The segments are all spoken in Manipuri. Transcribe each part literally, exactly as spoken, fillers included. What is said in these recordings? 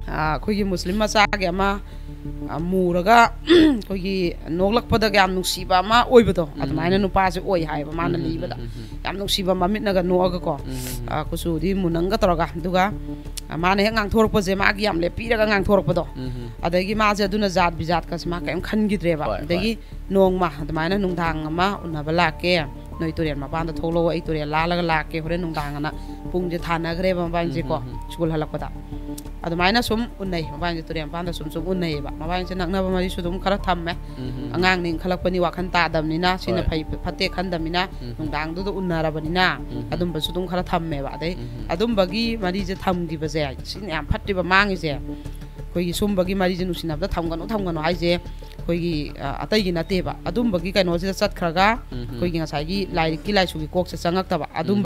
ꯑꯩꯈꯣꯏꯒꯤ ꯃꯨꯁꯂꯤꯝ ꯃꯆꯥꯒꯤ ꯑꯃ ꯃꯨꯔꯒ ꯑꯩꯈꯣꯏꯒꯤ ꯅꯣꯛꯂꯛꯄꯗꯒ ꯌꯥꯝ ꯅꯨꯡꯁꯤꯕ ꯑꯃ ꯑꯣꯏꯕꯗꯣ, ꯑꯗꯨꯃꯥꯏꯅ ꯅꯨꯄꯥꯁꯦ ꯑꯣꯏ ꯍꯥꯏꯕ ꯃꯥꯅ ꯂꯤꯕꯗ꯫ ꯌꯥꯝ ꯅꯨꯡꯁꯤꯕ ꯃꯃꯤꯠꯅꯒ ꯅꯣꯛꯑꯒꯀꯣ, ꯀꯨꯆꯨꯗꯤ ꯃꯨꯅꯪꯒ ꯇꯧꯔꯒ, ꯑꯗꯨꯒ ꯃꯥꯅ ꯍꯦꯛ ꯉꯥꯡꯊꯣꯔꯛꯄꯁꯦ, ꯃꯥꯒꯤ ꯌꯥꯝ ꯂꯦꯞꯄꯤꯔꯒ ꯉꯥꯡꯊꯣꯔꯛꯄꯗꯣ, ꯑꯗꯒꯤ ꯃꯥꯁꯦ ꯑꯗꯨꯅ ꯖꯥꯠ ꯕꯤꯖꯥꯠꯀꯁꯦ ꯃꯥ ꯀꯔꯤꯝ ꯈꯟꯈꯤꯗ꯭ꯔꯦꯕ꯫ ꯑꯗꯒꯤ ꯅꯣꯡꯃ ꯑꯗꯨꯃꯥꯏꯅ ꯅꯨꯡꯗꯥꯡ ꯑꯃ ꯎꯅꯕ ꯂꯥꯛꯀꯦ, ꯅꯣꯏ ꯇꯨꯔꯦꯜ ꯃꯄꯥꯟꯗ ꯊꯣꯛꯂꯛꯑꯣ, ꯑꯩ ꯇꯨꯔꯦꯜ ꯂꯥꯜꯂꯒ ꯂꯥꯛꯀꯦ ꯍꯣꯔꯦꯟ ꯅꯨꯡꯗꯥꯡ ꯑꯅ ꯄꯨꯡꯁꯦ ꯊꯥꯅꯈ꯭ꯔꯦꯕ ꯃꯕꯥꯅꯤꯁꯦꯀꯣ꯫ ꯁ꯭ꯀꯨꯜ ꯍꯜꯂꯛꯄꯗ ꯑꯗꯨꯃꯥꯏꯅ ꯁꯨꯝ ꯎꯅꯩ, ꯃꯕꯥꯅꯤꯁꯦ ꯇꯨꯔꯦꯜ ꯃꯄꯥꯟꯗ ꯁꯨꯝ ꯁꯨꯝ ꯎꯅꯩꯌꯦꯕ꯫ ꯃꯕꯥꯅꯤꯁꯦ ꯅꯛꯅꯕ ꯃꯔꯤꯁꯨ ꯑꯗꯨꯝ ꯈꯔ ꯊꯝꯃꯦ꯫ ꯑꯉꯥꯡꯅꯤ ꯏꯟꯈꯠꯂꯛꯄꯅꯤ, ꯋꯥꯈꯜ ꯇꯥꯗꯕꯅꯤꯅ, ꯁꯤꯅ ꯐꯩ ꯐꯠꯇꯦ ꯈꯟꯗꯕꯅꯤꯅ, ꯅꯨꯡꯗꯥꯡꯗꯨꯗ ꯎꯅꯔꯕꯅꯤꯅ ꯑꯗꯨꯝꯕꯁꯨ ꯑꯗꯨꯝ ꯈꯔ ꯊꯝꯃꯦꯕ꯫ ꯑꯗꯩ ꯑꯗꯨꯝꯕꯒꯤ ꯃꯔꯤꯁꯦ ꯊꯝꯈꯤꯕꯁꯦ, ꯁꯤꯅ ꯌꯥꯝ ꯐꯠꯇ꯭ꯔꯤꯕ ꯃꯥꯡꯉꯤꯁꯦ꯫ ꯑꯩꯈꯣꯏꯒꯤ ꯁꯨꯝꯕꯒꯤ ꯃꯔꯤꯁꯦ ꯅꯨꯡꯁꯤꯅꯕꯗ ꯊꯝꯒꯅꯨ, ꯊꯝꯒꯅꯨ ꯍꯥꯏꯁꯦ ꯑꯩꯈꯣꯏꯒꯤ ꯑꯇꯩꯒꯤ ꯅꯠꯇꯦꯕ꯫ ꯑꯗꯨꯝꯕꯒꯤ ꯀꯩꯅꯣꯁꯤꯗ ꯆꯠꯈ꯭ꯔꯒ ꯑꯩꯈꯣꯏꯒꯤ ꯉꯁꯥꯏꯒꯤ ꯂꯥꯏꯔꯤꯛꯀꯤ ꯂꯥꯏꯁꯨꯒꯤ ꯀꯣꯛꯁꯦ ꯆꯪꯉꯛꯇꯕ ꯑꯗꯨꯝ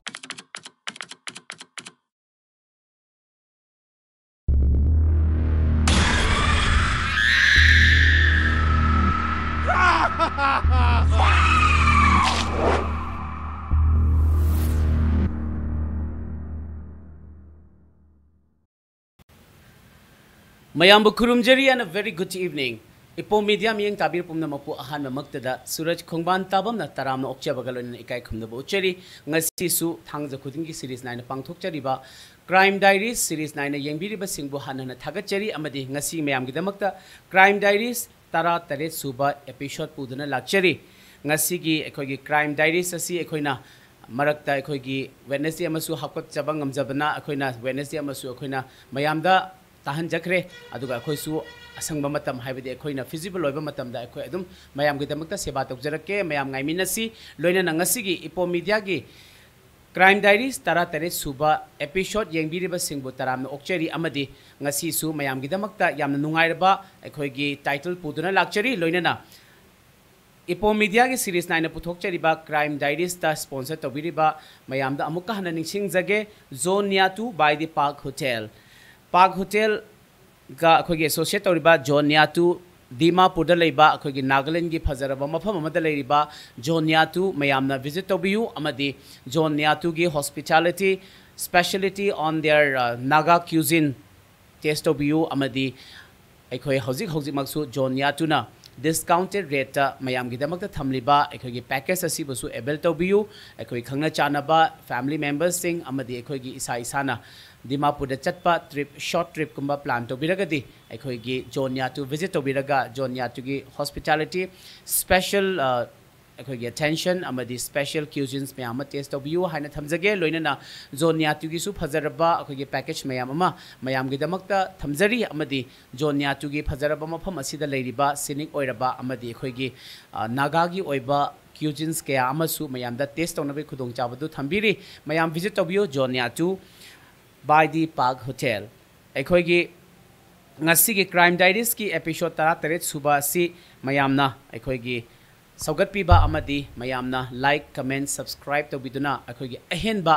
ꯃꯌꯥꯝꯕꯨ ꯈꯨꯔꯨꯝꯖꯔꯤ and a very good evening. ꯏꯄꯣꯝ ꯃꯤꯗꯤꯌꯥ ꯃꯤꯠꯌꯦꯡ ꯇꯥꯕꯤꯔ ꯄꯨꯝꯅꯃꯛꯄꯨ ꯑꯍꯥꯟꯕꯃꯛꯇꯗ ꯁꯨꯔꯖ ꯈꯣꯡꯕꯥꯟ ꯇꯥꯕꯝꯅ ꯇꯔꯥꯝꯅ ꯑꯣꯛꯆꯕꯒ ꯂꯣꯏꯅꯅ ꯏꯀꯥꯏ ꯈꯨꯝꯅꯕ ꯎꯠꯆꯔꯤ꯫ ꯉꯁꯤꯁꯨ ꯊꯥꯡꯖ ꯈꯨꯗꯤꯡꯒꯤ ꯁꯤꯔꯤꯁ ꯅꯥꯏꯅ ꯄꯥꯡꯊꯣꯛꯆꯔꯤꯕ ꯀ꯭ꯔꯥꯏꯝ ꯗꯥꯏꯔꯤꯁ ꯁꯤꯔꯤꯁ ꯅꯥꯏꯅ ꯌꯦꯡꯕꯤꯔꯤꯕꯁꯤꯡꯕꯨ ꯍꯟꯅ ꯍꯟꯅ ꯊꯥꯒꯠꯆꯔꯤ ꯑꯃꯗꯤ ꯉꯁꯤ ꯃꯌꯥꯝꯒꯤꯗꯃꯛꯇ ꯀ꯭ꯔꯥꯏꯝ ꯗꯥꯏꯔꯤꯁ ꯇꯔꯥ ꯇꯔꯦꯠ ꯁꯨꯕ ꯏꯄꯤꯁꯣꯗ ꯄꯨꯗꯨꯅ ꯂꯥꯛꯆꯔꯤ꯫ ꯉꯁꯤꯒꯤ ꯑꯩꯈꯣꯏꯒꯤ ꯀ꯭ꯔꯥꯏꯝ ꯗꯥꯏꯔꯤꯁ ꯑꯁꯤ ꯑꯩꯈꯣꯏꯅ ꯃꯔꯛꯇ ꯑꯩꯈꯣꯏꯒꯤ ꯋꯦꯠꯅꯦꯁꯗꯦ ꯑꯃꯁꯨ ꯍꯥꯞꯀꯠꯆꯕ ꯉꯝꯖꯕꯅ ꯑꯩꯈꯣꯏꯅ ꯋꯦꯠꯅꯦꯁꯗꯦ ꯑꯃꯁꯨ ꯑꯩꯈꯣꯏꯅ ꯃꯌꯥꯝꯗ ꯇꯥꯍꯟꯖꯈ꯭ꯔꯦ꯫ ꯑꯗꯨꯒ ꯑꯩꯈꯣꯏꯁꯨ ꯑꯁꯪꯕ ꯃꯇꯝ, ꯍꯥꯏꯕꯗꯤ ꯑꯩꯈꯣꯏꯅ ꯐꯤꯖꯤꯕꯜ ꯑꯣꯏꯕ ꯃꯇꯝꯗ ꯑꯩꯈꯣꯏ ꯑꯗꯨꯝ ꯃꯌꯥꯝꯒꯤꯗꯃꯛꯇ ꯁꯦꯕꯥ ꯇꯧꯖꯔꯛꯀꯦ꯫ ꯃꯌꯥꯝ ꯉꯥꯏꯃꯤꯟꯅꯁꯤ꯫ ꯂꯣꯏꯅꯅ ꯉꯁꯤꯒꯤ ꯏꯄꯣꯝ ꯃꯤꯗꯤꯌꯥꯒꯤ ꯀ꯭ꯔꯥꯏꯝ ꯗꯥꯏꯔꯤꯁ ꯇꯔꯥ ꯇꯔꯦꯠ ꯁꯨꯕ ꯏꯄꯤꯁꯣꯗ ꯌꯦꯡꯕꯤꯔꯤꯕꯁꯤꯡꯕꯨ ꯇꯔꯥꯝꯅ ꯑꯣꯛꯆꯔꯤ ꯑꯃꯗꯤ ꯉꯁꯤꯁꯨ ꯃꯌꯥꯝꯒꯤꯗꯃꯛꯇ ꯌꯥꯝꯅ ꯅꯨꯡꯉꯥꯏꯔꯕ ꯑꯩꯈꯣꯏꯒꯤ ꯇꯥꯏꯇꯜ ꯄꯨꯗꯨꯅ ꯂꯥꯛꯆꯔꯤ꯫ ꯂꯣꯏꯅꯅ ꯏꯄꯣꯝ ꯃꯤꯗꯤꯌꯥꯒꯤ ꯁꯤꯔꯤꯁ ꯅꯥꯏꯅ ꯄꯨꯊꯣꯛꯆꯔꯤꯕ ꯀ꯭ꯔꯥꯏꯝ ꯗꯥꯏꯔꯤꯁꯇ ꯁ꯭ꯄꯣꯟꯁꯔ ꯇꯧꯕꯤꯔꯤꯕ ꯃꯌꯥꯝꯗ ꯑꯃꯨꯛꯀ ꯍꯟꯅ ꯅꯤꯡꯁꯤꯡꯖꯒꯦ꯫ John Niyatu by the Park Hotel꯫ ꯄꯥꯛ ꯍꯣꯇꯦꯜꯒ ꯑꯩꯈꯣꯏꯒꯤ ꯑꯦꯁꯣꯁꯤꯌꯦꯠ ꯇꯧꯔꯤꯕ ꯖꯣꯟ ꯅꯤꯌꯥꯇꯨ, ꯗꯤꯃꯥꯄꯨꯔꯗ ꯂꯩꯕ ꯑꯩꯈꯣꯏꯒꯤ ꯅꯥꯒꯥꯂꯦꯟꯒꯤ ꯐꯖꯔꯕ ꯃꯐꯝ ꯑꯃꯗ ꯂꯩꯔꯤꯕ ꯖꯣꯟ ꯅꯤꯌꯥꯇꯨ ꯃꯌꯥꯝꯅ ꯚꯤꯖꯤꯠ ꯇꯧꯕꯤꯌꯨ ꯑꯃꯗꯤ ꯖꯣꯟ ꯅꯤꯌꯥꯇꯨꯒꯤ hospitality speciality on their, uh, Naga cuisine taste ꯇꯧꯕꯤꯌꯨ꯫ ꯑꯃꯗꯤ ꯑꯩꯈꯣꯏ ꯍꯧꯖꯤꯛ ꯍꯧꯖꯤꯛꯃꯛꯁꯨ ꯖꯣꯟ ꯌꯥꯇꯨꯅ ꯗꯤꯁꯀꯥꯎꯟꯇꯦꯠ ꯔꯦꯠꯇ ꯃꯌꯥꯝꯒꯤꯗꯃꯛꯇ ꯊꯝꯂꯤꯕ ꯑꯩꯈꯣꯏꯒꯤ ꯄꯦꯀꯦꯖ ꯑꯁꯤꯕꯨꯁꯨ ꯑꯦꯕꯦꯜ ꯇꯧꯕꯤꯌꯨ꯫ ꯑꯩꯈꯣꯏ ꯈꯪꯅ ꯆꯥꯟꯅꯕ ꯐꯦꯃꯤꯂꯤ ꯃꯦꯝꯕꯔꯁꯤꯡ ꯑꯃꯗꯤ ꯑꯩꯈꯣꯏꯒꯤ ꯏꯁꯥ ꯏꯁꯥꯅ ꯗꯤꯃꯥꯄꯨꯔꯗ ꯆꯠꯄ ꯇ꯭ꯔꯤꯞ, ꯁꯣꯔꯠ ꯇ꯭ꯔꯤꯞꯀꯨꯝꯕ ꯄ꯭ꯂꯥꯟ ꯇꯧꯕꯤꯔꯒꯗꯤ ꯑꯩꯈꯣꯏꯒꯤ ꯖꯣꯟ ꯌꯥꯇꯨ ꯚꯤꯖꯤꯠ ꯇꯧꯕꯤꯔꯒ ꯖꯣꯟ ꯌꯥꯇꯨꯒꯤ ꯍꯣꯁꯄꯤꯇꯥꯂꯤꯇꯤ, ꯁ꯭ꯄꯦꯁꯦꯜ ꯑꯩꯈꯣꯏꯒꯤ ꯑꯦꯇꯦꯟꯁꯟ ꯑꯃꯗꯤ ꯁ꯭ꯄꯦꯁꯦꯜ ꯀ꯭ꯌꯨꯖꯤꯟꯁ ꯃꯌꯥꯝ ꯑꯃ ꯇꯦꯁ ꯇꯧꯕꯤꯌꯨ ꯍꯥꯏꯅ ꯊꯝꯖꯒꯦ꯫ ꯂꯣꯏꯅꯅ ꯖꯣꯟ ꯌꯥꯇꯨꯒꯤꯁꯨ ꯐꯖꯔꯕ ꯑꯩꯈꯣꯏꯒꯤ ꯄꯦꯀꯦꯖ ꯃꯌꯥꯝ ꯑꯃ ꯃꯌꯥꯝꯒꯤꯗꯃꯛꯇ ꯊꯝꯖꯔꯤ꯫ ꯑꯃꯗꯤ ꯖꯣꯟ ꯌꯥꯇꯨꯒꯤ ꯐꯖꯔꯕ ꯃꯐꯝ ꯑꯁꯤꯗ ꯂꯩꯔꯤꯕ ꯁꯤꯅꯤꯛ ꯑꯣꯏꯔꯕ ꯑꯃꯗꯤ ꯑꯩꯈꯣꯏꯒꯤ ꯑ, ꯅꯥꯒꯥꯒꯤ ꯑꯣꯏꯕ ꯀ꯭ꯌꯨꯖꯤꯟꯁ ꯀꯌꯥ ꯑꯃꯁꯨ ꯃꯌꯥꯝꯗ ꯇꯦꯁ ꯇꯧꯅꯕꯒꯤ ꯈꯨꯗꯣꯡꯆꯥꯕꯗꯨ ꯊꯝꯕꯤꯔꯤ꯫ ꯃꯌꯥꯝ ꯚꯤꯖꯤꯠ ꯇꯧꯕꯤꯌꯨ ꯖꯣꯟ ꯌꯥꯇꯨ ꯕꯥꯏ ꯗꯤ ꯄꯥꯛ ꯍꯣꯇꯦꯜ꯫ ꯑꯩꯈꯣꯏꯒꯤ ꯉꯁꯤꯒꯤ ꯀ꯭ꯔꯥꯏꯝ ꯗꯥꯏꯔꯤꯁꯀꯤ ꯑꯦꯄꯤꯁꯣꯠ ꯇꯔꯥꯇꯔꯦꯠ ꯁꯨꯕ ꯑꯁꯤ ꯃꯌꯥꯝꯅ ꯑꯩꯈꯣꯏꯒꯤ ꯁꯧꯒꯠꯄꯤꯕ ꯑꯃꯗꯤ ꯃꯌꯥꯝꯅ ꯂꯥꯏꯛ, ꯀꯃꯦꯟ, ꯁꯕꯁꯀ꯭ꯔꯥꯏꯕ ꯇꯧꯕꯤꯗꯨꯅ ꯑꯩꯈꯣꯏꯒꯤ ꯑꯍꯦꯟꯕ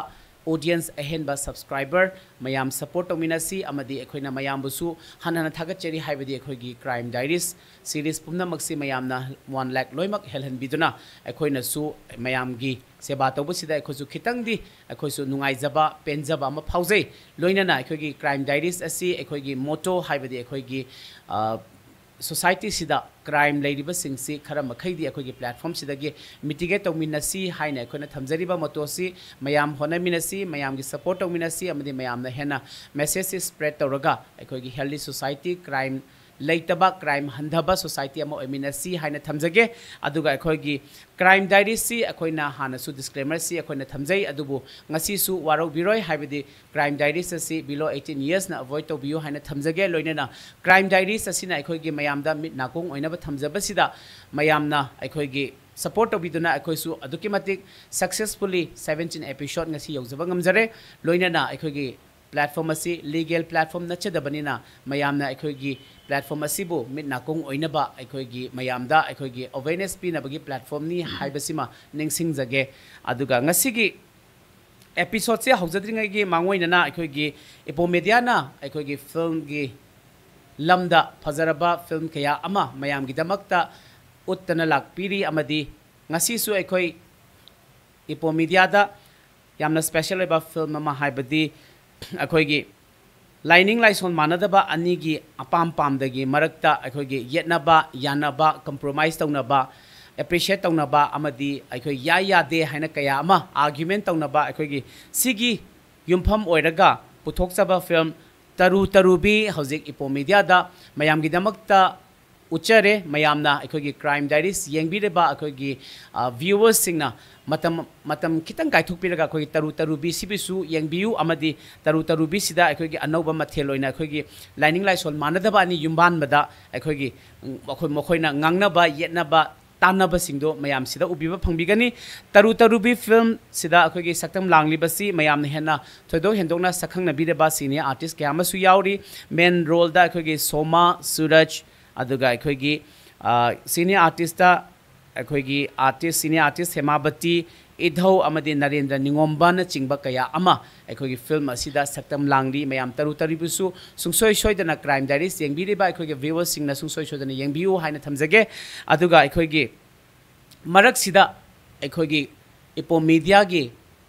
ꯑꯣꯗꯤꯌꯟꯁ, ꯑꯍꯦꯟꯕ ꯁꯕꯁꯀ꯭ꯔꯥꯏꯕꯔ ꯃꯌꯥꯝ ꯁꯄꯣꯔꯠ ꯇꯧꯃꯤꯟꯅꯁꯤ꯫ ꯑꯃꯗꯤ ꯑꯩꯈꯣꯏꯅ ꯃꯌꯥꯝꯕꯨꯁꯨ ꯍꯟꯅ ꯍꯟꯅ ꯊꯥꯒꯠꯆꯔꯤ꯫ ꯍꯥꯏꯕꯗꯤ ꯑꯩꯈꯣꯏꯒꯤ ꯀ꯭ꯔꯥꯏꯝ ꯗꯥꯏꯔꯤꯁ ꯁꯤꯔꯤꯁ ꯄꯨꯝꯅꯃꯛꯁꯤ ꯃꯌꯥꯝꯅ ꯋꯥꯟ ꯂꯥꯛ ꯂꯣꯏꯅꯃꯛ ꯍꯦꯜꯍꯟꯕꯤꯗꯨꯅ ꯑꯩꯈꯣꯏꯅꯁꯨ ꯃꯌꯥꯝꯒꯤ ꯁꯦꯕꯥ ꯇꯧꯕꯁꯤꯗ ꯑꯩꯈꯣꯏꯁꯨ ꯈꯤꯇꯪꯗꯤ ꯑꯩꯈꯣꯏꯁꯨ ꯅꯨꯡꯉꯥꯏꯖꯕ, ꯄꯦꯟꯖꯕ ꯑꯃ ꯐꯥꯎꯖꯩ꯫ ꯂꯣꯏꯅꯅ ꯑꯩꯈꯣꯏꯒꯤ ꯀ꯭ꯔꯥꯏꯝ ꯗꯥꯏꯔꯤꯁ ꯑꯁꯤ ꯑꯩꯈꯣꯏꯒꯤ ꯃꯣꯇꯣ, ꯍꯥꯏꯕꯗꯤ ꯑꯩꯈꯣꯏꯒꯤ, ꯑ, ꯁꯣꯁꯥꯏꯇꯤꯁꯤꯗ ꯀ꯭ꯔꯥꯏꯝ ꯂꯩꯔꯤꯕꯁꯤꯡꯁꯤ ꯈꯔ ꯃꯈꯩꯗꯤ ꯑꯩꯈꯣꯏꯒꯤ ꯄ꯭ꯂꯦꯠꯐꯣꯝꯁꯤꯗꯒꯤ ꯃꯤꯇꯤꯒꯦꯠ ꯇꯧꯃꯤꯟꯅꯁꯤ ꯍꯥꯏꯅ ꯑꯩꯈꯣꯏꯅ ꯊꯝꯖꯔꯤꯕ ꯃꯣꯇꯣꯁꯤ ꯃꯌꯥꯝ ꯍꯣꯠꯅꯃꯤꯟꯅꯁꯤ, ꯃꯌꯥꯝꯒꯤ ꯁꯄꯣꯔꯠ ꯇꯧꯃꯤꯟꯅꯁꯤ, ꯑꯃꯗꯤ ꯃꯌꯥꯝꯅ ꯍꯦꯟꯅ ꯃꯦꯁꯦꯖꯁꯤ ꯁ꯭ꯄ꯭ꯔꯦꯗ ꯇꯧꯔꯒ ꯑꯩꯈꯣꯏꯒꯤ ꯍꯦꯜꯗꯤ ꯁꯣꯁꯥꯏꯇꯤ, ꯀ꯭ꯔꯥꯏꯝ ꯂꯩꯇꯕ, ꯀ꯭ꯔꯥꯏꯝ ꯍꯟꯊꯕ ꯁꯣꯁꯥꯏꯇꯤ ꯑꯃ ꯑꯣꯏꯃꯤꯟꯅꯁꯤ ꯍꯥꯏꯅ ꯊꯝꯖꯒꯦ꯫ ꯑꯗꯨꯒ ꯑꯩꯈꯣꯏꯒꯤ ꯀ꯭ꯔꯥꯏꯝ ꯗꯥꯏꯔꯤꯁꯁꯤ ꯑꯩꯈꯣꯏꯅ ꯍꯥꯟꯅꯁꯨ ꯗꯤꯁꯀ꯭ꯂꯦꯃꯔꯁꯤ ꯑꯩꯈꯣꯏꯅ ꯊꯝꯖꯩ, ꯑꯗꯨꯕꯨ ꯉꯁꯤꯁꯨ ꯋꯥꯔꯧꯕꯤꯔꯣꯏ, ꯍꯥꯏꯕꯗꯤ ꯀ꯭ꯔꯥꯏꯝ ꯗꯥꯏꯔꯤꯁ ꯑꯁꯤ below eighteen yearsꯅ ꯑꯦꯚꯣꯏꯗ ꯇꯧꯕꯤꯌꯨ ꯍꯥꯏꯅ ꯊꯝꯖꯒꯦ꯫ ꯂꯣꯏꯅꯅ ꯀ꯭ꯔꯥꯏꯝ ꯗꯥꯏꯔꯤꯁ ꯑꯁꯤꯅ ꯑꯩꯈꯣꯏꯒꯤ ꯃꯌꯥꯝꯗ ꯃꯤꯠ ꯅꯥꯀꯣꯡ ꯑꯣꯏꯅꯕ ꯊꯝꯖꯕꯁꯤꯗ ꯃꯌꯥꯝꯅ ꯑꯩꯈꯣꯏꯒꯤ ꯁꯄꯣꯔꯠ ꯇꯧꯕꯤꯗꯨꯅ ꯑꯩꯈꯣꯏꯁꯨ ꯑꯗꯨꯛꯀꯤ ꯃꯇꯤꯛ ꯁꯛꯁꯦꯁꯐꯨꯜꯂꯤ seventeen episode ꯉꯁꯤ ꯌꯧꯖꯕ ꯉꯝꯖꯔꯦ꯫ ꯂꯣꯏꯅꯅ ꯑꯩꯈꯣꯏꯒꯤ ꯄ꯭ꯂꯦꯠꯐꯣꯝ ꯑꯁꯤ ꯂꯤꯒꯦꯜ ꯄ꯭ꯂꯦꯠꯐꯣꯝ ꯅꯠꯆꯗꯕꯅꯤꯅ ꯃꯌꯥꯝꯅ ꯑꯩꯈꯣꯏꯒꯤ ꯄ꯭ꯂꯦꯠꯐꯣꯝ ꯑꯁꯤꯕꯨ ꯃꯤꯠ ꯅꯥꯀꯣꯡ ꯑꯣꯏꯅꯕ ꯑꯩꯈꯣꯏꯒꯤ ꯃꯌꯥꯝꯗ ꯑꯩꯈꯣꯏꯒꯤ ꯑꯋꯦꯔꯅꯦꯁ ꯄꯤꯅꯕꯒꯤ ꯄ꯭ꯂꯦꯠꯐꯣꯝꯅꯤ ꯍꯥꯏꯕꯁꯤꯃ ꯅꯤꯡꯁꯤꯡꯖꯒꯦ꯫ ꯑꯗꯨꯒ ꯉꯁꯤꯒꯤ ꯑꯦꯄꯤꯁꯣꯠꯁꯦ ꯍꯧꯖꯗ꯭ꯔꯤꯉꯩꯒꯤ ꯃꯥꯡꯑꯣꯏꯅꯅ ꯑꯩꯈꯣꯏꯒꯤ ꯏꯄꯣ ꯃꯦꯗꯤꯌꯥꯅ ꯑꯩꯈꯣꯏꯒꯤ ꯐꯤꯜꯝꯒꯤ ꯂꯝꯗ ꯐꯖꯔꯕ ꯐꯤꯜꯝ ꯀꯌꯥ ꯑꯃ ꯃꯌꯥꯝꯒꯤꯗꯃꯛꯇ ꯎꯠꯇꯅ ꯂꯥꯛꯄꯤꯔꯤ꯫ ꯑꯃꯗꯤ ꯉꯁꯤꯁꯨ ꯑꯩꯈꯣꯏ ꯏꯄꯣ ꯃꯦꯗꯤꯌꯥꯗ ꯌꯥꯝꯅ ꯁ꯭ꯄꯦꯁꯦꯜ ꯑꯣꯏꯕ ꯐꯤꯜꯝ ꯑꯃ, ꯍꯥꯏꯕꯗꯤ ꯑꯩꯈꯣꯏꯒꯤ ꯂꯥꯏꯅꯤꯡ ꯂꯥꯏꯁꯣꯟ ꯃꯥꯟꯅꯗꯕ ꯑꯅꯤꯒꯤ ꯑꯄꯥꯝ ꯄꯥꯝꯗꯒꯤ ꯃꯔꯛꯇ ꯑꯩꯈꯣꯏꯒꯤ ꯌꯦꯠꯅꯕ, ꯌꯥꯅꯕ, compromise ꯇꯧꯅꯕ, appreciate ꯇꯧꯅꯕ ꯑꯃꯗꯤ ꯑꯩꯈꯣꯏ ꯌꯥꯏ ꯌꯥꯗꯦ ꯍꯥꯏꯅ ꯀꯌꯥ ꯑꯃ argument ꯇꯧꯅꯕ, ꯑꯩꯈꯣꯏꯒꯤ ꯁꯤꯒꯤ ꯌꯨꯝꯐꯝ ꯑꯣꯏꯔꯒ ꯄꯨꯊꯣꯛꯆꯕ film ꯇꯔꯨ ꯇꯔꯨꯕꯤ ꯍꯧꯖꯤꯛ ꯏꯄꯣꯝ ꯃꯤꯗꯤꯌꯥꯗ ꯃꯌꯥꯝꯒꯤꯗꯃꯛꯇ ꯎꯠꯆꯔꯦ꯫ ꯃꯌꯥꯝꯅ ꯑꯩꯈꯣꯏꯒꯤ Crime Diaries ꯌꯦꯡꯕꯤꯔꯤꯕ ꯑꯩꯈꯣꯏꯒꯤ, ꯑ, viewersꯁꯤꯡꯅ ꯃꯇꯝ, ꯃꯇꯝ ꯈꯤꯇꯪ ꯀꯥꯏꯊꯣꯛꯄꯤꯔꯒ ꯑꯩꯈꯣꯏꯒꯤ ꯇꯔꯨ ꯇꯔꯨꯕꯤ ꯁꯤꯕꯨꯁꯨ ꯌꯦꯡꯕꯤꯌꯨ, ꯑꯃꯗꯤ ꯇꯔꯨ ꯇꯔꯨꯕꯤꯁꯤꯗ ꯑꯩꯈꯣꯏꯒꯤ ꯑꯅꯧꯕ ꯃꯊꯦꯜ ꯑꯣꯏꯅ ꯑꯩꯈꯣꯏꯒꯤ ꯂꯥꯏꯅꯤꯡ ꯂꯥꯏꯁꯣꯟ ꯃꯥꯟꯅꯗꯕ ꯑꯅꯤ ꯌꯨꯝꯕꯥꯟꯕꯗ ꯑꯩꯈꯣꯏꯒꯤ, ꯎꯝ, ꯑꯩꯈꯣꯏ, ꯃꯈꯣꯏꯅ ꯉꯥꯡꯅꯕ ꯌꯦꯠꯅꯕ ꯇꯥꯟꯅꯕꯁꯤꯡꯗꯣ ꯃꯌꯥꯝꯁꯤꯗ ꯎꯕꯤꯕ ꯐꯪꯕꯤꯒꯅꯤ꯫ ꯇꯔꯨ ꯇꯔꯨꯕꯤ filmꯁꯤꯗ ꯑꯩꯈꯣꯏꯒꯤ ꯁꯛꯇꯝ ꯂꯥꯡꯂꯤꯕꯁꯤ ꯃꯌꯥꯝꯅ ꯍꯦꯟꯅ ꯊꯣꯏꯗꯣꯛ ꯍꯦꯟꯗꯣꯛꯅ ꯁꯛꯈꯪꯅꯕꯤꯔꯕ senior artist ꯀꯌꯥ ꯑꯃꯁꯨ ꯌꯥꯎꯔꯤ꯫ Main roleꯗ ꯑꯩꯈꯣꯏꯒꯤ ꯁꯣꯃꯥ, ꯁꯨꯔꯖ, ꯑꯗꯨꯒ ꯑꯩꯈꯣꯏꯒꯤ, ꯑ, senior artistꯇ ꯑꯩꯈꯣꯏꯒꯤ artist, senior artist ꯍꯦꯃꯥꯕꯇꯤ, ꯏꯙꯧ ꯑꯃꯗꯤ ꯅꯔꯦꯟꯗ꯭ꯔ ꯅꯤꯉꯣꯝꯕꯅꯆꯤꯡꯕ ꯀꯌꯥ ꯑꯃ ꯑꯩꯈꯣꯏꯒꯤ film ꯑꯁꯤꯗ ꯁꯛꯇꯝ ꯂꯥꯡꯂꯤ꯫ ꯃꯌꯥꯝ ꯇꯔꯨ ꯇꯔꯨꯕꯤꯁꯨ ꯁꯨꯡꯁꯣꯏ ꯁꯣꯏꯗꯅ Crime Diaries ꯌꯦꯡꯕꯤꯔꯤꯕ ꯑꯩꯈꯣꯏꯒꯤ viewersꯁꯤꯡꯅ ꯁꯨꯡꯁꯣꯏ ꯁꯣꯏꯗꯅ ꯌꯦꯡꯕꯤꯌꯨ ꯍꯥꯏꯅ ꯊꯝꯖꯒꯦ꯫ ꯑꯗꯨꯒ ꯑꯩꯈꯣꯏꯒꯤ ꯃꯔꯛꯁꯤꯗ ꯑꯩꯈꯣꯏꯒꯤ ꯏꯄꯣꯝ ꯃꯤꯗꯤꯌꯥꯒꯤ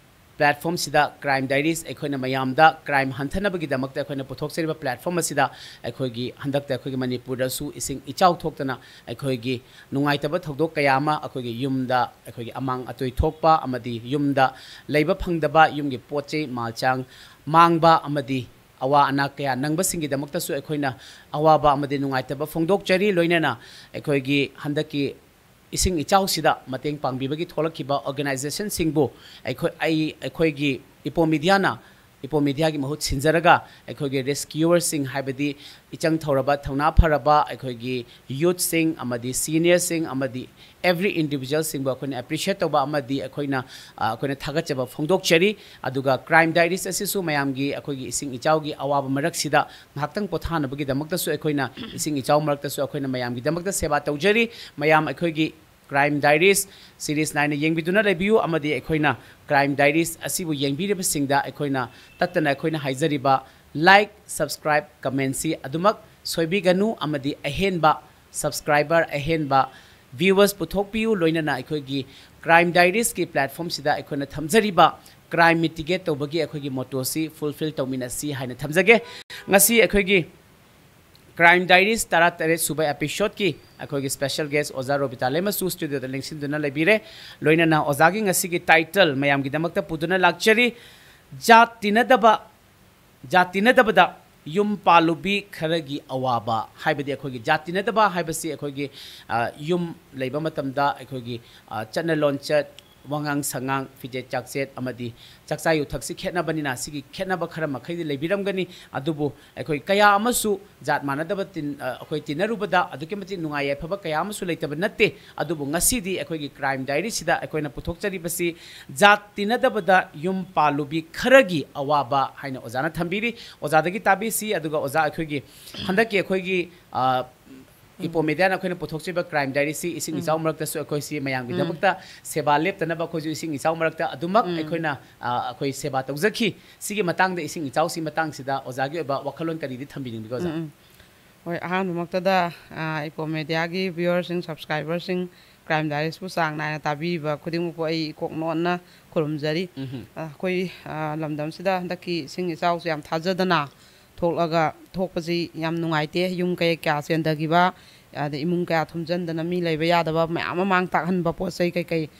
platformꯁꯤꯗ Crime Diaries ꯑꯩꯈꯣꯏꯅ ꯃꯌꯥꯝꯗ crime ꯍꯟꯊꯅꯕꯒꯤꯗꯃꯛꯇ ꯑꯩꯈꯣꯏꯅ ꯄꯨꯊꯣꯛꯆꯔꯤꯕ platform ꯑꯁꯤꯗ ꯑꯩꯈꯣꯏꯒꯤ ꯍꯟꯗꯛꯇ ꯑꯩꯈꯣꯏꯒꯤ ꯃꯅꯤꯄꯨꯔꯗꯁꯨ ꯏꯁꯤꯡ ꯏꯆꯥꯎ ꯊꯣꯛꯇꯅ ꯑꯩꯈꯣꯏꯒꯤ ꯅꯨꯡꯉꯥꯏꯇꯕ ꯊꯧꯗꯣꯛ ꯀꯌꯥ ꯑꯃ ꯑꯩꯈꯣꯏꯒꯤ ꯌꯨꯝꯗ ꯑꯩꯈꯣꯏꯒꯤ ꯑꯃꯥꯡ ꯑꯇꯣꯏ ꯊꯣꯛꯄ ꯑꯃꯗꯤ ꯌꯨꯝꯗ ꯂꯩꯕ ꯐꯪꯗꯕ, ꯌꯨꯝꯒꯤ ꯄꯣꯠ ꯆꯩ ꯃꯥꯜꯆꯥꯡ ꯃꯥꯡꯕ ꯑꯃꯗꯤ ꯑꯋꯥ ꯑꯅꯥ ꯀꯌꯥ ꯅꯪꯕꯁꯤꯡꯒꯤꯗꯃꯛꯇꯁꯨ ꯑꯩꯈꯣꯏꯅ ꯑꯋꯥꯕ ꯑꯃꯗꯤ ꯅꯨꯡꯉꯥꯏꯇꯕ ꯐꯣꯡꯗꯣꯛꯆꯔꯤ꯫ ꯂꯣꯏꯅꯅ ꯑꯩꯈꯣꯏꯒꯤ ꯍꯟꯗꯛꯀꯤ ꯏꯁꯤꯡ ꯏꯆꯥꯎꯁꯤꯗ ꯃꯇꯦꯡ ꯄꯥꯡꯕꯤꯕꯒꯤ ꯊꯣꯛꯂꯛꯈꯤꯕ organizationꯁꯤꯡꯕꯨ ꯑꯩꯈꯣꯏ, ꯑꯩ, ꯑꯩꯈꯣꯏꯒꯤ ꯏꯄꯣꯝ ꯃꯤꯗꯤꯌꯥꯅ, ꯏꯄꯣꯝ ꯃꯤꯗꯤꯌꯥꯒꯤ ꯃꯍꯨꯠ ꯁꯤꯟꯖꯔꯒ ꯑꯩꯈꯣꯏꯒꯤ rescuerꯁꯤꯡ, ꯍꯥꯏꯕꯗꯤ ꯏꯆꯪ ꯊꯧꯔꯕ, ꯊꯧꯅꯥ ꯐꯔꯕ ꯑꯩꯈꯣꯏꯒꯤ youthꯁꯤꯡ ꯑꯃꯗꯤ seniorꯁꯤꯡ ꯑꯃꯗꯤ every individualꯁꯤꯡꯕꯨ ꯑꯩꯈꯣꯏꯅ appreciate ꯇꯧꯕ ꯑꯃꯗꯤ ꯑꯩꯈꯣꯏꯅ, ꯑ, ꯑꯩꯈꯣꯏꯅ ꯊꯥꯒꯠꯆꯕ ꯐꯣꯡꯗꯣꯛꯆꯔꯤ꯫ ꯑꯗꯨꯒ Crime Diaries ꯑꯁꯤꯁꯨ ꯃꯌꯥꯝꯒꯤ ꯑꯩꯈꯣꯏꯒꯤ ꯏꯁꯤꯡ ꯏꯆꯥꯎꯒꯤ ꯑꯋꯥꯕ ꯃꯔꯛꯁꯤꯗ ꯉꯥꯏꯍꯥꯛꯇꯪ ꯄꯣꯊꯥꯅꯕꯒꯤꯗꯃꯛꯇꯁꯨ ꯑꯩꯈꯣꯏꯅ ꯏꯁꯤꯡ ꯏꯆꯥꯎ ꯃꯔꯛꯇꯁꯨ ꯑꯩꯈꯣꯏꯅ ꯃꯌꯥꯝꯒꯤꯗꯃꯛꯇ ꯁꯦꯕꯥ ꯇꯧꯖꯔꯤ꯫ ꯃꯌꯥꯝ ꯑꯩꯈꯣꯏꯒꯤ Crime Diaries series ꯅꯥꯏꯅ ꯌꯦꯡꯕꯤꯗꯨꯅ ꯂꯩꯕꯤꯌꯨ, ꯑꯃꯗꯤ ꯑꯩꯈꯣꯏꯅ Crime Diaries ꯑꯁꯤꯕꯨ ꯌꯦꯡꯕꯤꯔꯤꯕꯁꯤꯡꯗ ꯑꯩꯈꯣꯏꯅ ꯇꯠꯇꯅ ꯑꯩꯈꯣꯏꯅ ꯍꯥꯏꯖꯔꯤꯕ like, subscribe, commentꯁꯤ ꯑꯗꯨꯃꯛ ꯁꯣꯏꯕꯤꯒꯅꯨ, ꯑꯃꯗꯤ ꯑꯍꯦꯟꯕ subscriber, ꯑꯍꯦꯟꯕ viewers ꯄꯨꯊꯣꯛꯄꯤꯌꯨ꯫ ꯂꯣꯏꯅꯅ ꯑꯩꯈꯣꯏꯒꯤ Crime Diariesꯀꯤ platformꯁꯤꯗ ꯑꯩꯈꯣꯏꯅ ꯊꯝꯖꯔꯤꯕ ꯀ꯭ꯔꯥꯏꯝ ꯃꯤꯇꯤꯒꯦꯠ ꯇꯧꯕꯒꯤ ꯑꯩꯈꯣꯏꯒꯤ ꯃꯣꯇꯣꯁꯤ ꯐꯨꯜꯐꯤꯜ ꯇꯧꯃꯤꯟꯅꯁꯤ ꯍꯥꯏꯅ ꯊꯝꯖꯒꯦ꯫ ꯉꯁꯤ ꯑꯩꯈꯣꯏꯒꯤ ꯀ꯭ꯔꯥꯏꯝ ꯗꯥꯏꯔꯤꯁ ꯇꯔꯥꯇꯔꯦꯠ ꯁꯨꯕ ꯑꯦꯄꯤꯁꯣꯗꯀꯤ ꯑꯩꯈꯣꯏꯒꯤ ꯁ꯭ꯄꯦꯁꯦꯜ ꯒꯦꯁ ꯑꯣꯖꯥ ꯔꯣꯕꯤꯇꯥ ꯂꯩꯃꯁꯨ ꯁ꯭ꯇꯨꯗꯤꯑꯣꯗ ꯂꯦꯡꯁꯤꯟꯗꯨꯅ ꯂꯩꯕꯤꯔꯦ꯫ ꯂꯣꯏꯅꯅ ꯑꯣꯖꯥꯒꯤ ꯉꯁꯤꯒꯤ ꯇꯥꯏꯇꯜ ꯃꯌꯥꯝꯒꯤꯗꯃꯛꯇ ꯄꯨꯗꯨꯅ ꯂꯥꯛꯆꯔꯤ, ꯖꯥꯠ ꯇꯤꯟꯅꯗꯕ, ꯖꯥꯠ ꯇꯤꯟꯅꯗꯕꯗ ꯌꯨꯝ ꯄꯥꯜꯂꯨꯕꯤ ꯈꯔꯒꯤ ꯑꯋꯥꯕ ꯍꯥꯏꯕꯗꯤ ꯑꯩꯈꯣꯏꯒꯤ ꯖꯥꯠ ꯇꯤꯟꯅꯗꯕ ꯍꯥꯏꯕꯁꯤ ꯑꯩꯈꯣꯏꯒꯤ, ꯑ, ꯌꯨꯝ ꯂꯩꯕ ꯃꯇꯝꯗ ꯑꯩꯈꯣꯏꯒꯤ, ꯑ, ꯆꯠꯅ ꯂꯣꯟꯆꯠ, ꯋꯥꯉꯥꯡ ꯁꯉꯥꯡ, ꯐꯤꯖꯦꯠ ꯆꯥꯛꯆꯦꯠ ꯑꯃꯗꯤ ꯆꯥꯛꯆꯥ ꯌꯨꯊꯛꯁꯤ ꯈꯦꯠꯅꯕꯅꯤꯅ ꯁꯤꯒꯤ ꯈꯦꯠꯅꯕ ꯈꯔ ꯃꯈꯩꯗꯤ ꯂꯩꯕꯤꯔꯝꯒꯅꯤ꯫ ꯑꯗꯨꯕꯨ ꯑꯩꯈꯣꯏ ꯀꯌꯥ ꯑꯃꯁꯨ ꯖꯥꯠ ꯃꯥꯟꯅꯗꯕ ꯇꯤꯟ-, ꯑ, ꯑꯩꯈꯣꯏ ꯇꯤꯟꯅꯔꯨꯕꯗ ꯑꯗꯨꯛꯀꯤ ꯃꯇꯤꯛ ꯅꯨꯡꯉꯥꯏ ꯌꯥꯏꯐꯕ ꯀꯌꯥ ꯑꯃꯁꯨ ꯂꯩꯇꯕ ꯅꯠꯇꯦ꯫ ꯑꯗꯨꯕꯨ ꯉꯁꯤꯗꯤ ꯑꯩꯈꯣꯏꯒꯤ ꯀ꯭ꯔꯥꯏꯝ ꯗꯥꯏꯔꯤꯁꯤꯗ ꯑꯩꯈꯣꯏꯅ ꯄꯨꯊꯣꯛꯆꯔꯤꯕꯁꯤ ꯖꯥꯠ ꯇꯤꯟꯅꯗꯕꯗ ꯌꯨꯝ ꯄꯥꯜꯂꯨꯕꯤ ꯈꯔꯒꯤ ꯑꯋꯥꯕ ꯍꯥꯏꯅ ꯑꯣꯖꯥꯅ ꯊꯝꯕꯤꯔꯤ꯫ ꯑꯣꯖꯥꯗꯒꯤ ꯇꯥꯕꯤꯁꯤ, ꯑꯗꯨꯒ ꯑꯣꯖꯥ ꯑꯩꯈꯣꯏꯒꯤ ꯍꯟꯗꯛꯀꯤ ꯑꯩꯈꯣꯏꯒꯤ, ꯑ, ꯏꯄꯣ ꯃꯦꯗꯤꯌꯥꯅ ꯑꯩꯈꯣꯏꯅ ꯄꯨꯊꯣꯛꯆꯔꯤꯕ ꯀ꯭ꯔꯥꯏꯝ ꯗꯥꯏꯔꯤꯁꯤ ꯏꯁꯤꯡ ꯏꯆꯥꯎ ꯃꯔꯛꯇꯁꯨ ꯑꯩꯈꯣꯏꯁꯤ ꯃꯌꯥꯝꯒꯤꯗꯃꯛꯇ ꯁꯦꯕꯥ ꯂꯦꯞꯇꯅꯕ ꯑꯩꯈꯣꯏꯁꯨ ꯏꯁꯤꯡ ꯏꯆꯥꯎ ꯃꯔꯛꯇ ꯑꯗꯨꯃꯛ ꯑꯩꯈꯣꯏꯅ, ꯑ, ꯑꯩꯈꯣꯏ ꯁꯦꯕꯥ ꯇꯧꯖꯈꯤ꯫ ꯁꯤꯒꯤ ꯃꯇꯥꯡꯗ, ꯏꯁꯤꯡ ꯏꯆꯥꯎꯁꯤ ꯃꯇꯥꯡꯁꯤꯗ ꯑꯣꯖꯥꯒꯤ ꯑꯣꯏꯕ ꯋꯥꯈꯜꯂꯣꯟ ꯀꯔꯤꯗꯤ ꯊꯝꯕꯤꯅꯤꯡꯕꯤꯒꯦ, ꯑꯣꯖꯥ? ꯎꯝ, ꯎꯝ꯫ ꯍꯣꯏ, ꯑꯍꯥꯟꯕꯃꯛꯇꯗ, ꯑ, ꯏꯄꯣ ꯃꯦꯗꯤꯌꯥꯒꯤ ꯚ꯭ꯌꯨꯋꯔꯁꯤꯡ, ꯁꯕꯁꯀ꯭ꯔꯥꯏꯕꯔꯁꯤꯡ, ꯀ꯭ꯔꯥꯏꯝ ꯗꯥꯏꯔꯤꯁꯄꯨ ꯆꯥꯡ ꯅꯥꯏꯅ ꯇꯥꯕꯤꯕ ꯈꯨꯗꯤꯡꯃꯛꯄꯨ ꯑꯩ ꯏꯀꯣꯛ ꯅꯣꯟꯅ ꯈꯨꯔꯨꯝꯖꯔꯤ꯫ ꯎꯝꯍꯨꯝ꯫ ꯑ, ꯑꯩꯈꯣꯏ, ꯑ, ꯂꯝꯗꯝꯁꯤꯗ ꯍꯟꯗꯛꯀꯤ ꯏꯁꯤꯡ ꯏꯆꯥꯎꯁꯦ ꯌꯥꯝ ꯊꯥꯖꯗꯅ ꯊꯣꯛꯂꯒ ꯊꯣꯛꯄꯁꯤ ꯌꯥꯝ ꯅꯨꯡꯉꯥꯏꯇꯦ꯫ ꯌꯨꯝ ꯀꯩ ꯀꯌꯥ ꯆꯦꯟꯊꯈꯤꯕ, ꯑꯗꯩ ꯏꯃꯨꯡ ꯀꯌꯥ ꯊꯨꯝꯖꯤꯟꯗꯅ ꯃꯤ ꯂꯩꯕ ꯌꯥꯗꯕ ꯃꯌꯥꯝ ꯑꯃ ꯃꯥꯡ ꯇꯥꯛꯍꯟꯕ ꯄꯣꯠ ꯆꯩ ꯀꯩꯀꯩ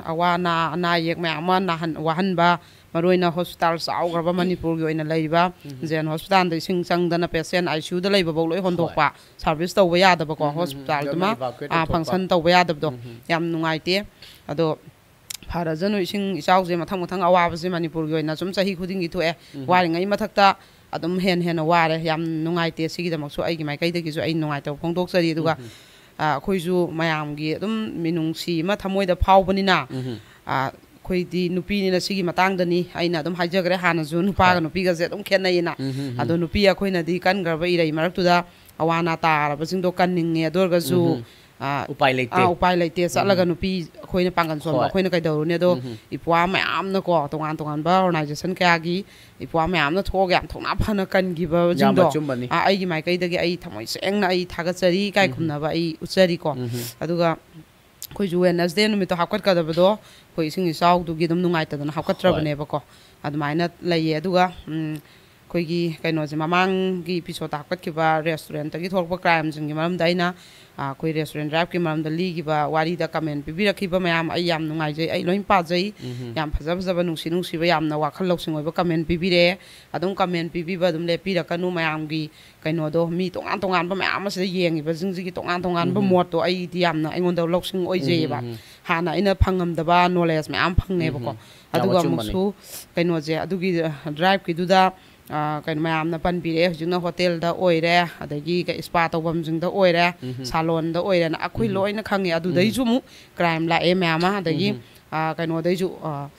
ꯑꯋꯥ ꯑꯅꯥ, ꯑꯅꯥ ꯑꯌꯦꯛ ꯃꯌꯥꯝ ꯑꯃ ꯅꯥꯍꯟ-, ꯋꯥꯍꯟꯕ, ꯃꯔꯨꯑꯣꯏꯅ ꯍꯣꯁꯄꯤꯇꯥꯜ ꯆꯥꯎꯈ꯭ꯔꯕ ꯃꯅꯤꯄꯨꯔꯒꯤ ꯑꯣꯏꯅ ꯂꯩꯔꯤꯕ ꯎꯝ꯫ ꯖꯦꯟ ꯍꯣꯁꯄꯤꯇꯥꯜꯗ ꯏꯁꯤꯡ ꯆꯪꯗꯅ ꯄꯦꯁꯦꯟ ꯑꯥꯏ ꯁꯤ ꯌꯨꯗ ꯂꯩꯕꯐꯧ ꯂꯣꯏ ꯍꯣꯏ꯫ ꯍꯣꯟꯗꯣꯛꯄ, ꯁꯥꯔꯚꯤꯁ ꯇꯧꯕ ꯌꯥꯗꯕꯀꯣ, ꯎꯝ, ꯎꯝ, ꯎꯝ꯫ ꯍꯣꯁꯄꯤꯇꯥꯜꯗꯨꯃ, ꯂꯣꯏꯅ evacuate ꯑꯥ, ꯇꯧꯊꯣꯛꯄ꯫ ꯐꯪꯁꯟ ꯇꯧꯕ ꯌꯥꯗꯕꯗꯣ ꯎꯝ, ꯎꯝ꯫ ꯌꯥꯝ ꯅꯨꯡꯉꯥꯏꯇꯦ꯫ ꯑꯗꯣ ꯐꯔꯖꯅꯨ, ꯏꯁꯤꯡ ꯏꯆꯥꯎꯁꯦ ꯃꯊꯪ ꯃꯊꯪ ꯑꯋꯥꯕꯁꯦ ꯃꯅꯤꯄꯨꯔꯒꯤ ꯑꯣꯏꯅ ꯁꯨꯝ ꯆꯍꯤ ꯈꯨꯗꯤꯡꯒꯤ ꯊꯣꯛꯑꯦ꯫ ꯎꯝ꯫ ꯋꯥꯔꯤꯉꯩ ꯃꯊꯛꯇ ꯑꯗꯨꯝ ꯍꯦꯟꯅ ꯍꯦꯟꯅ ꯋꯥꯔꯦ꯫ ꯌꯥꯝ ꯅꯨꯡꯉꯥꯏꯇꯦ꯫ ꯁꯤꯒꯤꯗꯃꯛꯁꯨ ꯑꯩꯒꯤ ꯃꯥꯏꯀꯩꯗꯒꯤꯁꯨ ꯑꯩ ꯅꯨꯡꯉꯥꯏꯇꯕ ꯐꯣꯡꯗꯣꯛꯆꯔꯤ꯫ ꯑꯗꯨꯒ, ꯎꯝ꯫ ꯑ, ꯑꯩꯈꯣꯏꯁꯨ ꯃꯌꯥꯝꯒꯤ ꯑꯗꯨꯝ ꯃꯤꯅꯨꯡꯁꯤ ꯑꯃ ꯊꯃꯣꯏꯗ ꯐꯥꯎꯕꯅꯤꯅ, ꯎꯝ꯫ ꯑ, ꯑꯩꯈꯣꯏꯗꯤ ꯅꯨꯄꯤꯅꯤꯅ ꯁꯤꯒꯤ ꯃꯇꯥꯡꯗꯅꯤ ꯑꯩꯅ ꯑꯗꯨꯝ ꯍꯥꯏꯖꯈ꯭ꯔꯦ, ꯍꯥꯟꯅꯁꯨ ꯅꯨꯄꯥꯒ ꯍꯣꯏ꯫ ꯅꯨꯄꯤꯒꯁꯦ ꯑꯗꯨꯝ ꯈꯦꯠꯅꯩꯌꯦꯅ꯫ ꯎꯝ, ꯎꯝ, ꯎꯝ꯫ ꯑꯗꯣ ꯅꯨꯄꯤ ꯑꯩꯈꯣꯏꯅꯗꯤ ꯀꯟꯈ꯭ꯔꯕ ꯏꯔꯩ ꯃꯔꯛꯇꯨꯗ ꯑꯋꯥ ꯑꯅꯥ ꯇꯥꯔꯕꯁꯤꯡꯗꯣ ꯀꯟꯅꯤꯡꯉꯦ꯫ ꯑꯗꯨ ꯑꯣꯏꯔꯒꯁꯨ, ꯎꯝ꯫ ꯑ, ꯎꯄꯥꯏ ꯂꯩꯇꯦ꯫ ꯑ, ꯎꯄꯥꯏ ꯂꯩꯇꯦ꯫ ꯆꯠꯂꯒ ꯎꯝ꯫ ꯅꯨꯄꯤ ꯑꯩꯈꯣꯏꯅ ꯄꯥꯡꯒꯜ ꯁꯣꯟꯕ ꯍꯣꯏ꯫ ꯑꯩꯈꯣꯏꯅ ꯀꯩꯗꯧꯔꯨꯅꯤ? ꯑꯗꯣ ꯎꯝ꯫ ꯏꯄ꯭ꯋꯥ ꯃꯌꯥꯝꯅꯀꯣ, ꯇꯣꯉꯥꯟ ꯇꯣꯉꯥꯟꯕ ꯑꯣꯔꯒꯅꯥꯏꯖꯦꯁꯟ ꯀꯌꯥꯒꯤ ꯏꯄ꯭ꯋꯥ ꯃꯌꯥꯝꯅ ꯊꯣꯛꯑꯒ ꯌꯥꯝ ꯊꯧꯅꯥ ꯐꯅ ꯀꯟꯈꯤꯕꯁꯤꯡꯗꯣ, ꯌꯥꯝ ꯑꯆꯨꯝꯕꯅꯤ꯫ ꯑ, ꯑꯩꯒꯤ ꯃꯥꯏꯀꯩꯗꯒꯤ ꯑꯩ ꯊꯃꯣꯏ ꯁꯦꯡꯅ ꯑꯩ ꯊꯥꯒꯠꯆꯔꯤ, ꯏꯀꯥꯏ ꯎꯝ꯫ ꯈꯨꯝꯅꯕ ꯑꯩ ꯎꯠꯆꯔꯤꯀꯣ꯫ ꯎꯝ꯫ ꯑꯗꯨꯒ ꯑꯩꯈꯣꯏꯁꯨ ꯋꯦꯅꯁꯗꯦ ꯅꯨꯃꯤꯠꯇꯣ ꯍꯥꯞꯀꯠꯀꯗꯕꯗꯣ ꯑꯩꯈꯣꯏ ꯏꯁꯤꯡ ꯏꯆꯥꯎꯗꯨꯒꯤ ꯑꯗꯨꯝ ꯅꯨꯡꯉꯥꯏꯇꯗꯅ ꯍꯥꯞꯀꯠꯇ꯭ꯔꯕꯅꯦꯕꯀꯣ꯫ ꯑꯗꯨꯃꯥꯏꯅ ꯂꯩꯌꯦ꯫ ꯑꯗꯨꯒ ꯎꯝ, ꯑꯩꯈꯣꯏꯒꯤ ꯀꯩꯅꯣꯁꯦ, ꯃꯃꯥꯡꯒꯤ ꯏꯄꯤꯁꯣꯗ ꯍꯥꯞꯀꯠꯈꯤꯕ ꯔꯦꯁꯇꯨꯔꯦꯟꯇꯒꯤ ꯊꯣꯛꯂꯛꯄ ꯀ꯭ꯔꯥꯏꯝꯁꯤꯡꯒꯤ ꯃꯔꯝꯗ ꯑꯩꯅ, ꯑ, ꯑꯩꯈꯣꯏ ꯔꯦꯁꯇꯨꯔꯦꯟ ꯗ꯭ꯔꯥꯏꯚꯀꯤ ꯃꯔꯝꯗ ꯂꯤꯈꯤꯕ ꯋꯥꯔꯤꯗ ꯀꯃꯦꯟ ꯄꯤꯕꯤꯔꯛꯈꯤꯕ ꯃꯌꯥꯝ ꯑꯩ ꯌꯥꯝ ꯅꯨꯡꯉꯥꯏꯖꯩ꯫ ꯑꯩ ꯂꯣꯏ ꯄꯥꯖꯩ꯫ ꯎꯝ꯫ ꯌꯥꯝ ꯐꯖ ꯐꯖꯕ, ꯅꯨꯡꯁꯤ ꯅꯨꯡꯁꯤꯕ, ꯌꯥꯝꯅ ꯋꯥꯈꯜ ꯂꯧꯁꯤꯡ ꯑꯣꯏꯕ ꯀꯃꯦꯟ ꯄꯤꯕꯤꯔꯛꯑꯦ꯫ ꯑꯗꯨꯝ ꯀꯃꯦꯟ ꯄꯤꯕꯤꯕ ꯑꯗꯨꯝ ꯂꯦꯞꯄꯤꯔꯛꯀꯅꯨ꯫ ꯃꯌꯥꯝꯒꯤ ꯀꯩꯅꯣꯗꯣ, ꯃꯤ ꯇꯣꯉꯥꯟ ꯇꯣꯉꯥꯟꯕ ꯃꯌꯥꯝ ꯑꯃ ꯁꯤꯗ ꯌꯦꯡꯉꯤꯕꯁꯤꯡꯁꯤꯒꯤ ꯇꯣꯉꯥꯟ ꯇꯣꯉꯥꯟꯕ ꯎꯝ꯫ ꯃꯣꯠꯇꯣ ꯑꯩꯗꯤ ꯌꯥꯝꯅ ꯑꯩꯉꯣꯟꯗ ꯂꯧꯁꯤꯡ ꯑꯣꯏꯖꯩꯌꯦꯕ꯫ ꯎꯝ꯫ ꯍꯥꯟꯅ ꯑꯩꯅ ꯐꯪꯉꯝꯗꯕ ꯅꯣꯂꯦꯖ ꯃꯌꯥꯝ ꯐꯪꯉꯦꯕꯀꯣ꯫ ꯎꯝ꯫ ꯌꯥꯝ ꯑꯗꯨꯒ ꯑꯆꯨꯝꯕꯅꯤ꯫ ꯑꯃꯨꯛꯁꯨ ꯀꯩꯅꯣꯁꯦ, ꯑꯗꯨꯒꯤ ꯗ꯭ꯔꯥꯏꯚꯀꯤꯗꯨꯗ, ꯑ, ꯀꯩꯅꯣ ꯃꯌꯥꯝꯅ ꯄꯟꯕꯤꯔꯛꯑꯦ꯫ ꯍꯧꯖꯤꯛꯅ ꯍꯣꯇꯦꯜꯗ ꯑꯣꯏꯔꯦ, ꯑꯗꯒꯤ ꯀꯩ, ꯁ꯭ꯄꯥ ꯇꯧꯐꯝꯁꯤꯡꯗ ꯑꯣꯏꯔꯦ, ꯎꯝ꯫ ꯁꯥꯂꯣꯟꯗ ꯑꯣꯏꯔꯦꯅ ꯑꯩꯈꯣꯏ ꯎꯝ꯫ ꯂꯣꯏꯅ ꯈꯪꯉꯦ꯫ ꯑꯗꯨꯗꯩꯁꯨ ꯎꯝ꯫ ꯑꯃꯨꯛ ꯀ꯭ꯔꯥꯏꯝ ꯂꯥꯛꯑꯦ ꯃꯌꯥꯝ ꯑꯃ꯫ ꯑꯗꯒꯤ, ꯎꯝ꯫ ꯑ, ꯀꯩꯅꯣꯗꯩꯁꯨ, ꯑ,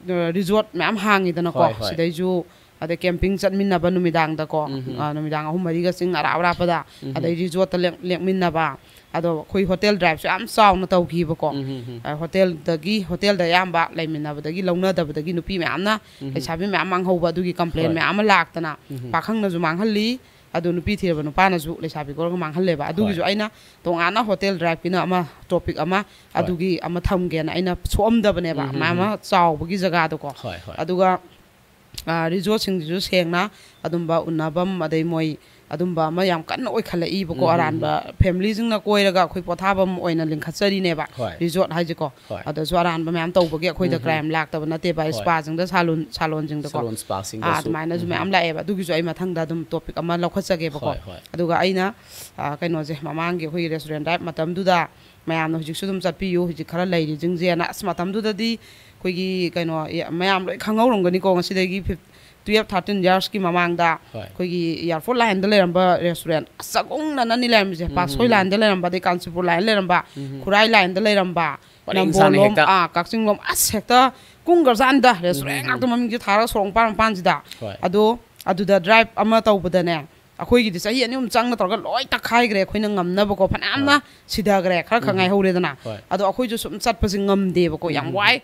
ꯔꯤꯖꯣꯔꯠ ꯃꯌꯥꯝ ꯍꯥꯡꯉꯤꯗꯅꯀꯣ꯫ ꯍꯣꯏ, ꯍꯣꯏ꯫ ꯁꯤꯗꯩꯁꯨ, ꯑꯗꯩ ꯀꯦꯝꯄꯤꯡ ꯆꯠꯃꯤꯟꯅꯕ ꯅꯨꯃꯤꯗꯥꯡꯗꯀꯣ, ꯎꯝ꯫ ꯑ, ꯅꯨꯃꯤꯗꯥꯡ ꯑꯍꯨꯝ ꯃꯔꯤꯒ ꯆꯤꯡ ꯑꯔꯥꯞ ꯑꯔꯥꯞꯄꯗ, ꯎꯝ꯫ ꯑꯗꯩ ꯔꯤꯖꯣꯔꯠꯇ ꯂꯦꯛ-, ꯂꯦꯛꯃꯤꯟꯅꯕ꯫ ꯑꯗꯣ ꯑꯩꯈꯣꯏ ꯍꯣꯇꯦꯜ ꯗ꯭ꯔꯥꯏꯚꯁꯨ ꯌꯥꯝ ꯆꯥꯎꯅ ꯇꯧꯈꯤꯕꯀꯣ꯫ ꯎꯝ꯫ ꯑ, ꯍꯣꯇꯦꯜꯗꯒꯤ, ꯍꯣꯇꯦꯜꯗ ꯑꯌꯥꯝꯕ ꯂꯩꯃꯤꯟꯅꯕꯗꯒꯤ, ꯂꯧꯅꯗꯕꯗꯒꯤ ꯅꯨꯄꯤ ꯃꯌꯥꯝꯅ, ꯎꯝ꯫ ꯂꯩꯁꯥꯕꯤ ꯃꯌꯥꯝ ꯃꯥꯡꯍꯧꯕ, ꯑꯗꯨꯒꯤ ꯀꯝꯄ꯭ꯂꯦꯟ ꯍꯣꯏ꯫ ꯃꯌꯥꯝ ꯑꯃ ꯂꯥꯛꯇꯅ, ꯎꯝ꯫ ꯄꯥꯈꯪꯅꯁꯨ ꯃꯥꯡꯍꯜꯂꯤ, ꯑꯗꯨ ꯅꯨꯄꯤ ꯊꯤꯔꯕ ꯅꯨꯄꯥꯅꯁꯨ ꯂꯩꯁꯥꯕꯤ ꯀꯣꯏꯔꯒ ꯃꯥꯡꯍꯜꯂꯦꯕ꯫ ꯑꯗꯨꯒꯤꯁꯨ ꯍꯣꯏ꯫ ꯑꯩꯅ ꯇꯣꯉꯥꯟꯅ ꯍꯣꯇꯦꯜ ꯗ꯭ꯔꯥꯏꯚꯀꯤꯅ ꯑꯃ ꯇꯣꯄꯤꯛ ꯑꯃ ꯍꯣꯏ꯫ ꯑꯗꯨꯒꯤ ꯑꯃ ꯊꯝꯒꯦꯅ ꯑꯩꯅ ꯁꯣꯛꯑꯝꯗꯕꯅꯦꯕ, ꯎꯝ, ꯃꯌꯥꯝ ꯎꯝ, ꯑꯃ ꯆꯥꯎꯕꯒꯤ ꯖꯒꯥꯗꯣꯀꯣ꯫ ꯍꯣꯏ, ꯍꯣꯏ꯫ ꯑꯗꯨꯒ, ꯑ, ꯔꯤꯖꯣꯔꯠꯁꯤꯡꯁꯤꯁꯨ ꯁꯦꯡꯅ ꯑꯗꯨꯝꯕ ꯎꯅꯐꯝ, ꯑꯗꯩ ꯃꯣꯏ ꯑꯗꯨꯝꯕ ꯑꯃ ꯌꯥꯝ ꯀꯟꯅ ꯑꯣꯏꯈꯠꯂꯛꯏꯕꯀꯣ꯫ ꯎꯝ, ꯎꯝ, ꯑꯔꯥꯟꯕ ꯎꯝ꯫ ꯐꯦꯃꯤꯂꯤꯁꯤꯡꯅ ꯀꯣꯏꯔꯒ ꯑꯩꯈꯣꯏ ꯄꯣꯊꯥꯐꯝ ꯑꯣꯏꯅ ꯂꯤꯡꯈꯠꯆꯔꯤꯅꯦꯕ ꯍꯣꯏ꯫ ꯔꯤꯖꯣꯔꯠ ꯍꯥꯏꯁꯦꯀꯣ꯫ ꯍꯣꯏ꯫ ꯑꯗꯁꯨ ꯑꯔꯥꯟꯕ ꯃꯌꯥꯝ ꯇꯧꯕꯒꯤ ꯑꯩꯈꯣꯏꯗ ꯎꯝ, ꯎꯝ꯫ ꯀ꯭ꯔꯥꯏꯝ ꯂꯥꯛꯇꯕ ꯅꯠꯇꯦꯕ꯫ ꯍꯣꯏ꯫ ꯁ꯭ꯄꯥꯁꯤꯡꯗ, ꯁꯥꯂꯣꯟ, ꯁꯥꯂꯣꯟꯁꯤꯡꯗꯀꯣ꯫ ꯁꯥꯂꯣꯟ ꯁ꯭ꯄꯥꯁꯤꯡꯗꯁꯨ꯫ ꯑꯥ, ꯑꯗꯨꯃꯥꯏꯅꯁꯨ ꯎꯝ, ꯃꯌꯥꯝ ꯎꯝ꯫ ꯂꯥꯛꯑꯦꯕ꯫ ꯑꯗꯨꯒꯤꯁꯨ ꯑꯩ ꯃꯊꯪꯗ ꯑꯗꯨꯝ ꯇꯣꯄꯤꯛ ꯑꯃ ꯂꯧꯈꯠꯆꯒꯦꯕꯀꯣ꯫ ꯍꯣꯏ, ꯍꯣꯏ꯫ ꯑꯗꯨꯒ ꯑꯩꯅ, ꯑ, ꯀꯩꯅꯣꯁꯦ, ꯃꯃꯥꯡꯒꯤ ꯑꯩꯈꯣꯏꯒꯤ ꯔꯦꯁꯇꯨꯔꯦꯟ ꯗ꯭ꯔꯥꯏꯚ ꯃꯇꯝꯗꯨꯗ ꯃꯌꯥꯝꯅ ꯍꯧꯖꯤꯛꯁꯨ ꯑꯗꯨꯝ ꯆꯠꯄꯤꯌꯨ, ꯍꯧꯖꯤꯛ ꯈꯔ ꯂꯩꯔꯤꯁꯤꯡꯁꯦꯅ꯫ ꯑꯁ, ꯃꯇꯝꯗꯨꯗꯗꯤ ꯑꯩꯈꯣꯏꯒꯤ ꯀꯩꯅꯣ, ꯌꯥ-, ꯃꯌꯥꯝ ꯂꯣꯏ ꯈꯪꯍꯧꯔꯝꯒꯅꯤꯀꯣ, ꯉꯁꯤꯗꯒꯤ ꯐꯤꯐ-, ꯇꯨꯌꯦꯜꯐ, ꯊꯥꯔꯇꯤꯟ ꯌꯥꯔꯁꯀꯤ ꯃꯃꯥꯡꯗ ꯍꯣꯏ꯫ ꯑꯩꯈꯣꯏꯒꯤ ꯏꯌꯥꯔꯄꯣꯔꯠ ꯂꯥꯏꯟꯗ ꯂꯩꯔꯝꯕ ꯔꯦꯁꯇꯨꯔꯦꯟ ꯑꯁ ꯆꯒꯨꯡꯅꯅꯅꯤ ꯂꯩꯔꯝꯃꯤꯁꯦ꯫ ꯎꯝ, ꯄꯥꯠꯁꯣꯏ ꯎꯝ, ꯎꯝ꯫ ꯂꯥꯏꯟꯗ ꯂꯩꯔꯝꯕ, ꯑꯗꯩ ꯀꯥꯟꯆꯤꯄꯨꯔ ꯂꯥꯏꯟꯗ ꯂꯩꯔꯝꯕ, ꯎꯝ, ꯎꯝ꯫ ꯈꯨꯔꯥꯏ ꯂꯥꯏꯟꯗ ꯂꯩꯔꯝꯕ, ꯄꯔꯦꯡ ꯁꯥꯅ ꯅꯝꯕꯣꯜꯂꯣꯝ, ꯍꯦꯛꯇ꯫ ꯑꯥ, ꯀꯛꯆꯤꯡꯂꯣꯝ, ꯑꯁ ꯍꯦꯛꯇ ꯀꯨꯡꯒ꯭ꯔꯖꯥꯠꯅꯤꯗ, ꯎꯝ, ꯔꯦꯁꯇꯨꯔꯦꯟ ꯎꯝ, ꯎꯝ꯫ ꯉꯥꯛꯇ ꯃꯃꯤꯡꯁꯦ ꯊꯥꯔꯒ ꯁꯣꯔꯣꯛ ꯃꯄꯥꯟ ꯃꯄꯥꯟꯁꯤꯗ꯫ ꯍꯣꯏ꯫ ꯑꯗꯣ ꯑꯗꯨꯗ ꯗ꯭ꯔꯥꯏꯚ ꯑꯃ ꯇꯧꯕꯗꯅꯦ, ꯑꯩꯈꯣꯏꯒꯤꯗꯤ ꯆꯍꯤ ꯑꯅꯤ ꯑꯍꯨꯝ ꯆꯪꯅ ꯇꯧꯔꯒ ꯂꯣꯏ ꯇꯛꯈꯥꯏꯈ꯭ꯔꯦ꯫ ꯑꯩꯈꯣꯏꯅ ꯉꯝꯅꯕꯀꯣ, ꯐꯅꯌꯥꯝꯅ ꯍꯣꯏ꯫ ꯁꯤꯊꯈ꯭ꯔꯦ, ꯈꯔ ꯈꯛ ꯎꯝ꯫ ꯉꯥꯏꯍꯧꯔꯦꯗꯅ꯫ ꯍꯣꯏ꯫ ꯑꯗꯣ ꯑꯩꯈꯣꯏꯁꯨ ꯁꯨꯝ ꯆꯠꯄꯁꯦ ꯉꯝꯗꯦꯕꯀꯣ, ꯌꯥꯝ ꯎꯝ꯫ ꯋꯥꯏ꯫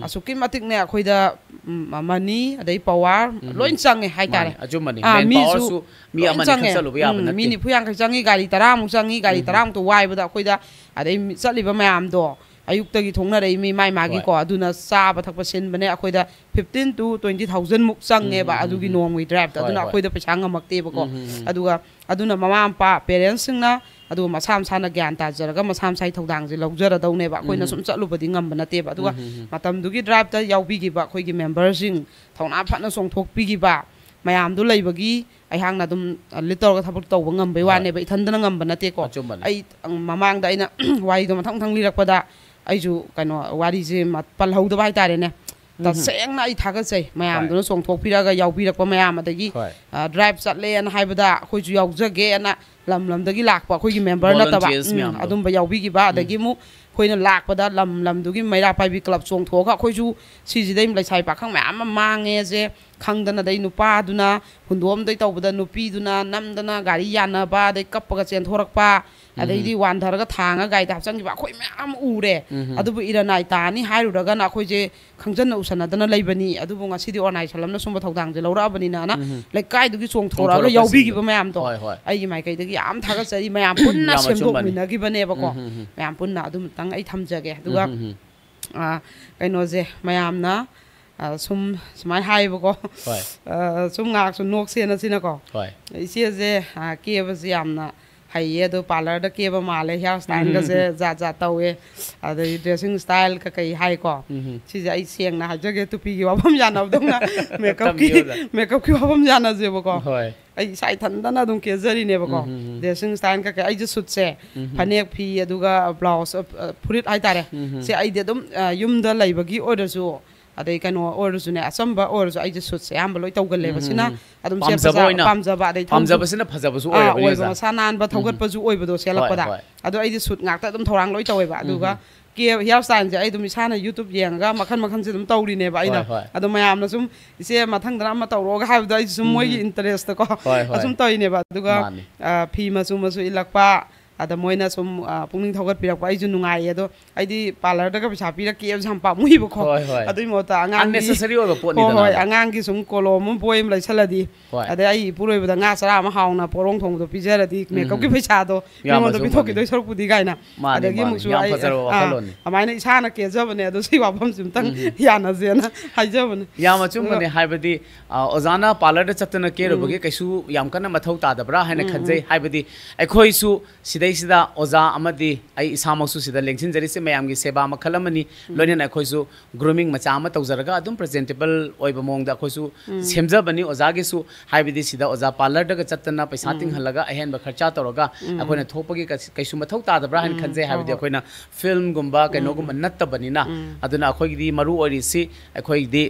ꯑꯁꯨꯛꯀꯤ ꯃꯇꯤꯛꯅꯦ ꯑꯩꯈꯣꯏꯗ, ꯎꯝ, ꯃꯅꯤ ꯑꯗꯩ ꯄꯋꯥꯔ ꯂꯣꯏ ꯆꯪꯉꯦ ꯍꯥꯏꯇꯥꯔꯦ꯫ ꯃꯥꯅꯤ, ꯑꯆꯨꯝꯕꯅꯤ꯫ ꯑꯥ, ꯃꯦꯟ ꯃꯤꯁꯨ ꯄꯋꯥꯔꯁꯨ ꯃꯤ ꯂꯣꯏ ꯑꯃꯅꯤ ꯈꯛ ꯆꯪꯉꯦ꯫ ꯆꯠꯂꯨꯕ ꯌꯥꯕ ꯎꯝ, ꯅꯠꯇꯦ꯫ ꯃꯤ ꯅꯤꯐꯨ ꯌꯥꯡꯈꯩ ꯆꯪꯉꯤ, ꯒꯥꯔꯤ ꯇꯔꯥꯃꯨꯛ ꯆꯪꯉꯤ, ꯒꯥꯔꯤ ꯇꯔꯥꯃꯨꯛꯇ ꯋꯥꯏꯕꯗ ꯑꯩꯈꯣꯏꯗ, ꯑꯗꯩ ꯃꯤ-, ꯆꯠꯂꯤꯕ ꯃꯌꯥꯝꯗꯣ ꯑꯌꯨꯛꯇꯒꯤ ꯊꯣꯛꯅꯔꯛꯏ ꯃꯤ ꯃꯥꯏ ꯃꯥꯒꯤꯀꯣ, ꯑꯗꯨꯅ ꯆꯥꯕ ꯊꯛꯄ ꯁꯤꯟꯕꯅꯦ ꯑꯩꯈꯣꯏꯗ ꯐꯤꯐꯇꯤꯟ ꯇꯨ ꯇ꯭ꯋꯦꯟꯇꯤ ꯊꯥꯎꯖꯟ ꯃꯨꯛ ꯆꯪꯉꯦꯕ ꯑꯗꯨꯒꯤ ꯅꯣꯡꯃꯒꯤ ꯗ꯭ꯔꯥꯏꯞꯇ꯫ ꯍꯣꯏ, ꯑꯗꯨꯅ ꯍꯣꯏ꯫ ꯑꯩꯈꯣꯏꯗ ꯄꯩꯁꯥ ꯉꯝꯃꯛꯇꯦꯕꯀꯣ꯫ ꯑꯗꯨꯒ ꯑꯗꯨꯅ ꯃꯃꯥ ꯃꯄꯥ, ꯄꯦꯔꯦꯟꯁꯁꯤꯡꯅ, ꯑꯗꯨꯒ ꯃꯁꯥ ꯃꯁꯥꯅ ꯒ꯭ꯌꯥꯟ ꯇꯥꯖꯔꯒ ꯃꯁꯥ ꯃꯁꯥꯒꯤ ꯊꯧꯗꯥꯡꯁꯦ ꯂꯧꯖꯔꯗꯧꯅꯦꯕ꯫ ꯑꯩꯈꯣꯏꯅ ꯁꯨꯝ ꯆꯠꯂꯨꯕꯗꯤ ꯉꯝꯕ ꯅꯠꯇꯦꯕ꯫ ꯑꯗꯨꯒ ꯃꯇꯝꯗꯨꯒꯤ ꯗ꯭ꯔꯥꯏꯞꯇ ꯌꯥꯎꯕꯤꯈꯤꯕ ꯑꯩꯈꯣꯏꯒꯤ ꯃꯦꯝꯕꯔꯁꯤꯡ, ꯊꯧꯅꯥ ꯐꯅ ꯆꯣꯡꯊꯣꯛꯄꯤꯈꯤꯕ ꯃꯌꯥꯝꯗꯨ ꯂꯩꯕꯒꯤ ꯑꯩꯍꯥꯛꯅ ꯑꯗꯨꯝ ꯂꯤꯠ ꯇꯧꯔꯒ ꯊꯕꯛ ꯇꯧꯕ ꯉꯝꯕꯩ ꯍꯣꯏ꯫ ꯋꯥꯅꯦꯕ, ꯏꯊꯟꯗꯅ ꯉꯝꯕ ꯅꯠꯇꯦꯀꯣ꯫ ꯑꯆꯨꯝꯕꯅꯦ꯫ ꯑꯩ, ꯑꯪ, ꯃꯃꯥꯡꯗ ꯑꯩꯅ ꯋꯥꯔꯤꯗꯣ ꯃꯊꯪ ꯃꯊꯪ ꯂꯤꯔꯛꯄꯗ ꯑꯩꯁꯨ ꯀꯩꯅꯣ, ꯋꯥꯔꯤꯁꯦ ꯃ-, ꯄꯜꯍꯧꯗꯕ ꯍꯥꯏꯇꯥꯔꯦꯅꯦ꯫ ꯇꯁꯦꯡꯅ ꯑꯩ ꯊꯥꯒꯠꯆꯩ ꯃꯌꯥꯝꯗꯨꯅ ꯆꯣꯡꯊꯣꯛꯄꯤꯔꯒ ꯌꯥꯎꯕꯤꯔꯛꯄ ꯃꯌꯥꯝ, ꯑꯗꯒꯤ ꯍꯣꯏ꯫ ꯑ, ꯗ꯭ꯔꯥꯏꯞ ꯆꯠꯂꯦꯅ ꯍꯥꯏꯕꯗ ꯑꯩꯈꯣꯏꯁꯨ ꯌꯥꯎꯖꯒꯦꯅ ꯂꯝ ꯂꯝꯗꯒꯤ ꯂꯥꯛꯄ ꯑꯩꯈꯣꯏꯒꯤ ꯃꯦꯝꯕꯔ ꯅꯠꯇꯕ, Volunteers ꯎꯝ, ꯃꯌꯥꯝꯗꯣ꯫ ꯑꯗꯨꯝꯕ ꯌꯥꯎꯕꯤꯈꯤꯕ꯫ ꯑꯗꯒꯤ ꯑꯃꯨꯛ ꯑꯩꯈꯣꯏꯅ ꯂꯥꯛꯄꯗ ꯂꯝ ꯂꯝꯗꯨꯒꯤ ꯃꯩꯔꯥ ꯄꯥꯏꯕꯤ ꯀ꯭ꯂꯕ ꯆꯣꯡꯊꯣꯛꯑꯒ ꯑꯩꯈꯣꯏꯁꯨ ꯁꯤꯁꯤꯗꯩ ꯂꯩꯁꯥꯕꯤ ꯄꯥꯈꯪ ꯃꯌꯥꯝ ꯑꯃ ꯃꯥꯡꯉꯦꯁꯦ ꯈꯪꯗꯅ, ꯑꯗꯩ ꯅꯨꯄꯥꯗꯨꯅ ꯍꯨꯟꯗꯣꯛꯑꯝꯗꯩ ꯇꯧꯕꯗ ꯅꯨꯄꯤꯗꯨꯅ ꯅꯝꯗꯅ ꯒꯥꯔꯤ ꯌꯥꯟꯅꯕ, ꯑꯗꯩ ꯀꯞꯄꯒ ꯆꯦꯟꯊꯣꯔꯛꯄ, ꯑꯗꯩꯗꯤ ꯋꯥꯟꯊꯔꯒ ꯊꯥꯡꯉ ꯒꯥꯔꯤꯗ ꯍꯥꯞꯆꯤꯟꯈꯤꯕ ꯑꯩꯈꯣꯏ ꯃꯌꯥꯝ ꯎꯔꯦ꯫ ꯑꯗꯨꯕꯨ ꯏꯔꯅꯥꯏ ꯇꯥꯅꯤ ꯍꯥꯏꯔꯨꯔꯒꯅ ꯑꯩꯈꯣꯏꯁꯦ ꯈꯪꯖꯟꯅ ꯎꯁꯟꯅꯗꯅ ꯂꯩꯕꯅꯤ꯫ ꯑꯗꯨꯕꯨ ꯉꯁꯤꯗꯤ ꯑꯣꯔꯒꯅꯥꯏꯖꯦꯁꯟ ꯑꯃꯅ ꯁꯨꯝꯕ ꯊꯧꯗꯥꯡꯁꯦ ꯂꯧꯔꯛꯑꯕꯅꯤꯅꯅ ꯂꯩꯀꯥꯏꯗꯨꯒꯤ ꯆꯣꯡꯊꯣꯔꯛꯑꯒ ꯆꯣꯡꯊꯣꯔꯛꯄꯁꯤꯡꯗꯣ꯫ ꯌꯥꯎꯕꯤꯈꯤꯕ ꯃꯌꯥꯝꯗꯣ ꯍꯣꯏ, ꯍꯣꯏ꯫ ꯑꯩꯒꯤ ꯃꯥꯏꯀꯩꯗꯒꯤ ꯌꯥꯝ ꯊꯥꯒꯠꯆꯔꯤ꯫ ꯃꯌꯥꯝ ꯄꯨꯟꯅ ꯌꯥꯝ ꯑꯆꯨꯝꯕꯅꯤ꯫ ꯁꯦꯝꯗꯣꯛꯃꯤꯟꯅꯈꯤꯕꯅꯦꯕꯀꯣ꯫ ꯃꯌꯥꯝ ꯄꯨꯟꯅ ꯑꯗꯨꯃꯇꯪ ꯑꯩ ꯊꯝꯖꯒꯦ꯫ ꯑꯗꯨꯒ ꯑ, ꯀꯩꯅꯣꯁꯦ ꯃꯌꯥꯝꯅ, ꯑ, ꯁꯨꯝ ꯁꯨꯃꯥꯏꯅ ꯍꯥꯏꯌꯦꯕꯀꯣ꯫ ꯍꯣꯏ꯫ ꯑ, ꯁꯨꯝ ꯉꯥꯏꯍꯥꯛꯁꯨ ꯅꯣꯛꯁꯦꯅ ꯁꯤꯅꯀꯣ꯫ ꯍꯣꯏ꯫ ꯏꯆꯦꯁꯦ, ꯑ, ꯀꯦꯕꯁꯦ ꯌꯥꯝꯅ ꯍꯩꯌꯦ, ꯑꯗꯣ ꯄꯥꯔꯂꯔꯗ ꯀꯦꯕ ꯃꯥꯜꯂꯦ, ꯍꯤꯌꯥꯔ ꯁ꯭ꯇꯥꯏꯜꯒꯁꯦ ꯖꯥꯠ ꯖꯥꯠ ꯇꯧꯋꯦ, ꯑꯗꯩ ꯗ꯭ꯔꯦꯁꯤꯡ ꯁ꯭ꯇꯥꯏꯜ ꯀꯀꯩ ꯍꯥꯏꯀꯣ꯫ ꯁꯤꯁꯦ ꯑꯩ ꯁꯦꯡꯅ ꯍꯥꯏꯖꯒꯦ, ꯇꯨꯄꯤꯒꯤ ꯋꯥꯐꯝ ꯌꯥꯅꯕꯗꯧꯅ ꯃꯦꯀꯞꯀꯤ, ꯇꯝꯕꯤꯌꯨꯗ꯫ ꯃꯦꯀꯞꯀꯤ ꯋꯥꯐꯝ ꯌꯥꯅꯁꯦꯕꯀꯣ꯫ ꯍꯣꯏ꯫ ꯑꯩ ꯏꯁꯥ ꯏꯊꯟꯗꯅ ꯑꯗꯨꯝ ꯀꯦꯖꯔꯤꯅꯦꯕꯀꯣ꯫ ꯗ꯭ꯔꯦꯁꯤꯡ ꯁ꯭ꯇꯥꯏꯜ ꯀꯀꯩ ꯑꯩꯁꯦ ꯁꯨꯠꯁꯦ, ꯐꯅꯦꯛ ꯐꯤ, ꯑꯗꯨꯒ ꯕ꯭ꯂꯥꯎꯁ, ꯑ, ꯑ, ꯐꯨꯔꯤꯠ ꯍꯥꯏꯇꯥꯔꯦ꯫ ꯁꯦ ꯑꯩꯗꯤ ꯑꯗꯨꯝ, ꯑ, ꯌꯨꯝꯗ ꯂꯩꯕꯒꯤ ꯑꯣꯏꯔꯁꯨ, ꯑꯗꯩ ꯀꯩꯅꯣ ꯑꯣꯏꯔꯁꯨꯅꯦ, ꯑꯆꯝꯕ ꯑꯣꯏꯔꯁꯨ ꯑꯩꯁꯦ ꯁꯨꯠꯁꯦ ꯑꯌꯥꯝꯕ ꯂꯣꯏ ꯇꯧꯒꯜꯂꯦꯕ꯫ ꯁꯤꯅ ꯑꯗꯨꯝ ꯁꯦꯠꯄ ꯄꯥꯝꯖꯕ ꯆꯥ-, ꯑꯣꯏꯅ꯫ ꯄꯥꯝꯖꯕ, ꯑꯗꯩ ꯊꯧꯁꯨ-, ꯄꯥꯝꯖꯕꯁꯤꯅ ꯐꯖꯕꯁꯨ ꯑꯥ, ꯑꯣꯏꯔꯕꯅꯤꯗ꯫ ꯑꯣꯏꯕ, ꯃꯁꯥ ꯅꯥꯟꯕ ꯊꯧꯒꯠꯄꯁꯨ ꯑꯣꯏꯕꯗꯣ ꯁꯦꯠꯂꯛꯄꯗ꯫ ꯍꯣꯏ, ꯍꯣꯏ꯫ ꯑꯗꯣ ꯑꯩꯗꯤ ꯁꯨꯠ ꯉꯥꯛꯇ ꯑꯗꯨꯝ ꯊꯧꯔꯥꯡ ꯂꯣꯏ ꯇꯧꯋꯦꯕ꯫ ꯑꯗꯨꯒ ꯀꯦ-, ꯍꯤꯌꯥꯔ ꯁ꯭ꯇꯥꯏꯜꯁꯦ ꯑꯩ ꯑꯗꯨꯝ ꯏꯁꯥꯅ YouTube ꯌꯦꯡꯉꯒ ꯃꯈꯜ ꯃꯈꯜꯁꯦ ꯑꯗꯨꯝ ꯇꯧꯔꯤꯅꯦꯕ ꯑꯩꯅ꯫ ꯍꯣꯏ, ꯍꯣꯏ꯫ ꯑꯗꯣ ꯃꯌꯥꯝꯅ ꯁꯨꯝ, "ꯏꯆꯦ, ꯃꯊꯪꯗꯅ ꯑꯃ ꯇꯧꯔꯛꯑꯣꯒ" ꯍꯥꯏꯕꯗꯣ ꯑꯩꯁꯨ ꯁꯨꯝ ꯃꯣꯏꯒꯤ ꯎꯝ꯫ ꯏꯟꯇꯔꯦꯁꯇꯀꯣ ꯍꯣꯏ, ꯍꯣꯏ꯫ ꯑꯁꯨꯝ ꯇꯧꯔꯤꯅꯦꯕ꯫ ꯑꯗꯨꯒ, ꯃꯥꯅꯤ꯫ ꯑ, ꯐꯤ ꯃꯆꯨ ꯃꯆꯨ ꯏꯜꯂꯛꯄ, ꯑꯗ ꯃꯣꯏꯅ ꯁꯨꯝ, ꯑ, ꯄꯨꯛꯅꯤꯡ ꯊꯧꯒꯠꯄꯤꯔꯛꯄ ꯑꯩꯁꯨ ꯅꯨꯡꯉꯥꯏꯌꯦ꯫ ꯑꯗꯣ ꯑꯩꯗꯤ ꯄꯥꯔꯂꯔꯗꯒ ꯄꯩꯁꯥ ꯄꯤꯔꯛꯀꯦꯕꯁꯦ ꯌꯥꯝ ꯄꯥꯝꯃꯨꯏꯕꯀꯣ꯫ ꯍꯣꯏ, ꯍꯣꯏ꯫ ꯑꯗꯨꯒꯤ ꯃꯍꯨꯠꯇ ꯑꯉꯥꯡꯒꯤ, unnecessary ꯑꯣꯏꯕ ꯍꯣꯏ, ꯄꯣꯠꯅꯤꯗꯅ ꯍꯣꯏ, ꯑꯗꯣ꯫ ꯑꯉꯥꯡꯒꯤ ꯁꯨꯝ ꯀꯣꯂꯣꯝ ꯑꯃ, ꯕꯣꯏ ꯑꯃ ꯂꯩꯁꯜꯂꯗꯤ, ꯍꯣꯏ꯫ ꯑꯗꯩ ꯑꯩ ꯏꯄꯨꯔꯣꯏꯕꯗ ꯉꯥ ꯆꯔꯥ ꯑꯃ ꯍꯥꯎꯅ ꯄꯣꯔꯣꯡ ꯊꯣꯡꯕꯗꯣ ꯄꯤꯖꯔꯗꯤ, ꯎꯝ꯫ ꯃꯦꯀꯞꯀꯤ ꯄꯩꯁꯥꯗꯣ ꯌꯥꯝ ꯃꯤꯉꯣꯟꯗ ꯑꯆꯨꯝꯕꯅꯤ꯫ ꯄꯤꯊꯣꯛꯈꯤꯗꯣꯏ ꯁꯔꯨꯛꯄꯨꯗꯤ ꯀꯥꯏꯅ꯫ ꯃꯥꯅꯤ, ꯑꯗꯒꯤ ꯃꯥꯅꯤ꯫ ꯑꯃꯨꯛꯁꯨ ꯌꯥꯝ ꯑꯩ, ꯐꯖꯔꯕ ꯑꯥ, ꯋꯥꯈꯜꯂꯣꯟꯅꯤ꯫ ꯑꯗꯨꯃꯥꯏꯅ ꯏꯁꯥꯅ ꯀꯦꯖꯕꯅꯦ, ꯑꯗꯣ ꯁꯤ ꯋꯥꯐꯝꯁꯤ ꯑꯝꯇꯪ ꯎꯝ꯫ ꯌꯥꯅꯁꯦꯅ ꯍꯥꯏꯖꯕꯅꯦ꯫ ꯌꯥꯝ ꯑꯆꯨꯝꯕꯅꯦ, ꯑꯗꯨꯒ ꯍꯥꯏꯕꯗꯤ, ꯑ, ꯑꯣꯖꯥꯅ ꯄꯥꯔꯂꯔꯗ ꯆꯠꯇꯅ ꯀꯦꯔꯨꯕꯒꯤ ꯎꯝ꯫ ꯀꯩꯁꯨ ꯌꯥꯝ ꯀꯟꯅ ꯃꯊꯧ ꯇꯥꯗꯕ꯭ꯔꯥ ꯍꯥꯏꯅ ꯎꯝ, ꯈꯟꯖꯩ꯫ ꯎꯝ꯫ ꯍꯥꯏꯕꯗꯤ ꯑꯩꯈꯣꯏꯁꯨ ꯁꯤꯗꯩꯁꯤꯗ ꯑꯣꯖꯥ ꯑꯃꯗꯤ ꯑꯩ ꯏꯁꯥꯃꯛꯁꯨ ꯁꯤꯗ ꯂꯦꯡꯁꯤꯟꯖꯔꯤꯁꯦ ꯃꯌꯥꯝꯒꯤ ꯁꯦꯕꯥ ꯃꯈꯜ ꯑꯃꯅꯤ꯫ ꯎꯝ꯫ ꯂꯣꯏꯅꯅ ꯑꯩꯈꯣꯏꯁꯨ grooming ꯃꯆꯥ ꯑꯃ ꯇꯧꯖꯔꯒ ꯑꯗꯨꯝ presentable ꯑꯣꯏꯕ ꯃꯑꯣꯡꯗ ꯑꯩꯈꯣꯏꯁꯨ ꯎꯝ꯫ ꯁꯦꯝꯖꯕꯅꯤ꯫ ꯑꯣꯖꯥꯒꯤꯁꯨ, ꯍꯥꯏꯕꯗꯤ ꯁꯤꯗ ꯑꯣꯖꯥ ꯄꯥꯔꯂꯔꯗꯒ ꯆꯠꯇꯅ ꯄꯩꯁꯥ ꯎꯝ꯫ ꯇꯤꯡꯍꯜꯂꯒ ꯑꯍꯦꯟꯕ ꯈꯔꯆꯥ ꯇꯧꯔꯒ ꯎꯝ꯫ ꯑꯩꯈꯣꯏꯅ ꯊꯣꯛꯄꯒꯤ ꯀꯩꯁ-, ꯀꯩꯁꯨ ꯃꯊꯧ ꯇꯥꯗꯕ꯭ꯔꯥ ꯍꯥꯏꯅ ꯎꯝ, ꯈꯟꯖꯩ꯫ ꯍꯣꯏ, ꯍꯥꯏꯕꯗꯤ ꯍꯣꯏ꯫ ꯑꯩꯈꯣꯏꯅ ꯐꯤꯜꯝꯒꯨꯝꯕ ꯎꯝ꯫ ꯀꯩꯅꯣꯒꯨꯝꯕ ꯅꯠꯇꯕꯅꯤꯅ꯫ ꯎꯝ꯫ ꯑꯗꯨꯅ ꯑꯩꯈꯣꯏꯒꯤꯗꯤ ꯃꯔꯨ ꯑꯣꯏꯔꯤꯁꯤ ꯑꯩꯈꯣꯏꯒꯤꯗꯤ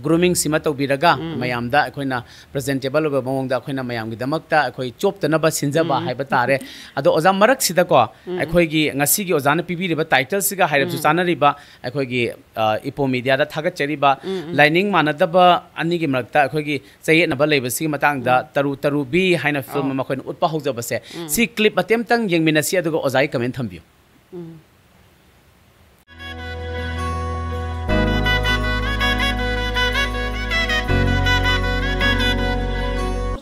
grooming ꯁꯤꯃ ꯇꯧꯕꯤꯔꯒ ꯎꯝ꯫ ꯃꯌꯥꯝꯗ ꯑꯩꯈꯣꯏꯅ presentable ꯑꯣꯏꯕ ꯃꯑꯣꯡꯗ ꯑꯩꯈꯣꯏꯅ ꯃꯌꯥꯝꯒꯤꯗꯃꯛꯇ ꯑꯩꯈꯣꯏ ꯆꯣꯞꯇꯅꯕ ꯁꯤꯟꯖꯕ ꯎꯝ꯫ ꯍꯥꯏꯕ ꯇꯥꯔꯦ꯫ ꯑꯗꯣ ꯑꯣꯖꯥ, ꯃꯔꯛꯁꯤꯗꯀꯣ, ꯎꯝ꯫ ꯑꯩꯈꯣꯏꯒꯤ ꯉꯁꯤꯒꯤ ꯑꯣꯖꯥꯅ ꯄꯤꯕꯤꯔꯤꯕ title ꯁꯤꯒ ꯍꯥꯏꯔꯞꯁꯨ ꯎꯝ꯫ ꯆꯥꯟꯅꯔꯤꯕ, ꯑꯩꯈꯣꯏꯒꯤ, ꯑ, ꯏꯄꯣ ꯃꯦꯗꯤꯌꯥꯗ ꯊꯥꯒꯠꯆꯔꯤꯕ ꯎꯝ, ꯎꯝ꯫ ꯂꯥꯏꯅꯤꯡ ꯃꯥꯟꯅꯗꯕ ꯑꯅꯤꯒꯤ ꯃꯔꯛꯇ ꯑꯩꯈꯣꯏꯒꯤ ꯆꯌꯦꯠꯅꯕ ꯂꯩꯕꯁꯤꯒꯤ ꯃꯇꯥꯡꯗ ꯎꯝ꯫ ꯇꯔꯨ ꯇꯔꯨꯕꯤ ꯍꯥꯏꯅ ꯐꯤꯜꯝ ꯑꯧ꯫ ꯑꯃ ꯑꯩꯈꯣꯏꯅ ꯎꯠꯄ ꯍꯧꯖꯕꯁꯦ, ꯎꯝ꯫ ꯁꯤ clip ꯃꯇꯦꯛ ꯑꯃꯇꯪ ꯌꯦꯡꯃꯤꯟꯅꯁꯤ, ꯑꯗꯨꯒ ꯑꯣꯖꯥꯒꯤ comment ꯊꯝꯕꯤꯌꯨ꯫ ꯎꯝ꯫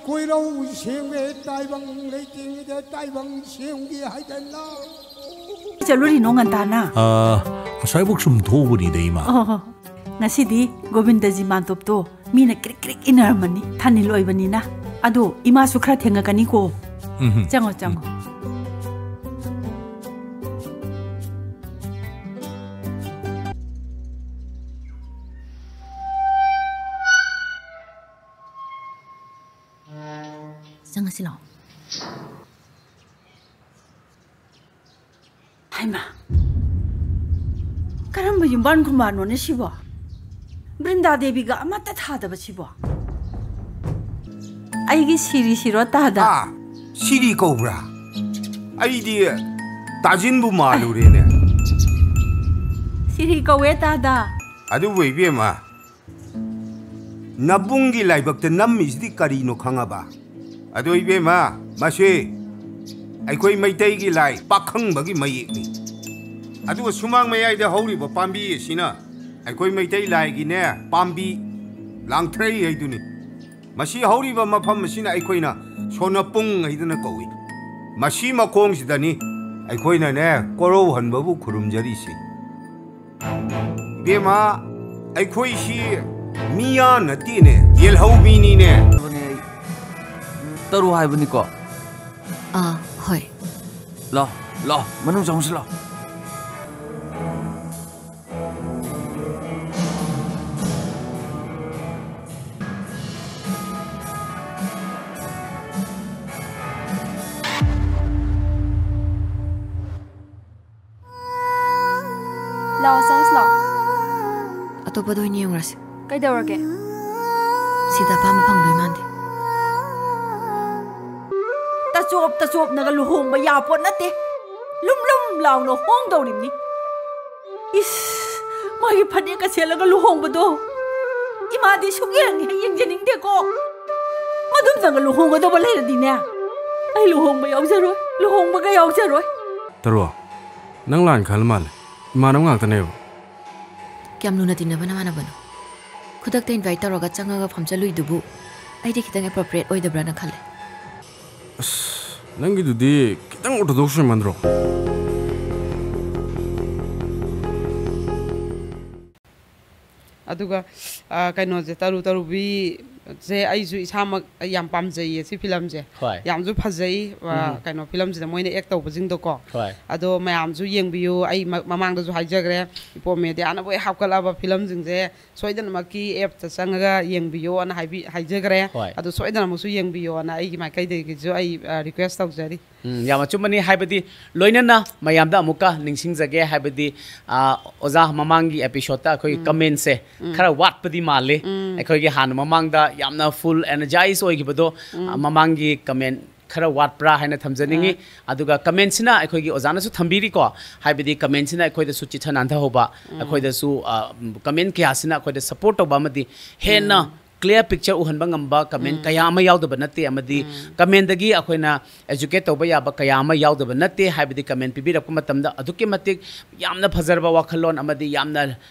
ꯀꯣꯏꯔꯧ ꯁꯦꯡꯕ ꯇꯥꯏꯕꯪ ꯂꯩꯇꯦꯡꯗ ꯇꯥꯏꯕꯪ ꯁꯦꯝꯒꯦ ꯍꯥꯏꯗꯅ꯫ ꯆꯠꯂꯨꯔꯤꯅꯣ ꯉꯟꯇꯥꯅ? ꯑ, ꯉꯁꯥꯏꯕꯨꯛ ꯁꯨꯝ ꯊꯣꯛꯎꯕꯅꯤꯗ, ꯏꯃꯥ꯫ ꯑꯣ, ꯉꯁꯤꯗꯤ ꯒꯣꯕꯤꯟꯗꯖꯤ ꯃꯥꯟꯇꯣꯞꯇꯣ ꯃꯤꯅ ꯀ꯭ꯔꯤꯛ ꯀ꯭ꯔꯤꯛ ꯏꯟꯅꯔꯝꯃꯅꯤ, ꯊꯥꯅꯤꯜ ꯑꯣꯏꯕꯅꯤꯅ꯫ ꯑꯗꯣ ꯏꯃꯥꯁꯨ ꯈꯔ ꯊꯦꯡꯉꯛꯀꯅꯤꯀꯣ꯫ ꯎꯝ꯫ ꯆꯪꯉꯣ, ꯆꯪꯉꯣ꯫ ꯎꯝ꯫ ꯆꯪꯉꯁꯤ ꯂꯥꯛꯑꯣ꯫ ꯍꯩꯃꯥ, ꯀꯔꯝꯕ ꯌꯨꯝꯕꯥꯟ ꯈꯨꯝꯕꯥꯟꯅꯣꯅꯦ ꯁꯤꯕꯣ? ꯕ꯭ꯔꯤꯟꯗꯥ ꯗꯦꯕꯤꯒ ꯑꯃꯠꯇ ꯊꯥꯗꯕ ꯁꯤꯕꯣ? ꯑꯩꯒꯤ ꯁꯤꯔꯤ ꯁꯤꯔꯣ ꯇꯥꯗ꯫ ꯑꯥ, ꯁꯤꯔꯤ ꯀꯧꯕ꯭ꯔꯥ? ꯑꯩꯗꯤ ꯇꯥꯖꯤꯟꯕꯨ ꯃꯥꯜꯂꯨꯔꯦꯅꯦ꯫ ꯁꯤꯔꯤ ꯀꯧꯋꯦ ꯇꯥꯗ꯫ ꯑꯗꯨꯕꯨ ꯏꯕꯦꯝꯃ, ꯅꯕꯨꯡꯒꯤ ꯂꯥꯏꯕꯛꯇ ꯅꯝꯃꯤꯁꯤꯗꯤ ꯀꯔꯤꯅꯣ ꯈꯪꯉꯕ? ꯑꯗꯣ ꯏꯕꯦꯝꯃ, ꯃꯁꯤ ꯑꯩꯈꯣꯏ ꯃꯩꯇꯩꯒꯤ ꯂꯥꯏ ꯄꯥꯈꯪꯕꯒꯤ ꯃꯌꯦꯛꯅꯤ꯫ ꯑꯗꯨꯒ ꯁꯨꯃꯥꯡ ꯃꯌꯥꯏꯗ ꯍꯧꯔꯤꯕ ꯄꯥꯝꯕꯤ ꯑꯁꯤꯅ ꯑꯩꯈꯣꯏ ꯃꯩꯇꯩ ꯂꯥꯏꯒꯤꯅꯦ ꯄꯥꯝꯕꯤ ꯂꯥꯡꯊ꯭ꯔꯩ ꯍꯥꯏꯗꯨꯅꯤ꯫ ꯃꯁꯤ ꯍꯧꯔꯤꯕ ꯃꯐꯝ ꯑꯁꯤꯅ ꯑꯩꯈꯣꯏꯅ ꯁꯣꯅꯄꯨꯡ ꯍꯥꯏꯗꯨꯅ ꯀꯧꯏ꯫ ꯃꯁꯤ ꯃꯈꯣꯡꯁꯤꯗꯅꯤ ꯑꯩꯈꯣꯏꯅꯅꯦ ꯀꯣꯔꯧꯍꯟꯕꯕꯨ ꯈꯨꯔꯨꯝꯖꯔꯤꯁꯤ꯫ ꯏꯕꯦꯝꯃ, ꯑꯩꯈꯣꯏꯁꯤ ꯃꯤꯌꯥ ꯅꯠꯇꯦꯅꯦ, ꯌꯦꯜꯍꯧꯃꯤꯅꯤꯅꯦ꯫ ꯇꯔꯨ ꯍꯥꯏꯕꯅꯤꯀꯣ꯫ ꯑꯥ, ꯍꯣꯏ꯫ ꯂꯥꯎ, ꯂꯥꯎ, ꯃꯅꯨꯡ ꯆꯪꯉꯨꯁꯤ ꯂꯥꯎ꯫ ꯂꯥꯛꯑꯣ, ꯆꯪꯁꯤ ꯂꯥꯛꯑꯣ꯫ ꯑꯇꯣꯞꯄꯗ ꯑꯣꯏꯅ ꯌꯦꯡꯉꯨꯔꯁꯤ꯫ ꯀꯩꯗꯧꯔꯒꯦ? ꯁꯤꯗ ꯑꯄꯥꯝꯕ ꯐꯪꯗꯣꯏ ꯃꯥꯟꯗꯦ꯫ ꯇꯆꯣꯞ ꯇꯆꯣꯞꯅꯒ ꯂꯨꯍꯣꯡꯕ ꯌꯥꯄꯣꯠ ꯅꯠꯇꯦ꯫ ꯂꯨꯝ ꯂꯨꯝ ꯂꯥꯎꯅ ꯍꯣꯡꯗꯧꯔꯤꯕꯅꯤ꯫ ꯏꯁ, ꯃꯥꯒꯤ ꯐꯅꯦꯛꯀ ꯁꯦꯠꯂꯒ ꯂꯨꯍꯣꯡꯕꯗꯣ ꯏꯃꯥꯗꯤ ꯁꯨꯛꯌꯦꯡ ꯍꯦꯛ ꯌꯦꯡꯖꯅꯤꯡꯗꯦꯀꯣ꯫ ꯃꯗꯨꯝꯇꯪꯒ ꯂꯨꯍꯣꯡꯒꯗꯧꯕ ꯂꯩꯔꯗꯤꯅꯦ, ꯑꯩ ꯂꯨꯍꯣꯡꯕ ꯌꯥꯎꯖꯔꯣꯏ, ꯂꯨꯍꯣꯡꯕꯒ ꯌꯥꯎꯖꯔꯣꯏ꯫ ꯇꯔꯣ, ꯅꯪ ꯂꯥꯟ ꯈꯜ ꯃꯥꯜꯂꯦ꯫ ꯏꯃꯥꯟꯅꯕ ꯉꯥꯛꯇꯅꯦꯕ꯫ ꯀꯌꯥꯝ ꯂꯨꯅ ꯇꯤꯟꯅꯕ ꯅꯃꯥꯟꯅꯕꯅꯣ? ꯈꯨꯗꯛꯇ invite ꯇꯧꯔꯒ ꯆꯪꯉꯒ ꯐꯝꯖꯜꯂꯨꯏꯗꯨꯕꯨ ꯑꯩꯗꯤ ꯈꯤꯇꯪ appropriate ꯑꯣꯏꯗꯕ꯭ꯔꯥꯅ ꯈꯜꯂꯦ꯫ ꯑꯁ, ꯅꯪꯒꯤꯗꯨꯗꯤ ꯈꯤꯇꯪ orthodox ꯑꯣꯏꯃꯟꯗ꯭ꯔꯣ? ꯑꯗꯨꯒ, ꯑ, ꯀꯩꯅꯣꯁꯦ, ꯇꯔꯨ ꯇꯔꯨꯕꯤꯁꯦ ꯑꯩꯁꯨ ꯏꯁꯥꯃꯛ ꯌꯥꯝ ꯄꯥꯝꯖꯩꯌꯦ ꯁꯤ ꯐꯤꯂꯝꯁꯦ꯫ ꯍꯣꯏ꯫ ꯌꯥꯝꯁꯨ ꯐꯖꯩ, ꯑ, ꯎꯝ꯫ ꯀꯩꯅꯣ ꯐꯤꯂꯝꯁꯤꯗ ꯃꯣꯏꯅ act ꯇꯧꯕꯁꯤꯡꯗꯣꯀꯣ꯫ ꯍꯣꯏ꯫ ꯑꯗꯣ ꯃꯌꯥꯝꯁꯨ ꯌꯦꯡꯕꯤꯌꯨ꯫ ꯑꯩ ꯃ-, ꯃꯃꯥꯡꯗꯁꯨ ꯍꯥꯏꯖꯈ꯭ꯔꯦ, ꯏꯄꯣꯝ ꯃꯦꯗꯤꯌꯥꯅ ꯂꯣꯏ ꯍꯥꯞꯀꯠꯂꯛꯑꯕ ꯐꯤꯂꯝꯁꯤꯡꯁꯦ ꯁꯣꯏꯗꯅꯃꯛꯀꯤ app ꯇ ꯆꯪꯉꯒ ꯌꯦꯡꯕꯤꯌꯣꯅ ꯍꯥꯏꯕꯤ-, ꯍꯥꯏꯖꯈ꯭ꯔꯦ꯫ ꯍꯣꯏ꯫ ꯑꯗꯣ ꯁꯣꯏꯗꯅꯃꯛꯁꯨ ꯌꯦꯡꯕꯤꯌꯣꯅ ꯑꯩꯒꯤ ꯃꯥꯏꯀꯩꯗꯒꯤꯁꯨ ꯑꯩ, ꯑ, request ꯇꯧꯖꯔꯤ꯫ ꯎꯝ, ꯌꯥꯝ ꯑꯆꯨꯝꯕꯅꯤ꯫ ꯍꯥꯏꯕꯗꯤ ꯂꯣꯏꯅꯅ ꯃꯌꯥꯝꯗ ꯑꯃꯨꯛꯀ ꯅꯤꯡꯁꯤꯡꯖꯒꯦ, ꯍꯥꯏꯕꯗꯤ, ꯑ, ꯑꯣꯖꯥ, ꯃꯃꯥꯡꯒꯤ episode ꯇ ꯑꯩꯈꯣꯏꯒꯤ ꯎꯝ꯫ Comment ꯁꯦ ꯎꯝ꯫ ꯈꯔ ꯋꯥꯠꯄꯗꯤ ꯃꯥꯜꯂꯤ꯫ ꯎꯝ꯫ ꯑꯩꯈꯣꯏꯒꯤ ꯍꯥꯟꯅ ꯃꯃꯥꯡꯗ ꯌꯥꯝꯅ full energize ꯑꯣꯏꯈꯤꯕꯗꯣ, ꯎꯝ꯫ ꯑ, ꯃꯃꯥꯡꯒꯤ comment ꯈꯔ ꯋꯥꯠꯄ꯭ꯔꯥ ꯍꯥꯏꯅ ꯊꯝꯖꯅꯤꯡꯉꯤ꯫ ꯑ꯫ ꯑꯗꯨꯒ comment ꯁꯤꯅ ꯑꯩꯈꯣꯏꯒꯤ ꯑꯣꯖꯥꯅꯁꯨ ꯊꯝꯕꯤꯔꯤꯀꯣ, ꯍꯥꯏꯕꯗꯤ comment ꯁꯤꯅ ꯑꯩꯈꯣꯏꯗꯁꯨ ꯆꯤꯠꯊ ꯅꯥꯟꯊꯍꯧꯕ, ꯎꯝ꯫ ꯑꯩꯈꯣꯏꯗꯁꯨ, ꯑ, comment ꯀꯌꯥꯁꯤꯅ ꯑꯩꯈꯣꯏꯗ support ꯇꯧꯕ ꯑꯃꯗꯤ ꯍꯦꯟꯅ ꯎꯝ꯫ clear picture ꯎꯍꯟꯕ ꯉꯝꯕ comment ꯀꯌꯥ ꯑꯃ ꯌꯥꯎꯗꯕ ꯅꯠꯇꯦ, ꯑꯃꯗꯤ commentꯗꯒꯤ ꯑꯩꯈꯣꯏꯅ educate ꯇꯧꯕ ꯌꯥꯕ ꯀꯌꯥ ꯑꯃ ꯌꯥꯎꯗꯕ ꯅꯠꯇꯦ꯫ ꯍꯥꯏꯕꯗꯤ comment ꯄꯤꯕꯤꯔꯛꯄ ꯃꯇꯝꯗ ꯑꯗꯨꯛꯀꯤ ꯃꯇꯤꯛ ꯌꯥꯝꯅ ꯐꯖꯔꯕ ꯋꯥꯈꯜꯂꯣꯟ ꯑꯃꯗꯤ ꯌꯥꯝꯅ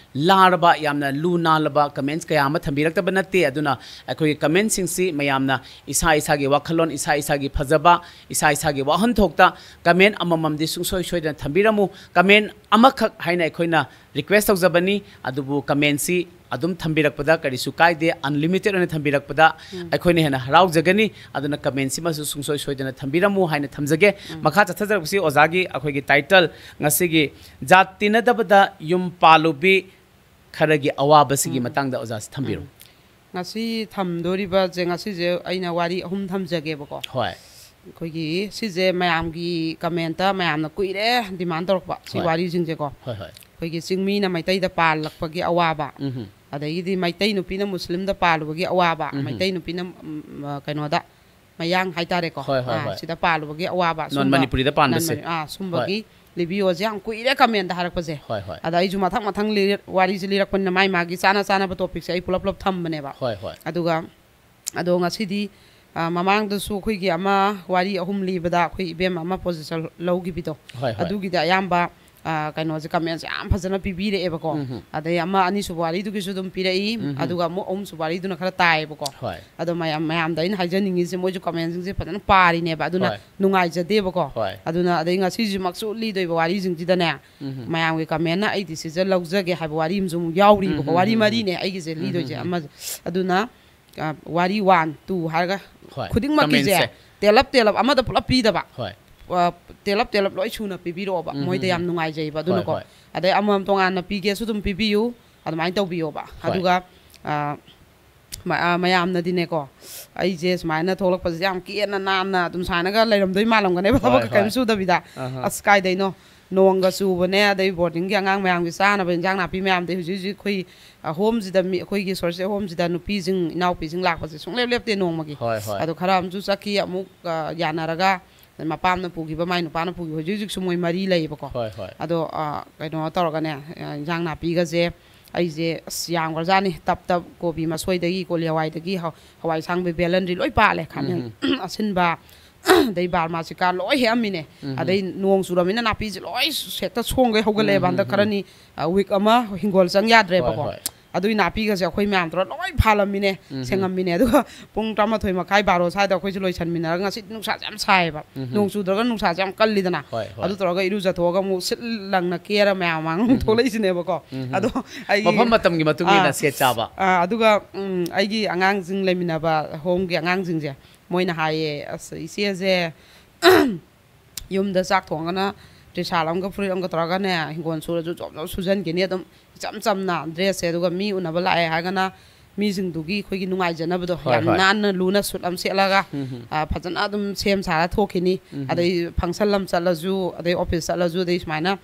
ꯂꯥꯔꯕ, ꯌꯥꯝꯅ ꯂꯨ ꯅꯥꯜꯂꯕ comments ꯀꯌꯥ ꯑꯃ ꯊꯝꯕꯤꯔꯛꯇꯕ ꯅꯠꯇꯦ꯫ ꯑꯗꯨꯅ ꯑꯩꯈꯣꯏꯒꯤ commentꯁꯤꯡꯁꯤ ꯃꯌꯥꯝꯅ ꯏꯁꯥ ꯏꯁꯥꯒꯤ ꯋꯥꯈꯜꯂꯣꯟ, ꯏꯁꯥ ꯏꯁꯥꯒꯤ ꯐꯖꯕ, ꯏꯁꯥ ꯏꯁꯥꯒꯤ ꯋꯥꯍꯟꯊꯣꯛꯇ comment ꯑꯃꯃꯝꯗꯤ ꯁꯨꯡꯁꯣꯏ ꯁꯣꯏꯗꯅ ꯊꯝꯕꯤꯔꯝꯃꯨ꯫ Comment ꯑꯃꯈꯛ ꯍꯥꯏꯅ ꯑꯩꯈꯣꯏꯅ request ꯇꯧꯖꯕꯅꯤ, ꯑꯗꯨꯕꯨ commentꯁꯤ ꯑꯗꯨꯝ ꯊꯝꯕꯤꯔꯛꯄꯗ ꯀꯔꯤꯁꯨ ꯀꯥꯏꯗꯦ, unlimited ꯑꯣꯏꯅ ꯊꯝꯕꯤꯔꯛꯄꯗ ꯑꯩꯈꯣꯏꯅ ꯍꯦꯟꯅ ꯍꯔꯥꯎꯖꯒꯅꯤ꯫ ꯑꯗꯨꯅ commentꯁꯤꯃꯁꯨ ꯁꯨꯡꯁꯣꯏ ꯁꯣꯏꯗꯅ ꯊꯝꯕꯤꯔꯝꯃꯨ ꯍꯥꯏꯅ ꯊꯝꯖꯒꯦ꯫ ꯃꯈꯥ ꯆꯠꯊꯖꯔꯛꯄꯁꯤ ꯑꯣꯖꯥꯒꯤ ꯑꯩꯈꯣꯏꯒꯤ title, ꯉꯁꯤꯒꯤ ꯖꯥꯠ ꯇꯤꯟꯅꯗꯕꯗ ꯌꯨꯝ ꯄꯥꯜꯂꯨꯕꯤ ꯈꯔꯒꯤ ꯑꯋꯥꯕꯁꯤꯒꯤ ꯃꯇꯥꯡꯗ ꯑꯣꯖꯥꯁꯤ ꯊꯝꯕꯤꯔꯣ꯫ ꯉꯁꯤ ꯊꯝꯗꯣꯔꯤꯕꯁꯦ, ꯉꯁꯤꯁꯦ ꯑꯩꯅ ꯋꯥꯔꯤ ꯑꯍꯨꯝ ꯊꯝꯖꯒꯦꯕꯀꯣ꯫ ꯍꯣꯏ꯫ ꯑꯩꯈꯣꯏꯒꯤ ꯁꯤꯁꯦ ꯃꯌꯥꯝꯒꯤ commentꯇ ꯃꯌꯥꯝꯅ ꯀꯨꯏꯔꯦ demand ꯇꯧꯔꯛꯄ ꯁꯤ ꯍꯣꯏ꯫ ꯋꯥꯔꯤꯁꯤꯡꯁꯦꯀꯣ꯫ ꯍꯣꯏ, ꯍꯣꯏ꯫ ꯑꯩꯈꯣꯏꯒꯤ ꯆꯤꯡꯃꯤꯅ ꯃꯩꯇꯩꯗ ꯄꯥꯜꯂꯛꯄꯒꯤ ꯑꯋꯥꯕ, ꯎꯝ꯫ ꯑꯗꯒꯤꯗꯤ ꯃꯩꯇꯩ ꯅꯨꯄꯤꯅ ꯃꯨꯁꯂꯤꯝꯗ ꯄꯥꯜꯂꯨꯕꯒꯤ ꯑꯋꯥꯕ, ꯎꯝ꯫ ꯃꯩꯇꯩ ꯅꯨꯄꯤꯅ ꯎꯝ, ꯑ, ꯀꯩꯅꯣꯗ ꯃꯌꯥꯡ ꯍꯥꯏꯇꯥꯔꯦꯀꯣ꯫ ꯍꯣꯏ, ꯍꯣꯏ, ꯑꯥ, ꯍꯣꯏ꯫ ꯁꯤꯗ ꯄꯥꯜꯂꯨꯕꯒꯤ ꯑꯋꯥꯕ꯫ Non ꯃꯅꯤꯄꯨꯔꯤꯗ ꯄꯥꯟꯕꯁꯦ꯫ ꯑꯥ, ꯁꯨꯝꯕꯒꯤ ꯂꯤꯕꯤꯌꯣꯁꯦ ꯌꯥꯝ ꯀꯨꯏꯔꯦ commentꯗ ꯍꯥꯏꯔꯛꯄꯁꯦ꯫ ꯍꯣꯏ, ꯍꯣꯏ꯫ ꯑꯗ ꯑꯩꯁꯨ ꯃꯊꯪ ꯃꯊꯪ ꯂꯤꯔ-, ꯋꯥꯔꯤꯁꯦ ꯂꯤꯔꯛꯄꯅꯤꯅ ꯃꯥꯏ ꯃꯥꯒꯤ ꯆꯥꯅ ꯆꯥꯅꯕ topicꯁꯦ ꯑꯩ ꯄꯨꯂꯞ ꯄꯨꯂꯞ ꯊꯝꯕꯅꯦꯕ꯫ ꯍꯣꯏ, ꯍꯣꯏ꯫ ꯑꯗꯨꯒ ꯑꯗꯣ ꯉꯁꯤꯗꯤ, ꯑ, ꯃꯃꯥꯡꯗꯁꯨ ꯑꯩꯈꯣꯏꯒꯤ ꯑꯃ ꯋꯥꯔꯤ ꯑꯍꯨꯝ ꯂꯤꯕꯗ ꯑꯩꯈꯣꯏ ꯏꯕꯦꯝ ꯑꯃ position ꯂꯧꯈꯤꯕꯗꯣ, ꯍꯣꯏ, ꯍꯣꯏ꯫ ꯑꯗꯨꯒꯤꯗꯤ ꯑꯌꯥꯝꯕ, ꯑ, ꯀꯩꯅꯣꯁꯦ commentꯁꯦ ꯌꯥꯝ ꯐꯖꯅ ꯄꯤꯕꯤꯔꯛꯑꯦꯕꯀꯣ꯫ ꯎꯝ꯫ ꯑꯗꯩ ꯑꯃ ꯑꯅꯤꯁꯨꯕ ꯋꯥꯔꯤꯗꯨꯒꯤꯁꯨ ꯑꯗꯨꯝ ꯄꯤꯔꯛꯏ꯫ ꯎꯝ꯫ ꯑꯗꯨꯒ ꯑꯃꯨꯛ ꯑꯍꯨꯝꯁꯨꯕ ꯋꯥꯔꯤꯗꯨꯅ ꯈꯔ ꯇꯥꯏꯌꯦꯕꯀꯣ꯫ ꯍꯣꯏ꯫ ꯑꯗꯣ ꯃꯌꯥꯝ, ꯃꯌꯥꯝꯗ ꯑꯩꯅ ꯍꯥꯏꯖꯅꯤꯡꯉꯤꯁꯦ, ꯃꯣꯏꯁꯨ commentꯁꯤꯡꯁꯦ ꯐꯖꯅ ꯄꯥꯔꯤꯅꯦꯕ, ꯑꯗꯨꯅ ꯍꯣꯏ꯫ ꯅꯨꯡꯉꯥꯏꯖꯗꯦꯕꯀꯣ꯫ ꯍꯣꯏ꯫ ꯑꯗꯨꯅ ꯑꯗꯩ ꯉꯁꯤꯁꯤꯃꯛꯁꯨ ꯂꯤꯗꯣꯏꯕ ꯋꯥꯔꯤꯁꯤꯡꯁꯤꯗꯅꯦ, ꯎꯝ꯫ ꯃꯌꯥꯝꯒꯤ commentꯅ ꯑꯩ decision ꯂꯧꯖꯒꯦ ꯍꯥꯏꯕ ꯋꯥꯔꯤ ꯑꯃꯁꯨ ꯑꯃꯨꯛ ꯌꯥꯎꯔꯤꯕꯀꯣ꯫ ꯎꯝ, ꯎꯝ, ꯋꯥꯔꯤ ꯎꯝ, ꯎꯝ꯫ ꯃꯔꯤꯅꯦ ꯑꯩꯒꯤꯁꯦ ꯎꯝ, ꯂꯤꯗꯣꯏꯁꯦ꯫ ꯎꯝ, ꯎꯝ꯫ ꯑꯃ, ꯑꯗꯨꯅ ꯑ, ꯋꯥꯔꯤ one, two ꯍꯥꯏꯔꯒ ꯍꯣꯏ꯫ ꯈꯨꯗꯤꯡꯃꯛꯀꯤꯁꯦ Commentꯁꯦ꯫ ꯇꯦꯜꯂꯞ ꯇꯦꯜꯂꯞ ꯑꯃꯗ ꯄꯨꯂꯞ ꯄꯤꯗꯕ꯫ ꯍꯣꯏ꯫ ꯑ, ꯇꯦꯜꯂꯞ ꯇꯦꯜꯂꯞ ꯂꯣꯏ ꯁꯨꯅ ꯄꯤꯕꯤꯔꯛꯑꯣꯕ꯫ ꯎꯝ, ꯃꯣꯏꯗ ꯎꯝ, ꯌꯥꯝ ꯎꯝ꯫ ꯅꯨꯡꯉꯥꯏꯖꯩꯕ꯫ ꯑꯗꯨꯅꯀꯣ꯫ ꯍꯣꯏ, ꯍꯣꯏ꯫ ꯑꯗꯩ ꯑꯃꯃꯝ ꯇꯣꯉꯥꯟꯅ ꯄꯤꯒꯦꯁꯨ ꯑꯗꯨꯝ ꯄꯤꯕꯤꯌꯨ꯫ ꯑꯗꯨꯃꯥꯏꯅ ꯇꯧꯕꯤꯌꯣꯕ꯫ ꯍꯣꯏ꯫ ꯑꯗꯨꯒ, ꯑ, ꯃ-, ꯑ, ꯃꯌꯥꯝꯅꯗꯤꯅꯦꯀꯣ, ꯑꯩꯁꯦ ꯁꯨꯃꯥꯏꯅ ꯊꯣꯛꯂꯛꯄꯁꯦ ꯌꯥꯝ ꯀꯦꯅ ꯅꯥꯟꯅ ꯑꯗꯨꯝ ꯁꯨꯃꯥꯏꯅꯒ ꯂꯩꯔꯝꯗꯣꯏ ꯃꯥꯜꯂꯝꯒꯅꯦꯕ, ꯍꯣꯏ, ꯊꯕꯛꯀ ꯀꯔꯤꯝ ꯍꯣꯏ꯫ ꯁꯨꯗꯕꯤꯗ꯫ ꯑꯍꯥ꯫ ꯑꯁ, ꯀꯥꯏꯗꯩꯅꯣ? ꯅꯣꯡꯒ ꯆꯨꯕꯅꯦ, ꯑꯗꯩ boardingꯒꯤ ꯑꯉꯥꯡ ꯃꯌꯥꯝꯒꯤ ꯆꯥꯅꯕ ꯏꯟꯖꯥꯡ ꯅꯥꯄꯤ ꯃꯌꯥꯝꯗꯩ ꯍꯧꯖꯤꯛ ꯍꯧꯖꯤꯛ ꯑꯩꯈꯣꯏ, ꯑ, homeꯁꯤꯗ ꯃꯤ, ꯑꯩꯈꯣꯏꯒꯤ ꯁꯣꯔꯁꯦ homeꯁꯤꯗ ꯅꯨꯄꯤꯁꯤꯡ, ꯏꯅꯥꯎꯄꯤꯁꯤꯡ ꯂꯥꯛꯄꯁꯦ ꯁꯨꯡꯂꯦꯞ ꯂꯦꯞꯇꯦ ꯅꯣꯡꯃꯒꯤ꯫ ꯍꯣꯏ, ꯍꯣꯏ꯫ ꯑꯗꯣ ꯈꯔ ꯑꯃꯁꯨ ꯆꯠꯈꯤ, ꯑꯃꯨꯛ, ꯑ, ꯌꯥꯅꯔꯒ ꯃꯄꯥꯝꯅ ꯄꯨꯈꯤꯕ, ꯃꯥꯏ ꯅꯨꯄꯥꯅ ꯄꯨꯈꯤꯕ, ꯍꯧꯖꯤꯛ ꯍꯧꯖꯤꯛꯁꯨ ꯃꯣꯏ ꯃꯔꯤ ꯂꯩꯌꯦꯕꯀꯣ꯫ ꯍꯣꯏ, ꯍꯣꯏ꯫ ꯑꯗꯣ, ꯑ, ꯀꯩꯅꯣ ꯇꯧꯔꯒꯅꯦ, ꯑ, ꯏꯟꯖꯥꯡ ꯅꯥꯄꯤꯒꯁꯦ, ꯑꯩꯁꯦ ꯑꯁ ꯌꯥꯝꯈ꯭ꯔꯖꯥꯠꯅꯤ꯫ ꯇꯞ ꯇꯞ ꯀꯣꯕꯤ ꯃꯁꯣꯏꯗꯒꯤ, ꯀꯣꯂꯤ ꯍꯋꯥꯏꯗꯒꯤ, ꯍꯋꯥꯏ ꯑꯁꯥꯡꯕꯤ, ꯕꯦꯂꯟꯗ꯭ꯔꯤ ꯂꯣꯏ ꯄꯥꯜꯂꯦ꯫ ꯈꯥꯃꯦꯟ ꯑꯁꯤꯟꯕ, ꯑꯗꯩ ꯕꯥꯔꯃꯥꯁꯤꯀꯥ ꯂꯣꯏ ꯍꯦꯛꯑꯝꯃꯤꯅꯦ꯫ ꯑꯗꯩ ꯅꯣꯡ ꯆꯨꯔꯝꯃꯤꯅ ꯅꯥꯄꯤꯁꯦ ꯂꯣꯏ ꯍꯦꯛꯇ ꯁꯣꯡꯒꯩ ꯍꯧꯒꯠꯂꯛꯑꯦꯕ꯫ ꯍꯟꯗꯛ ꯈꯔꯅꯤ, ꯋꯤꯛ ꯑꯃ ꯍꯤꯡꯒꯣꯜ ꯆꯪ ꯌꯥꯗ꯭ꯔꯦꯕꯀꯣ꯫ ꯑꯗꯨꯒꯤ ꯅꯥꯄꯤꯒꯁꯦ ꯑꯩꯈꯣꯏ ꯃꯌꯥꯝ ꯇꯧꯔ ꯂꯣꯏ ꯐꯥꯜꯂꯝꯃꯤꯅꯦ, ꯁꯦꯡꯉꯝꯃꯤꯅꯦ꯫ ꯑꯗꯨꯒ ꯄꯨꯡ ꯇꯔꯥꯃꯥꯊꯣꯏ ꯃꯈꯥꯏ, ꯕꯥꯔꯣ ꯁ꯭ꯋꯥꯏꯗ ꯑꯩꯈꯣꯏꯁꯦ ꯂꯣꯏꯁꯟꯃꯤꯟꯅꯔꯒ, ꯉꯁꯤ ꯅꯨꯡꯁꯥꯁꯦ ꯌꯥꯝ ꯁꯥꯏꯌꯦꯕ꯫ ꯅꯣꯡ ꯆꯨꯗ꯭ꯔꯒ ꯅꯨꯡꯁꯥꯁꯦ ꯌꯥꯝ ꯀꯜꯂꯤꯗꯅ꯫ ꯑꯗꯨ ꯇꯧꯔꯒ ꯏꯔꯨꯖꯊꯣꯛꯑꯒ ꯑꯃꯨꯛ ꯁꯤꯠ ꯂꯪꯅ ꯀꯦꯔ ꯃꯌꯥꯝ ꯃꯥꯡ ꯊꯣꯛꯂꯛꯏꯁꯤꯅꯦꯕꯀꯣ꯫ ꯑꯗꯣ ꯑꯩꯒꯤ ꯃꯐꯝ ꯃꯇꯝꯒꯤ ꯃꯇꯨꯡ ꯏꯟꯅ ꯑꯥ, ꯁꯦꯠ ꯆꯥꯕ꯫ ꯑꯥ, ꯑꯗꯨꯒ, ꯎꯝ, ꯑꯩꯒꯤ ꯑꯉꯥꯡꯁꯤꯡ ꯂꯩꯃꯤꯟꯅꯕ ꯍꯣꯝꯒꯤ ꯑꯉꯥꯡꯁꯤꯡꯁꯦ, ꯃꯣꯏꯅ ꯍꯥꯏꯌꯦ, "ꯑꯁ, ꯏꯆꯦꯁꯦ ꯌꯨꯝꯗ ꯆꯥꯛ ꯊꯣꯡꯉꯒꯅ ꯇ꯭ꯔꯤꯁꯥꯜ ꯑꯃꯒ ꯐꯨꯔꯤꯠ ꯑꯃꯒ ꯇꯧꯔꯒꯅꯦ, ꯍꯤꯡꯒꯣꯜ ꯁꯨꯔꯁꯨ ꯖꯣꯕ ꯖꯣꯕ ꯁꯨꯖꯟꯈꯤꯅꯤ ꯑꯗꯨꯝ, ꯏꯆꯝ ꯆꯝꯅ ꯗ꯭ꯔꯦꯁꯁꯦ, ꯑꯗꯨꯒ ꯃꯤ ꯎꯅꯕ ꯂꯥꯛꯑꯦ ꯍꯥꯏꯔꯒꯅ ꯃꯤꯁꯤꯡꯗꯨꯒꯤ ꯑꯩꯈꯣꯏꯒꯤ ꯅꯨꯡꯉꯥꯏꯖꯅꯕꯗꯣ ꯍꯣꯏ, ꯌꯥꯝ ꯍꯣꯏ꯫ ꯅꯥꯟꯅ ꯂꯨꯅ ꯁꯨꯠ ꯑꯃ ꯁꯦꯠꯂꯒ, ꯎꯝ, ꯎꯝ꯫ ꯑ, ꯐꯖꯅ ꯑꯗꯨꯝ ꯁꯦꯝ ꯁꯥꯔ ꯊꯣꯛꯈꯤꯅꯤ꯫ ꯎꯝ, ꯎꯝ꯫ ꯑꯗꯩ ꯐꯪꯁꯟ ꯑꯃ ꯆꯠꯂꯁꯨ, ꯑꯗꯩ ꯑꯣꯐꯤꯁ ꯆꯠꯂꯁꯨ, ꯑꯗꯩ ꯁꯨꯃꯥꯏꯅ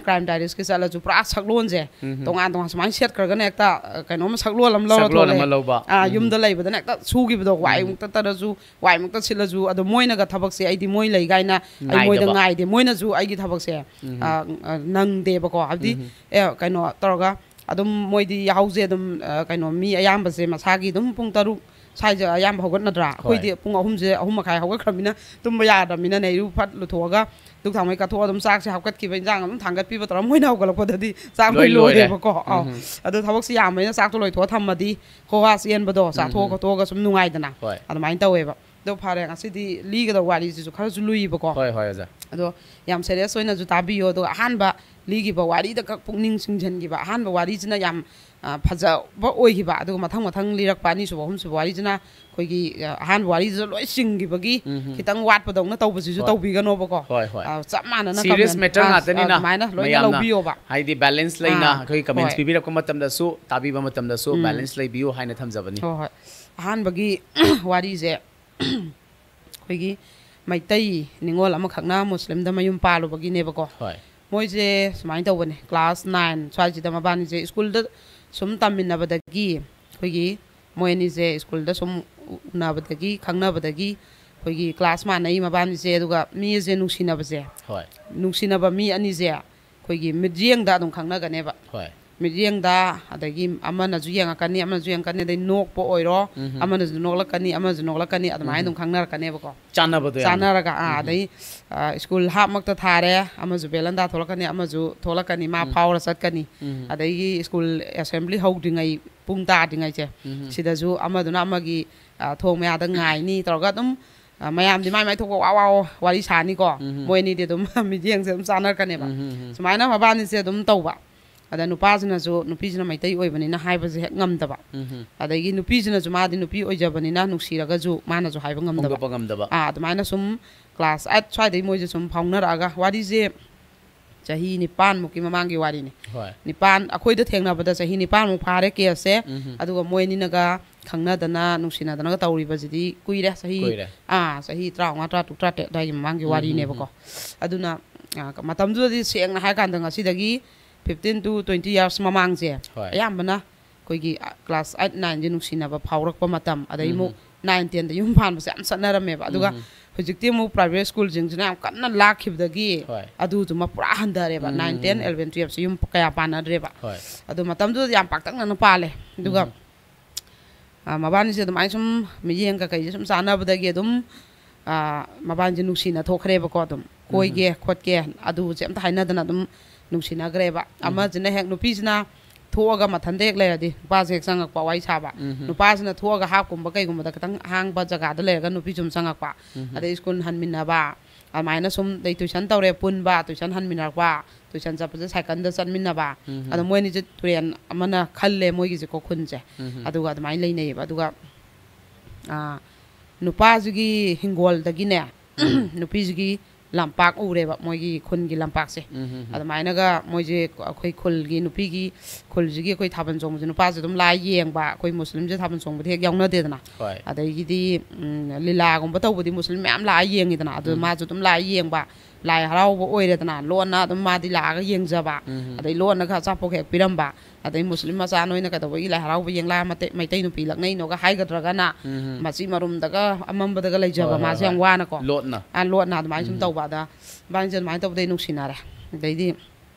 ꯀ꯭ꯔꯥꯏꯝ ꯗꯥꯏꯔꯤꯁꯀꯤ ꯆꯠꯂꯁꯨ ꯄꯨꯔꯥ ꯁꯛꯂꯣꯟꯁꯦ ꯎꯝ, ꯎꯝ꯫ ꯇꯣꯉꯥꯟ ꯇꯣꯉꯥꯟ ꯁꯨꯃꯥꯏꯅ ꯁꯦꯠꯈ꯭ꯔꯒꯅ ꯍꯦꯛꯇ, ꯑ, ꯀꯩꯅꯣꯝ ꯁꯛꯂꯣꯟ ꯑꯃ ꯂꯧꯔ ꯁꯛꯂꯣꯟ ꯑꯃ ꯊꯣꯛꯂꯛꯑꯦ꯫ ꯂꯧꯕ꯫ ꯑꯥ, ꯎꯝ, ꯎꯝ꯫ ꯌꯨꯝꯗ ꯂꯩꯕꯗꯅ ꯍꯦꯛꯇ ꯁꯨꯈꯤꯕꯗꯣ, ꯋꯥꯏ ꯎꯝ꯫ ꯑꯃꯨꯛꯇ ꯇꯔꯁꯨ, ꯋꯥꯏ ꯑꯃꯨꯛꯇ ꯁꯤꯠꯂꯁꯨ, ꯑꯗꯣ ꯃꯣꯏꯅꯒ ꯊꯕꯛꯁꯦ ꯑꯩꯗꯤ ꯃꯣꯏ ꯂꯩ ꯀꯥꯏꯅ ꯑꯩ ꯃꯣꯏꯗ ꯉꯥꯏꯗꯦ꯫ ꯉꯥꯏꯗꯕ꯫ ꯃꯣꯏꯅꯁꯨ ꯑꯩꯒꯤ ꯊꯕꯛꯁꯦ, ꯎꯝ, ꯎꯝ꯫ ꯑ, ꯑ, ꯅꯪꯗꯦꯕꯀꯣ꯫ ꯍꯥꯏꯕꯗꯤ, ꯎꯝ, ꯎꯝ꯫ ꯑꯦ, ꯀꯩꯅꯣ ꯇꯧꯔꯒ ꯑꯗꯨꯝ ꯃꯣꯏꯗꯤ ꯌꯥꯍꯧꯁꯦ ꯑꯗꯨꯝ, ꯑ, ꯀꯩꯅꯣ, ꯃꯤ ꯑꯌꯥꯝꯕꯁꯦ ꯃꯁꯥꯒꯤ ꯑꯗꯨꯝ ꯄꯨꯡ ꯇꯔꯨꯛ ꯁ꯭ꯋꯥꯏꯁꯦ ꯑꯌꯥꯝꯕ ꯍꯧꯒꯠꯅꯗ꯭ꯔꯥ? ꯍꯣꯏ꯫ ꯑꯩꯈꯣꯏꯗꯤ ꯄꯨꯡ ꯑꯍꯨꯝꯁꯦ, ꯑꯍꯨꯝ ꯃꯈꯥꯏ ꯍꯧꯒꯠꯈ꯭ꯔꯕꯅꯤꯅ ꯇꯨꯝꯕ ꯌꯥꯗ꯭ꯔꯕꯅꯤꯅꯅꯦ, ꯏꯔꯨ ꯐꯠ ꯂꯨꯊꯣꯛꯑꯒ ꯙꯨꯛ ꯊꯥꯎꯃꯩ ꯀꯠꯊꯣꯛꯑ ꯑꯗꯨꯝ ꯆꯥꯛꯁꯦ ꯍꯥꯞꯀꯠꯈꯤꯕ, ꯏꯟꯖꯥꯡ ꯑꯗꯨꯝ ꯊꯥꯡꯒꯠꯄꯤꯕ ꯇꯧꯔ ꯃꯣꯏꯅ ꯍꯧꯒꯠꯂꯛꯄꯗꯗꯤ ꯆꯥꯛ ꯂꯣꯏ ꯂꯣꯏ ꯂꯣꯏꯔꯦ꯫ ꯂꯣꯏꯔꯦꯕꯀꯣ꯫ ꯑꯧ꯫ ꯎꯝ, ꯎꯝ꯫ ꯑꯗꯣ ꯊꯕꯛꯁꯦ ꯌꯥꯝꯕꯅꯤꯅ ꯆꯥꯛꯇꯣ ꯂꯣꯏꯊꯣꯛꯑ ꯊꯝꯃꯗꯤ ꯈꯣꯍꯥꯁ ꯆꯦꯟꯕꯗꯣ, ꯎꯝ, ꯆꯥꯊꯣꯛꯑ ꯎꯝ꯫ ꯈꯣꯠꯇꯣꯛꯑꯒ ꯁꯨꯝ ꯅꯨꯡꯉꯥꯏꯗꯅ꯫ ꯍꯣꯏ꯫ ꯑꯗꯨꯃꯥꯏꯅ ꯇꯧꯋꯦꯕ꯫ ꯑꯗꯣ ꯐꯔꯦ, ꯉꯁꯤꯗꯤ ꯂꯤꯒꯗꯕ ꯋꯥꯔꯤꯁꯤꯁꯨ ꯈꯔꯁꯨ ꯂꯨꯏꯕꯀꯣ꯫ ꯍꯣꯏ, ꯍꯣꯏ, ꯑꯣꯖꯥ꯫ ꯑꯗꯣ ꯌꯥꯝ ꯁꯦꯔꯤꯌꯁ ꯑꯣꯏꯅꯁꯨ ꯇꯥꯕꯤꯌꯣ꯫ ꯑꯗꯨꯒ ꯑꯍꯥꯟꯕ ꯂꯤꯈꯤꯕ ꯋꯥꯔꯤꯗ ꯈꯛ ꯄꯨꯛꯅꯤꯡ ꯆꯤꯡꯁꯤꯟꯈꯤꯕ ꯑꯍꯥꯟꯕ ꯋꯥꯔꯤꯁꯤꯅ ꯌꯥꯝ, ꯑ, ꯐꯖꯕ ꯑꯣꯏꯈꯤꯕ꯫ ꯑꯗꯨꯒ ꯃꯊꯪ ꯃꯊꯪ ꯂꯤꯔꯛꯄ ꯑꯅꯤꯁꯨꯕ, ꯑꯍꯨꯝꯁꯨꯕ ꯋꯥꯔꯤꯁꯤꯅ ꯑꯩꯈꯣꯏꯒꯤ, ꯑ, ꯑꯍꯥꯟꯕ ꯋꯥꯔꯤꯗꯨꯗ ꯂꯣꯏ ꯆꯤꯡꯈꯤꯕꯒꯤ ꯎꯝ, ꯎꯝ꯫ ꯈꯤꯇꯪ ꯋꯥꯠꯄꯗꯧꯅ ꯇꯧꯕꯁꯤꯁꯨ ꯍꯣꯏ꯫ ꯇꯧꯕꯤꯒꯅꯣꯕꯀꯣ꯫ ꯍꯣꯏ, ꯍꯣꯏ꯫ ꯑ, ꯆꯞ ꯃꯥꯟꯅꯅ ꯁꯤꯔꯤꯌꯁ comment, ꯃꯦꯇꯔ ꯑ, ꯉꯥꯛꯇꯅꯤꯅ ꯑꯗꯨꯃꯥꯏꯅ ꯂꯣꯏꯅ ꯃꯌꯥꯝꯅ ꯂꯧꯕꯤꯌꯣꯕ꯫ ꯍꯥꯏꯗꯤ ꯕꯦꯂꯦꯟꯁ ꯂꯩꯅ ꯑꯥ, ꯑꯩꯈꯣꯏ comments ꯍꯣꯏ꯫ ꯄꯤꯕꯤꯔꯛꯄ ꯃꯇꯝꯗꯁꯨ, ꯇꯥꯕꯤꯕ ꯃꯇꯝꯗꯁꯨ ꯎꯝ꯫ ꯕꯦꯂꯦꯟꯁ ꯂꯩꯕꯤꯌꯨ ꯍꯥꯏꯅ ꯊꯝꯖꯕꯅꯤ꯫ ꯍꯣꯏ, ꯍꯣꯏ꯫ ꯑꯍꯥꯟꯕꯒꯤ ꯋꯥꯔꯤꯁꯦ ꯑꯩꯈꯣꯏꯒꯤ ꯃꯩꯇꯩ ꯅꯤꯉꯣꯜ ꯑꯃꯈꯛꯅ ꯃꯨꯁꯂꯤꯝꯗ ꯃꯌꯨꯝ ꯄꯥꯜꯂꯨꯕꯒꯤꯅꯦꯕꯀꯣ꯫ ꯍꯣꯏ꯫ ꯃꯣꯏꯁꯦ ꯁꯨꯃꯥꯏꯅ ꯇꯧꯕꯅꯦ, ꯀ꯭ꯂꯥꯁ ꯅꯥꯏꯟ ꯁ꯭ꯋꯥꯏꯁꯤꯗ ꯃꯕꯥꯅꯤꯁꯦ ꯁ꯭ꯀꯨꯜꯗ ꯁꯨꯝ ꯇꯝꯃꯤꯟꯅꯕꯗꯒꯤ ꯑꯩꯈꯣꯏꯒꯤ ꯃꯣꯏ ꯑꯅꯤꯁꯦ ꯁ꯭ꯀꯨꯜꯗ ꯁꯨꯝ ꯎꯅꯕꯗꯒꯤ, ꯈꯪꯅꯕꯗꯒꯤ ꯑꯩꯈꯣꯏꯒꯤ ꯀ꯭ꯂꯥꯁ ꯃꯥꯟꯅꯩ ꯃꯕꯥꯅꯤꯁꯦ, ꯑꯗꯨꯒ ꯃꯤ ꯑꯁꯦ ꯅꯨꯡꯁꯤꯅꯕꯁꯦ, ꯍꯣꯏ꯫ ꯅꯨꯡꯁꯤꯅꯕ ꯃꯤ ꯑꯅꯤꯁꯦ ꯑꯩꯈꯣꯏꯒꯤ ꯃꯤꯠꯌꯦꯡꯗ ꯑꯗꯨꯝ ꯈꯪꯅꯒꯅꯦꯕ꯫ ꯍꯣꯏ꯫ ꯃꯤꯠꯌꯦꯡꯗ, ꯑꯗꯒꯤ ꯑꯃꯅꯁꯨ ꯌꯦꯡꯉꯛꯀꯅꯤ, ꯑꯃꯅꯁꯨ ꯌꯦꯡꯉꯛꯀꯅꯤ, ꯑꯗꯩ ꯅꯣꯛꯄ ꯑꯣꯏꯔꯣ, ꯎꯝ꯫ ꯑꯃꯅꯁꯨ ꯅꯣꯛꯂꯛꯀꯅꯤ, ꯑꯃꯅꯁꯨ ꯅꯣꯛꯂꯛꯀꯅꯤ, ꯑꯗꯨꯃꯥꯏꯅ ꯎꯝ꯫ ꯑꯗꯨꯝ ꯈꯪꯅꯔꯛꯀꯅꯦꯕꯀꯣ꯫ ꯆꯥꯟꯅꯕꯗꯣ ꯌꯥꯝꯅ꯫ ꯆꯥꯟꯅꯔꯒ, ꯑꯥ, ꯎꯝ꯫ ꯑꯗꯩ, ꯑ, ꯁ꯭ꯀꯨꯜ ꯍꯥꯞꯃꯛꯇ ꯊꯥꯔꯦ, ꯑꯃꯁꯨ ꯕꯦꯂꯟꯗꯥ ꯊꯣꯛꯂꯛꯀꯅꯤ, ꯑꯃꯁꯨ ꯊꯣꯛꯂꯛꯀꯅꯤ, ꯃꯥ ꯎꯝ꯫ ꯐꯥꯎꯔ ꯆꯠꯀꯅꯤ꯫ ꯎꯝ꯫ ꯑꯗꯒꯤ ꯁ꯭ꯀꯨꯜ ꯑꯦꯁꯦꯝꯕ꯭ꯂꯤ ꯍꯧꯗ꯭ꯔꯤꯉꯩ, ꯄꯨꯡ ꯇꯥꯗ꯭ꯔꯤꯉꯩꯁꯦ, ꯎꯝ꯫ ꯁꯤꯗꯁꯨ ꯑꯃꯗꯨꯅ ꯑꯃꯒꯤ, ꯑ, ꯊꯣꯡ ꯃꯌꯥꯗ ꯉꯥꯏꯅꯤ ꯇꯧꯔꯒ ꯑꯗꯨꯝ, ꯑ, ꯃꯌꯥꯝꯗꯤ ꯃꯥꯏ ꯃꯥꯏ ꯊꯣꯛꯄ ꯋꯥ ꯋꯥ ꯋꯥꯔꯤ ꯁꯥꯅꯤꯀꯣ꯫ ꯎꯝ꯫ ꯃꯣꯏ ꯑꯅꯤꯗꯤ ꯑꯗꯨꯝ ꯃꯤꯠꯌꯦꯡꯁꯦ ꯑꯗꯨꯝ ꯆꯥꯟꯅꯔꯛꯀꯅꯦꯕ꯫ ꯎꯝ꯫ ꯁꯨꯃꯥꯏꯅ ꯃꯕꯥꯅꯤꯁꯦ ꯑꯗꯨꯝ ꯇꯧꯕ꯫ ꯑꯗ ꯅꯨꯄꯥꯁꯤꯅꯁꯨ, ꯅꯨꯄꯤꯁꯤꯅ ꯃꯩꯇꯩ ꯑꯣꯏꯕꯅꯤꯅ ꯍꯥꯏꯕꯁꯦ ꯍꯦꯛ ꯉꯝꯗꯕ꯫ ꯎꯝ꯫ ꯑꯗꯒꯤ ꯅꯨꯄꯤꯁꯤꯅꯁꯨ, ꯃꯥꯗꯤ ꯅꯨꯄꯤ ꯑꯣꯏꯖꯕꯅꯤꯅ ꯅꯨꯡꯁꯤꯔꯒꯁꯨ ꯃꯥꯅꯁꯨ ꯍꯥꯏꯕ ꯉꯝꯗꯕ꯫ ꯐꯣꯡꯗꯣꯛꯄ ꯉꯝꯗꯕ꯫ ꯑꯥ, ꯑꯗꯨꯃꯥꯏꯅ ꯁꯨꯝ ꯀ꯭ꯂꯥꯁ ꯑꯥꯏꯠ ꯁ꯭ꯋꯥꯏꯗꯩ ꯃꯣꯏꯁꯦ ꯁꯨꯝ ꯐꯥꯎꯅꯔꯛꯑꯒ, ꯋꯥꯔꯤꯁꯦ ꯆꯍꯤ ꯅꯤꯄꯥꯟꯃꯨꯛꯀꯤ ꯃꯃꯥꯡꯒꯤ ꯋꯥꯔꯤꯅꯤ꯫ ꯍꯣꯏ꯫ ꯅꯤꯄꯥꯟ, ꯑꯩꯈꯣꯏꯗ ꯊꯦꯡꯅꯕꯗ ꯆꯍꯤ ꯅꯤꯄꯥꯟꯃꯨꯛ ꯐꯥꯔꯦ ꯀꯦꯁꯁꯦ꯫ ꯎꯝ꯫ ꯑꯗꯨꯒ ꯃꯣꯏ ꯑꯅꯤꯅꯒ ꯈꯪꯅꯗꯅ, ꯅꯨꯡꯁꯤꯅꯗꯅꯒ ꯇꯧꯔꯤꯕꯁꯤꯗꯤ ꯀꯨꯏꯔꯦ, ꯆꯍꯤ, ꯀꯨꯏꯔꯦ꯫ ꯑꯥ, ꯆꯍꯤ ꯇꯔꯥꯃꯉꯥ, ꯇꯔꯥꯇꯔꯨꯛ, ꯇꯔꯥꯇꯔꯦꯠ ꯑꯗꯨꯋꯥꯏꯒꯤ ꯃꯃꯥꯡꯒꯤ ꯎꯝ, ꯎꯝ, ꯋꯥꯔꯤꯅꯦꯕꯀꯣ꯫ ꯎꯝ꯫ ꯑꯗꯨꯅ, ꯑ, ꯃꯇꯝꯗꯨꯗꯗꯤ ꯁꯦꯡꯅ ꯍꯥꯏꯔꯀꯥꯟꯗ ꯉꯁꯤꯗꯒꯤ fifteen to twenty years ꯃꯃꯥꯡꯁꯦ, ꯍꯣꯏ꯫ ꯑꯌꯥꯝꯕꯅ ꯑꯩꯈꯣꯏꯒꯤ, ꯑ, ꯀ꯭ꯂꯥꯁ ꯑꯥꯏꯠ, ꯅꯥꯏꯟꯁꯦ ꯅꯨꯡꯁꯤꯅꯕ ꯐꯥꯎꯔꯛꯄ ꯃꯇꯝ, ꯑꯗꯩ ꯑꯃꯨꯛ ꯎꯝ꯫ ꯅꯥꯏꯟ, ꯇꯦꯟꯗ ꯌꯨꯝ ꯄꯥꯟꯕꯁꯦ ꯌꯥꯝ ꯆꯠꯅꯔꯝꯃꯦꯕ꯫ ꯑꯗꯨꯒ ꯎꯝ꯫ ꯍꯧꯖꯤꯛꯇꯤ ꯑꯃꯨꯛ ꯄ꯭ꯔꯥꯏꯚꯦꯠ ꯁ꯭ꯀꯨꯜꯁꯤꯡꯁꯤꯅ ꯌꯥꯝ ꯀꯟꯅ ꯂꯥꯛꯈꯤꯕꯗꯒꯤ ꯍꯣꯏ꯫ ꯑꯗꯨꯗꯨꯃ ꯄꯨꯔꯥ ꯍꯟꯊꯔꯦꯕ꯫ ꯎꯝ꯫ ꯅꯥꯏꯟ, ꯇꯦꯟ, ꯑꯦꯂꯚꯦꯟ, ꯇꯨꯌꯦꯜꯞꯁꯦ ꯌꯨꯝ ꯀꯌꯥ ꯄꯥꯟꯅꯗ꯭ꯔꯦꯕ꯫ ꯍꯣꯏ꯫ ꯑꯗꯣ ꯃꯇꯝꯗꯨꯗꯗꯤ ꯌꯥꯝ ꯄꯥꯛꯇꯛꯅꯅ ꯄꯥꯜꯂꯦ꯫ ꯑꯗꯨꯒ ꯎꯝ꯫ ꯑ, ꯃꯕꯥꯅꯤꯁꯦ ꯑꯗꯨꯃꯥꯏꯅ ꯁꯨꯝ ꯃꯤꯠꯌꯦꯡ ꯀꯩꯀꯩꯁꯦ ꯁꯨꯝ ꯆꯥꯟꯅꯕꯗꯒꯤ ꯑꯗꯨꯝ, ꯑ, ꯃꯕꯥꯅꯤꯁꯦ ꯅꯨꯡꯁꯤꯅ ꯊꯣꯛꯈ꯭ꯔꯦꯕꯀꯣ꯫ ꯑꯗꯨꯝ ꯎꯝ꯫ ꯀꯣꯏꯒꯦ ꯈꯣꯠꯀꯦ ꯑꯗꯨꯁꯦ ꯑꯝꯇ ꯍꯥꯏꯅꯗꯅ ꯑꯗꯨꯝ ꯅꯨꯡꯁꯤꯅꯈ꯭ꯔꯦꯕ꯫ ꯎꯝ꯫ ꯑꯃꯁꯤꯅ ꯍꯦꯛ, ꯅꯨꯄꯤꯁꯤꯅ ꯊꯣꯛꯑꯒ ꯃꯊꯟꯇ ꯍꯦꯛ ꯂꯩꯔꯗꯤ ꯅꯨꯄꯥꯁꯦ ꯍꯦꯛ ꯆꯪꯉꯛꯄ ꯋꯥꯔꯤ ꯁꯥꯕ꯫ ꯎꯝ꯫ ꯅꯨꯄꯥꯁꯤꯅ ꯊꯣꯛꯑꯒ ꯍꯥꯞꯀꯨꯝꯕ ꯀꯩꯒꯨꯝꯕꯗ ꯈꯤꯇꯪ ꯑꯍꯥꯡꯕ ꯖꯒꯥꯗ ꯂꯩꯔꯒ ꯅꯨꯄꯤꯁꯨ ꯑꯗꯨꯝ ꯆꯪꯉꯛꯄ꯫ ꯎꯝ꯫ ꯑꯗꯩ ꯁ꯭ꯀꯨꯜ ꯍꯟꯃꯤꯟꯅꯕ, ꯑꯗꯨꯃꯥꯏꯅ ꯁꯨꯝ, ꯑꯗꯩ ꯇꯨꯏꯁꯟ ꯇꯧꯔꯦ ꯄꯨꯟꯕ, ꯇꯨꯏꯁꯟ ꯍꯟꯃꯤꯟꯅꯔꯛꯄ, ꯇꯨꯏꯁꯟ ꯆꯠꯄꯁꯦ ꯁꯥꯏꯀꯜꯗ ꯆꯠꯃꯤꯟꯅꯕ꯫ ꯎꯝ꯫ ꯑꯗꯣ ꯃꯣꯏ ꯑꯅꯤꯁꯦ ꯇꯨꯔꯦꯟ ꯑꯃꯅ ꯈꯜꯂꯦ ꯃꯣꯏꯒꯤꯁꯦꯀꯣ, ꯈꯨꯟꯁꯦ꯫ ꯎꯝ꯫ ꯑꯗꯨꯒ ꯑꯗꯨꯃꯥꯏꯅ ꯂꯩꯅꯩꯌꯦꯕ꯫ ꯑꯗꯨꯒ, ꯑꯥ, ꯅꯨꯄꯥꯁꯤꯒꯤ ꯍꯤꯡꯒꯣꯜꯗꯒꯤꯅꯦ, ꯎꯝ꯫ ꯅꯨꯄꯤꯁꯤꯒꯤ ꯂꯝꯄꯥꯛ ꯎꯔꯦꯕ, ꯃꯣꯏꯒꯤ ꯈꯨꯟꯒꯤ ꯂꯝꯄꯥꯛꯁꯦ꯫ ꯎꯝ, ꯎꯝ, ꯎꯝ꯫ ꯑꯗꯨꯃꯥꯏꯅꯒ ꯃꯣꯏꯁꯦ ꯑꯩꯈꯣꯏ ꯈꯨꯜꯒꯤ ꯅꯨꯄꯤꯒꯤ, ꯈꯨꯜꯁꯤꯒꯤ ꯑꯩꯈꯣꯏ ꯊꯥꯕꯜ ꯆꯣꯡꯕꯁꯦ ꯅꯨꯄꯥꯁꯦ ꯑꯗꯨꯝ ꯂꯥꯛꯑ ꯌꯦꯡꯕ, ꯑꯩꯈꯣꯏ ꯃꯨꯁꯂꯤꯝꯁꯦ ꯊꯥꯕꯜ ꯆꯣꯡꯕꯗꯤ ꯍꯦꯛ ꯌꯥꯎꯅꯗꯦꯗꯅ꯫ ꯍꯣꯏ꯫ ꯑꯗꯒꯤꯗꯤ, ꯎꯝ, ꯂꯤꯂꯥꯒꯨꯝꯕ ꯇꯧꯕꯗꯤ ꯃꯨꯁꯂꯤꯝ ꯃꯌꯥꯝ ꯂꯥꯛꯑ ꯌꯦꯡꯉꯤꯗꯅ, ꯑꯗꯨ ꯎꯝ꯫ ꯃꯥꯁꯨ ꯑꯗꯨꯝ ꯂꯥꯛꯑ ꯌꯦꯡꯕ, ꯂꯥꯏ ꯍꯔꯥꯎꯕ ꯑꯣꯏꯔꯦꯗꯅ, ꯂꯣꯟꯅ ꯑꯗꯨꯝ ꯃꯥꯗꯤ ꯂꯥꯛꯑꯒ ꯌꯦꯡꯖꯕ, ꯎꯝ꯫ ꯑꯗꯩ ꯂꯣꯟꯅꯒ ꯑꯆꯥꯄꯣꯠ ꯍꯦꯛ ꯄꯤꯔꯝꯕ, ꯑꯗꯩ ꯃꯨꯁꯂꯤꯝ ꯃꯆꯥ ꯅꯣꯏꯅ ꯀꯩꯗꯧꯕꯒꯤ ꯂꯥꯏ ꯍꯔꯥꯎꯕ ꯌꯦꯡꯂꯥ ꯃꯇꯩ-, ꯃꯩꯇꯩ ꯅꯨꯄꯤ ꯂꯛꯅꯩꯅꯣꯒ ꯍꯥꯏꯒꯗ꯭ꯔꯒꯅ, ꯎꯝ꯫ ꯃꯆꯤ ꯃꯔꯨꯝꯗꯒ ꯑꯃꯝꯕꯗꯒ ꯂꯩꯖꯕ, ꯍꯣꯏ, ꯍꯣꯏ, ꯃꯥꯁꯦ ꯌꯥꯝ ꯍꯣꯏ꯫ ꯋꯥꯅꯀꯣ꯫ ꯂꯣꯠꯅ꯫ ꯑꯥ, ꯂꯣꯠꯅ ꯑꯗꯨꯃꯥꯏꯅ ꯁꯨꯝ ꯎꯝ꯫ ꯇꯧꯕ꯫ ꯑꯗ ꯃꯕꯥꯅꯤꯁꯦ ꯑꯗꯨꯃꯥꯏꯅ ꯇꯧꯕꯗꯩ ꯅꯨꯡꯁꯤꯅꯔꯦ꯫ ꯑꯗꯩꯗꯤ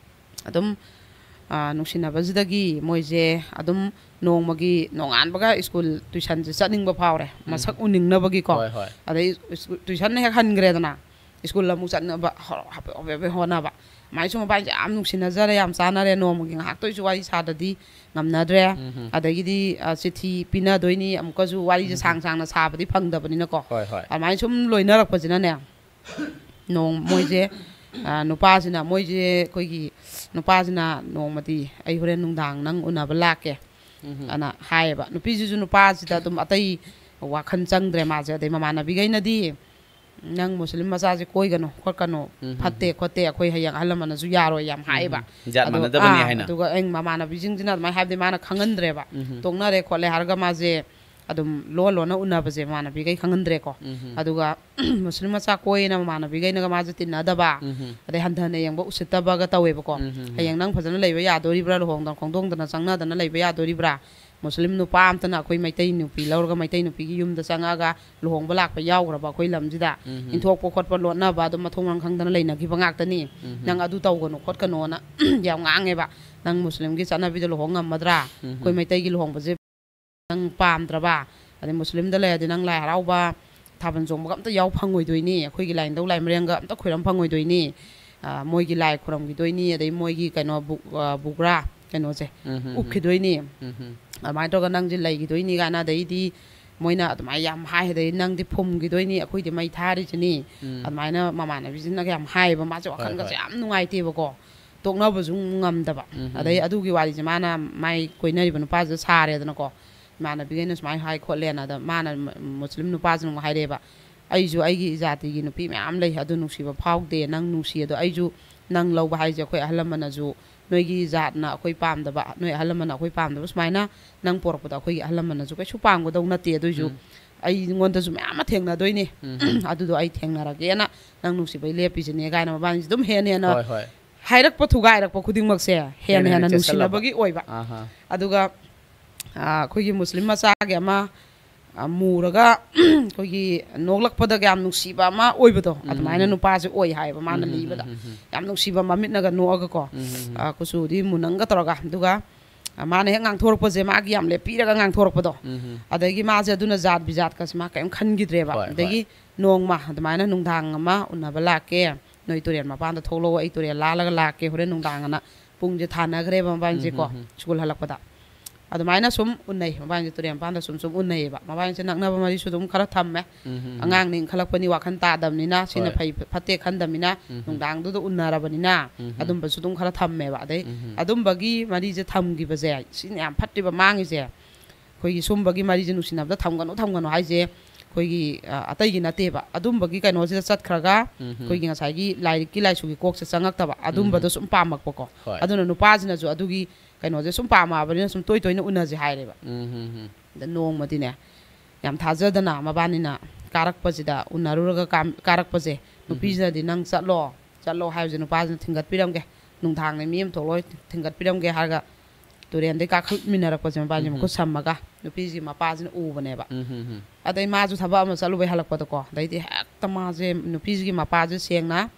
ꯑꯗꯨꯝ ꯑꯥ, ꯅꯨꯡꯁꯤꯅꯕꯁꯤꯗꯒꯤ ꯃꯣꯏꯁꯦ ꯑꯗꯨꯝ ꯅꯣꯡꯃꯒꯤ ꯅꯣꯡꯉꯥꯟꯕꯒ ꯁ꯭ꯀꯨꯜ ꯇꯨꯏꯁꯟꯁꯦ ꯆꯠꯅꯤꯡꯕ ꯐꯥꯎꯔꯦ, ꯎꯝ꯫ ꯃꯁꯛ ꯎꯅꯤꯡꯅꯕꯒꯤꯀꯣ꯫ ꯍꯣꯏ, ꯍꯣꯏ꯫ ꯑꯗꯩ ꯁ꯭ꯀꯨꯜ ꯇꯨꯏꯁꯟ ꯍꯦꯛ ꯍꯟꯈ꯭ꯔꯦꯗꯅ, ꯁ꯭ꯀꯨꯜ ꯑꯃꯨꯛ ꯆꯠꯅꯕ ꯍꯣ-, ꯍꯥꯏꯐꯦꯠ ꯍꯣꯕꯦ ꯍꯣꯕꯦ ꯍꯣꯠꯅꯕ꯫ ꯑꯗꯨꯃꯥꯏꯅ ꯁꯨꯝ ꯃꯕꯥꯅꯤꯁꯦ ꯌꯥꯝ ꯅꯨꯡꯁꯤꯅꯖꯔꯦ, ꯌꯥꯝ ꯆꯥꯟꯅꯔꯦ, ꯅꯣꯡꯃꯒꯤ ꯉꯥꯏꯍꯥꯛꯇ ꯑꯣꯏꯁꯨ ꯋꯥꯔꯤ ꯁꯥꯗ꯭ꯔꯗꯤ ꯉꯝꯅꯗ꯭ꯔꯦ꯫ ꯎꯝ꯫ ꯑꯗꯒꯤꯗꯤ, ꯑ, ꯆꯤꯊꯤ ꯄꯤꯅꯗꯣꯏꯅꯤ, ꯑꯃꯨꯛꯀꯁꯨ ꯋꯥꯔꯤꯁꯦ ꯎꯝ꯫ ꯁꯥꯡ ꯁꯥꯡꯅ ꯁꯥꯕꯗꯤ ꯐꯪꯗꯕꯅꯤꯅꯀꯣ꯫ ꯍꯣꯏ, ꯍꯣꯏ꯫ ꯑꯗꯨꯃꯥꯏꯅ ꯁꯨꯝ ꯂꯣꯏꯅꯔꯛꯄꯁꯤꯅꯅꯦ, ꯅꯣꯡ-, ꯃꯣꯏꯁꯦ, ꯑ, ꯅꯨꯄꯥꯁꯤꯅ, ꯃꯣꯏꯁꯦ ꯑꯩꯈꯣꯏꯒꯤ ꯅꯨꯄꯥꯁꯤꯅ ꯅꯣꯡꯃꯗꯤ, "ꯑꯩ ꯍꯣꯔꯦꯟ ꯅꯨꯡꯗꯥꯡ ꯅꯪ ꯎꯅꯕ ꯂꯥꯛꯀꯦ," ꯎꯝ꯫ ꯑꯅ ꯍꯥꯏꯌꯦꯕ꯫ ꯅꯨꯄꯤꯁꯤꯁꯨ ꯅꯨꯄꯥꯁꯤꯗ ꯑꯗꯨꯝ ꯑꯇꯩ ꯋꯥꯈꯜ ꯆꯪꯗ꯭ꯔꯦ ꯃꯥꯁꯦ꯫ ꯑꯗꯩ ꯃꯃꯥꯟꯅꯕꯤꯈꯩꯅꯗꯤ, "ꯅꯪ ꯃꯨꯁꯂꯤꯝ ꯃꯆꯥꯁꯦ ꯀꯣꯏꯒꯅꯨ ꯈꯣꯠꯀꯅꯨ, ꯎꯝ, ꯐꯠꯇꯦ ꯎꯝ꯫ ꯈꯣꯠꯇꯦ, ꯑꯩꯈꯣꯏ ꯍꯌꯦꯡ ꯑꯍꯜ ꯂꯃꯟꯅꯁꯨ ꯌꯥꯔꯣꯏ" ꯌꯥꯝ ꯍꯥꯏꯌꯦꯕ꯫ ꯎꯝ꯫ ꯖꯥꯠ ꯑꯗꯣ, ꯃꯥꯟꯅꯗꯕꯅꯤ ꯑꯥ, ꯍꯥꯏꯅ꯫ ꯑꯗꯨꯒ ꯑꯩ ꯃꯃꯥꯟꯅꯕꯤꯁꯤꯡꯁꯤꯅ ꯑꯗꯨꯃꯥꯏꯅ ꯍꯥꯏꯕꯗꯤ ꯃꯥꯅ ꯈꯪꯍꯟꯗ꯭ꯔꯦꯕ꯫ ꯎꯝ꯫ ꯇꯣꯛꯅꯔꯦ ꯈꯣꯠꯂꯦ ꯍꯥꯏꯔꯒ ꯃꯥꯁꯦ ꯑꯗꯨꯝ ꯂꯣꯟ ꯂꯣꯟꯅ ꯎꯅꯕꯁꯦ ꯃꯃꯥꯟꯅꯕꯤꯈꯩ ꯈꯪꯍꯟꯗ꯭ꯔꯦꯀꯣ꯫ ꯎꯝ꯫ ꯑꯗꯨꯒ ꯃꯨꯁꯂꯤꯝ ꯃꯆꯥ ꯀꯣꯏꯌꯦꯅ ꯃꯃꯥꯟꯅꯕꯤꯈꯩꯅꯒ ꯃꯥꯁꯦ ꯇꯤꯟꯅꯗꯕ, ꯎꯝ꯫ ꯑꯗꯩ ꯍꯟꯊꯅ ꯌꯦꯡꯕ ꯎꯁꯤꯠꯇꯕꯒ ꯇꯧꯋꯦꯕꯀꯣ꯫ ꯎꯝ꯫ ꯍꯌꯦꯡ ꯅꯪ ꯐꯖꯅ ꯂꯩꯕ ꯌꯥꯗꯣꯔꯤꯕ꯭ꯔꯥ, ꯂꯨꯍꯣꯡꯗꯅ ꯈꯣꯡꯗꯣꯡꯗꯅ ꯆꯪꯅꯗꯅ ꯂꯩꯕ ꯌꯥꯗꯣꯔꯤꯕ꯭ꯔꯥ? ꯃꯨꯁꯂꯤꯝ ꯅꯨꯄꯥ ꯑꯝꯇꯅ ꯑꯩꯈꯣꯏ ꯃꯩꯇꯩ ꯅꯨꯄꯤ ꯂꯧꯔꯒ ꯃꯩꯇꯩ ꯅꯨꯄꯤꯒꯤ ꯌꯨꯝꯗ ꯆꯪꯉꯛꯑꯒ ꯂꯨꯍꯣꯡꯕ ꯂꯥꯛꯄ ꯌꯥꯎꯈ꯭ꯔꯕ ꯑꯩꯈꯣꯏ ꯂꯝꯁꯤꯗ ꯎꯝ꯫ ꯏꯟꯊꯣꯛꯄ ꯈꯣꯠꯄ ꯂꯣꯠꯅꯕ ꯑꯗꯨꯝ ꯃꯊꯣꯡ ꯃꯔꯝ ꯈꯪꯗꯅ ꯂꯩꯅꯈꯤꯕ ꯉꯥꯛꯇꯅꯤ꯫ ꯎꯝ꯫ ꯅꯪ ꯑꯗꯨ ꯇꯧꯒꯅꯨ ꯈꯣꯠꯀꯅꯣꯅ ꯌꯥꯝ ꯉꯥꯡꯉꯦꯕ꯫ ꯅꯪ ꯃꯨꯁꯂꯤꯝꯒꯤ ꯆꯠꯅꯕꯤꯗ ꯂꯨꯍꯣꯡ ꯉꯝꯃꯗ꯭ꯔꯥ? ꯎꯝ꯫ ꯑꯩꯈꯣꯏ ꯃꯩꯇꯩꯒꯤ ꯂꯨꯍꯣꯡꯕꯁꯦ ꯅꯪ ꯄꯥꯝꯗ꯭ꯔꯕ? ꯑꯗꯩ ꯃꯨꯁꯂꯤꯝꯗ ꯂꯩꯔꯗꯤ ꯅꯪ ꯂꯥꯏ ꯍꯔꯥꯎꯕ, ꯊꯥꯕꯜ ꯆꯣꯡꯕꯒ ꯑꯝꯇ ꯌꯥꯎ ꯐꯪꯉꯣꯏꯗꯣꯏꯅꯤ, ꯑꯩꯈꯣꯏꯒꯤ ꯂꯥꯏꯅꯤꯡꯊꯧ ꯂꯥꯏꯃꯔꯦꯟꯒ ꯑꯝꯇ ꯈꯣꯏꯔꯝ ꯐꯪꯉꯣꯏꯗꯣꯏꯅꯤ꯫ ꯑ, ꯃꯣꯏꯒꯤ ꯂꯥꯏ ꯈꯨꯔꯝꯈꯤꯗꯣꯏꯅꯤ, ꯑꯗꯩ ꯃꯣꯏꯒꯤ ꯀꯩꯅꯣ ꯕꯨ-, ꯑ, ꯕꯨꯒ꯭ꯔꯥ ꯀꯩꯅꯣꯁꯦ ꯎꯝ, ꯎꯝ, ꯎꯝ꯫ ꯎꯞꯈꯤꯗꯣꯏꯅꯤ꯫ ꯎꯝ, ꯎꯝ꯫ ꯑꯗꯨꯃꯥꯏꯅ ꯇꯧꯔꯒ ꯅꯪꯁꯦ ꯂꯩꯈꯤꯗꯣꯏꯅꯤ ꯀꯥꯏꯅ, ꯑꯗꯩꯗꯤ ꯃꯣꯏꯅ ꯑꯗꯨꯃꯥꯏꯅ ꯌꯥꯝ ꯍꯥꯏ, ꯑꯗꯩ ꯅꯪꯗꯤ ꯐꯨꯝꯈꯤꯗꯣꯏꯅꯤ, ꯑꯩꯈꯣꯏꯗꯤ ꯃꯩ ꯊꯥꯔꯤꯁꯤꯅꯤ꯫ ꯎꯝ꯫ ꯑꯗꯨꯃꯥꯏꯅ ꯃꯃꯥꯟꯅꯕꯤꯁꯤꯅꯒ ꯌꯥꯝ ꯍꯥꯏꯌꯦꯕ, ꯃꯥꯁꯦ ꯍꯣꯏ, ꯋꯥꯈꯜꯒꯁꯦ ꯍꯣꯏ꯫ ꯌꯥꯝ ꯅꯨꯡꯉꯥꯏꯇꯦꯕꯀꯣ꯫ ꯇꯣꯛꯅꯕꯁꯨ ꯉꯝꯗꯕ꯫ ꯎꯝ, ꯎꯝ꯫ ꯑꯗꯩ ꯑꯗꯨꯒꯤ ꯋꯥꯔꯤꯁꯦ ꯃꯥꯅ ꯃꯥꯏ ꯀꯣꯏꯅꯔꯤꯕ ꯅꯨꯄꯥꯁꯤꯗ ꯁꯥꯔꯦꯗꯅꯀꯣ꯫ ꯏꯃꯥꯟꯅꯕꯤꯈꯩꯅ ꯁꯨꯃꯥꯏꯅ ꯍꯥꯏ ꯈꯣꯠꯂꯦꯅ, ꯑꯗ ꯃꯥꯅ ꯃ-, ꯃꯨꯁꯂꯤꯝ ꯅꯨꯄꯥꯁꯤꯅ ꯑꯃꯨꯛ ꯍꯥꯏꯔꯛꯑꯦꯕ, "ꯑꯩꯁꯨ ꯑꯩꯒꯤ ꯖꯥꯇꯤꯒꯤ ꯅꯨꯄꯤ ꯃꯌꯥꯝ ꯂꯩ, ꯑꯗꯨ ꯅꯨꯡꯁꯤꯕ ꯐꯥꯎꯗꯦ, ꯅꯪ ꯅꯨꯡꯁꯤ, ꯑꯗꯣ ꯑꯩꯁꯨ ꯅꯪ ꯂꯧꯕ ꯍꯥꯏꯁꯦ ꯑꯩꯈꯣꯏ ꯑꯍꯜ ꯂꯃꯟꯅꯁꯨ, ꯅꯣꯏꯒꯤ ꯖꯥꯠꯅ ꯑꯩꯈꯣꯏ ꯄꯥꯝꯗꯕ, ꯅꯣꯏ ꯑꯍꯜ ꯂꯃꯟꯅ ꯑꯩꯈꯣꯏ ꯄꯥꯝꯗꯕ ꯁꯨꯃꯥꯏꯅ ꯅꯪ ꯄꯣꯔꯛꯄꯗ ꯑꯩꯈꯣꯏꯒꯤ ꯑꯍꯜ ꯂꯃꯟꯅꯁꯨ ꯀꯩꯁꯨ ꯄꯥꯝꯒꯗꯧ ꯅꯠꯇꯦ, ꯑꯗꯨꯏꯁꯨ ꯎꯝ꯫ ꯑꯩꯉꯣꯟꯗꯁꯨ ꯃꯌꯥꯝ ꯑꯃ ꯊꯦꯡꯅꯗꯣꯏꯅꯦ꯫ ꯎꯝ꯫ ꯑꯗꯨꯗꯣ ꯑꯩ ꯊꯦꯡꯅꯔꯒꯦꯅ ꯅꯪ ꯅꯨꯡꯁꯤꯕꯩ ꯂꯦꯞꯄꯤꯁꯤꯅꯦ" ꯀꯥꯏꯅ ꯃꯕꯥꯅꯤꯁꯦ ꯑꯗꯨꯝ ꯍꯦꯟꯅ ꯍꯦꯟꯅ ꯍꯣꯏ, ꯍꯣꯏ꯫ ꯍꯥꯏꯔꯛꯄ ꯊꯨꯒꯥꯏꯔꯛꯄ ꯈꯨꯗꯤꯡꯃꯛꯁꯦ ꯍꯦꯟꯅ ꯍꯦꯟꯅ ꯍꯦꯟꯅ ꯍꯦꯟꯅ ꯆꯦꯠꯁꯜꯂꯕ꯫ ꯅꯨꯡꯁꯤꯅꯕꯒꯤ ꯑꯣꯏꯕ꯫ ꯑꯍꯥ꯫ ꯑꯗꯨꯒ, ꯑ, ꯑꯩꯈꯣꯏꯒꯤ ꯃꯨꯁꯂꯤꯝ ꯃꯆꯥꯒꯤ ꯑꯃ, ꯑ, ꯃꯨꯔꯒ ꯑꯩꯈꯣꯏꯒꯤ ꯅꯣꯛꯂꯛꯄꯗꯒ ꯌꯥꯝ ꯅꯨꯡꯁꯤꯕ ꯑꯃ ꯑꯣꯏꯕꯗꯣ, ꯑꯗꯨꯃꯥꯏꯅ ꯎꯝ꯫ ꯅꯨꯄꯥꯁꯦ ꯑꯣꯏ ꯍꯥꯏꯌꯦꯕ ꯃꯥꯅ ꯎꯝ, ꯎꯝ, ꯂꯤꯕꯗ꯫ ꯎꯝ, ꯎꯝ, ꯎꯝ꯫ ꯌꯥꯝ ꯅꯨꯡꯁꯤꯕ ꯃꯃꯤꯠꯅꯒ ꯅꯣꯛꯑꯒꯀꯣ, ꯎꯝ, ꯎꯝ, ꯎꯝ꯫ ꯑ, ꯀꯨꯆꯨꯗꯤ ꯃꯨꯅꯪꯒ ꯇꯧꯔꯒ, ꯑꯗꯨꯒ, ꯑ, ꯃꯥꯅ ꯍꯦꯛ ꯉꯥꯡꯊꯣꯔꯛꯄꯁꯦ, ꯃꯥꯒꯤ ꯌꯥꯝ ꯂꯦꯞꯄꯤꯔꯒ ꯉꯥꯡꯊꯣꯔꯛꯄꯗꯣ, ꯎꯝ, ꯎꯝ꯫ ꯑꯗꯒꯤ ꯃꯥꯁꯦ ꯑꯗꯨꯅ ꯖꯥꯠ ꯕꯤꯖꯥꯠꯀꯁꯦ ꯃꯥ ꯀꯔꯤꯝ ꯈꯟꯈꯤꯗ꯭ꯔꯦꯕ꯫ ꯍꯣꯏ, ꯑꯗꯒꯤ ꯍꯣꯏ꯫ ꯅꯣꯡꯃ ꯑꯗꯨꯃꯥꯏꯅ ꯅꯨꯡꯗꯥꯡ ꯑꯃ ꯎꯅꯕ ꯂꯥꯛꯀꯦ, ꯅꯣꯏ ꯇꯨꯔꯦꯜ ꯃꯄꯥꯟꯗ ꯊꯣꯛꯂꯛꯑꯣ, ꯑꯩ ꯇꯨꯔꯦꯜ ꯂꯥꯜꯂꯒ ꯂꯥꯛꯀꯦ ꯍꯣꯔꯦꯟ ꯅꯨꯡꯗꯥꯡ ꯑꯅ꯫ ꯄꯨꯡꯁꯦ ꯊꯥꯅꯈ꯭ꯔꯦꯕ ꯃꯕꯥꯅꯤꯁꯦꯀꯣ, ꯎꯝ, ꯍꯝ, ꯍꯝ꯫ ꯁ꯭ꯀꯨꯜ ꯍꯜꯂꯛꯄꯗ꯫ ꯑꯗꯨꯃꯥꯏꯅ ꯁꯨꯝ ꯎꯅꯩ ꯃꯕꯥꯅꯤꯁꯦ, ꯇꯨꯔꯦꯜ ꯃꯄꯥꯟꯗ ꯁꯨꯝ ꯁꯨꯝ ꯎꯅꯩꯌꯦꯕ꯫ ꯃꯕꯥꯅꯤꯁꯦ ꯅꯛꯅꯕ ꯃꯔꯤꯁꯨ ꯑꯗꯨꯝ ꯈꯔ ꯊꯝꯃꯦ꯫ ꯎꯝ, ꯍꯝ, ꯍꯝ꯫ ꯑꯉꯥꯡꯅꯤ ꯏꯟꯈꯠꯂꯛꯄꯅꯤ, ꯋꯥꯈꯜ ꯇꯥꯗꯕꯅꯤꯅ, ꯁꯤꯅ ꯍꯣꯏ꯫ ꯐꯩ ꯐꯠꯇꯦ ꯈꯟꯗꯕꯅꯤꯅ, ꯎꯝ, ꯍꯝ꯫ ꯅꯨꯡꯗꯥꯡꯗꯨꯗ ꯎꯅꯔꯕꯅꯤꯅ, ꯎꯝ, ꯍꯝ꯫ ꯑꯗꯨꯝꯕꯁꯨ ꯑꯗꯨꯝ ꯈꯔ ꯊꯝꯃꯦꯕ꯫ ꯑꯗꯩ ꯎꯝ, ꯍꯝ꯫ ꯑꯗꯨꯝꯕꯒꯤ ꯃꯔꯤꯁꯦ ꯊꯝꯈꯤꯕꯁꯦ, ꯁꯤꯅ ꯌꯥꯝ ꯐꯠꯇ꯭ꯔꯤꯕ ꯃꯥꯡꯉꯤꯁꯦ꯫ ꯑꯩꯈꯣꯏꯒꯤ ꯁꯨꯝꯕꯒꯤ ꯃꯔꯤꯁꯦ ꯅꯨꯡꯁꯤꯅꯕꯗ ꯊꯝꯒꯅꯨ, ꯊꯝꯒꯅꯨ ꯍꯥꯏꯁꯦ, ꯑꯩꯈꯣꯏꯒꯤ, ꯑ, ꯑꯇꯩꯒꯤ ꯅꯠꯇꯦꯕ꯫ ꯑꯗꯨꯝꯕꯒꯤ ꯀꯩꯅꯣꯁꯤꯗ ꯆꯠꯈ꯭ꯔꯒ, ꯎꯝ, ꯍꯝ꯫ ꯑꯩꯈꯣꯏꯒꯤ ꯉꯁꯥꯏꯒꯤ ꯂꯥꯏꯔꯤꯛꯀꯤ ꯂꯥꯏꯁꯨꯒꯤ ꯀꯣꯛꯁꯦ ꯆꯪꯉꯛꯇꯕ, ꯎꯝ, ꯑꯗꯨꯝꯕꯗꯣ ꯍꯝ꯫ ꯁꯨꯝ ꯄꯥꯝꯃꯛꯄꯀꯣ꯫ ꯍꯣꯏ꯫ ꯑꯗꯨꯅ ꯅꯨꯄꯥꯁꯤꯅꯁꯨ ꯑꯗꯨꯒꯤ ꯀꯩꯅꯣꯁꯦ ꯁꯨꯝ ꯄꯥꯝꯃꯛꯑꯕꯅꯤꯅ ꯁꯨꯝ ꯇꯣꯏ ꯇꯣꯏꯅ ꯎꯅꯁꯦ ꯍꯥꯏꯔꯦꯕ꯫ ꯎꯝ, ꯍꯝ, ꯍꯝ꯫ ꯑꯗ ꯅꯣꯡꯃꯗꯤꯅꯦ, ꯌꯥꯝ ꯊꯥꯖꯗꯅ ꯃꯕꯥꯅꯤꯅ ꯀꯥꯔꯛꯄꯁꯤꯗ, ꯎꯅꯔꯨꯔꯒ ꯀꯥꯝ-, ꯀꯥꯔꯛꯄꯁꯦ, ꯎꯝ, ꯍꯝ꯫ ꯅꯨꯄꯤꯁꯤꯅꯗꯤ, "ꯅꯪ ꯆꯠꯂꯣ, ꯆꯠꯂꯣ" ꯍꯥꯏꯕꯁꯦ ꯅꯨꯄꯥꯁꯤꯅ ꯊꯤꯡꯒꯠꯄꯤꯔꯝꯒꯦ, "ꯅꯨꯡꯗꯥꯡꯅꯦ, ꯃꯤ ꯑꯃ ꯊꯣꯛꯂꯛꯑꯣꯏ, ꯊꯤꯡꯒꯠꯄꯤꯔꯝꯒꯦ" ꯍꯥꯏꯔꯒ ꯇꯨꯔꯦꯟꯗꯩ ꯀꯥꯈꯠꯃꯤꯟꯅꯔꯛꯄꯁꯦ ꯃꯕꯥꯅꯤꯁꯦ ꯎꯝ, ꯍꯝ꯫ ꯃꯈꯨꯠ ꯁꯝꯃꯒ, ꯅꯨꯄꯤꯁꯤꯒꯤ ꯃꯄꯥꯁꯤꯅ ꯎꯕꯅꯦꯕ꯫ ꯎꯝ, ꯍꯝ, ꯍꯝ꯫ ꯑꯗꯩ ꯃꯥꯁꯨ ꯊꯕꯛ ꯑꯃ ꯆꯠꯂꯨꯕꯩ ꯍꯜꯂꯛꯄꯗꯀꯣ, ꯑꯗꯩꯗꯤ ꯍꯦꯛꯇ ꯃꯥꯁꯦ, ꯅꯨꯄꯤꯁꯤꯒꯤ ꯃꯄꯥꯁꯦ ꯁꯦꯡꯅ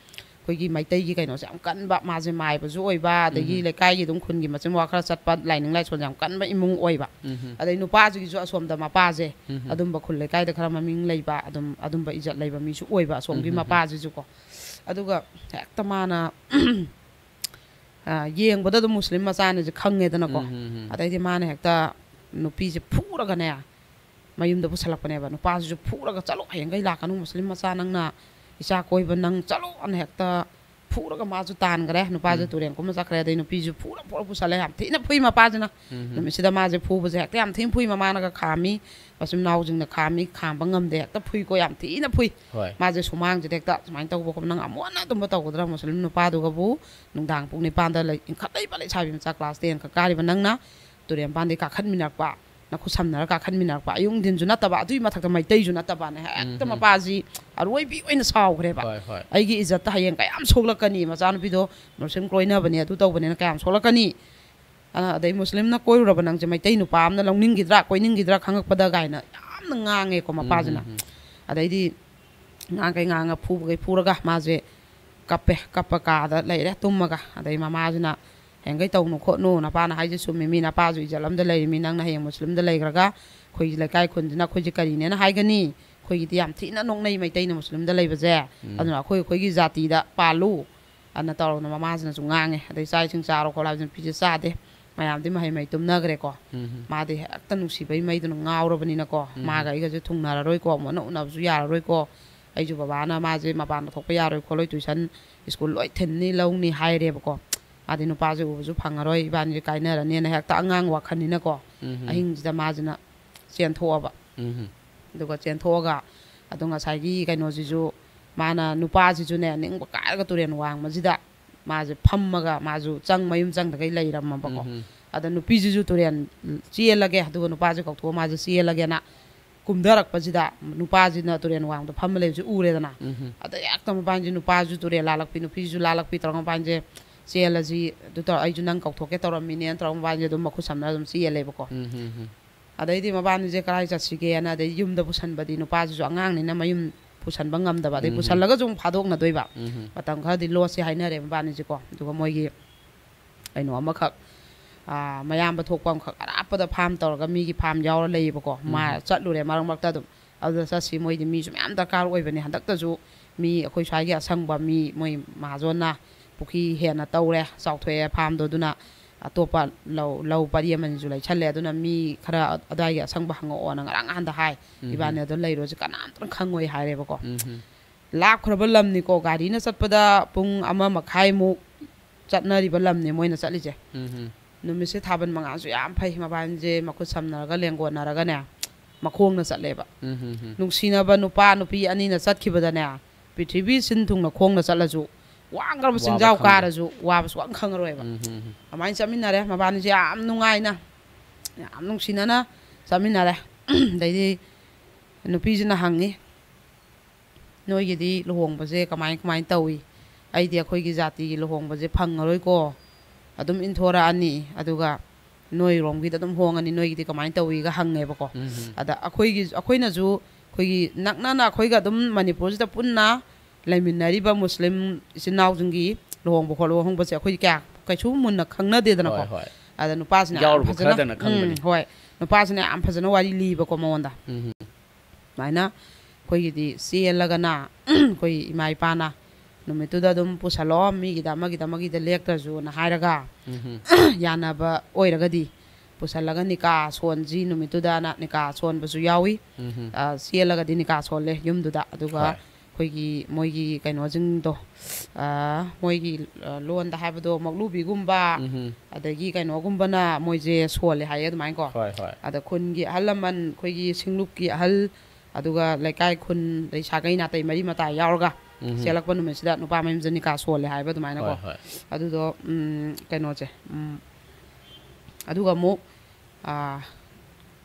ꯑꯩꯈꯣꯏꯒꯤ ꯃꯩꯇꯩꯒꯤ ꯀꯩꯅꯣꯁꯦ ꯌꯥꯝ ꯀꯟꯕ, ꯃꯥꯁꯦ ꯃꯥꯏꯕꯁꯨ ꯑꯣꯏꯕ, ꯑꯗꯒꯤ ꯎꯝ, ꯍꯝ꯫ ꯂꯩꯀꯥꯏꯒꯤ ꯑꯗꯨꯝ ꯈꯨꯟꯒꯤ ꯃꯆꯤꯟ ꯃꯋꯥ ꯈꯔ ꯆꯠꯄ, ꯂꯥꯏꯅꯤꯡ ꯂꯥꯏꯁꯣꯟꯁꯦ ꯌꯥꯝ ꯀꯟꯕ ꯏꯃꯨꯡ ꯑꯣꯏꯕ꯫ ꯎꯝ, ꯍꯝ꯫ ꯑꯗꯩ ꯅꯨꯄꯥꯁꯤꯒꯤꯁꯨ ꯑꯁꯣꯝꯗ ꯃꯄꯥꯁꯦ ꯎꯝ, ꯍꯝ꯫ ꯑꯗꯨꯝꯕ ꯈꯨꯜ ꯂꯩꯀꯥꯏꯗ ꯈꯔ ꯃꯃꯤꯡ ꯂꯩꯕ, ꯑꯗꯨꯝ ꯑꯗꯨꯝꯕ ꯏꯖꯠ ꯂꯩꯕ ꯃꯤꯁꯨ ꯑꯣꯏꯕ ꯑꯁꯣꯝꯒꯤ ꯎꯝ, ꯍꯝ, ꯍꯝ꯫ ꯃꯄꯥꯁꯤꯁꯨꯀꯣ꯫ ꯑꯗꯨꯒ ꯍꯦꯛꯇ ꯃꯥꯅ ꯑ, ꯌꯦꯡꯕꯗ ꯑꯗꯨꯝ ꯃꯨꯁꯂꯤꯝ ꯃꯆꯥꯅꯤꯁꯦ ꯈꯪꯉꯦꯗꯅꯀꯣ꯫ ꯎꯝ, ꯎꯝ, ꯎꯝ꯫ ꯑꯗꯩꯗꯤ ꯃꯥꯅ ꯍꯦꯛꯇ ꯅꯨꯄꯤꯁꯦ ꯐꯨꯔꯒꯅꯦ, ꯃꯌꯨꯝꯗ ꯄꯨꯁꯜꯂꯛꯄꯅꯦꯕ꯫ ꯅꯨꯄꯥꯁꯤꯁꯨ ꯐꯨꯔꯒ, "ꯆꯠꯂꯣ, ꯍꯌꯦꯡꯈꯩ ꯂꯥꯛꯀꯅꯨ, ꯃꯨꯁꯂꯤꯝ ꯃꯆꯥ, ꯅꯪꯅ ꯏꯆꯥ ꯀꯣꯏꯕ ꯅꯪ ꯆꯠꯂꯣ" ꯑꯅ ꯍꯦꯛꯇ ꯐꯨꯔꯒ ꯃꯥꯁꯨ ꯇꯥꯟꯈ꯭ꯔꯦ꯫ ꯅꯨꯄꯥꯁꯦ ꯎꯝ꯫ ꯇꯨꯔꯦꯟ ꯀꯨꯝꯕ ꯆꯠꯈ꯭ꯔꯦ꯫ ꯑꯗꯩ ꯅꯨꯄꯤꯁꯨ ꯐꯨꯔ ꯐꯨꯔ ꯄꯨꯁꯜꯂꯦ꯫ ꯌꯥꯝ ꯊꯤꯅ ꯐꯨꯏ ꯃꯄꯥꯁꯤꯅ꯫ ꯎꯝ, ꯎꯝ꯫ ꯅꯨꯃꯤꯠꯁꯤꯗ ꯃꯥꯁꯦ ꯐꯨꯕꯁꯦ ꯍꯦꯛꯇ ꯌꯥꯝ ꯊꯤꯅ ꯐꯨꯏ꯫ ꯃꯃꯥꯅꯒ ꯈꯥꯝꯃꯤ, ꯃꯆꯤꯟ ꯃꯅꯥꯎꯁꯤꯡꯅ ꯈꯥꯝꯃꯤ, ꯈꯥꯝꯕ ꯉꯝꯗꯦ, ꯍꯦꯛꯇ ꯐꯨꯏꯀꯣ, ꯌꯥꯝ ꯊꯤꯅ ꯐꯨꯏ꯫ ꯍꯣꯏ꯫ ꯃꯥꯁꯦ ꯁꯨꯃꯥꯡꯁꯤꯗ ꯍꯦꯛꯇ ꯁꯨꯃꯥꯏꯅ ꯇꯧꯕ ꯈꯣꯠꯄ, "ꯅꯪ ꯑꯃꯨꯛ ꯍꯟꯅ ꯑꯗꯨꯝꯕ ꯇꯧꯒꯗ꯭ꯔꯥ? ꯃꯨꯁꯂꯤꯝ ꯅꯨꯄꯥꯗꯨꯒꯕꯨ ꯅꯨꯡꯗꯥꯡ ꯄꯨꯡ ꯅꯤꯄꯥꯟꯗ ꯂꯩ-, ꯏꯟꯈꯠꯂꯛꯏꯕ ꯂꯩꯁꯥꯕꯤ ꯃꯆꯥ class ten ꯈꯛ ꯀꯥꯔꯤꯕ ꯅꯪꯅ ꯇꯨꯔꯦꯟ ꯃꯄꯥꯟꯗꯒꯤ ꯀꯥꯈꯠꯃꯤꯟꯅꯔꯛꯄ, ꯅꯈꯨꯠ ꯁꯝꯅꯔ ꯀꯥꯈꯠꯃꯤꯟꯅꯔꯛꯄ, ꯑꯌꯨꯛ ꯅꯨꯡꯊꯤꯟꯁꯨ ꯅꯠꯇꯕ, ꯑꯗꯨꯒꯤ ꯃꯊꯛꯇ ꯃꯩꯇꯩꯁꯨ ꯅꯠꯇꯕꯅ ꯍꯦꯛꯇ ꯎꯝ, ꯎꯝ꯫ ꯃꯄꯥꯁꯤ ꯑꯔꯣꯏꯕꯤ ꯑꯣꯏꯅ ꯁꯥꯎꯈ꯭ꯔꯦꯕ꯫ ꯍꯣꯏ, ꯍꯣꯏ꯫ "ꯑꯩꯒꯤ ꯏꯖꯠꯇ ꯍꯌꯦꯡ ꯀꯌꯥꯝ ꯁꯣꯛꯂꯛꯀꯅꯤ, ꯃꯆꯥꯅꯨꯄꯤꯗꯣ ꯃꯨꯁꯂꯤꯝ ꯀꯣꯏꯅꯕꯅꯦ, ꯑꯗꯨ ꯇꯧꯕꯅꯦꯅ ꯀꯌꯥꯝ ꯁꯣꯛꯂꯛꯀꯅꯤ? ꯑ, ꯑꯗꯩ ꯃꯨꯁꯂꯤꯝꯅ ꯀꯣꯏꯔꯨꯔꯕ ꯅꯪꯁꯦ ꯃꯩꯇꯩ ꯅꯨꯄꯥ ꯑꯃꯅ ꯂꯧꯅꯤꯡꯈꯤꯗ꯭ꯔꯥ, ꯀꯣꯏꯅꯤꯡꯈꯤꯗ꯭ꯔꯥ ꯈꯪꯉꯛꯄꯗ" ꯀꯥꯏꯅ ꯌꯥꯝ ꯌꯥꯝꯅ ꯉꯥꯡꯉꯦꯀꯣ ꯃꯄꯥꯁꯤꯅ꯫ ꯑꯗꯩꯗꯤ ꯉꯥꯡꯈꯩ ꯉꯥꯡꯉ ꯐꯨꯕꯈꯩ ꯐꯨꯔꯒ ꯃꯥꯁꯦ ꯀꯞꯄꯦ꯫ ꯀꯞꯄ ꯀꯥꯗ ꯂꯩꯔꯦ ꯇꯨꯝꯃꯒ꯫ ꯑꯗꯩ ꯃꯃꯥꯁꯤꯅ ꯍꯌꯦꯡꯈꯩ ꯇꯧꯅꯨ ꯈꯣꯠꯅꯨ, ꯅꯄꯥꯅ ꯍꯥꯏꯁꯦ ꯆꯨꯝꯃꯤ, ꯃꯤ ꯅꯄꯥꯁꯨ ꯏꯖꯠ ꯑꯃꯗ ꯂꯩꯔꯤꯃꯤ, ꯅꯪꯅ ꯍꯌꯦꯡ ꯃꯨꯁꯂꯤꯝꯗ ꯂꯩꯈ꯭ꯔꯒ ꯑꯩꯈꯣꯏꯒꯤ ꯂꯩꯀꯥꯏ ꯈꯨꯟꯁꯤꯅ ꯑꯩꯈꯣꯏꯁꯦ ꯀꯔꯤꯅꯦꯅ ꯍꯥꯏꯒꯅꯤ? ꯑꯩꯈꯣꯏꯒꯤꯗꯤ ꯌꯥꯝ ꯊꯤꯅ ꯅꯣꯛꯅꯩ ꯃꯩꯇꯩꯅ ꯃꯨꯁꯂꯤꯝꯗ ꯂꯩꯕꯁꯦ꯫ ꯑꯗꯨꯅ ꯑꯩꯈꯣꯏ ꯑꯩꯈꯣꯏꯒꯤ ꯖꯥꯇꯤꯗ ꯄꯥꯜꯂꯨ ꯑꯅ ꯇꯧꯔꯒꯅ ꯃꯃꯥꯁꯤꯅꯁꯨ ꯉꯥꯡꯉꯦ꯫ ꯑꯗꯩ ꯆꯥꯛ ꯏꯁꯤꯡ ꯆꯥꯔꯣ ꯈꯣꯠꯂꯣ ꯍꯥꯏꯕꯁꯤꯅ ꯅꯨꯄꯤꯁꯦ ꯆꯥꯗꯦ꯫ ꯃꯌꯥꯝꯗꯤ ꯃꯍꯩ ꯃꯍꯩ ꯇꯨꯝꯅꯈ꯭ꯔꯦꯀꯣ꯫ ꯃꯥꯗꯤ ꯍꯦꯛꯇ ꯅꯨꯡꯁꯤꯕꯩ ꯃꯩꯗꯨꯅ ꯉꯥꯎꯔꯕꯅꯤꯅꯀꯣ꯫ ꯃꯥꯒ ꯑꯩꯒꯁꯦ ꯊꯨꯡꯅꯔꯔꯣꯏꯀꯣ, ꯑꯃꯨꯛ ꯍꯟꯅ ꯎꯅꯕꯁꯨ ꯌꯥꯔꯔꯣꯏꯀꯣ꯫ ꯑꯩꯁꯨ ꯕꯕꯥꯅ ꯃꯥꯁꯦ ꯃꯄꯥꯟꯗ ꯊꯣꯛꯄ ꯌꯥꯔꯣꯏ ꯈꯣꯠꯂꯣꯏ, ꯇꯨꯏꯁꯟ ꯁ꯭ꯀꯨꯜ ꯂꯣꯏ ꯊꯤꯟꯅꯤ ꯂꯧꯅꯤ ꯍꯥꯏꯔꯦꯕꯀꯣ꯫ ꯃꯥꯗꯤ ꯅꯨꯄꯥꯁꯦ ꯎꯕꯁꯨ ꯐꯪꯉꯔꯣꯏ, ꯏꯕꯥꯅꯤꯁꯦ ꯀꯥꯏꯅꯔꯅꯤꯅ ꯍꯦꯛꯇ ꯑꯉꯥꯡ ꯋꯥꯈꯜꯅꯤꯅꯀꯣ꯫ ꯑꯍꯤꯡꯁꯤꯗ ꯃꯥꯁꯤꯅ ꯆꯦꯟꯊꯣꯛꯑꯕ꯫ ꯑꯗꯨꯒ ꯆꯦꯟꯊꯣꯛꯑꯒ ꯑꯗꯣ ꯉꯁꯥꯏꯒꯤ ꯀꯩꯅꯣꯁꯤꯁꯨ, ꯃꯥꯅ ꯅꯨꯄꯥꯁꯤꯁꯨꯅꯦ ꯅꯤꯡꯕ ꯀꯥꯏꯔꯒ ꯇꯨꯔꯦꯟ ꯋꯥꯡꯃꯁꯤꯗ ꯃꯥꯁꯦ ꯐꯝꯃꯒ ꯃꯥꯁꯨ ꯆꯪ ꯃꯌꯨꯝ ꯆꯪꯗꯈꯩ ꯂꯩꯔꯝꯃꯕꯀꯣ꯫ ꯑꯗ ꯅꯨꯄꯤꯁꯤꯁꯨ ꯇꯨꯔꯦꯟ ꯆꯦꯜꯂꯒꯦ, ꯑꯗꯨꯒ ꯅꯨꯄꯥꯁꯦ ꯀꯧꯊꯣꯛꯑ ꯃꯥꯁꯦ ꯆꯦꯜꯂꯒꯦꯅ ꯀꯨꯝꯊꯔꯛꯄꯁꯤꯗ ꯅꯨꯄꯥꯁꯤꯅ ꯇꯨꯔꯦꯟ ꯋꯥꯡꯃꯗ ꯐꯝꯃ ꯂꯩꯕꯁꯤ ꯎꯔꯦꯗꯅ꯫ ꯑꯗ ꯍꯦꯛꯇ ꯃꯕꯥꯅꯤꯁꯦ, ꯅꯨꯄꯥꯁꯨ ꯇꯨꯔꯦꯜ ꯂꯥꯜꯂꯛꯄꯤ, ꯅꯨꯄꯤꯁꯨ ꯂꯥꯜꯂꯛꯄꯤ ꯇꯧꯔꯒ ꯃꯕꯥꯅꯤꯁꯦ ꯆꯦꯜꯂꯁꯤ, ꯑꯗꯨ ꯇꯧꯔ ꯑꯩꯁꯨ ꯅꯪ ꯀꯧꯊꯣꯛꯀꯦ ꯇꯧꯔꯝꯃꯤꯅꯦꯅ ꯇꯧꯔꯒ ꯃꯕꯥꯅꯤꯁꯦ ꯑꯗꯨꯝ ꯃꯈꯨꯠ ꯁꯝꯅꯔ ꯑꯗꯨꯝ ꯆꯦꯜꯂꯦꯕꯀꯣ꯫ ꯑꯗꯩꯗꯤ ꯃꯕꯥꯅꯤꯁꯦ ꯀꯔꯥꯏ ꯆꯠꯁꯤꯒꯦꯅ, ꯑꯗꯩ ꯌꯨꯝꯗ ꯄꯨꯁꯟꯕꯗꯤ ꯅꯨꯄꯥꯁꯤꯁꯨ ꯑꯉꯥꯡꯅꯤꯅ ꯃꯌꯨꯝ ꯄꯨꯁꯟꯕ ꯉꯝꯗꯕ, ꯑꯗꯩ ꯄꯨꯁꯜꯂꯒꯁꯨ ꯑꯃꯨꯛ ꯐꯥꯗꯣꯛꯅꯗꯣꯏꯕ꯫ ꯃꯇꯝ ꯈꯔꯗꯤ ꯂꯣꯠꯁꯦ ꯍꯥꯏꯅꯔꯦ ꯃꯕꯥꯅꯤꯁꯦꯀꯣ꯫ ꯑꯗꯨꯒ ꯃꯣꯏꯒꯤ ꯀꯩꯅꯣ ꯑꯃꯈꯛ, ꯑꯥ, ꯃꯌꯥꯝꯕ ꯊꯣꯛꯄ ꯑꯃꯈꯛ ꯑꯔꯥꯞꯄꯗ ꯐꯥꯔꯝ ꯇꯧꯔꯒ ꯃꯤꯒꯤ ꯐꯥꯔꯝ ꯌꯥꯎꯔ ꯂꯩꯌꯦꯕꯀꯣ꯫ ꯃꯥ ꯆꯠꯂꯨꯔꯦ ꯃꯔꯛ ꯃꯔꯛꯇ ꯑꯗꯨꯝ꯫ ꯑꯗꯨꯗ ꯆꯠꯁꯤ, ꯃꯣꯏꯗꯤ ꯃꯤꯁꯨ ꯃꯌꯥꯝ ꯗꯔꯀꯥꯔ ꯑꯣꯏꯕꯅꯦ꯫ ꯍꯟꯗꯛꯇꯁꯨ ꯃꯤ ꯑꯩꯈꯣꯏ ꯁ꯭ꯋꯥꯏꯒꯤ ꯑꯁꯪꯕ ꯃꯤ, ꯃꯣꯏ ꯃꯍꯥꯖꯣꯟꯅ ꯄꯨꯈ꯭ꯔꯤ ꯍꯦꯟꯅ ꯇꯧꯔꯦ, ꯆꯥꯎꯊꯣꯛꯑꯦ ꯐꯥꯔꯝꯗꯣ꯫ ꯑꯗꯨꯅ ꯑꯇꯣꯞꯄ ꯂꯧ, ꯂꯧ ꯄꯔꯤ ꯑꯃꯅꯤꯁꯨ ꯂꯩꯁꯜꯂꯦ꯫ ꯑꯗꯨꯅ ꯃꯤ ꯈꯔ ꯑꯗꯨꯋꯥꯏꯒꯤ ꯑꯁꯪꯕ ꯍꯪꯉꯛꯑꯣꯅ ꯉꯔꯥꯡ ꯅꯍꯥꯟꯗ ꯍꯥꯏ꯫ ꯏꯕꯥꯅꯤ ꯑꯗꯨ ꯂꯩꯔꯨꯔꯁꯤ, ꯀꯅꯥꯝꯇꯅ ꯈꯪꯉꯣꯏ ꯍꯥꯏꯔꯦꯕꯀꯣ꯫ ꯂꯥꯞꯈ꯭ꯔꯕ ꯂꯝꯅꯤꯀꯣ, ꯒꯥꯔꯤꯅ ꯆꯠꯄꯗ ꯄꯨꯡ ꯑꯃ ꯃꯈꯥꯏꯃꯨꯛ ꯆꯠꯅꯔꯤꯕ ꯂꯝꯅꯦ ꯃꯣꯏꯅ ꯆꯠꯂꯤꯁꯦ꯫ ꯅꯨꯃꯤꯠꯁꯦ ꯊꯥꯕꯜ ꯃꯉꯥꯜꯁꯨ ꯌꯥꯝ ꯐꯩ꯫ ꯃꯕꯥꯅꯤꯁꯦ ꯃꯈꯨꯠ ꯁꯝꯅꯔꯒ ꯂꯦꯡꯒꯣꯟꯅꯔꯒꯅꯦ ꯃꯈꯣꯡꯅ ꯆꯠꯂꯦꯕ꯫ ꯅꯨꯡꯁꯤꯅꯕ ꯅꯨꯄꯥ ꯅꯨꯄꯤ ꯑꯅꯤꯅ ꯆꯠꯈꯤꯕꯗꯅꯦ, ꯄ꯭ꯔꯤꯊꯤꯕꯤ ꯁꯤꯟ ꯊꯨꯡꯅ ꯈꯣꯡꯅ ꯆꯠꯂꯁꯨ, ꯋꯥꯡꯈ꯭ꯔꯕ ꯋꯥꯕ ꯆꯤꯡꯖꯥꯎ ꯈꯪꯗꯦ꯫ ꯀꯥꯔꯁꯨ ꯋꯥꯕ ꯁꯨꯡꯈꯪ ꯈꯪꯉꯔꯣꯏꯕ꯫ ꯑꯗꯨꯃꯥꯏꯅ ꯆꯠꯃꯤꯟꯅꯔꯦ ꯃꯕꯥꯅꯤꯁꯦ ꯌꯥꯝ ꯅꯨꯡꯉꯥꯏꯅ, ꯌꯥꯝ ꯅꯨꯡꯁꯤꯅꯅ ꯆꯠꯃꯤꯟꯅꯔꯦ꯫ ꯑꯗꯩꯗꯤ ꯅꯨꯄꯤꯁꯤꯅ ꯍꯪꯉꯤ, "ꯅꯣꯏꯒꯤꯗꯤ ꯂꯨꯍꯣꯡꯕꯁꯦ ꯀꯃꯥꯏ ꯀꯃꯥꯏꯅ ꯇꯧꯏ? ꯑꯩꯗꯤ ꯑꯩꯈꯣꯏꯒꯤ ꯖꯥꯇꯤꯒꯤ ꯂꯨꯍꯣꯡꯕꯁꯦ ꯐꯪꯉꯔꯣꯏꯀꯣ, ꯑꯗꯨꯝ ꯏꯟꯊꯣꯔꯛꯑꯅꯤ, ꯑꯗꯨꯒ ꯅꯣꯏꯔꯣꯝꯒꯤꯗ ꯑꯗꯨꯝ ꯍꯣꯡꯉꯅꯤ, ꯅꯣꯏꯒꯤꯗꯤ ꯀꯃꯥꯏꯅ ꯇꯧꯏꯒ ꯍꯪꯉꯦꯕꯀꯣ꯫ ꯎꯝ. ꯑꯗ ꯑꯩꯈꯣꯏꯒꯤ ꯑꯩꯈꯣꯏꯅꯁꯨ ꯑꯩꯈꯣꯏꯒꯤ ꯅꯛꯅꯅ ꯑꯩꯈꯣꯏꯒ ꯑꯗꯨꯝ ꯃꯅꯤꯄꯨꯔꯁꯤꯗ ꯄꯨꯟꯅ ꯂꯩꯃꯤꯟꯅꯔꯤꯕ ꯃꯨꯁꯂꯤꯝ ꯏꯆꯤꯟ ꯏꯅꯥꯎꯁꯤꯡꯒꯤ ꯂꯨꯍꯣꯡꯕ ꯈꯣꯠꯂꯨꯍꯣꯡꯕꯁꯦ ꯑꯩꯈꯣꯏꯗꯤ ꯀꯌꯥ ꯀꯩꯁꯨ ꯃꯨꯟꯅ ꯈꯪꯅꯗꯦꯗꯅꯀꯣ꯫ ꯍꯣꯏ, ꯍꯣꯏ. ꯑꯗ ꯅꯨꯄꯥꯁꯤꯅ ꯌꯥꯝ ꯌꯥꯎꯔꯨꯕ ꯐꯖꯅ ꯈꯔꯗꯅ ꯈꯪꯕꯅꯤ. ꯎꯝ, ꯍꯣꯏ, ꯅꯨꯄꯥꯁꯤꯅ ꯌꯥꯝ ꯐꯖꯅ ꯋꯥꯔꯤ ꯂꯤꯕꯀꯣ ꯃꯉꯣꯟꯗ꯫ ꯎꯝ. ꯑꯗꯨꯃꯥꯏꯅ ꯑꯩꯈꯣꯏꯒꯤꯗꯤ ꯆꯦꯜꯂꯒꯅ ꯑꯩꯈꯣꯏ ꯏꯃꯥ ꯏꯄꯥꯅ ꯅꯨꯃꯤꯠꯇꯨꯗ ꯑꯗꯨꯝ ꯄꯨꯁꯜꯂꯛꯑꯣ, ꯃꯤꯒꯤꯗ ꯑꯃꯒꯤꯗ ꯑꯃꯒꯤꯗ ꯂꯦꯛꯇ꯭ꯔꯁꯨꯅ ꯍꯥꯏꯔꯒ ꯎꯝ. ꯌꯥꯅꯕ ꯑꯣꯏꯔꯒꯗꯤ ꯄꯨꯁꯜꯂꯒ ꯅꯤꯀꯥ ꯁꯣꯟꯁꯤ ꯅꯨꯃꯤꯠꯇꯨꯗꯅ ꯅꯤꯀꯥ ꯁꯣꯟꯕꯁꯨ ꯌꯥꯎꯏ꯫ ꯎꯝ. ꯑ, ꯆꯦꯜꯂꯒꯗꯤ ꯅꯤꯀꯥ ꯁꯣꯜꯂꯦ ꯌꯨꯝꯗꯨꯗ꯫ ꯑꯗꯨꯒ ꯍꯣꯏ. ꯑꯩꯈꯣꯏꯒꯤ ꯃꯣꯏꯒꯤ ꯀꯩꯅꯣꯁꯤꯡꯗꯣ, ꯑ, ꯃꯣꯏꯒꯤ, ꯑ, ꯂꯣꯟꯗ ꯍꯥꯏꯕꯗꯣ ꯃꯧꯂꯨꯕꯤꯒꯨꯝꯕ, ꯎꯝ. ꯑꯗꯒꯤ ꯀꯩꯅꯣꯒꯨꯝꯕꯅ ꯃꯣꯏꯁꯦ ꯁꯣꯜꯂꯦ ꯍꯥꯏꯌꯦ ꯑꯗꯨꯃꯥꯏꯅꯀꯣ꯫ ꯍꯣꯏ, ꯍꯣꯏ. ꯑꯗ ꯈꯨꯟꯒꯤ ꯑꯍꯜ ꯂꯃꯟ, ꯑꯩꯈꯣꯏꯒꯤ ꯁꯤꯡꯂꯨꯞꯀꯤ ꯑꯍꯜ, ꯑꯗꯨꯒ ꯂꯩꯀꯥꯏ ꯈꯨꯟ, ꯑꯗꯩ ꯁꯥꯒꯩ ꯅꯥꯇꯩ ꯃꯔꯤ ꯃꯇꯥ ꯌꯥꯎꯔꯒ ꯎꯝ. ꯆꯦꯜꯂꯛꯄ ꯅꯨꯃꯤꯠꯁꯤꯗ ꯅꯨꯄꯥ ꯃꯌꯨꯝꯁꯦ ꯅꯤꯀꯥ ꯁꯣꯜꯂꯦ ꯍꯥꯏꯕ ꯑꯗꯨꯃꯥꯏꯅꯀꯣ꯫ ꯍꯣꯏ, ꯍꯣꯏ. ꯑꯗꯨꯗꯣ, ꯎꯝ, ꯀꯩꯅꯣꯁꯦ, ꯎꯝ, ꯑꯗꯨꯒ ꯑꯃꯨꯛ, ꯑꯥ,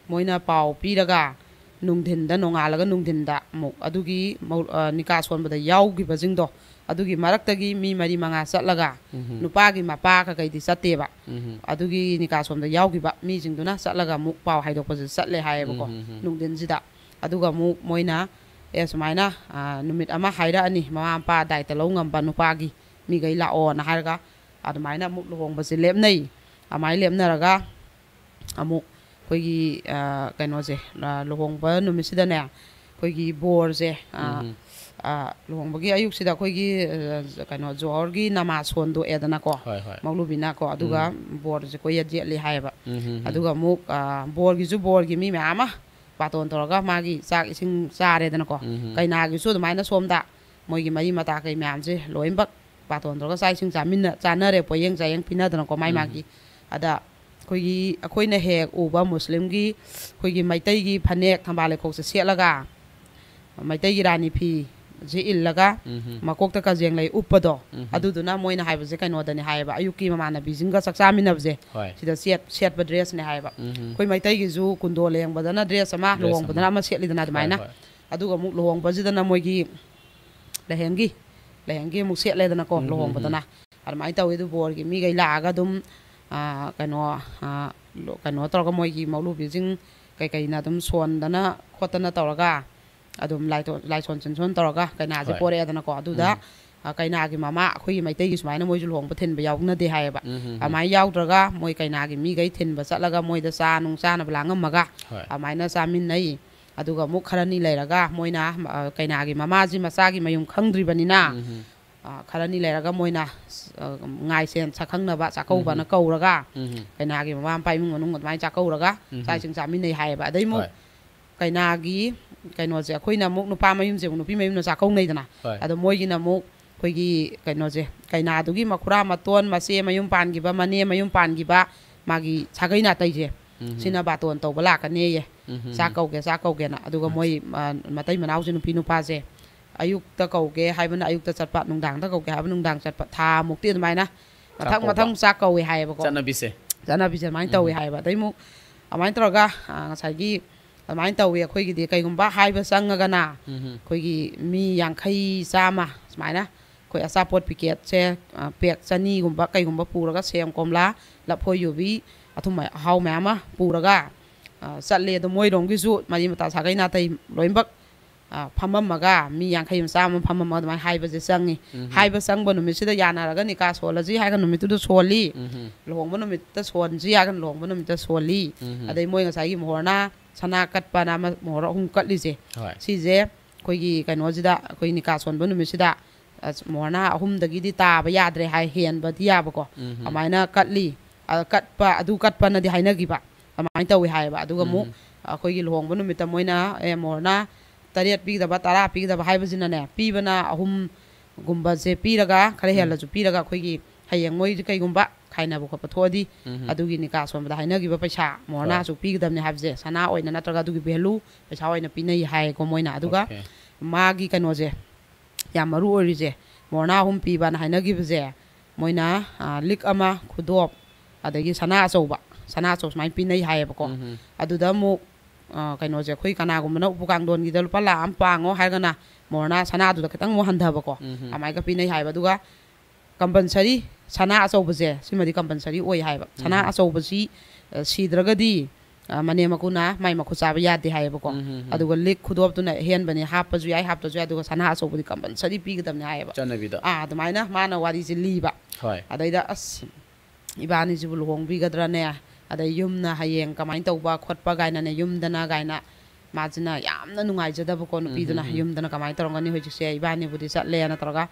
ꯃꯣꯏꯅ ꯄꯥꯎ ꯄꯤꯔꯒ ꯅꯨꯡꯊꯤꯟꯗ, ꯅꯣꯡꯉꯥꯜꯂꯒ ꯅꯨꯡꯊꯤꯟꯗ ꯑꯃꯨꯛ ꯑꯗꯨꯒꯤ ꯃꯧ-, ꯑꯥ, ꯅꯤꯀꯥ ꯁꯣꯟꯕꯗ ꯌꯥꯎꯈꯤꯕꯁꯤꯡꯗꯣ, ꯑꯗꯨꯒꯤ ꯃꯔꯛꯇꯒꯤ ꯃꯤ ꯃꯔꯤ ꯃꯉꯥ ꯆꯠꯂꯒ, ꯎꯝ. ꯅꯨꯄꯥꯒꯤ ꯃꯄꯥ ꯀꯀꯩꯗꯤ ꯆꯠꯇꯦꯕ꯫ ꯎꯝ. ꯑꯗꯨꯒꯤ ꯅꯤꯀꯥ ꯁꯣꯟꯕꯗ ꯌꯥꯎꯈꯤꯕ ꯃꯤꯁꯤꯡꯗꯨꯅ ꯆꯠꯂꯒ ꯑꯃꯨꯛ ꯄꯥꯎ ꯍꯥꯏꯗꯣꯛꯄꯁꯦ ꯆꯠꯂꯦ ꯍꯥꯏꯌꯦꯕꯀꯣ, ꯎꯝ, ꯎꯝ, ꯎꯝ. ꯅꯨꯡꯊꯤꯟꯁꯤꯗ꯫ ꯑꯗꯨꯒ ꯑꯃꯨꯛ ꯃꯣꯏꯅ, "ꯑꯦ, ꯁꯨꯃꯥꯏꯅ, ꯑ, ꯅꯨꯃꯤꯠ ꯑꯃ ꯍꯥꯏꯔꯛꯑꯅꯤ, ꯃꯃꯥ ꯃꯄꯥ ꯗꯥꯏꯇ ꯂꯧ ꯉꯝꯕ ꯅꯨꯄꯥꯒꯤ ꯃꯤꯈꯩ ꯂꯥꯛꯑꯣꯅ" ꯍꯥꯏꯔꯒ ꯑꯗꯨꯃꯥꯏꯅ ꯑꯃꯨꯛ ꯂꯨꯍꯣꯡꯕꯁꯦ ꯂꯦꯞꯅꯩ꯫ ꯑꯗꯨꯃꯥꯏꯅ ꯂꯦꯞꯅꯔꯒ ꯑꯃꯨꯛ ꯑꯩꯈꯣꯏꯒꯤ, ꯑ, ꯀꯩꯅꯣꯁꯦ, ꯑ, ꯂꯨꯍꯣꯡꯕ ꯅꯨꯃꯤꯠꯁꯤꯗꯅꯦ, ꯑꯩꯈꯣꯏꯒꯤ ꯕꯣꯔꯁꯦ, ꯑ, ꯎꯝ. ꯑ, ꯂꯨꯍꯣꯡꯕꯒꯤ ꯑꯌꯨꯛꯁꯤꯗ ꯑꯩꯈꯣꯏꯒꯤ, ꯑ, ꯀꯩꯅꯣ, ꯖꯣꯍꯔꯒꯤ ꯅꯃꯥꯖ ꯁꯣꯟꯗꯣꯛꯑꯦꯗꯅꯀꯣ, ꯍꯣꯏ, ꯍꯣꯏ. ꯃꯧꯂꯨꯕꯤꯅꯀꯣ, ꯑꯗꯨꯒ ꯕꯣꯔꯁꯦ ꯀꯣꯏꯌꯦꯠ ꯌꯦꯠꯂꯤ ꯍꯥꯏꯌꯦꯕ꯫ ꯎꯝ, ꯎꯝ, ꯎꯝ. ꯑꯗꯨꯒ ꯑꯃꯨꯛ, ꯑ, ꯕꯣꯔꯒꯤꯁꯨ ꯕꯣꯔꯒꯤ ꯃꯤ ꯃꯌꯥꯝ ꯑꯃ ꯕꯥꯇꯣꯟ ꯇꯧꯔꯒ ꯃꯥꯒꯤ ꯆꯥꯛ ꯏꯁꯤꯡ ꯆꯥꯔꯦꯗꯅꯀꯣ꯫ ꯎꯝ. ꯀꯩꯅꯥꯒꯤꯁꯨ ꯑꯗꯨꯃꯥꯏꯅ ꯁꯣꯝꯗ ꯃꯣꯏꯒꯤ ꯃꯔꯤ ꯃꯇꯥ ꯀꯩ ꯃꯌꯥꯝꯁꯦ ꯂꯣꯏꯅꯃꯛ ꯕꯥꯇꯣꯟ ꯇꯧꯔꯒ ꯆꯥꯛ ꯏꯁꯤꯡ ꯆꯥꯃꯤꯟꯅ-, ꯆꯥꯅꯔꯦ, ꯄꯣꯌꯦꯡ ꯆꯥꯌꯦꯡ ꯄꯤꯅꯗꯅꯀꯣ ꯃꯥꯏ ꯎꯝ. ꯃꯥꯒꯤ꯫ ꯑꯗ ꯑꯩꯈꯣꯏꯒꯤ, ꯑꯩꯈꯣꯏꯅ ꯍꯦꯛ ꯎꯕ ꯃꯨꯁꯂꯤꯝꯒꯤ, ꯑꯩꯈꯣꯏꯒꯤ ꯃꯩꯇꯩꯒꯤ ꯐꯅꯦꯛ ꯊꯝꯕꯥꯜ ꯂꯩꯈꯣꯛꯁꯦ ꯁꯦꯠꯂꯒ, ꯃꯩꯇꯩꯒꯤ ꯔꯥꯅꯤ ꯐꯤꯁꯦ ꯏꯜꯂꯒ, ꯎꯝ. ꯃꯀꯣꯛꯇ ꯀꯖꯦꯡ ꯂꯩ ꯎꯞꯄꯗꯣ, ꯎꯝ. ꯑꯗꯨꯗꯨꯅ ꯃꯣꯏꯅ ꯍꯥꯏꯕꯁꯦ ꯀꯩꯅꯣꯗꯅꯤ ꯍꯥꯏꯌꯦꯕ, ꯑꯌꯨꯛꯀꯤ ꯃꯃꯥꯟꯅꯕꯤꯁꯤꯡꯒ ꯆꯥꯛ ꯆꯥꯃꯤꯟꯅꯕꯁꯦ, ꯍꯣꯏ. ꯁꯤꯗ ꯁꯦꯠ-, ꯁꯦꯠꯄ ꯗ꯭ꯔꯦꯁꯅꯦ ꯍꯥꯏꯌꯦꯕ꯫ ꯎꯝ. ꯑꯩꯈꯣꯏ ꯃꯩꯇꯩꯒꯤꯁꯨ ꯀꯨꯟꯗꯣ ꯂꯦꯡꯕꯗꯅ ꯗ꯭ꯔꯦꯁ ꯑꯃ, ꯗ꯭ꯔꯦꯁ ꯂꯨꯍꯣꯡꯕꯗꯅ ꯑꯃ. ꯑꯃ ꯁꯦꯠꯂꯤꯗꯅ ꯑꯗꯨꯃꯥꯏꯅ꯫ ꯍꯣꯏ, ꯍꯣꯏ. ꯑꯗꯨꯒ ꯑꯃꯨꯛ ꯂꯨꯍꯣꯡꯕꯁꯤꯗꯅ ꯃꯣꯏꯒꯤ ꯂꯩꯍꯦꯡꯒꯤ, ꯂꯩꯍꯦꯡꯒꯤ ꯑꯃꯨꯛ ꯁꯦꯠꯂꯦꯗꯅꯀꯣ, ꯎꯝ, ꯎꯝ, ꯂꯨꯍꯣꯡꯕꯗꯅ꯫ ꯑꯗꯨꯃꯥꯏꯅ ꯇꯧꯋꯤ꯫ ꯑꯗꯨ ꯕꯣꯔꯒꯤ ꯃꯤꯈꯩ ꯂꯥꯛꯑꯒ ꯑꯗꯨꯝ ꯑꯥ, ꯀꯩꯅꯣ, ꯑꯥ, ꯂꯣ-, ꯀꯩꯅꯣ ꯇꯧꯔꯒ ꯃꯣꯏꯒꯤ ꯃꯧꯂꯨꯕꯤꯁꯤꯡ ꯀꯩꯀꯩꯅ ꯑꯗꯨꯝ ꯁꯣꯟꯗꯅ ꯈꯣꯠꯇꯅ ꯇꯧꯔꯒ ꯑꯗꯨꯝ ꯂꯥꯏꯇꯣ-, ꯂꯥꯏꯁꯣꯟ ꯆꯤꯟꯁꯣꯟ ꯇꯧꯔꯒ ꯀꯩꯅꯥꯁꯦ ꯍꯣꯏ꯫ ꯄꯣꯔꯛꯑꯦꯗꯅꯀꯣ꯫ ꯑꯗꯨꯗ, ꯎꯝ꯫ ꯑ, ꯀꯩꯅꯥꯒꯤ ꯃꯃꯥ ꯑꯩꯈꯣꯏꯒꯤ ꯃꯩꯇꯩꯒꯤ ꯁꯨꯃꯥꯏꯅ ꯃꯣꯏꯁꯨ ꯂꯨꯍꯣꯡꯕ ꯊꯤꯟꯕ ꯌꯥꯎꯅꯗꯦ ꯍꯥꯏꯌꯦꯕ꯫ ꯎꯝ, ꯎꯝ, ꯎꯝ꯫ ꯑꯗꯨꯃꯥꯏꯅ ꯌꯥꯎꯗ꯭ꯔꯒ ꯃꯣꯏ ꯀꯩꯅꯥꯒꯤ ꯃꯤꯈꯩ ꯊꯤꯟꯕ ꯆꯠꯂꯒ ꯃꯣꯏꯗ ꯆꯥ ꯅꯨꯡ ꯆꯥꯅꯕ ꯂꯥꯡꯉꯝꯃꯒ ꯍꯣꯏ꯫ ꯑꯗꯨꯃꯥꯏꯅ ꯆꯥꯃꯤꯟꯅꯩ꯫ ꯑꯗꯨꯒ ꯑꯃꯨꯛ ꯈꯔꯅꯤ ꯂꯩꯔꯒ ꯃꯣꯏꯅ, ꯑ, ꯀꯩꯅꯥꯒꯤ ꯃꯃꯥꯁꯤ ꯃꯆꯥꯒꯤ ꯃꯌꯨꯝ ꯈꯪꯗ꯭ꯔꯤꯕꯅꯤꯅ, ꯎꯝ, ꯎꯝ꯫ ꯑ, ꯈꯔꯅꯤ ꯂꯩꯔꯒ ꯃꯣꯏꯅ, ꯑ, ꯉꯥꯏꯁꯦꯟ ꯁꯛꯈꯪꯅꯕ ꯆꯥꯛꯀꯧꯕꯅ ꯎꯝ, ꯎꯝ꯫ ꯀꯧꯔꯒ ꯎꯝ, ꯎꯝ꯫ ꯀꯩꯅꯥꯒꯤ ꯃꯃꯥ ꯃꯄꯥ ꯏꯃꯨꯡ ꯃꯅꯨꯡ ꯑꯗꯨꯃꯥꯏꯅ ꯆꯥꯛꯀꯧꯔꯒ ꯎꯝ, ꯆꯥꯛ ꯎꯝ꯫ ꯏꯁꯤꯡ ꯆꯥꯃꯤꯟꯅꯩ ꯍꯥꯏꯌꯦꯕ꯫ ꯑꯗꯩ ꯑꯃꯨꯛ ꯍꯣꯏ꯫ ꯀꯩꯅꯥꯒꯤ ꯀꯩꯅꯣꯁꯦ ꯑꯩꯈꯣꯏꯅ ꯑꯃꯨꯛ ꯅꯨꯄꯥ ꯃꯌꯨꯝꯁꯦ ꯑꯃꯨꯛ ꯅꯨꯄꯤ ꯃꯌꯨꯝꯅ ꯆꯥꯛꯀꯧꯅꯩꯗꯅ꯫ ꯍꯣꯏ꯫ ꯑꯗꯣ ꯃꯣꯏꯒꯤꯅ ꯑꯃꯨꯛ ꯑꯩꯈꯣꯏꯒꯤ ꯀꯩꯅꯣꯁꯦ, ꯀꯩꯅꯥꯗꯨꯒꯤ ꯃꯈꯨꯔꯥ ꯃꯇꯣꯟ, ꯃꯆꯦ ꯃꯌꯨꯝ ꯄꯥꯟꯈꯤꯕ, ꯃꯅꯦ ꯃꯌꯨꯝ ꯄꯥꯟꯈꯤꯕ, ꯃꯥꯒꯤ ꯁꯥꯒꯩ ꯅꯥꯇꯩꯁꯦ, ꯎꯝ꯫ ꯁꯤꯅ ꯕꯥꯇꯣꯟ ꯇꯧꯕ ꯂꯥꯛꯀꯅꯦꯌꯦ꯫ ꯎꯝ꯫ ꯆꯥꯛ ꯀꯧꯒꯦ, ꯆꯥꯛ ꯀꯧꯒꯦꯅ꯫ ꯑꯗꯨꯒ ꯑꯠꯆꯥ꯫ ꯃꯣꯏ, ꯑ, ꯃꯇꯩ ꯃꯅꯥꯎꯁꯦ ꯅꯨꯄꯤ ꯅꯨꯄꯥꯁꯦ ꯑꯌꯨꯛꯇ ꯀꯧꯒꯦ ꯍꯥꯏꯕꯅ ꯑꯌꯨꯛꯇ ꯆꯠꯄ, ꯅꯨꯡꯗꯥꯡꯗ ꯀꯧꯒꯦ ꯍꯥꯏꯕ ꯅꯨꯡꯗꯥꯡ ꯆꯠꯄ, ꯊꯥ ꯃꯨꯛꯇꯤ ꯑꯗꯨꯃꯥꯏꯅ ꯆꯥꯛ ꯃꯊꯪ ꯀꯧꯕ꯫ ꯃꯊꯪ ꯆꯥꯛ ꯀꯧꯋꯦ ꯍꯥꯏꯌꯦꯕꯀꯣ꯫ ꯆꯠꯅꯕꯤꯁꯦ꯫ ꯆꯠꯅꯕꯤꯁꯦ ꯑꯗꯨꯃꯥꯏꯅ ꯇꯧꯋꯦ ꯎꯝ꯫ ꯍꯥꯏꯌꯦꯕ꯫ ꯑꯗꯩ ꯑꯃꯨꯛ ꯑꯗꯨꯃꯥꯏꯅ ꯇꯧꯔꯒ, ꯑ, ꯉꯁꯥꯏꯒꯤ ꯑꯗꯨꯃꯥꯏꯅ ꯇꯧꯋꯤ꯫ ꯑꯩꯈꯣꯏꯒꯤꯗꯤ ꯀꯩꯒꯨꯝꯕ ꯍꯥꯏꯕ ꯆꯪꯉꯒꯅ ꯎꯝ꯫ ꯑꯩꯈꯣꯏꯒꯤ ꯃꯤ ꯌꯥꯡꯈꯩ, ꯆꯥꯝꯃ ꯁꯨꯃꯥꯏꯅ ꯑꯩꯈꯣꯏ ꯑꯆꯥꯄꯣꯠ ꯄꯤꯀꯦꯠꯁꯦ, ꯑ, ꯄꯦꯛ ꯆꯅꯤꯒꯨꯝꯕ ꯀꯩꯒꯨꯝꯕ ꯄꯨꯔꯒ ꯁꯦꯝ, ꯀꯣꯝꯂꯥ, ꯂꯐꯣꯏ ꯌꯨꯕꯤ, ꯑꯊꯨꯝ ꯑꯍꯥꯎ ꯃꯌꯥꯝ ꯑꯃ ꯄꯨꯔꯒ, ꯑ, ꯆꯠꯂꯦ꯫ ꯑꯗꯣ ꯃꯣꯏꯔꯣꯝꯒꯤꯁꯨ ꯃꯔꯤ ꯃꯇꯥ ꯁꯥꯒꯩ ꯅꯥꯇꯩ ꯂꯣꯏꯅꯃꯛ, ꯑ, ꯐꯝꯃꯝꯃꯒ ꯃꯤ ꯌꯥꯡꯈꯩ ꯑꯃ ꯆꯥꯝꯃ ꯐꯝꯃꯝꯃꯒ ꯑꯗꯨꯃꯥꯏꯅ ꯍꯥꯏꯕꯁꯦ ꯆꯪꯉꯤ꯫ ꯎꯝ꯫ ꯍꯥꯏꯕ ꯆꯪꯕ ꯅꯨꯃꯤꯠꯁꯤꯗ ꯌꯥꯅꯔꯒ ꯅꯤꯀꯥ ꯁꯣꯜꯂꯁꯤ ꯍꯥꯏꯔꯒ ꯅꯨꯃꯤꯠꯇꯨꯗ ꯁꯣꯜꯂꯤ꯫ ꯎꯝ꯫ ꯂꯨꯍꯣꯡꯕ ꯅꯨꯃꯤꯠꯇ ꯁꯣꯟꯁꯤ ꯍꯥꯏꯔꯒꯅ ꯂꯨꯍꯣꯡꯕ ꯅꯨꯃꯤꯠꯇ ꯁꯣꯜꯂꯤ꯫ ꯎꯝ꯫ ꯑꯗꯩ ꯃꯣꯏ ꯉꯁꯥꯏꯒꯤ ꯃꯣꯍꯣꯔꯅ ꯁꯅꯥ ꯀꯠꯄꯅ ꯑꯃ ꯃꯣꯍꯣꯔ ꯑꯍꯨꯝ ꯀꯠꯂꯤꯁꯦ꯫ ꯍꯣꯏ꯫ ꯁꯤꯁꯦ ꯑꯩꯈꯣꯏꯒꯤ ꯀꯩꯅꯣꯁꯤꯗ, ꯑꯩꯈꯣꯏ ꯅꯤꯀꯥ ꯁꯣꯟꯕ ꯅꯨꯃꯤꯠꯁꯤꯗ, ꯑꯁ, ꯃꯣꯍꯣꯔꯅ ꯑꯍꯨꯝꯗꯒꯤꯗꯤ ꯇꯥꯕ ꯌꯥꯗ꯭ꯔꯦ ꯍꯥꯏ, ꯍꯦꯟꯕꯗꯤ ꯌꯥꯕꯀꯣ꯫ ꯎꯝ꯫ ꯑꯗꯨꯃꯥꯏꯅ ꯀꯠꯂꯤ꯫ ꯑ, ꯀꯠꯄ, ꯑꯗꯨ ꯀꯠꯄꯅꯗꯤ ꯍꯥꯏꯅꯈꯤꯕ꯫ ꯑꯗꯨꯃꯥꯏꯅ ꯇꯧꯋꯤ ꯍꯥꯏꯌꯦꯕ꯫ ꯑꯗꯨꯒ ꯑꯃꯨꯛ ꯎꯝ꯫ ꯑꯩꯈꯣꯏꯒꯤ ꯂꯨꯍꯣꯡꯕ ꯅꯨꯃꯤꯠꯇ ꯃꯣꯏꯅ, ꯑꯦ, ꯃꯣꯍꯣꯔꯅ ꯇꯔꯦꯠ ꯄꯤꯒꯗꯕ, ꯇꯔꯥ ꯄꯤꯒꯗꯕ ꯍꯥꯏꯕꯁꯤꯅꯅꯦ, ꯄꯤꯕꯅ ꯑꯍꯨꯝꯒꯨꯝꯕꯁꯦ ꯄꯤꯔꯒ, ꯈꯔ ꯎꯝ꯫ ꯍꯦꯜꯂꯁꯨ ꯄꯤꯔꯒ, ꯑꯩꯈꯣꯏꯒꯤ ꯍꯌꯦꯡ ꯃꯣꯏꯁꯦ ꯀꯩꯒꯨꯝꯕ ꯈꯥꯏꯅꯕ ꯈꯣꯠꯄ ꯊꯣꯛꯑꯗꯤ, ꯎꯝ꯫ ꯑꯗꯨꯒꯤ ꯅꯤꯀꯥ ꯁꯣꯟꯕꯗ ꯍꯥꯏꯅꯈꯤꯕ ꯄꯩꯁꯥ ꯃꯣꯍꯣꯔꯅ ꯍꯣꯏ꯫ ꯑꯁꯨꯛ ꯄꯤꯒꯗꯕꯅꯤ ꯍꯥꯏꯕꯁꯦ, ꯁꯅꯥ ꯑꯣꯏꯅ ꯅꯠꯇ꯭ꯔꯒ ꯑꯗꯨꯒꯤ ꯚꯦꯂꯨ ꯄꯩꯁꯥ ꯑꯣꯏꯅ ꯄꯤꯅꯩ ꯍꯥꯏꯌꯦꯀꯣ ꯃꯣꯏꯅ꯫ ꯑꯗꯨꯒ ꯑꯣꯀꯦ꯫ ꯃꯥꯒꯤ ꯀꯩꯅꯣꯁꯦ, ꯌꯥꯝ ꯃꯔꯨ ꯑꯣꯏꯔꯤꯁꯦ, ꯃꯣꯔꯅꯥ ꯑꯍꯨꯝ ꯄꯤꯕꯅ ꯍꯥꯏꯅꯈꯤꯕꯁꯦ, ꯃꯣꯏꯅ, ꯑ, ꯂꯤꯛ ꯑꯃ, ꯈꯨꯗꯣꯞ, ꯑꯗꯒꯤ ꯁꯅꯥ ꯑꯆꯧꯕ, ꯁꯅꯥ ꯑꯆꯧꯕ ꯁꯨꯃꯥꯏꯅ ꯄꯤꯅꯩ ꯍꯥꯏꯌꯦꯕꯀꯣ꯫ ꯎꯝ꯫ ꯑꯗꯨꯗ ꯑꯃꯨꯛ, ꯑ, ꯀꯩꯅꯣꯁꯦ, ꯑꯩꯈꯣꯏ ꯀꯅꯥꯒꯨꯝꯕꯅ ꯎꯄꯨ ꯀꯥꯡꯊꯣꯟꯒꯤꯗ ꯂꯨꯄꯥ ꯂꯥꯈ ꯑꯃ ꯄꯥꯡꯉꯣ ꯍꯥꯏꯔꯒꯅ, ꯃꯣꯔꯅꯥ ꯁꯅꯥꯗꯨꯗ ꯈꯤꯇꯪ ꯑꯃꯨꯛ ꯍꯟꯊꯕꯀꯣ꯫ ꯎꯝ꯫ ꯑꯗꯨꯃꯥꯏꯅ ꯄꯤꯅꯩ ꯍꯥꯏꯕ꯫ ꯑꯗꯨꯒ ꯀꯝꯄꯜꯁꯔꯤ ꯁꯅꯥ ꯑꯆꯧꯕꯁꯦ ꯁꯤꯃꯗꯤ ꯀꯝꯄꯜꯁꯔꯤ ꯑꯣꯏ ꯍꯥꯏꯌꯦꯕ꯫ ꯁꯅꯥ ꯎꯝ꯫ ꯑꯆꯧꯕꯁꯤ, ꯑ, ꯁꯤꯗ꯭ꯔꯒꯗꯤ, ꯑ, ꯃꯅꯦꯝ ꯃꯀꯨꯅ ꯃꯥꯏ ꯃꯈꯨꯠ ꯆꯥꯕ ꯌꯥꯗꯦ ꯍꯥꯏꯌꯦꯕꯀꯣ꯫ ꯎꯝ, ꯎꯝ, ꯎꯝ꯫ ꯑꯗꯨꯒ ꯂꯤꯛ ꯈꯨꯗꯣꯞꯇꯨꯅ ꯑꯍꯦꯟꯕꯅꯤ, ꯍꯥꯞꯄꯁꯨ ꯌꯥꯏ, ꯍꯥꯞꯇꯁꯨ ꯌꯥꯏ, ꯑꯗꯨꯒ ꯁꯅꯥ ꯑꯆꯧꯕꯗꯤ ꯀꯝꯄꯜꯁꯔꯤ ꯄꯤꯒꯗꯕꯅꯤ ꯍꯥꯏꯌꯦꯕ꯫ ꯆꯠꯅꯕꯤꯗ꯫ ꯑꯥ, ꯑꯗꯨꯃꯥꯏꯅ ꯃꯥꯅ ꯋꯥꯔꯤꯁꯦ ꯂꯤꯕ꯫ ꯍꯣꯏ꯫ ꯑꯗꯩꯗ, "ꯑꯁ, ꯏꯕꯥꯅꯤꯁꯤꯕꯨ ꯂꯨꯍꯣꯡꯕꯤꯒꯗ꯭ꯔꯅꯦ? ꯑꯗꯩ ꯌꯨꯝꯅ ꯍꯌꯦꯡ ꯀꯃꯥꯏꯅ ꯇꯧꯕ ꯈꯣꯠꯄ?" ꯀꯥꯏꯅꯅꯦ, ꯌꯨꯝꯗꯅ ꯀꯥꯏꯅ ꯃꯥꯁꯤꯅ ꯌꯥꯝꯅ ꯅꯨꯡꯉꯥꯏꯖꯗꯕꯀꯣ, ꯅꯨꯄꯤꯗꯨꯅ꯫ ꯎꯝ, ꯎꯝ, ꯎꯝ꯫ "ꯌꯨꯝꯗꯅ ꯀꯃꯥꯏꯅ ꯇꯧꯔꯝꯒꯅꯤ? ꯍꯧꯖꯤꯛꯁꯦ ꯏꯕꯥꯅꯤꯕꯨꯗꯤ ꯆꯠꯂꯦꯅ" ꯇꯧꯔꯒ,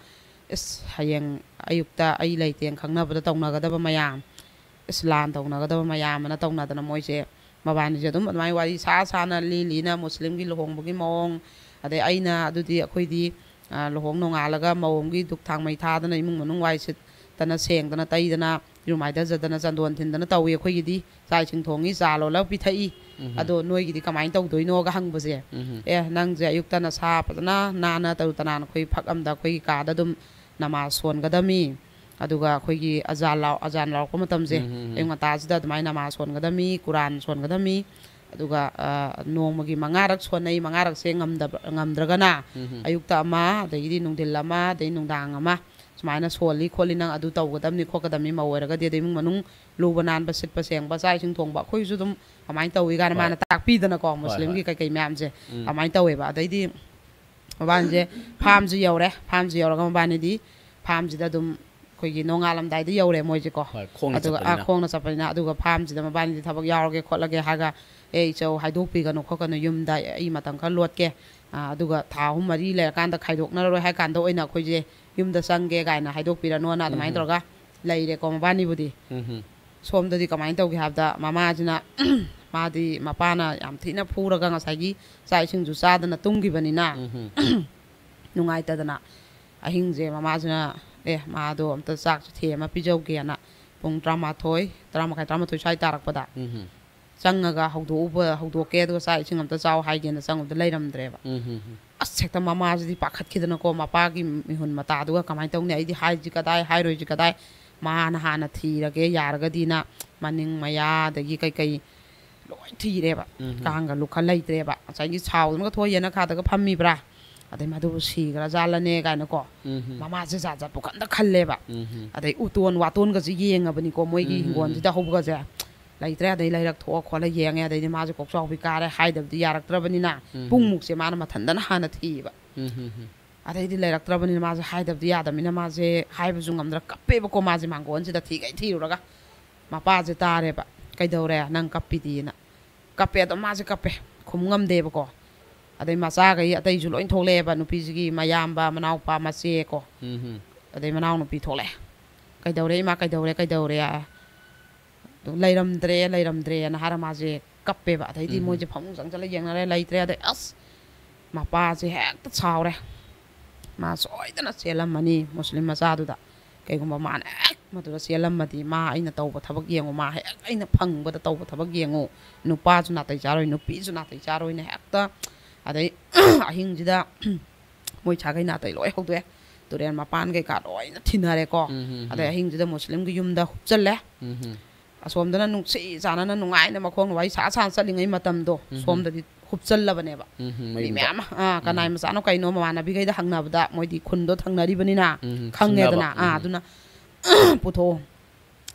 "ꯏꯁ, ꯍꯌꯦꯡ ꯑꯌꯨꯛꯇ ꯑꯩ ꯂꯩꯇꯦꯅ ꯈꯪꯅꯕꯗ ꯇꯧꯅꯒꯗꯕ ꯃꯌꯥꯝ, ꯏꯁ, ꯂꯥꯟ ꯇꯧꯅꯒꯗꯕ ꯃꯌꯥꯝ" ꯑꯅ ꯇꯧꯅꯗꯅ ꯃꯣꯏꯁꯦ ꯃꯕꯥꯅꯤꯁꯦ ꯑꯗꯨꯝ ꯑꯗꯨꯃꯥꯏꯅ ꯋꯥꯔꯤ ꯁꯥ ꯁꯥꯅ ꯂꯤ ꯂꯤꯅ ꯃꯨꯁꯂꯤꯝꯒꯤ ꯂꯨꯍꯣꯡꯕꯒꯤ ꯃꯑꯣꯡ, ꯑꯗꯩ ꯑꯩꯅ ꯑꯗꯨꯗꯤ ꯑꯩꯈꯣꯏꯗꯤ, ꯑ, ꯂꯨꯍꯣꯡ ꯅꯣꯡꯉꯥꯜꯂꯒ ꯃꯧ ꯑꯃꯒꯤ ꯙꯨꯛ ꯊꯥꯡꯃꯩ ꯊꯥꯗꯅ ꯏꯃꯨꯡ ꯃꯅꯨꯡ ꯋꯥꯏ ꯁꯤꯠꯇꯅ ꯁꯦꯡꯗꯅ ꯇꯩꯗꯅ ꯏꯔꯨ ꯃꯥꯏꯊꯖꯗꯅ ꯆꯟꯗꯣꯟ ꯊꯤꯟꯗꯅ ꯇꯧꯏ꯫ ꯑꯩꯈꯣꯏꯒꯤꯗꯤ ꯆꯥꯛ ꯏꯁꯤꯡ ꯊꯣꯡꯉꯤ, ꯆꯥ ꯂꯣꯜꯂꯒ ꯄꯤꯊꯛꯏ꯫ ꯎꯝ꯫ ꯑꯗꯣ ꯅꯣꯏꯒꯤꯗꯤ ꯀꯃꯥꯏꯅ ꯇꯧꯗꯣꯏꯅꯣꯒ ꯍꯪꯕꯁꯦ, ꯎꯝ꯫ "ꯑꯦ, ꯅꯪꯁꯦ ꯑꯌꯨꯛꯇ ꯅꯁꯥ ꯐꯖꯅ ꯅꯥꯟꯅ ꯇꯔꯨ ꯇꯅꯥꯟꯅ ꯑꯩꯈꯣꯏ ꯐꯛ ꯑꯝꯗ ꯑꯩꯈꯣꯏꯒꯤ ꯀꯥꯗ ꯑꯗꯨꯝ ꯅꯃꯥꯖ ꯁꯣꯟꯒꯗꯝꯃꯤ꯫ ꯑꯗꯨꯒ ꯑꯩꯈꯣꯏꯒꯤ ꯑꯖꯥꯟ ꯂꯥꯎ-, ꯑꯖꯥꯟ ꯂꯥꯎꯔꯛꯄ ꯃꯇꯝꯁꯦ, ꯎꯝ, ꯎꯝ, ꯎꯝ꯫ ꯑꯌꯨꯛ ꯉꯟꯇꯥꯁꯤꯗ ꯑꯗꯨꯃꯥꯏꯅ ꯅꯃꯥꯖ ꯁꯣꯟꯒꯗꯝꯃꯤ, ꯀꯨꯔꯥꯟ ꯁꯣꯟꯒꯗꯝꯃꯤ꯫ ꯑꯗꯨꯒ, ꯑ, ꯅꯣꯡꯃꯒꯤ ꯃꯉꯥꯔꯛ ꯁꯣꯟꯅꯩ, ꯃꯉꯥꯔꯛꯁꯦ ꯉꯝꯗꯕ-, ꯉꯝꯗ꯭ꯔꯒꯅ ꯎꯝ, ꯎꯝ꯫ ꯑꯌꯨꯛꯇ ꯑꯃ, ꯑꯗꯒꯤꯗꯤ ꯅꯨꯡꯊꯤꯜ ꯑꯃ, ꯑꯗꯩ ꯅꯨꯡꯗꯥꯡ ꯑꯃ, ꯁꯨꯃꯥꯏꯅ ꯁꯣꯜꯂꯤ ꯈꯣꯠꯂꯤ, ꯅꯪ ꯑꯗꯨ ꯇꯧꯒꯗꯝꯅꯤ ꯈꯣꯠꯀꯗꯝꯅꯤ, ꯃꯧ ꯑꯣꯏꯔꯒꯗꯤ, ꯑꯗꯩ ꯏꯃꯨꯡ ꯃꯅꯨꯡ ꯂꯨꯕ ꯅꯥꯟꯕ, ꯁꯤꯠꯄ ꯁꯦꯡꯕ, ꯆꯥꯛ ꯏꯁꯤꯡ ꯊꯣꯡꯕ, ꯑꯩꯈꯣꯏꯁꯨ ꯑꯗꯨꯝ ꯀꯃꯥꯏꯅ ꯇꯧꯏ ꯀꯥꯏꯅ ꯍꯣꯏ꯫ ꯃꯥꯅ ꯇꯥꯛꯄꯤꯗꯅꯀꯣ, ꯍꯣꯏ, ꯃꯨꯁꯂꯤꯝꯒꯤ ꯍꯣꯏ꯫ ꯀꯩꯀꯩ ꯃꯌꯥꯝꯁꯦ ꯎꯝ꯫ ꯑꯗꯨꯃꯥꯏꯅ ꯇꯧꯋꯦꯕ꯫ ꯑꯗꯩꯗꯤ ꯃꯕꯥꯅꯤꯁꯦ ꯐꯥꯝꯁꯤ ꯌꯧꯔꯦ꯫ ꯐꯥꯝꯁꯤ ꯌꯧꯔꯒ ꯃꯕꯥꯅꯤꯗꯤ ꯐꯥꯝꯁꯤꯗ ꯑꯗꯨꯝ ꯑꯩꯈꯣꯏꯒꯤ ꯅꯣꯡꯉꯥꯜꯂꯝꯗꯥꯏꯗ ꯌꯧꯔꯦ ꯃꯣꯏꯁꯦꯀꯣ꯫ ꯍꯣꯏ, ꯈꯣꯡꯅ ꯑꯗꯨꯒ, ꯑꯥ, ꯆꯠꯄꯅꯤꯅ꯫ ꯈꯣꯡꯅ ꯆꯠꯄꯅꯤꯅ꯫ ꯑꯗꯨꯒ ꯐꯥꯝꯁꯤꯗ ꯃꯕꯥꯅꯤꯗꯤ ꯊꯕꯛ ꯌꯥꯎꯔꯒꯦ ꯈꯣꯠꯂꯒꯦ ꯍꯥꯏꯔꯒ, "ꯑꯦ, ꯏꯆꯧ, ꯍꯥꯏꯗꯣꯛꯄꯤꯒꯅꯨ ꯈꯣꯠꯀꯅꯨ, ꯌꯨꯝꯗ ꯑꯩ ꯃꯇꯝ ꯈꯔ ꯂꯣꯠꯀꯦ, ꯑꯥ, ꯑꯗꯨꯒ ꯊꯥ ꯑꯍꯨꯝ ꯃꯔꯤ ꯂꯩꯔꯀꯥꯟꯗ ꯈꯥꯏꯗꯣꯛꯅꯔꯔꯣꯏ ꯍꯥꯏ ꯀꯥꯟꯗ ꯑꯣꯏꯅ ꯑꯩꯈꯣꯏꯁꯦ ꯌꯨꯝꯗ ꯆꯪꯒꯦ" ꯀꯥꯏꯅ ꯍꯥꯏꯗꯣꯛꯄꯤꯔꯅꯣꯅ ꯑꯗꯨꯃꯥꯏꯅ ꯎꯝ꯫ ꯇꯧꯔꯒ ꯂꯩꯔꯦꯀꯣ ꯃꯕꯥꯅꯤꯕꯨꯗꯤ꯫ ꯎꯝ꯫ ꯁꯣꯝꯗꯗꯤ ꯀꯃꯥꯏꯅ ꯇꯧꯒꯦ ꯍꯥꯏꯕꯗ, ꯃꯃꯥꯁꯤꯅ, ꯃꯥꯗꯤ ꯃꯄꯥꯅ ꯌꯥꯝ ꯊꯤꯅ ꯐꯨꯔꯒ ꯉꯁꯥꯏꯒꯤ ꯆꯥꯛ ꯏꯁꯤꯡꯁꯨ ꯆꯥꯗꯅ ꯇꯨꯝꯈꯤꯕꯅꯤꯅ, ꯎꯝ꯫ ꯅꯨꯡꯉꯥꯏꯇꯗꯅ ꯑꯍꯤꯡꯁꯦ ꯃꯃꯥꯁꯤꯅ, ꯑꯦ, ꯃꯥꯗꯣ ꯑꯝꯇ ꯆꯥꯛꯁꯦ ꯊꯦꯝꯃ ꯄꯤꯖꯧꯒꯦꯅ ꯄꯨꯡ ꯇꯔꯥꯃꯥꯊꯣꯏ, ꯇꯔꯥꯃꯥꯊꯣꯏ, ꯇꯔꯥꯃꯥꯊꯣꯏ ꯁ꯭ꯋꯥꯏ ꯇꯥꯔꯛꯄꯗ ꯎꯝ꯫ ꯆꯪꯉꯒ ꯍꯧꯗꯣꯛꯎꯕ, ꯍꯧꯗꯣꯛꯀꯦ, ꯑꯗꯨꯒ ꯆꯥꯛ ꯏꯁꯤꯡ ꯑꯝꯇ ꯆꯥꯎ ꯍꯥꯏꯒꯦꯅ ꯆꯪꯉꯨꯕꯗ ꯂꯩꯔꯝꯗ꯭ꯔꯦꯕ꯫ ꯎꯝ꯫ ꯑꯁ, ꯍꯦꯛꯇ ꯃꯃꯥꯁꯤꯗꯤ ꯄꯥꯈꯠꯈꯤꯗꯅꯀꯣ, ꯃꯄꯥꯒꯤ ꯃꯤꯍꯨꯟ ꯃꯇꯥꯗꯨꯒ ꯀꯃꯥꯏꯅ ꯇꯧꯅꯤ? ꯑꯩꯗꯤ ꯍꯥꯏꯁꯤ ꯀꯗꯥꯏ, ꯍꯥꯏꯔꯣꯏꯁꯤ ꯀꯗꯥꯏ? ꯃꯥꯅ ꯍꯥꯟꯅ ꯊꯤꯔꯒꯦ ꯌꯥꯔꯒꯗꯤꯅ ꯃꯅꯤꯡ ꯃꯌꯥ ꯑꯗꯒꯤ ꯀꯩꯀꯩ ꯂꯣꯏ ꯊꯤꯔꯦꯕ꯫ ꯎꯝ꯫ ꯀꯥꯡꯒ ꯂꯨꯈ ꯂꯩꯇ꯭ꯔꯦꯕ꯫ ꯉꯁꯥꯏꯒꯤ ꯁꯥꯎꯗꯅꯒ ꯊꯣꯛꯑ ꯌꯦꯅꯈꯥꯗꯒ ꯐꯝꯃꯤꯕ꯭ꯔꯥ? ꯑꯗꯩ ꯃꯗꯨꯕꯨ ꯁꯤꯈ꯭ꯔꯖꯥꯠꯂꯅꯦ ꯀꯥꯏꯅꯀꯣ꯫ ꯎꯝ ꯍꯝ꯫ ꯃꯃꯥꯁꯦ ꯖꯥꯠ ꯖꯥꯠ ꯄꯨꯈꯟꯗ ꯈꯜꯂꯦꯕ꯫ ꯎꯝ ꯍꯝ꯫ ꯑꯗꯩ ꯎꯇꯣꯟ ꯋꯥꯇꯣꯟꯒꯁꯦ ꯌꯦꯡꯉꯕꯅꯤꯀꯣ, ꯃꯣꯏꯒꯤ ꯎꯝ, ꯎꯝ, ꯍꯤꯡꯒꯣꯜꯁꯤꯗ ꯍꯧꯕꯒꯁꯦ꯫ ꯂꯩꯇ꯭ꯔꯦ, ꯑꯗꯩ ꯂꯩꯔꯛ ꯊꯣꯛꯑ ꯈꯣꯠꯂ ꯌꯦꯡꯉꯦ꯫ ꯑꯗꯩꯗꯤ ꯃꯥꯁꯦ ꯀꯣꯛꯆꯥꯎꯕꯤ ꯀꯥꯔꯦ, ꯍꯥꯏꯗꯕꯗꯤ ꯌꯥꯔꯛꯇ꯭ꯔꯕꯅꯤꯅ꯫ ꯎꯝ, ꯎꯝ꯫ ꯄꯨꯡꯃꯨꯛꯁꯦ ꯃꯥꯅ ꯃꯊꯟꯗꯅ ꯍꯥꯟꯅ ꯊꯤꯕ꯫ ꯎꯝ ꯍꯝ ꯍꯝ꯫ ꯑꯗꯩꯗꯤ ꯂꯩꯔꯛꯇ꯭ꯔꯕꯅꯤꯅ ꯃꯥꯁꯦ ꯍꯥꯏꯗꯕꯗꯤ ꯌꯥꯗꯕꯅꯤꯅ ꯃꯥꯁꯦ ꯍꯥꯏꯕꯁꯨ ꯉꯝꯗ꯭ꯔ ꯀꯞꯄꯦꯕꯀꯣ꯫ ꯃꯥꯁꯦ ꯃꯥꯡꯒꯣꯟꯁꯤꯗ ꯊꯤꯒꯩ ꯊꯤꯔꯨꯔꯒ ꯃꯄꯥꯁꯦ ꯇꯥꯔꯦꯕ, "ꯀꯩꯗꯧꯔꯦ ꯅꯪ ꯀꯞꯄꯤꯗꯤꯅ?" ꯀꯞꯄꯦ꯫ ꯑꯗꯣ ꯃꯥꯁꯦ ꯀꯞꯄꯦ, ꯈꯨꯝ ꯉꯝꯗꯦꯕꯀꯣ꯫ ꯑꯗꯩ ꯃꯆꯥꯈꯩ ꯑꯇꯩꯁꯨ ꯂꯣꯏ ꯊꯣꯛꯂꯛꯑꯦꯕ, ꯅꯨꯄꯤꯁꯤꯒꯤ ꯃꯌꯥꯝꯕ, ꯃꯅꯥꯎꯄꯥ, ꯃꯆꯦ ꯀꯣ꯫ ꯎꯝ ꯍꯝ꯫ ꯑꯗꯩ ꯃꯅꯥꯎꯅꯨꯄꯤ ꯊꯣꯛꯂꯛꯑꯦ꯫ "ꯀꯩꯗꯧꯔꯦ ꯏꯃꯥ, ꯀꯩꯗꯧꯔꯦ, ꯀꯩꯗꯧꯔꯦ?" ꯑꯗꯨ "ꯂꯩꯔꯝꯗ꯭ꯔꯦ, ꯂꯩꯔꯝꯗ꯭ꯔꯦꯅ" ꯍꯥꯏꯔ ꯃꯥꯁꯦ ꯀꯞꯄꯦꯕ꯫ ꯑꯗꯩꯗꯤ ꯎꯝ꯫ ꯃꯣꯏꯁꯦ ꯐꯃꯨꯡ ꯆꯪꯁꯤꯜꯂ ꯌꯦꯡꯅꯔꯦ, ꯂꯩꯇ꯭ꯔꯦ꯫ ꯑꯗꯩ ꯑꯁ, ꯃꯄꯥꯁꯦ ꯍꯦꯛꯇ ꯁꯥꯎꯔꯦ꯫ ꯃꯥ ꯁꯣꯏꯗꯅ ꯆꯦꯜꯂꯝꯃꯅꯤ ꯃꯨꯁꯂꯤꯝ ꯃꯆꯥꯗꯨꯗ꯫ ꯀꯩꯒꯨꯝꯕ ꯃꯥꯅ ꯍꯦꯛ ꯃꯗꯨꯗ ꯆꯦꯜꯂꯝꯃꯗꯤ, "ꯃꯥ ꯑꯩꯅ ꯇꯧꯕ ꯊꯕꯛ ꯌꯦꯡꯉꯨ, ꯃꯥ ꯍꯦꯛ ꯑꯩꯅ ꯐꯪꯕꯗ ꯇꯧꯕ ꯊꯕꯛ ꯌꯦꯡꯉꯨ, ꯅꯨꯄꯥꯁꯨ ꯅꯥꯇꯩ ꯆꯥꯔꯣꯏ, ꯅꯨꯄꯤꯁꯨ ꯅꯥꯇꯩ ꯆꯥꯔꯣꯏꯅ" ꯍꯦꯛꯇ꯫ ꯑꯗꯩ ꯑꯍꯤꯡꯁꯤꯗ ꯃꯣꯏ ꯁꯥꯒꯩ ꯅꯥꯇꯩ ꯂꯣꯏ ꯍꯧꯗꯣꯛꯑꯦ꯫ ꯇꯨꯔꯦꯜ ꯃꯄꯥꯟ ꯀꯩꯀꯥ ꯂꯣꯏꯅ ꯊꯤꯅꯔꯦꯀꯣ꯫ ꯎꯝ, ꯎꯝ, ꯑꯗꯩ ꯎꯝ꯫ ꯑꯍꯤꯡꯁꯤꯗ ꯃꯨꯁꯂꯤꯝꯒꯤ ꯌꯨꯝꯗ ꯍꯨꯞꯆꯜꯂꯦ꯫ ꯎꯝ ꯍꯝ꯫ ꯑꯁꯣꯝꯗꯅ ꯅꯨꯡꯁꯤ ꯆꯥꯟꯅꯅ ꯅꯨꯡꯉꯥꯏꯅ ꯃꯈꯣꯡꯅ ꯋꯥꯔꯤ ꯁꯥ ꯁꯥꯅ ꯆꯠꯂꯤꯉꯩ ꯃꯇꯝꯗꯣ, ꯎꯝ꯫ ꯁꯣꯝꯗꯗꯤ ꯍꯨꯞꯆꯜꯂꯕꯅꯦꯕ꯫ ꯎꯝ ꯍꯝ, ꯃꯤ ꯃꯌꯨꯝꯗ꯫ ꯃꯌꯥꯝ ꯑꯃ, ꯑꯥ, "ꯀꯅꯥꯏ ꯎꯝ꯫ ꯃꯆꯥꯅꯣ ꯀꯩꯅꯣ?" ꯃꯃꯥꯟꯅꯕꯤꯈꯩꯗ ꯍꯪꯅꯕꯗ, ꯃꯣꯏꯗꯤ ꯈꯨꯟꯗꯣ ꯊꯪꯅꯔꯤꯕꯅꯤꯅ ꯎꯝ, ꯈꯪꯉꯦꯗꯅ꯫ ꯈꯪꯅꯕ꯫ ꯑꯥ, ꯎꯝ꯫ ꯑꯗꯨꯅ "ꯄꯨꯊꯣꯛꯑꯣ,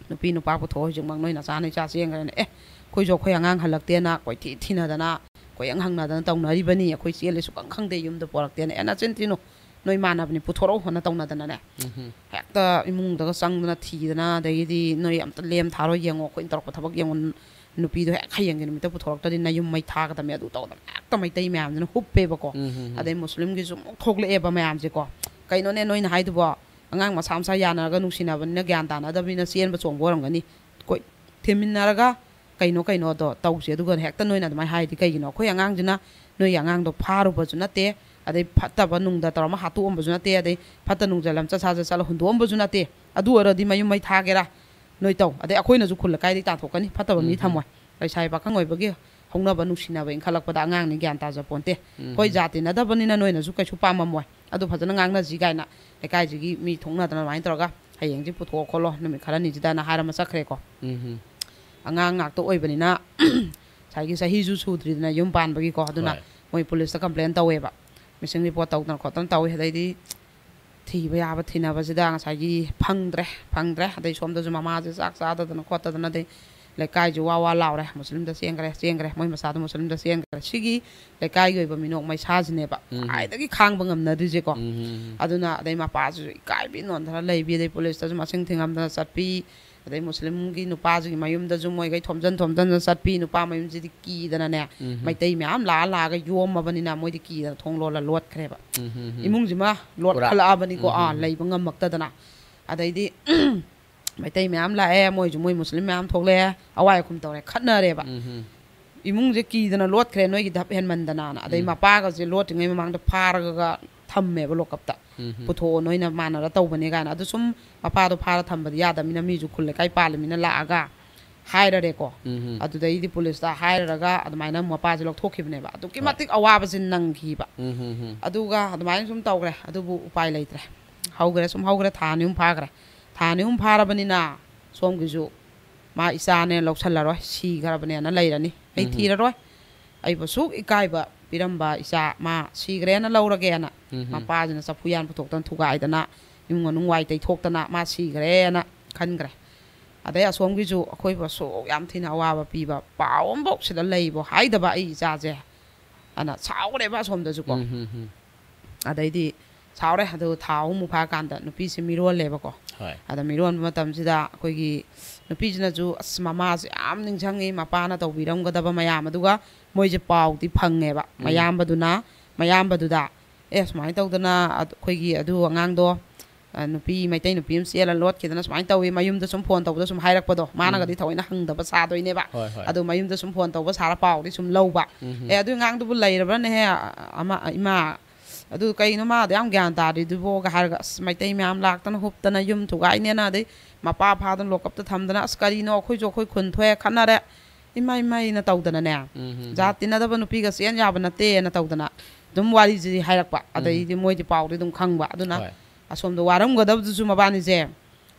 ꯅꯨꯄꯤ ꯅꯨꯄꯥ ꯄꯨꯊꯣꯛꯑꯣ, ꯍꯧꯖꯤꯛꯃꯛ ꯅꯣꯏ ꯅꯆꯥ ꯅꯣꯏ ꯆꯥ ꯆꯦꯟꯈ꯭ꯔꯦꯅ꯫ ꯑꯦ, ꯑꯩꯈꯣꯏꯁꯨ ꯑꯩꯈꯣꯏ ꯑꯉꯥꯡ ꯍꯜꯂꯛꯇꯦꯅ ꯀꯣꯏꯊꯤ ꯊꯤꯅꯗꯅ, ꯀꯣꯏꯍꯪ ꯍꯪꯅꯗꯅ ꯇꯧꯅꯔꯤꯕꯅꯤ꯫ ꯑꯩꯈꯣꯏ ꯆꯦꯜꯂꯦ ꯁꯨꯈꯪ ꯈꯪꯗꯦ, ꯌꯨꯝꯗ ꯄꯣꯔꯛꯇꯦꯅ꯫ ꯑꯦ, ꯅꯆꯤꯟ ꯊꯤꯅꯨ, ꯅꯣꯏ ꯃꯥꯟꯅꯕꯅꯤ, ꯄꯨꯊꯣꯔꯛꯎ" ꯍꯥꯏꯅ ꯇꯧꯅꯗꯅꯅꯦ꯫ ꯎꯝ ꯍꯝ꯫ ꯍꯦꯛꯇ ꯏꯃꯨꯡꯗꯒ ꯆꯪꯗꯅ ꯊꯤꯗꯅ, ꯑꯗꯒꯤꯗꯤ "ꯅꯣꯏ ꯑꯝꯇ ꯂꯦꯝ ꯊꯥꯔꯣꯏ, ꯌꯦꯡꯉꯣ, ꯑꯩꯈꯣꯏꯅ ꯇꯧꯔꯛꯄ ꯊꯕꯛ ꯌꯦꯡꯉꯣ, ꯅꯨꯄꯤꯗꯣ ꯍꯦꯛ ꯍꯌꯦꯡꯒꯤ ꯅꯨꯃꯤꯠꯇ ꯄꯨꯊꯣꯔꯛꯇ꯭ꯔꯗꯤ ꯅꯌꯨꯝ ꯃꯩ ꯊꯥꯒꯗꯕꯅꯤ", ꯑꯗꯨ ꯇꯧꯗꯅ ꯍꯦꯛꯇ ꯃꯩꯇꯩ ꯃꯌꯥꯝꯁꯤꯅ ꯍꯨꯞꯄꯦꯕꯀꯣ꯫ ꯎꯝ ꯍꯝ ꯍꯝ꯫ ꯑꯗꯩ ꯃꯨꯁꯂꯤꯝꯒꯤꯁꯨ ꯑꯃꯨꯛ ꯊꯣꯛꯂꯛꯑꯦꯕ ꯃꯌꯥꯝꯁꯦꯀꯣ꯫ "ꯀꯩꯅꯣꯅꯦ ꯅꯣꯏꯅ ꯍꯥꯏꯗꯨꯕꯣ? ꯑꯉꯥꯡ ꯃꯁꯥ ꯃꯁꯥ ꯌꯥꯅꯔꯒ ꯅꯨꯡꯁꯤꯅꯕꯅꯤꯅ ꯒ꯭ꯌꯥꯟ ꯇꯥꯅꯗꯕꯅꯤꯅ ꯆꯦꯟꯕ ꯆꯣꯡꯕ ꯑꯣꯏꯔꯝꯒꯅꯤ꯫ ꯀꯣꯏ ꯊꯤꯃꯤꯟꯅꯔꯒ ꯀꯩꯅꯣ ꯀꯩꯅꯣꯗꯣ ꯇꯧꯁꯦ, ꯑꯗꯨꯒ ꯍꯦꯛꯇ ꯅꯣꯏꯅ ꯑꯗꯨꯃꯥꯏꯅ ꯍꯥꯏꯔꯗꯤ ꯀꯩꯒꯤꯅꯣ? ꯑꯩꯈꯣꯏ ꯑꯉꯥꯡꯁꯤꯅ ꯅꯣꯏꯒꯤ ꯑꯉꯥꯡꯗꯣ ꯐꯥꯔꯨꯕꯁꯨ ꯅꯠꯇꯦ, ꯑꯗꯩ ꯐꯠꯇꯕ ꯅꯨꯡꯗ ꯇꯧꯔꯝꯃ ꯍꯥꯠꯇꯣꯛꯑꯝꯕꯁꯨ ꯅꯠꯇꯦ, ꯑꯗꯩ ꯐꯠꯇ ꯅꯨꯡꯗ ꯂꯝꯆꯠ ꯁꯥꯖꯠ ꯆꯠꯂ ꯍꯨꯟꯗꯣꯛꯑꯝꯕꯁꯨ ꯅꯠꯇꯦ꯫ ꯑꯗꯨ ꯑꯣꯏꯔꯗꯤ ꯃꯌꯨꯝ ꯃꯩ ꯊꯥꯒꯦꯔꯥ ꯅꯣꯏ ꯇꯧ, ꯑꯗꯩ ꯑꯩꯈꯣꯏꯅꯁꯨ ꯈꯨꯜ ꯂꯩꯀꯥꯏꯗꯒꯤ ꯇꯥꯟꯊꯣꯛꯀꯅꯤ, ꯐꯠꯇꯕ ꯃꯤ ꯎꯝ꯫ ꯊꯝꯃꯣꯏ꯫ ꯂꯩꯁꯥꯕꯤ ꯄꯥꯈꯪ ꯑꯣꯏꯕꯒꯤ ꯍꯧꯅꯕ ꯅꯨꯡꯁꯤꯅꯕ ꯏꯟꯈꯠꯂꯛꯄꯗ ꯑꯉꯥꯡꯅꯤ ꯒ꯭ꯌꯥꯟ ꯇꯥꯖꯄꯣꯟꯇꯦ꯫ ꯎꯝ꯫ ꯑꯩꯈꯣꯏ ꯖꯥꯠ ꯇꯤꯟꯅꯗꯕꯅꯤꯅ ꯅꯣꯏꯅꯁꯨ ꯀꯩꯁꯨ ꯄꯥꯝꯃꯝꯃꯣꯏ꯫ ꯑꯗꯨ ꯐꯖꯅ ꯉꯥꯡꯅꯁꯤ ꯀꯥꯏꯅ ꯂꯩꯀꯥꯏꯁꯤꯒꯤ ꯃꯤ ꯊꯣꯛꯅꯗꯅ ꯑꯗꯨꯃꯥꯏꯅ ꯇꯧꯔꯒ "ꯍꯌꯦꯡꯁꯤ ꯄꯨꯊꯣꯛꯑꯣ ꯈꯣꯠꯂꯣ ꯅꯨꯃꯤꯠ ꯈꯔꯅꯤꯁꯤꯗꯅ" ꯍꯥꯏꯔ ꯑꯃ ꯆꯠꯈ꯭ꯔꯦꯀꯣ꯫ ꯎꯝ ꯍꯝ꯫ ꯑꯉꯥꯡ ꯉꯥꯛꯇ ꯑꯣꯏꯕꯅꯤꯅ ꯉꯁꯥꯏꯒꯤ ꯆꯍꯤꯁꯨ ꯁꯨꯗ꯭ꯔꯤꯗꯅ ꯌꯨꯝ ꯄꯥꯟꯕꯒꯤꯀꯣ꯫ ꯑꯗꯨꯅ ꯍꯣꯏ꯫ ꯃꯣꯏ ꯄꯨꯂꯤꯁꯇ ꯀꯝꯄ꯭ꯂꯦꯟ ꯇꯧꯋꯦꯕ꯫ ꯃꯤꯁꯤꯡ ꯔꯤꯄꯣꯔꯠ ꯇꯧꯗꯅ ꯈꯣꯠꯇꯅ ꯇꯧꯋꯤ꯫ ꯑꯗꯩꯗꯤ ꯊꯤꯕ ꯌꯥꯕ ꯊꯤꯅꯕꯁꯤꯗ ꯉꯁꯥꯏꯒꯤ ꯐꯪꯗ꯭ꯔꯦ꯫ ꯐꯪꯗ꯭ꯔꯦ꯫ ꯑꯗꯩ ꯁꯣꯝꯗꯁꯨ ꯃꯃꯥꯁꯦ ꯆꯥꯛ ꯆꯥꯗꯗꯅ ꯈꯣꯠꯇꯗꯅ, ꯑꯗꯩ ꯂꯩꯀꯥꯏꯁꯨ ꯋꯥ ꯋꯥ ꯂꯥꯎꯔꯦ, "ꯃꯨꯁꯂꯤꯝꯗ ꯆꯦꯟꯈ꯭ꯔꯦ, ꯆꯦꯟꯈ꯭ꯔꯦ, ꯃꯣꯏ ꯃꯆꯥꯗꯣ ꯃꯨꯁꯂꯤꯝꯗ ꯆꯦꯟꯈ꯭ꯔꯦ"꯫ ꯁꯤꯒꯤ ꯂꯩꯀꯥꯏꯒꯤ ꯑꯣꯏꯕ ꯃꯤꯅꯣꯛ ꯃꯩꯁꯥꯁꯤꯅꯦꯕ ꯎꯝ꯫ ꯈ꯭ꯋꯥꯏꯗꯒꯤ ꯈꯥꯡꯕ ꯉꯝꯅꯗ꯭ꯔꯤꯁꯦꯀꯣ꯫ ꯎꯝ꯫ ꯑꯗꯨꯅ ꯑꯗꯩ ꯃꯄꯥꯁꯤꯁꯨ ꯏꯀꯥꯏꯕꯤ ꯅꯣꯟꯊꯔ ꯂꯩꯕꯤ, ꯑꯗꯩ ꯄꯨꯂꯤꯁꯇꯁꯨ ꯃꯁꯤꯡ ꯊꯤꯉꯝꯗꯅ ꯆꯠꯄꯤ꯫ ꯑꯗꯩ ꯃꯨꯁꯂꯤꯝꯒꯤ ꯅꯨꯄꯥꯁꯤꯒꯤ ꯃꯌꯨꯝꯗꯁꯨ ꯃꯣꯏꯈꯩ ꯊꯣꯝꯖꯟ ꯊꯣꯝꯖꯟꯗꯅ ꯆꯠꯄꯤ꯫ ꯅꯨꯄꯥ ꯃꯌꯨꯝꯁꯤꯗꯤ ꯀꯤꯗꯅꯅꯦ, ꯎꯝ꯫ ꯃꯩꯇꯩ ꯃꯌꯥꯝ ꯂꯥꯛꯑ ꯂꯥꯛꯑꯒ ꯌꯣꯝꯃꯕꯅꯤꯅ ꯃꯣꯏꯗꯤ ꯀꯤꯗꯅ ꯊꯣꯡ ꯂꯣꯜꯂ ꯂꯣꯠꯈ꯭ꯔꯦꯕ꯫ ꯎꯝ꯫ ꯏꯃꯨꯡꯁꯤꯃ ꯂꯣꯠꯈꯠꯂꯛꯑꯕꯅꯤꯀꯣ꯫ ꯎꯝ꯫ ꯑꯥ, ꯂꯩꯕ ꯉꯝꯃꯛꯇꯗꯅ꯫ ꯑꯗꯩꯗꯤ ꯃꯩꯇꯩ ꯃꯌꯥꯝ ꯂꯥꯛꯑꯦ, ꯃꯣꯏꯁꯨ ꯃꯣꯏ ꯃꯨꯁꯂꯤꯝ ꯃꯌꯥꯝ ꯊꯣꯛꯂꯛꯑꯦ, ꯑꯋꯥꯏ ꯑꯈꯨꯝ ꯇꯧꯔꯦ, ꯈꯠꯅꯔꯦꯕ꯫ ꯎꯝ꯫ ꯏꯃꯨꯡꯁꯦ ꯀꯤꯗꯅ ꯂꯣꯠꯈ꯭ꯔꯦ, ꯅꯣꯏꯒꯤ ꯙꯞ ꯍꯦꯟꯃꯟꯗꯅꯅ꯫ ꯑꯗꯩ ꯎꯝ꯫ ꯃꯄꯥꯒꯁꯦ ꯂꯣꯠꯇ꯭ꯔꯤꯉꯩ ꯃꯃꯥꯡꯗ ꯐꯥꯔꯒ ꯊꯝꯃꯦꯕ ꯂꯣꯀꯞꯇ꯫ ꯎꯝ꯫ "ꯄꯨꯊꯣꯛꯑꯣ, ꯅꯣꯏꯅ ꯃꯥꯟꯅꯔ ꯇꯧꯕꯅꯦ" ꯀꯥꯏꯅ꯫ ꯑꯗꯨ ꯁꯨꯝ ꯃꯄꯥꯗꯣ ꯐꯥꯔ ꯊꯝꯕꯗꯤ ꯌꯥꯗꯕꯅꯤꯅ, ꯃꯤꯁꯨ ꯈꯨꯜ ꯂꯩꯀꯥꯏ ꯄꯥꯜꯂꯤꯃꯤꯅ ꯂꯥꯛꯑꯒ ꯍꯥꯏꯔꯔꯦꯀꯣ꯫ ꯎꯝ꯫ ꯑꯗꯨꯗꯩꯗꯤ ꯄꯨꯂꯤꯁꯇ ꯍꯥꯏꯔꯔꯒ ꯑꯗꯨꯃꯥꯏꯅ ꯃꯄꯥꯁꯦ ꯂꯧꯊꯣꯛꯈꯤꯕꯅꯦꯕ꯫ ꯑꯗꯨꯛꯀꯤ ꯍꯣꯏ꯫ ꯃꯇꯤꯛ ꯑꯋꯥꯕꯁꯦ ꯅꯪꯈꯤꯕ꯫ ꯎꯝ꯫ ꯑꯗꯨꯒ ꯑꯗꯨꯃꯥꯏꯅ ꯁꯨꯝ ꯇꯧꯈ꯭ꯔꯦ꯫ ꯑꯗꯨꯕꯨ ꯎꯄꯥꯏ ꯂꯩꯇ꯭ꯔꯦ꯫ ꯍꯧꯈ꯭ꯔꯦ, ꯁꯨꯝ ꯍꯧꯈ꯭ꯔꯦ, ꯊꯥ ꯑꯅꯤ ꯑꯍꯨꯝ ꯐꯥꯈ꯭ꯔꯦ꯫ ꯊꯥ ꯑꯅꯤ ꯑꯍꯨꯝ ꯐꯥꯔꯕꯅꯤꯅ ꯁꯣꯝꯒꯤꯁꯨ ꯃꯥ ꯏꯆꯥꯅꯦ ꯂꯧꯁꯜꯂꯔꯣꯏ, ꯁꯤꯈ꯭ꯔꯕꯅꯦꯅ ꯂꯩꯔꯅꯤ꯫ ꯑꯩ ꯎꯝ꯫ ꯊꯤꯔꯔꯣꯏ꯫ ꯑꯩꯕꯨ ꯁꯨꯛ ꯏꯀꯥꯏꯕ ꯄꯤꯔꯝꯕ ꯏꯆꯥ ꯃꯥ ꯁꯤꯈ꯭ꯔꯦꯅ ꯂꯧꯔꯒꯦꯅ ꯎꯝ꯫ ꯃꯄꯥꯁꯤꯅ ꯆꯐꯨ ꯌꯥꯟ ꯄꯨꯊꯣꯛꯇꯅ ꯊꯨꯒꯥꯏꯗꯅ, ꯏꯃꯨꯡ ꯃꯅꯨꯡ ꯋꯥꯏ ꯇꯩꯊꯣꯛꯇꯅ ꯃꯥ ꯁꯤꯈ꯭ꯔꯦꯅ ꯈꯟꯈ꯭ꯔꯦ꯫ ꯑꯗꯩ ꯑꯁꯣꯝꯒꯤꯁꯨ ꯑꯩꯈꯣꯏꯕꯨ ꯑꯁꯨꯛ ꯌꯥꯝ ꯊꯤꯅ ꯑꯋꯥꯕ ꯄꯤꯕ, ꯄꯥꯎ ꯑꯃꯐꯥꯎ ꯁꯤꯗ ꯂꯩꯕ ꯍꯥꯏꯗꯕ ꯑꯩ ꯏꯆꯥꯁꯦ ꯑꯅ ꯁꯥꯎꯈ꯭ꯔꯦꯕ ꯑꯁꯣꯝꯗꯁꯨꯀꯣ꯫ ꯎꯝ꯫ ꯎꯝ꯫ ꯎꯝ꯫ ꯑꯗꯩꯗꯤ ꯁꯥꯎꯔꯦ꯫ ꯑꯗꯨ ꯊꯥ ꯑꯍꯨꯝꯃꯨꯛ ꯐꯥꯀꯥꯟꯗ ꯅꯨꯄꯤꯁꯦ ꯃꯤꯔꯣꯜꯂꯦꯕꯀꯣ꯫ ꯍꯣꯏ꯫ ꯑꯗ ꯃꯤꯔꯣꯟꯕ ꯃꯇꯝꯁꯤꯗ ꯑꯩꯈꯣꯏꯒꯤ ꯅꯨꯄꯤꯁꯤꯅꯁꯨ, "ꯑꯁ, ꯃꯃꯥꯁꯦ ꯌꯥꯝ ꯅꯤꯡꯁꯤꯡꯉꯤ, ꯃꯄꯥꯅ ꯇꯧꯕꯤꯔꯝꯒꯗꯕ ꯃꯌꯥꯝ"꯫ ꯑꯗꯨꯒ ꯃꯣꯏꯁꯦ ꯄꯥꯎꯗꯤ ꯐꯪꯉꯦꯕ ꯎꯝ꯫ ꯃꯌꯥꯝꯕꯗꯨꯅ, ꯃꯌꯥꯝꯕꯗꯨꯗ, "ꯑꯦ, ꯁꯨꯃꯥꯏꯅ ꯇꯧꯗꯅ ꯑꯩꯈꯣꯏꯒꯤ ꯑꯗꯨ ꯑꯉꯥꯡꯗꯣ, ꯑ, ꯅꯨꯄꯤ, ꯃꯩꯇꯩ ꯅꯨꯄꯤ ꯑꯃ ꯆꯦꯜꯂ ꯂꯣꯠꯈꯤꯗꯅ ꯁꯨꯃꯥꯏꯅ ꯇꯧꯏ", ꯃꯌꯨꯝꯗ ꯁꯨꯝ ꯐꯣꯟ ꯇꯧꯕꯗ ꯁꯨꯝ ꯍꯥꯏꯔꯛꯄꯗꯣ, ꯃꯥꯅꯒꯗꯤ ꯎꯝ꯫ ꯊꯑꯣꯏꯅ ꯍꯪꯗꯕ ꯁꯥꯗꯣꯏꯅꯦꯕ꯫ ꯍꯣꯏ, ꯍꯣꯏ꯫ ꯑꯗꯣ ꯃꯌꯨꯝꯗ ꯁꯨꯝ ꯐꯣꯟ ꯇꯧꯕ ꯁꯥꯔ ꯄꯥꯎꯗꯤ ꯁꯨꯝ ꯂꯧꯕ꯫ ꯎꯝ꯫ "ꯑꯦ, ꯑꯗꯨ ꯑꯉꯥꯡꯗꯨꯕꯨ ꯂꯩꯔꯕ꯭ꯔꯅꯦꯍꯦ, ꯑꯃ, ꯏꯃꯥ? ꯑꯗꯨ ꯀꯩꯅꯣ ꯃꯥꯗꯣ ꯌꯥꯝ ꯒ꯭ꯌꯥꯟ ꯇꯥꯗ꯭ꯔꯤꯗꯨꯕꯣꯒ?" ꯍꯥꯏꯔꯒ, "ꯑꯁ, ꯃꯩꯇꯩ ꯃꯌꯥꯝ ꯂꯥꯛꯇꯅ ꯍꯨꯞꯇꯅ ꯌꯨꯝ ꯊꯨꯒꯥꯏꯅꯦꯅ, ꯑꯗꯩ ꯃꯄꯥ ꯐꯥꯗꯅ ꯂꯣꯀꯞꯇ ꯊꯝꯗꯅ, ꯑꯁ, ꯀꯔꯤꯅꯣ, ꯑꯩꯈꯣꯏꯁꯨ ꯑꯩꯈꯣꯏ ꯈꯨꯟ ꯊꯣꯛꯑꯦ, ꯈꯠꯅꯔꯦ, ꯏꯃꯥ, ꯏꯃꯥꯏꯅ" ꯇꯧꯗꯅꯅꯦ, ꯎꯝ꯫ "ꯖꯥꯠ ꯇꯤꯟꯅꯗꯕ ꯅꯨꯄꯤꯒ ꯆꯦꯟ ꯌꯥꯕ ꯅꯠꯇꯦꯅ" ꯇꯧꯗꯅ ꯑꯗꯨꯝ ꯋꯥꯔꯤꯁꯤ ꯍꯥꯏꯔꯛꯄ꯫ ꯎꯝ꯫ ꯑꯗꯩꯗꯤ ꯃꯣꯏꯗꯤ ꯄꯥꯎꯗꯤ ꯑꯗꯨꯝ ꯈꯪꯕ꯫ ꯑꯗꯨꯅ ꯍꯣꯏ꯫ ꯑꯁꯣꯝꯗ ꯋꯥꯔꯝꯒꯗꯕꯗꯨꯁꯨ ꯃꯕꯥꯅꯤꯁꯦ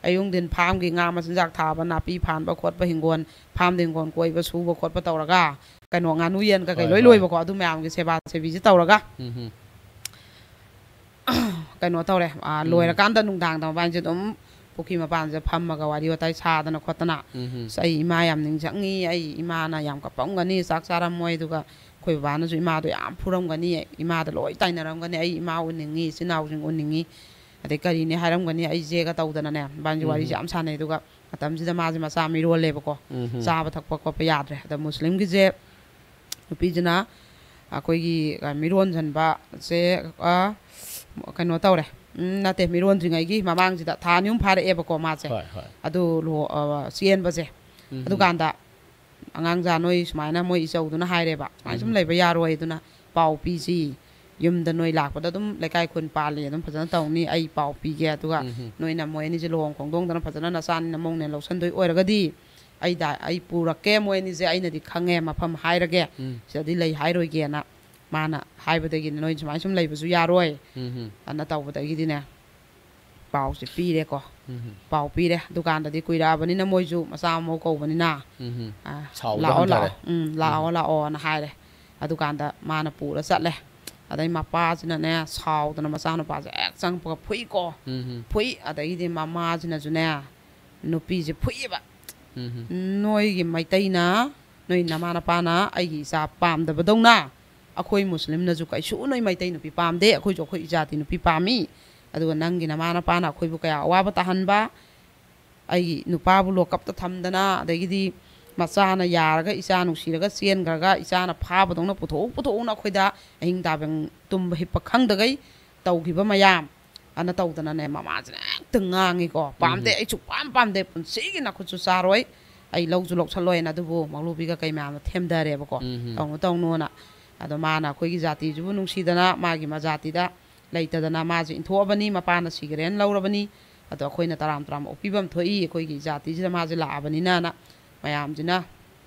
ꯑꯌꯨꯛ ꯅꯨꯡꯊꯤꯟ ꯐꯥꯝꯒꯤ ꯉꯥ ꯃꯆꯤꯟꯖꯥꯛ ꯊꯥꯕ, ꯅꯥꯄꯤ ꯐꯥꯟꯕ ꯈꯣꯠꯄ, ꯍꯤꯡꯒꯣꯜ, ꯐꯥꯝꯗ ꯍꯤꯡꯒꯣꯜ ꯀꯣꯏꯕ, ꯁꯨꯕ ꯈꯣꯠꯄ ꯇꯧꯔꯒ, ꯀꯩꯅꯣ, ꯉꯥꯅꯨ ꯌꯦꯟ ꯀꯩꯀꯩ ꯍꯣꯏ, ꯂꯣꯏ ꯍꯣꯏ꯫ ꯂꯣꯏꯕꯀꯣ, ꯑꯗꯨ ꯃꯌꯥꯝꯒꯤ ꯁꯦꯕꯥ ꯁꯦꯕꯤꯁꯦ ꯇꯧꯔꯒ ꯎꯝ꯫ ꯀꯩꯅꯣ ꯇꯧꯔꯦ, ꯑꯥ, ꯎꯝ꯫ ꯂꯣꯏꯔꯀꯥꯟꯗ ꯅꯨꯡꯗꯥꯡꯗ ꯃꯕꯥꯅꯤꯁꯦ ꯑꯗꯨꯝ ꯄꯨꯈ꯭ꯔꯤ ꯃꯄꯥꯟꯁꯦ ꯐꯝꯃꯒ ꯋꯥꯔꯤ ꯋꯥꯇꯥꯏ ꯁꯥꯗꯅ ꯈꯣꯠꯇꯅ, ꯎꯝ꯫ "ꯑꯁ, ꯑꯩ ꯏꯃꯥ ꯌꯥꯝ ꯅꯤꯡꯁꯤꯡꯉꯤ, ꯑꯩ ꯏꯃꯥꯅ ꯌꯥꯝ ꯀꯞꯄꯝꯒꯅꯤ, ꯆꯥꯛ ꯆꯥꯔꯝꯃꯣꯏ, ꯑꯗꯨꯒ ꯑꯩꯈꯣꯏ ꯕꯕꯥꯅꯁꯨ ꯏꯃꯥꯗꯣ ꯌꯥꯝ ꯐꯨꯔꯝꯒꯅꯤ, ꯏꯃꯥꯗ ꯂꯣꯏ ꯇꯥꯏꯅꯔꯝꯒꯅꯤ, ꯑꯩ ꯏꯃꯥ ꯎꯅꯤꯡꯉꯤ, ꯏꯆꯤꯟ ꯏꯅꯥꯎꯁꯤꯡ ꯎꯅꯤꯡꯉꯤ, ꯑꯗꯩ ꯀꯔꯤꯅꯦ ꯍꯥꯏꯔꯝꯒꯅꯤ ꯑꯩꯁꯦꯒ" ꯇꯧꯗꯅꯅꯦ, ꯃꯕꯥꯅꯤꯁꯦ ꯋꯥꯔꯤꯁꯦ ꯎꯝ꯫ ꯌꯥꯝ ꯁꯥꯟꯅꯩ꯫ ꯑꯗꯨꯒ ꯃꯇꯝꯁꯤꯗ ꯃꯥꯁꯦ ꯃꯆꯥ ꯃꯤꯔꯣꯜꯂꯦꯕꯀꯣ, ꯎꯝ꯫ ꯆꯥꯕ ꯊꯛꯄ ꯈꯣꯠꯄ ꯌꯥꯗ꯭ꯔꯦ꯫ ꯑꯗ ꯃꯨꯁꯂꯤꯝꯒꯤꯁꯦ ꯅꯨꯄꯤꯁꯤꯅ ꯑꯩꯈꯣꯏꯒꯤ, ꯑ, ꯃꯤꯔꯣꯟꯁꯤꯟꯕꯁꯦ, ꯑ, ꯀꯩꯅꯣ ꯇꯧꯔꯦ꯫ ꯎꯝ, ꯅꯠꯇꯦ, ꯃꯤꯔꯣꯟꯗ꯭ꯔꯤꯉꯩꯒꯤ ꯃꯃꯥꯡꯁꯤꯗ ꯊꯥ ꯑꯅꯤ ꯑꯍꯨꯝ ꯐꯥꯔꯛꯑꯦꯕꯀꯣ ꯃꯥꯁꯦ꯫ ꯍꯣꯏ, ꯍꯣꯏ꯫ ꯑꯗꯨ ꯂꯨꯍꯣ-, ꯑ, ꯆꯦꯟꯕꯁꯦ꯫ ꯎꯝ꯫ ꯑꯗꯨꯀꯥꯟꯗ ꯑꯉꯥꯡꯖꯥ ꯅꯣꯏ ꯁꯨꯃꯥꯏꯅ ꯃꯣꯏ ꯏꯆꯧꯗꯨꯅ ꯍꯥꯏꯔꯦꯕ, "ꯁꯨꯃꯥꯏꯅ ꯁꯨꯝ ꯎꯝ꯫ ꯂꯩꯕ ꯌꯥꯔꯣꯏ, ꯑꯗꯨꯅ ꯄꯥꯎ ꯄꯤꯁꯤ, ꯌꯨꯝꯗ ꯅꯣꯏ ꯂꯥꯛꯄꯗ ꯑꯗꯨꯝ ꯂꯩꯀꯥꯏ ꯈꯨꯟ ꯄꯥꯜꯂꯤ, ꯑꯗꯨꯝ ꯐꯖꯅ ꯇꯧꯅꯤ, ꯑꯩ ꯄꯥꯎ ꯄꯤꯒꯦ, ꯑꯗꯨꯒ ꯎꯝ꯫ ꯅꯣꯏꯅ ꯃꯣꯏ ꯑꯅꯤꯁꯦ ꯂꯨꯍꯣꯡ ꯈꯣꯡꯗꯣꯡꯗꯅ ꯐꯖꯅ ꯅꯆꯥꯅꯤꯅ ꯃꯧꯅꯦ ꯂꯧꯁꯟꯗꯣꯏ ꯑꯣꯏꯔꯒꯗꯤ ꯑꯩ ꯗꯥ-, ꯑꯩ ꯄꯨꯔꯛꯀꯦ, ꯃꯣꯏ ꯑꯅꯤꯁꯦ ꯑꯩꯅꯗꯤ ꯈꯪꯉꯦ, ꯃꯐꯝ ꯍꯥꯏꯔꯒꯦ, ꯎꯝ꯫ ꯁꯤꯗꯗꯤ ꯂꯩ ꯍꯥꯏꯔꯣꯏꯒꯦꯅ" ꯃꯥꯅ ꯍꯥꯏꯕꯗꯒꯤꯗꯤ ꯅꯣꯏ ꯁꯨꯃꯥꯏꯅ ꯁꯨꯝ ꯂꯩꯕꯁꯨ ꯌꯥꯔꯣꯏ ꯎꯝ꯫ ꯑꯅ ꯇꯧꯕꯗꯒꯤꯗꯤꯅꯦ ꯄꯥꯎꯁꯦ ꯄꯤꯔꯦꯀꯣ꯫ ꯎꯝ꯫ ꯄꯥꯎ ꯄꯤꯔꯦ꯫ ꯗꯨꯀꯥꯟꯗꯗꯤ ꯀꯨꯏꯔꯛꯑꯕꯅꯤꯅ ꯃꯣꯏꯁꯨ ꯃꯆꯥ ꯃꯎ ꯀꯧꯕꯅꯤꯅ, ꯎꯝ꯫ ꯑ, ꯁꯥꯎꯕ "ꯂꯥꯛꯑꯣ, ꯍꯟꯊꯔꯦ꯫ ꯂꯥꯛꯑꯣ, ꯎꯝ, ꯂꯥꯛꯑꯣ, ꯎꯝ꯫ ꯂꯥꯛꯑꯣꯅ" ꯍꯥꯏꯔꯦ꯫ ꯑꯗꯨꯀꯥꯟꯗ ꯃꯥꯅ ꯄꯨꯔ ꯆꯠꯂꯦ꯫ ꯑꯗꯩ ꯃꯄꯥꯁꯤꯅꯅꯦ ꯁꯥꯎꯗꯅ ꯃꯆꯥꯅꯨꯄꯥꯁꯦ ꯍꯦꯛ ꯆꯪꯉꯛꯄꯒ ꯐꯨꯏꯀꯣ꯫ ꯎꯝ꯫ ꯐꯨꯏ꯫ ꯑꯗꯒꯤꯗꯤ ꯃꯃꯥꯁꯤꯅꯁꯨꯅꯦ ꯅꯨꯄꯤꯁꯦ ꯐꯨꯏꯌꯦꯕ꯫ ꯎꯝ꯫ "ꯅꯣꯏꯒꯤ ꯃꯩꯇꯩꯅ, ꯅꯣꯏ ꯅꯃꯥ ꯅꯄꯥꯅ ꯑꯩꯒꯤ ꯏꯆꯥ ꯄꯥꯝꯗꯕꯗꯧꯅ ꯑꯩꯈꯣꯏ ꯃꯨꯁꯂꯤꯝꯅꯁꯨ ꯀꯩꯁꯨ ꯅꯣꯏ ꯃꯩꯇꯩ ꯅꯨꯄꯤ ꯄꯥꯝꯗꯦ, ꯑꯩꯈꯣꯏꯁꯨ ꯑꯩꯈꯣꯏ ꯏꯖꯥꯇꯤ ꯅꯨꯄꯤ ꯄꯥꯝꯃꯤ꯫ ꯑꯗꯨꯒ ꯅꯪꯒꯤ ꯅꯃꯥ ꯅꯄꯥꯅ ꯑꯩꯈꯣꯏꯕꯨ ꯀꯌꯥ ꯑꯋꯥꯕ ꯇꯥꯍꯟꯕ, ꯑꯩꯒꯤ ꯅꯨꯄꯥꯕꯨ ꯂꯣꯀꯞꯇ ꯊꯝꯗꯅ, ꯑꯗꯒꯤꯗꯤ ꯃꯆꯥꯅ ꯌꯥꯔꯒ ꯏꯆꯥ ꯅꯨꯡꯁꯤꯔꯒ ꯆꯦꯟꯈ꯭ꯔꯒ ꯏꯆꯥꯅ ꯐꯥꯕꯗꯧꯅ ꯄꯨꯊꯣꯛꯎ ꯄꯨꯊꯣꯛꯎꯅ ꯑꯩꯈꯣꯏꯗ ꯑꯍꯤꯡ ꯇꯥꯕꯪ ꯇꯨꯝꯕ ꯍꯤꯞꯄ ꯈꯪꯗꯒꯩ ꯇꯧꯈꯤꯕ ꯃꯌꯥꯝ" ꯑꯅ ꯇꯧꯗꯅꯅꯦ ꯃꯃꯥꯁꯤꯅ ꯍꯦꯛꯇ ꯉꯥꯡꯉꯤꯀꯣ꯫ "ꯄꯥꯝꯗꯦ, ꯎꯝ꯫ ꯑꯩ ꯁꯨꯛꯄꯥꯝ ꯄꯥꯝꯗꯦ, ꯄꯨꯟꯁꯤꯒꯤ ꯅꯥꯈꯨꯠꯁꯨ ꯆꯥꯔꯣꯏ, ꯑꯩ ꯂꯧꯁꯨ ꯂꯧꯁꯜꯂꯣꯏꯅ", ꯑꯗꯨꯕꯨ ꯃꯧꯂꯨꯕꯤꯒ ꯀꯩ ꯃꯌꯥꯝꯅ ꯊꯦꯝꯊꯔꯦꯕꯀꯣ꯫ ꯎꯝ꯫ "ꯇꯧꯅꯨ, ꯇꯧꯅꯨꯅ"꯫ ꯑꯗꯣ ꯃꯥꯅ ꯑꯩꯈꯣꯏꯒꯤ ꯖꯥꯇꯤꯁꯤꯕꯨ ꯅꯨꯡꯁꯤꯗꯅ ꯃꯥꯒꯤ ꯃꯖꯥꯇꯤꯗ ꯂꯩꯇꯗꯅ ꯃꯥꯁꯦ ꯏꯟꯊꯣꯛꯑꯕꯅꯤ, ꯃꯄꯥꯅ ꯁꯤꯈ꯭ꯔꯦꯅ ꯂꯧꯔꯕꯅꯤ꯫ ꯑꯗꯣ ꯑꯩꯈꯣꯏꯅ ꯇꯔꯥꯝ ꯇꯔꯥꯝ ꯑꯣꯛꯄꯤꯐꯝ ꯊꯣꯛꯏ, ꯑꯩꯈꯣꯏꯒꯤ ꯖꯥꯇꯤꯁꯤꯗ ꯃꯥꯁꯦ ꯂꯥꯛꯑꯕꯅꯤꯅꯅ ꯃꯌꯥꯝꯁꯤꯅ,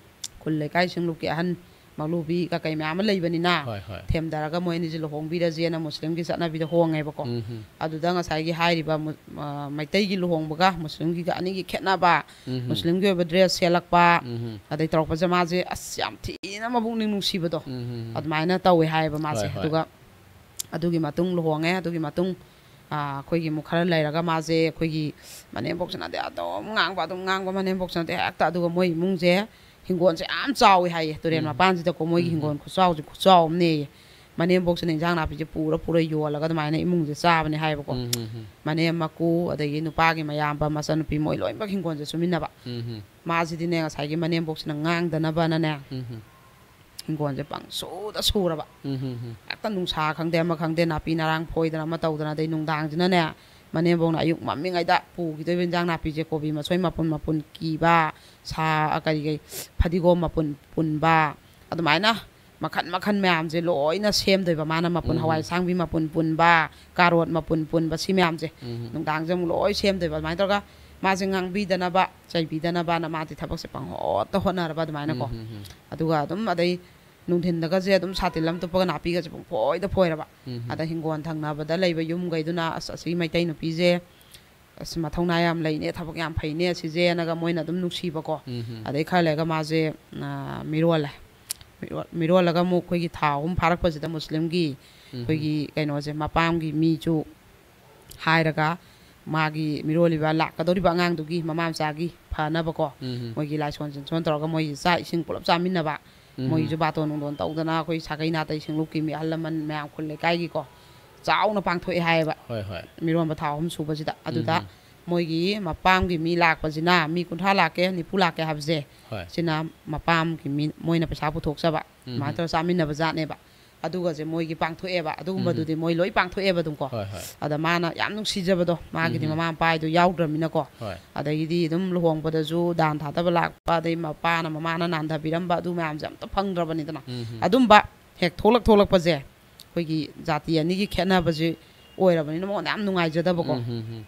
ꯈꯨꯜ ꯂꯩꯀꯥꯏ ꯁꯤꯡꯂꯨꯞꯀꯤ ꯑꯍꯟ ꯃꯧꯂꯨꯕꯤ ꯀꯀꯩ ꯃꯌꯥꯝ ꯑꯃ ꯂꯩꯕꯅꯤꯅ, ꯍꯣꯏ, ꯍꯣꯏ꯫ ꯊꯦꯝꯗꯔꯒ ꯃꯣꯏ ꯑꯅꯤꯁꯦ ꯂꯨꯍꯣꯡꯕꯤꯔꯁꯦꯅ ꯃꯨꯁꯂꯤꯝꯒꯤ ꯆꯠꯅꯕꯤꯗ ꯍꯣꯡꯉꯦꯕꯀꯣ꯫ ꯎꯝ꯫ ꯑꯗꯨꯗ ꯉꯁꯥꯏꯒꯤ ꯍꯥꯏꯔꯤꯕ ꯃꯨ-, ꯑ, ꯃꯩꯇꯩꯒꯤ ꯂꯨꯍꯣꯡꯕꯒ ꯃꯨꯁꯂꯤꯝꯒꯤꯒ ꯑꯅꯤꯒꯤ ꯈꯦꯠꯅꯕ, ꯎꯝ꯫ ꯃꯨꯁꯂꯤꯝꯒꯤ ꯑꯣꯏꯕ ꯗ꯭ꯔꯦꯁ ꯁꯦꯠꯂꯛꯄ, ꯎꯝ꯫ ꯑꯗꯩ ꯇꯧꯔꯛꯄꯁꯦ ꯃꯥꯁꯦ ꯑꯁ ꯌꯥꯝ ꯊꯤꯅ ꯃꯕꯨꯛꯅꯤꯡ ꯅꯨꯡꯁꯤꯕꯗꯣ ꯎꯝ꯫ ꯑꯗꯨꯃꯥꯏꯅ ꯇꯧꯋꯦ ꯍꯥꯏꯌꯦꯕ ꯃꯥꯁꯦ꯫ ꯍꯣꯏ, ꯍꯣꯏ꯫ ꯑꯗꯨꯒ ꯑꯗꯨꯒꯤ ꯃꯇꯨꯡ ꯂꯨꯍꯣꯡꯉꯦ꯫ ꯑꯗꯨꯒꯤ ꯃꯇꯨꯡ ꯑꯥ, ꯑꯩꯈꯣꯏꯒꯤ ꯑꯃꯨꯛ ꯈꯔ ꯂꯩꯔꯒ ꯃꯥꯁꯦ ꯑꯩꯈꯣꯏꯒꯤ ꯃꯅꯦꯝꯕꯣꯛꯁꯤꯅꯗꯤ ꯑꯗꯨꯝ ꯉꯥꯡꯕ, ꯑꯗꯨꯝ ꯉꯥꯡꯕ, ꯃꯅꯦꯝꯕꯣꯛꯁꯤꯅꯗꯤ ꯍꯦꯛꯇ꯫ ꯑꯗꯨꯒ ꯃꯣꯏ ꯏꯃꯨꯡꯁꯦ ꯍꯤꯡꯒꯣꯜꯁꯦ ꯌꯥꯝ ꯆꯥꯎꯋꯤ ꯍꯥꯏꯌꯦ, ꯇꯨꯔꯦꯜ ꯎꯝ꯫ ꯃꯄꯥꯟꯁꯤꯗꯀꯣ ꯃꯣꯏꯒꯤ ꯎꯝ꯫ ꯍꯤꯡꯒꯣꯜ ꯈꯨꯆꯥꯎꯁꯦ ꯈꯨꯆꯥꯎ ꯑꯃꯅꯦꯌꯦ꯫ ꯃꯅꯦꯝꯕꯣꯛꯁꯤꯅ ꯏꯟꯖꯥꯡ ꯅꯥꯄꯤꯁꯦ ꯄꯨꯔ ꯄꯨꯔ ꯌꯣꯜꯂꯒ ꯑꯗꯨꯃꯥꯏꯅ ꯏꯃꯨꯡꯁꯦ ꯆꯥꯕꯅꯦ ꯍꯥꯏꯌꯦꯕꯀꯣ꯫ ꯎꯝ, ꯎꯝ, ꯎꯝ꯫ ꯃꯅꯦꯝ ꯃꯀꯨ, ꯑꯗꯒꯤ ꯅꯨꯄꯥꯒꯤ ꯃꯌꯥꯝꯕ, ꯃꯆꯟꯅꯨꯄꯤ, ꯃꯣꯏ ꯂꯣꯏꯅꯃꯛ ꯍꯤꯡꯒꯣꯜꯁꯦ ꯁꯨꯃꯤꯟꯅꯕ꯫ ꯎꯝ, ꯎꯝ꯫ ꯃꯥꯁꯤꯗꯤꯅꯦ, ꯉꯁꯥꯏꯒꯤ ꯃꯅꯦꯝꯕꯣꯛꯁꯤꯅ ꯉꯥꯡꯗꯅꯕꯅꯅꯦ, ꯎꯝ, ꯎꯝ꯫ ꯍꯤꯡꯒꯣꯜꯁꯦ ꯄꯪꯁꯨꯗ ꯁꯨꯔꯕ꯫ ꯎꯝ, ꯎꯝ, ꯎꯝ꯫ ꯍꯦꯛꯇ ꯅꯨꯡꯁꯥ ꯈꯪꯗꯦ, ꯑꯃ ꯈꯪꯗꯦ, ꯅꯥꯄꯤ ꯅꯔꯥꯡ ꯐꯣꯏꯗꯅ ꯑꯃ ꯇꯧꯗꯅ, ꯑꯗꯩ ꯅꯨꯡꯗꯥꯡꯁꯤꯅꯅꯦ, ꯃꯅꯦꯝꯕꯣꯛꯅ ꯑꯌꯨꯛ ꯃꯝꯃꯤꯉꯩꯗ ꯄꯨꯈꯤꯗꯣꯏꯕ ꯏꯟꯖꯥꯡ ꯅꯥꯄꯤꯁꯦ, ꯀꯣꯕꯤ ꯃꯁꯣꯏ ꯃꯄꯨꯟ ꯃꯄꯨꯟ ꯀꯤꯕ, ꯁꯥ, ꯀꯔꯤ ꯀꯔꯤ, ꯐꯗꯤꯒꯣꯝ ꯃꯄꯨꯟ ꯄꯨꯟꯕ, ꯑꯗꯨꯃꯥꯏꯅ ꯃꯈꯟ ꯃꯈꯟ ꯃꯌꯥꯝꯁꯦ ꯂꯣꯏꯅ ꯁꯦꯝꯗꯣꯏꯕ ꯃꯥꯅ, ꯃꯄꯨꯟ, ꯎꯝ꯫ ꯍꯋꯥꯏ ꯑꯁꯥꯡꯕꯤ ꯃꯄꯨꯟ ꯄꯨꯟꯕ, ꯀꯥꯔꯣꯠ ꯃꯄꯨꯟ ꯄꯨꯟꯕ, ꯁꯤ ꯃꯌꯥꯝꯁꯦ ꯎꯝ꯫ ꯅꯨꯡꯗꯥꯡꯁꯦ ꯑꯃꯨꯛ ꯂꯣꯏ ꯁꯦꯝꯗꯣꯏꯕ꯫ ꯑꯗꯨꯃꯥꯏꯅ ꯇꯧꯔꯒ ꯃꯥꯁꯦ ꯉꯥꯡꯕꯤꯗꯅꯕ, ꯆꯩꯕꯤꯗꯅꯕꯅ ꯃꯥꯗꯤ ꯊꯕꯛꯁꯦ ꯄꯪꯍꯣꯠꯇ ꯍꯣꯠꯅꯔꯕ ꯑꯗꯨꯃꯥꯏꯅꯀꯣ꯫ ꯎꯝ, ꯎꯝ, ꯎꯝ꯫ ꯑꯗꯨꯒ ꯑꯗꯨꯝ ꯑꯗꯩ ꯅꯨꯡꯊꯤꯟꯗꯒꯁꯦ ꯑꯗꯨꯝ ꯁꯥꯇꯤꯟ ꯑꯃ ꯇꯨꯞꯄꯒ ꯅꯥꯄꯤꯒꯁꯦ ꯄꯨꯡꯐꯣꯏꯗ ꯐꯣꯏꯔꯕ꯫ ꯎꯝ꯫ ꯑꯗ ꯍꯤꯡꯒꯣꯜ ꯊꯪꯅꯕꯗ ꯂꯩꯕ ꯌꯨꯝꯈꯩꯗꯨꯅ, "ꯑꯁ, ꯑꯁꯤ ꯃꯩꯇꯩ ꯅꯨꯄꯤꯁꯦ, ꯑꯁ, ꯃꯊꯧꯅꯥ ꯌꯥꯝ ꯂꯩꯅꯦ, ꯊꯕꯛ ꯌꯥꯝ ꯐꯩꯅꯦ ꯑꯁꯤꯁꯦꯅꯒ" ꯃꯣꯏꯅ ꯑꯗꯨꯝ ꯅꯨꯡꯁꯤꯕꯀꯣ꯫ ꯎꯝ꯫ ꯑꯗꯩ ꯈꯔ ꯂꯩꯔꯒ ꯃꯥꯁꯦ, ꯑ, ꯃꯤꯔꯣꯜꯂꯦ꯫ ꯃꯤꯔꯣ-, ꯃꯤꯔꯣꯜꯂꯒ ꯑꯃꯨꯛ ꯑꯩꯈꯣꯏꯒꯤ ꯊꯥ ꯑꯍꯨꯝ ꯐꯥꯔꯛꯄꯁꯤꯗ ꯃꯨꯁꯂꯤꯝꯒꯤ ꯎꯝ꯫ ꯑꯩꯈꯣꯏꯒꯤ ꯀꯩꯅꯣꯁꯦ, ꯃꯄꯥꯝꯒꯤ ꯃꯤꯁꯨ ꯍꯥꯏꯔꯒ ꯃꯥꯒꯤ ꯃꯤꯔꯣꯜꯂꯤꯕ ꯂꯥꯛꯀꯗꯧꯔꯤꯕ ꯑꯉꯥꯡꯗꯨꯒꯤ ꯃꯃꯥ ꯃꯆꯥꯒꯤ ꯐꯅꯕꯀꯣ, ꯎꯝ꯫ ꯃꯣꯏꯒꯤ ꯂꯥꯏꯁꯣꯟ ꯆꯤꯟꯁꯣꯟ ꯇꯧꯔꯒ ꯃꯣꯏꯒꯤ ꯆꯥꯛ ꯏꯁꯤꯡ ꯄꯨꯂꯞ ꯆꯥꯃꯤꯟꯅꯕ, ꯎꯝ꯫ ꯃꯣꯏꯒꯤꯁꯨ ꯕꯥꯇꯣꯟ ꯅꯨꯡꯗꯣꯟ ꯇꯧꯗꯅ ꯑꯩꯈꯣꯏ ꯁꯥꯒꯩ ꯅꯥꯇꯩ ꯁꯤꯡꯂꯨꯞꯀꯤ ꯃꯤ ꯑꯍꯜ ꯂꯃꯟ ꯃꯌꯥꯝ ꯈꯨꯜ ꯂꯩꯀꯥꯏꯒꯤꯀꯣ ꯆꯥꯎꯅ ꯄꯥꯡꯊꯣꯛꯑꯦ ꯍꯥꯏꯌꯦꯕ꯫ ꯍꯣꯏ, ꯍꯣꯏ꯫ ꯃꯤꯔꯣꯟꯕ ꯊꯥ ꯑꯍꯨꯝ ꯁꯨꯕꯁꯤꯗ꯫ ꯑꯗꯨꯗ ꯎꯝ꯫ ꯃꯣꯏꯒꯤ ꯃꯄꯥꯝꯒꯤ ꯃꯤ ꯂꯥꯛꯄꯁꯤꯅ ꯃꯤ ꯀꯨꯟꯊ꯭ꯔꯥ ꯂꯥꯛꯀꯦ, ꯅꯤꯐꯨ ꯂꯥꯛꯀꯦ ꯍꯥꯏꯕꯁꯦ, ꯍꯣꯏ꯫ ꯁꯤꯅ ꯃꯄꯥꯝꯒꯤ ꯃꯤ ꯃꯣꯏꯅ ꯄꯩꯁꯥ ꯄꯨꯊꯣꯛꯆꯕ꯫ ꯎꯝ꯫ ꯑꯗꯨꯃꯥꯏꯅ ꯇꯧꯔ ꯆꯥꯃꯤꯟꯅꯕ ꯖꯥꯠꯅꯦꯕ꯫ ꯑꯗꯨꯒꯁꯦ ꯃꯣꯏꯒꯤ ꯄꯥꯡꯊꯣꯛꯑꯦꯕ꯫ ꯑꯗꯨꯒꯨꯝꯕꯗꯨꯗꯤ ꯎꯝ꯫ ꯃꯣꯏ ꯂꯣꯏ ꯄꯥꯡꯊꯣꯛꯑꯦꯕ ꯑꯗꯨꯝꯀꯣ꯫ ꯍꯣꯏ, ꯍꯣꯏ꯫ ꯑꯗ ꯃꯥꯅ ꯌꯥꯝ ꯅꯨꯡꯁꯤꯖꯕꯗꯣ, ꯃꯥꯒꯤꯗꯤ ꯎꯝ꯫ ꯃꯃꯥ ꯃꯄꯥ ꯍꯥꯏꯗꯣ ꯌꯥꯎꯗ꯭ꯔꯃꯤꯅꯀꯣ꯫ ꯍꯣꯏ꯫ ꯑꯗꯒꯤꯗꯤ ꯑꯗꯨꯝ ꯂꯨꯍꯣꯡꯕꯗꯁꯨ ꯗꯥꯟ ꯊꯥꯗꯕ ꯂꯥꯛꯄ, ꯑꯗꯩ ꯃꯄꯥꯅ ꯃꯃꯥꯅ ꯅꯥꯟꯊꯕꯤꯔꯝꯕ, ꯑꯗꯨ ꯃꯌꯥꯝꯁꯦ ꯑꯝꯇ ꯐꯪꯗ꯭ꯔꯕꯅꯤꯗꯅ꯫ ꯎꯝ꯫ ꯑꯗꯨꯝꯕ ꯍꯦꯛ ꯊꯣꯛꯂꯛ ꯊꯣꯛꯂꯛꯄꯁꯦ ꯑꯩꯈꯣꯏꯒꯤ ꯖꯥꯇꯤ ꯑꯅꯤꯒꯤ ꯈꯦꯠꯅꯕꯁꯦ ꯑꯣꯏꯔꯕꯅꯤꯅ ꯃꯉꯣꯟꯗ ꯌꯥꯝ ꯅꯨꯡꯉꯥꯏꯖꯗꯕꯀꯣ꯫ ꯎꯝ, ꯎꯝ, ꯎꯝ꯫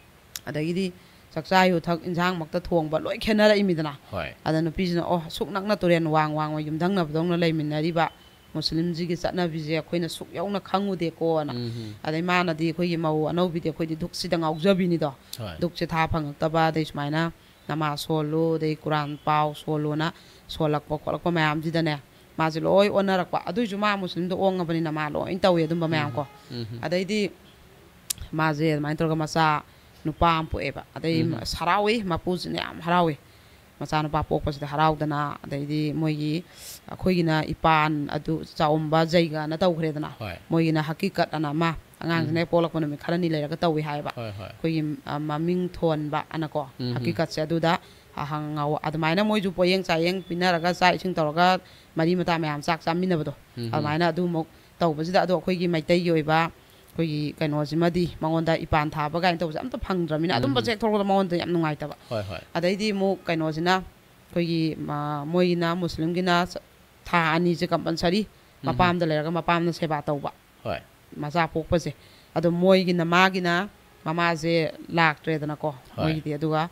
ꯑꯗꯒꯤꯗꯤ ꯆꯥꯛꯆꯥ ꯌꯨꯊꯛ, ꯏꯟꯁꯥꯡꯃꯛꯇ ꯊꯣꯡꯕ ꯂꯣꯏ ꯈꯦꯠꯅꯔꯛꯏꯃꯤꯗꯅ꯫ ꯍꯣꯏ꯫ ꯑꯗ ꯅꯨꯄꯤꯁꯤꯅ, "ꯑꯣ, ꯑꯁꯨꯛ ꯅꯛꯅ ꯇꯨꯔꯦꯟ ꯋꯥꯡ ꯋꯥꯡꯃ ꯌꯨꯝꯊꯪꯅꯕꯗꯧꯅ ꯂꯩꯃꯤꯟꯅꯔꯤꯕ ꯃꯨꯁꯂꯤꯝꯁꯤꯒꯤ ꯆꯠꯅꯕꯤꯁꯦ ꯑꯩꯈꯣꯏꯅ ꯁꯨꯛ ꯌꯧꯅ ꯈꯪꯉꯨꯗꯦꯀꯣꯅ"꯫ ꯎꯝ, ꯎꯝ꯫ ꯑꯗꯩ ꯃꯥꯅꯗꯤ, ꯑꯩꯈꯣꯏꯒꯤ ꯃꯧ ꯑꯅꯧꯕꯤꯗꯤ ꯑꯩꯈꯣꯏꯗꯤ ꯙꯨꯛꯁꯤꯗ ꯉꯥꯎꯖꯕꯤꯅꯤꯗꯣ꯫ ꯍꯣꯏ꯫ ꯙꯨꯛꯁꯦ ꯊꯥ ꯐꯪꯉꯛꯇꯕ, ꯑꯗꯩ ꯁꯨꯃꯥꯏꯅ ꯅꯃꯥꯖ ꯁꯣꯜꯂꯨ, ꯑꯗꯩ ꯀꯨꯔꯥꯟ ꯄꯥꯎ ꯁꯣꯜꯂꯨꯅ ꯁꯣꯜꯂꯛꯄ ꯈꯣꯠꯂꯛꯄ ꯃꯌꯥꯝꯁꯤꯗꯅꯦ, ꯃꯥꯁꯦ ꯂꯣꯏ ꯑꯣꯟꯅꯔꯛꯄ꯫ ꯑꯗꯨꯏꯁꯨ ꯃꯥ ꯃꯨꯁꯂꯤꯝꯗ ꯑꯣꯡꯉꯕꯅꯤꯅ ꯃꯥ ꯂꯣꯏ ꯇꯧꯋꯦ ꯑꯗꯨꯝꯕ ꯃꯌꯥꯝ ꯀꯣ꯫ ꯎꯝ, ꯎꯝ꯫ ꯑꯗꯩꯗꯤ ꯃꯥꯁꯦ ꯑꯗꯨꯃꯥꯏꯅ ꯇꯧꯔꯒ ꯃꯆꯥ ꯅꯨꯄꯥ ꯑꯃ ꯄꯣꯛꯑꯦꯕ꯫ ꯑꯗꯩ ꯎꯝ꯫ ꯑꯁ, ꯍꯔꯥꯎꯏ, ꯃꯄꯨꯁꯤꯅ ꯌꯥꯝ ꯍꯔꯥꯎꯏ꯫ ꯃꯆꯥꯅꯨꯄꯥ ꯄꯣꯛꯄꯁꯤꯗ ꯍꯔꯥꯎꯗꯅ, ꯑꯗꯩꯗꯤ ꯃꯣꯏꯒꯤ, ꯑꯩꯈꯣꯏꯒꯤꯅ ꯏꯄꯥꯟ ꯑꯗꯨ ꯆꯥꯎꯝꯕ ꯖꯩꯒꯅ ꯇꯧꯈ꯭ꯔꯦꯗꯅ꯫ ꯍꯣꯏ꯫ ꯃꯣꯏꯒꯤꯅ ꯍꯀꯤꯀꯠ ꯑꯅ ꯑꯃ, ꯑꯉꯥꯡꯁꯤꯅ ꯎꯝ꯫ ꯍꯦꯛ ꯄꯣꯛꯂꯛꯄ ꯅꯨꯃꯤꯠ ꯈꯔꯅꯤ ꯂꯩꯔꯒ ꯇꯧꯏ ꯍꯥꯏꯌꯦꯕ꯫ ꯍꯣꯏ, ꯍꯣꯏ꯫ ꯑꯩꯈꯣꯏꯒꯤ, ꯑ, ꯃꯃꯤꯡ ꯊꯣꯟꯕ ꯑꯅꯀꯣ, ꯎꯝ꯫ ꯍꯀꯤꯀꯠꯁꯦ ꯑꯗꯨꯗ ꯍꯪꯉꯧ-, ꯑꯗꯨꯃꯥꯏꯅ ꯃꯣꯏꯁꯨ ꯄꯣꯌꯦꯡ ꯆꯥꯌꯦꯡ ꯄꯤꯅꯔꯒ ꯆꯥꯛ ꯏꯁꯤꯡ ꯇꯧꯔꯒ ꯃꯔꯤ ꯃꯇꯥ ꯃꯌꯥꯝ ꯆꯥꯛ ꯆꯥꯃꯤꯟꯅꯕꯗꯣ, ꯎꯝ꯫ ꯑꯗꯨꯃꯥꯏꯅ ꯑꯗꯨꯃꯨꯛ ꯇꯧꯕꯁꯤꯗ, ꯑꯗꯣ ꯑꯩꯈꯣꯏꯒꯤ ꯃꯩꯇꯩꯒꯤ ꯑꯣꯏꯕ ꯑꯩꯈꯣꯏꯒꯤ ꯀꯩꯅꯣꯁꯤꯃꯗꯤ ꯃꯉꯣꯟꯗ ꯏꯄꯥꯟ ꯊꯥꯕ ꯀꯥꯏꯅ ꯇꯧꯕꯁꯦ ꯑꯝꯇ ꯐꯪꯗ꯭ꯔꯕꯅꯤꯅ, ꯎꯝ꯫ ꯑꯗꯨꯝꯕꯁꯦ ꯍꯦꯛ ꯊꯣꯛꯂꯛꯄꯗ ꯃꯉꯣꯟꯗ ꯌꯥꯝ ꯅꯨꯡꯉꯥꯏꯇꯕ꯫ ꯍꯣꯏ, ꯍꯣꯏ꯫ ꯑꯗꯩꯗꯤ ꯑꯃꯨꯛ ꯀꯩꯅꯣꯁꯤꯅ ꯑꯩꯈꯣꯏꯒꯤ, ꯃ-, ꯃꯣꯏꯒꯤꯅ ꯃꯨꯁꯂꯤꯝꯒꯤꯅ ꯆ-, ꯊꯥ ꯑꯅꯤꯁꯦ compulsory ꯎꯝ꯫ ꯃꯄꯥꯝꯗ ꯂꯩꯔꯒ ꯃꯄꯥꯝꯅ ꯁꯦꯕꯥ ꯇꯧꯕ꯫ ꯍꯣꯏ꯫ ꯃꯆꯥ ꯄꯣꯛꯄꯁꯦ꯫ ꯑꯗꯣ ꯃꯣꯏꯒꯤꯅ, ꯃꯥꯒꯤꯅ ꯃꯃꯥꯁꯦ ꯂꯥꯛꯇ꯭ꯔꯦꯗꯅꯀꯣ, ꯍꯣꯏ꯫ ꯃꯣꯏꯒꯤꯗꯤ꯫ ꯑꯗꯨꯒ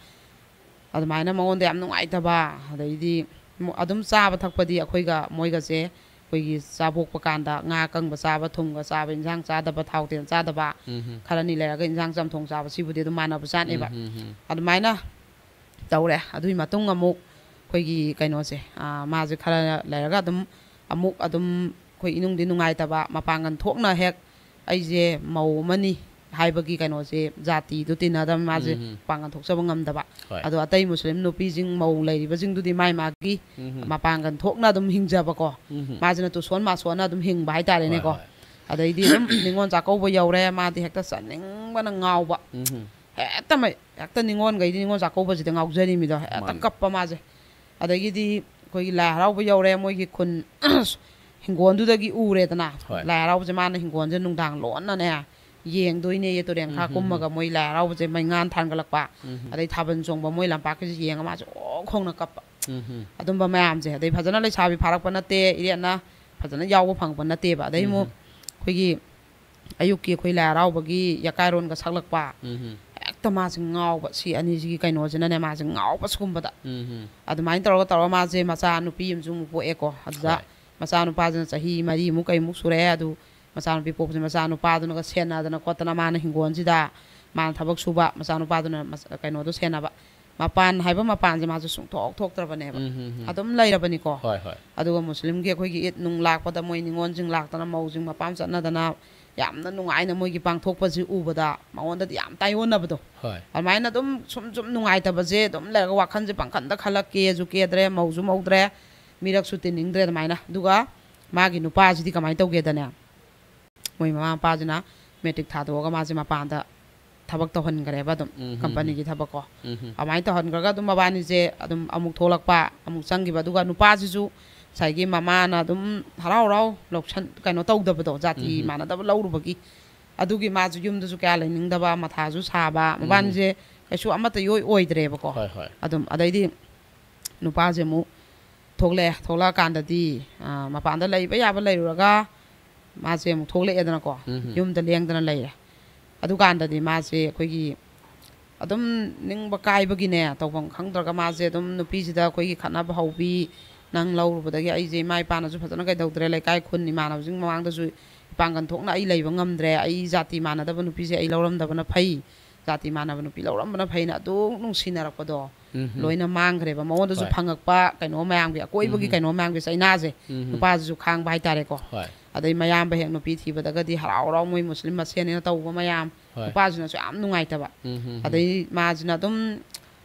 ꯑꯗꯨꯃꯥꯏꯅ ꯃꯉꯣꯟꯗ ꯌꯥꯝ ꯅꯨꯡꯉꯥꯏꯇꯕ, ꯑꯗꯩꯗꯤ ꯃꯨ-, ꯑꯗꯨꯝ ꯆꯥꯕ ꯊꯛꯄꯗꯤ ꯑꯩꯈꯣꯏꯒ ꯃꯣꯏꯒꯁꯦ, ꯑꯩꯈꯣꯏꯒꯤ ꯆꯥꯕꯣꯛꯄ ꯀꯥꯟꯗ ꯉꯥ ꯑꯀꯪꯕ ꯆꯥꯕ, ꯊꯨꯝꯒ ꯆꯥꯕ, ꯏꯟꯁꯥꯡ ꯆꯥꯗꯕ, ꯊꯥꯎ ꯇꯦꯜ ꯆꯥꯗꯕ, ꯎꯝ꯫ ꯈꯔꯅꯤ ꯂꯩꯔꯒ ꯏꯟꯁꯥꯡ ꯆꯝꯊꯣꯡ ꯆꯥꯕ, ꯁꯤꯕꯨꯗꯤ ꯑꯗꯨꯝ ꯃꯥꯟꯅꯕ ꯖꯥꯠꯅꯦꯕ꯫ ꯎꯝ꯫ ꯑꯗꯨꯃꯥꯏꯅ ꯇꯧꯔꯦ꯫ ꯑꯗꯨꯒꯤ ꯃꯇꯨꯡ ꯑꯃꯨꯛ ꯑꯩꯈꯣꯏꯒꯤ ꯀꯩꯅꯣꯁꯦ, ꯑ, ꯃꯥꯁꯦ ꯈꯔ ꯂꯩꯔꯒ ꯑꯗꯨꯝ ꯑꯃꯨꯛ ꯑꯗꯨꯝ ꯑꯩꯈꯣꯏ ꯏꯅꯨꯡꯗꯤ ꯅꯨꯡꯉꯥꯏꯇꯕ, ꯃꯄꯥꯡꯒꯜ ꯊꯣꯛꯅ ꯍꯦꯛ ꯑꯩꯁꯦ ꯃꯧ ꯑꯃꯅꯤ ꯍꯥꯏꯕꯒꯤ ꯀꯩꯅꯣꯁꯦ, ꯖꯥꯇꯤꯗꯨ ꯇꯤꯟꯅꯗꯕ, ꯃꯥꯁꯦ ꯎꯝ꯫ ꯃꯄꯥꯡꯒꯜ ꯊꯣꯛꯆꯕ ꯉꯝꯗꯕ꯫ ꯍꯣꯏ꯫ ꯑꯗꯣ ꯑꯇꯩ ꯃꯨꯁꯂꯤꯝ ꯅꯨꯄꯤꯁꯤꯡ, ꯃꯧ ꯂꯩꯔꯤꯕꯁꯤꯡꯗꯨꯗꯤ ꯃꯥꯏ ꯃꯥꯒꯤ ꯎꯝ꯫ ꯃꯄꯥꯡꯒꯜ ꯊꯣꯛꯅ ꯑꯗꯨꯝ ꯍꯤꯡꯖꯕꯀꯣ꯫ ꯎꯝ꯫ ꯃꯥꯁꯤꯅ ꯇꯨꯁꯣꯟ ꯃꯥꯁꯣꯟꯅ ꯑꯗꯨꯝ ꯍꯤꯡꯕ ꯍꯥꯏꯇꯥꯔꯦꯅꯦꯀꯣ꯫ ꯍꯣꯏ, ꯍꯣꯏ꯫ ꯑꯗꯩꯗꯤ ꯑꯗꯨꯝ ꯅꯤꯉꯣꯜ ꯆꯥꯛꯀꯧꯕ ꯌꯧꯔꯦ, ꯃꯥꯗꯤ ꯍꯦꯛꯇ ꯆꯠꯅꯤꯡꯕꯅ ꯉꯥꯎꯕ꯫ ꯎꯝ꯫ ꯍꯦꯛꯇ ꯃꯩ-, ꯍꯦꯛꯇ ꯅꯤꯉꯣꯜꯈꯩꯗꯤ ꯅꯤꯉꯣꯜ ꯆꯥꯛꯀꯧꯕꯁꯤꯗ ꯉꯥꯎꯖꯔꯤꯃꯤꯗꯣ, ꯍꯦꯛꯇ ꯃꯥꯅꯤ꯫ ꯀꯞꯄ ꯃꯥꯁꯦ꯫ ꯑꯗꯒꯤꯗꯤ ꯑꯩꯈꯣꯏꯒꯤ ꯂꯥꯏ ꯍꯔꯥꯎꯕ ꯌꯧꯔꯦ, ꯃꯣꯏꯒꯤ ꯈꯨꯟ ꯍꯤꯡꯒꯣꯜꯗꯨꯗꯒꯤ ꯎꯔꯦꯗꯅ꯫ ꯍꯣꯏ꯫ ꯂꯥꯏ ꯍꯔꯥꯎꯕꯁꯦ ꯃꯥꯅ ꯍꯤꯡꯒꯣꯜꯁꯦ ꯅꯨꯡꯗꯥꯡ ꯂꯣꯟꯅꯅꯦ ꯌꯦꯡꯗꯣꯏꯅꯦꯌꯦ, ꯇꯨꯔꯦꯟ ꯃꯈꯥ ꯎꯝ, ꯍꯝ, ꯀꯨꯝꯃꯒ ꯍꯝ꯫ ꯃꯣꯏ ꯂꯥꯏ ꯍꯔꯥꯎꯕꯁꯦ ꯃꯩꯉꯥꯟ ꯊꯥꯟꯒꯠꯂꯛꯄ꯫ ꯎꯝ, ꯍꯝ꯫ ꯑꯗꯩ ꯊꯥꯕꯜ ꯆꯣꯡꯕ ꯃꯣꯏ ꯂꯝꯄꯥꯛꯀꯤꯁꯦ ꯌꯦꯡꯉ ꯃꯥꯁꯦ ꯑꯣꯛ ꯈꯣꯡꯅ ꯀꯞꯄ꯫ ꯎꯝ, ꯍꯝ꯫ ꯑꯗꯨꯝꯕ ꯃꯌꯥꯝꯁꯦ꯫ ꯑꯗꯩ ꯐꯖꯅ ꯂꯩꯁꯥꯕꯤ ꯐꯥꯔꯛꯄ ꯅꯠꯇꯦ, ꯏꯔꯦꯠꯅ ꯐꯖꯅ ꯌꯥꯎꯕ ꯐꯪꯕ ꯅꯠꯇꯦꯕ꯫ ꯑꯗꯩ ꯎꯝ, ꯑꯃꯨꯛ ꯍꯝ꯫ ꯑꯩꯈꯣꯏꯒꯤ ꯑꯌꯨꯛꯀꯤ ꯑꯩꯈꯣꯏ ꯂꯥꯏ ꯍꯔꯥꯎꯕꯒꯤ ꯌꯥꯀꯥꯏꯔꯣꯟꯒ ꯁꯛꯂꯛꯄ꯫ ꯎꯝ, ꯍꯝ꯫ ꯍꯦꯛꯇ ꯃꯥꯁꯦ ꯉꯥꯎꯕ, ꯁꯤ ꯑꯅꯤꯁꯤꯒꯤ ꯀꯩꯅꯣꯁꯤꯅꯅꯦ ꯃꯥꯁꯦ ꯉꯥꯎꯕ ꯁꯤꯒꯨꯝꯕꯗ꯫ ꯎꯝ, ꯍꯝ꯫ ꯑꯗꯨꯃꯥꯏꯅ ꯇꯧꯔꯒ ꯇꯧꯔꯒ ꯃꯥꯁꯦ ꯃꯆꯥ ꯅꯨꯄꯤ ꯑꯃꯁꯨ ꯑꯃꯨꯛ ꯄꯣꯛꯑꯦꯀꯣ꯫ ꯑꯗꯨꯗ ꯍꯣꯏ꯫ ꯃꯆꯥ ꯅꯨꯄꯥꯁꯤꯅ ꯆꯍꯤ ꯃꯔꯤꯃꯨꯛ ꯀꯩꯃꯨꯛ ꯁꯨꯔꯛꯑꯦ꯫ ꯑꯗꯨ ꯃꯆꯥ ꯅꯨꯄꯤ ꯄꯣꯛꯄꯁꯦ ꯃꯆꯥ ꯅꯨꯄꯥꯗꯨꯅꯒ ꯁꯦꯟꯅꯗꯅ ꯈꯣꯠꯇꯅ, ꯃꯥꯅ ꯍꯤꯡꯒꯣꯜꯁꯤꯗ ꯃꯥꯅ ꯊꯕꯛ ꯁꯨꯕ, ꯃꯆꯥ ꯅꯨꯄꯥꯗꯨꯅ ꯃꯆ-, ꯀꯩꯅꯣꯗꯣ ꯁꯦꯟꯅꯕ꯫ ꯃꯄꯥꯟ ꯍꯥꯏꯕ ꯃꯄꯥꯟꯁꯦ ꯃꯥꯁꯦ ꯁꯨꯡꯊꯣꯛ ꯊꯣꯛꯇ꯭ꯔꯕꯅꯦꯕ꯫ ꯎꯝ, ꯍꯝ, ꯍꯝ꯫ ꯑꯗꯨꯝ ꯂꯩꯔꯕꯅꯤꯀꯣ꯫ ꯍꯣꯏ, ꯍꯣꯏ꯫ ꯑꯗꯨꯒ ꯃꯨꯁꯂꯤꯝꯒꯤ ꯑꯩꯈꯣꯏꯒꯤ ꯏꯗ ꯅꯨꯡ ꯂꯥꯛꯄꯗ ꯃꯣꯏ ꯅꯤꯉꯣꯜꯁꯤꯡ ꯂꯥꯛꯇꯅ, ꯃꯧꯁꯤꯡ ꯃꯄꯥꯝ ꯆꯠꯅꯗꯅ, ꯌꯥꯝꯅ ꯅꯨꯡꯉꯥꯏꯅ ꯃꯣꯏꯒꯤ ꯄꯥꯡꯊꯣꯛꯄꯁꯤ ꯎꯕꯗ ꯃꯉꯣꯟꯗꯗꯤ ꯌꯥꯝ ꯇꯥꯏꯑꯣꯟꯅꯕꯗꯣ꯫ ꯍꯣꯏ꯫ ꯑꯗꯨꯃꯥꯏꯅ ꯑꯗꯨꯝ ꯁꯨꯝ ꯁꯨꯝ ꯅꯨꯡꯉꯥꯏꯇꯕꯁꯦ ꯑꯗꯨꯝ ꯂꯩꯔꯒ ꯋꯥꯈꯜꯁꯦ ꯄꯥꯡꯈꯟꯗ ꯈꯜꯂꯛ, ꯀꯦꯁꯨ ꯀꯦꯗ꯭ꯔꯦ, ꯃꯧꯁꯨ ꯃꯧꯗ꯭ꯔꯦ, ꯃꯤꯔꯛꯁꯨ ꯇꯤꯟꯅꯤꯡꯗ꯭ꯔꯦ ꯑꯗꯨꯃꯥꯏꯅ꯫ ꯑꯗꯨꯒ ꯃꯥꯒꯤ ꯅꯨꯄꯥꯁꯤꯗꯤ ꯀꯃꯥꯏꯅ ꯇꯧꯒꯦꯗꯅꯦ, ꯃꯣꯏ ꯃꯃꯥ ꯃꯄꯥꯁꯤꯅ ꯃꯦꯇ꯭ꯔꯤꯛ ꯊꯥꯗꯣꯛꯑꯒ ꯃꯥꯁꯦ ꯃꯄꯥꯟꯗ ꯊꯕꯛ ꯇꯧꯍꯟꯈ꯭ꯔꯦꯕ ꯑꯗꯨꯝ, ꯎꯝ, ꯎꯝ, ꯀꯝꯄꯅꯤꯒꯤ ꯊꯕꯛꯀꯣ꯫ ꯎꯝ, ꯎꯝ꯫ ꯑꯗꯨꯃꯥꯏꯅ ꯇꯧꯍꯟꯈ꯭ꯔꯒ ꯑꯗꯨꯝ ꯃꯕꯥꯅꯤꯁꯦ ꯑꯗꯨꯝ ꯑꯃꯨꯛ ꯊꯣꯛꯂꯛꯄ, ꯑꯃꯨꯛ ꯆꯪꯈꯤꯕ꯫ ꯑꯗꯨꯒ ꯅꯨꯄꯥꯁꯤꯁꯨ ꯉꯁꯥꯏꯒꯤ ꯃꯃꯥꯅ ꯑꯗꯨꯝ ꯍꯔꯥꯎ ꯍꯔꯥꯎ ꯂꯧꯁꯟ ꯀꯩꯅꯣ ꯇꯧꯗꯕꯗꯣ, ꯖꯥꯇꯤ ꯎꯝ, ꯎꯝ꯫ ꯃꯥꯟꯅꯗꯕ ꯂꯧꯔꯨꯕꯒꯤ꯫ ꯑꯗꯨꯒꯤ ꯃꯥꯁꯨ ꯌꯨꯝꯗꯁꯨ ꯀꯌꯥ ꯂꯩꯅꯤꯡꯗꯕ, ꯃꯊꯥꯁꯨ ꯁꯥꯕ, ꯎꯝ꯫ ꯃꯕꯥꯅꯤꯁꯦ ꯀꯩꯁꯨ ꯑꯃꯠꯇ ꯏꯑꯣꯏ ꯑꯣꯏꯗ꯭ꯔꯦꯕꯀꯣ꯫ ꯍꯣꯏ, ꯍꯣꯏ꯫ ꯑꯗꯨꯝ ꯑꯗꯩꯗꯤ ꯅꯨꯄꯥꯁꯦ ꯑꯃꯨꯛ ꯊꯣꯛꯂꯛꯑꯦ꯫ ꯊꯣꯛꯂꯛꯑꯀꯥꯟꯗꯗꯤ, ꯑ, ꯃꯄꯥꯟꯗ ꯂꯩꯕ ꯌꯥꯕ ꯂꯩꯔꯨꯔꯒ ꯃꯥꯁꯦ ꯑꯃꯨꯛ ꯊꯣꯛꯂꯛꯑꯦꯗꯅꯀꯣ, ꯎꯝ꯫ ꯌꯨꯝꯗ ꯂꯦꯡꯗꯅ ꯂꯩꯔꯦ꯫ ꯑꯗꯨꯀꯥꯟꯗꯗꯤ ꯃꯥꯁꯦ ꯑꯩꯈꯣꯏꯒꯤ ꯑꯗꯨꯝ ꯅꯤꯡꯕ ꯀꯥꯏꯕꯒꯤꯅꯦ, ꯇꯧꯐꯝ ꯈꯪꯗ꯭ꯔꯒ ꯃꯥꯁꯦ ꯑꯗꯨꯝ ꯅꯨꯄꯤꯁꯤꯗ ꯑꯩꯈꯣꯏꯒꯤ ꯈꯠꯅꯕ ꯍꯧꯕꯤ, "ꯅꯪ ꯂꯧꯔꯨꯕꯗꯒꯤ ꯑꯩꯁꯦ ꯏꯃꯥ ꯏꯄꯥꯅꯁꯨ ꯐꯖꯅ ꯀꯩꯗꯧꯗ꯭ꯔꯦ, ꯂꯩꯀꯥꯏ ꯈꯨꯟ ꯏꯃꯥꯟꯅꯕꯁꯤꯡ ꯃꯃꯥꯡꯗꯁꯨ ꯏꯄꯥꯡꯒꯜ ꯊꯣꯛꯅ ꯑꯩ ꯂꯩꯕ ꯉꯝꯗ꯭ꯔꯦ, ꯑꯩ ꯖꯥꯇꯤ ꯃꯥꯟꯅꯗꯕ ꯅꯨꯄꯤꯁꯦ ꯑꯩ ꯂꯧꯔꯝꯗꯕꯅ ꯐꯩ, ꯖꯥꯇꯤ ꯃꯥꯟꯅꯕ ꯅꯨꯄꯤ ꯂꯧꯔꯝꯕꯅ ꯐꯩꯅ" ꯑꯗꯨꯝ ꯅꯨꯡꯁꯤꯅꯔꯛꯄꯗꯣ ꯎꯝ꯫ ꯂꯣꯏꯅ ꯃꯥꯡꯈ꯭ꯔꯦꯕ꯫ ꯃꯉꯣꯟꯗꯁꯨ ꯍꯣꯏ꯫ ꯐꯪꯉꯛꯄ ꯀꯩꯅꯣ ꯃꯌꯥꯝꯒꯤ, ꯑꯀꯣꯏꯕꯒꯤ ꯎꯝ꯫ ꯀꯩꯅꯣ ꯃꯌꯥꯝꯒꯤ ꯆꯩꯅꯥꯁꯦ ꯎꯝ꯫ ꯅꯨꯄꯥꯁꯤꯁꯨ ꯈꯥꯡꯕ ꯍꯥꯏꯇꯥꯔꯦꯀꯣ꯫ ꯍꯣꯏ꯫ ꯑꯗꯩ ꯃꯌꯥꯝꯕ ꯍꯦꯛ ꯅꯨꯄꯤ ꯊꯤꯕꯗꯒꯗꯤ ꯍꯔꯥꯎ ꯍꯔꯥꯎ ꯃꯣꯏ ꯃꯨꯁꯂꯤꯝ ꯃꯁꯦꯟꯅꯦꯅ ꯇꯧꯕ ꯃꯌꯥꯝ, ꯍꯣꯏ꯫ ꯅꯨꯄꯥꯁꯤꯅꯁꯨ ꯌꯥꯝ ꯅꯨꯡꯉꯥꯏꯇꯕ꯫ ꯎꯝ, ꯎꯝ, ꯎꯝ꯫ ꯑꯗꯩ ꯃꯥꯁꯤꯅ ꯑꯗꯨꯝ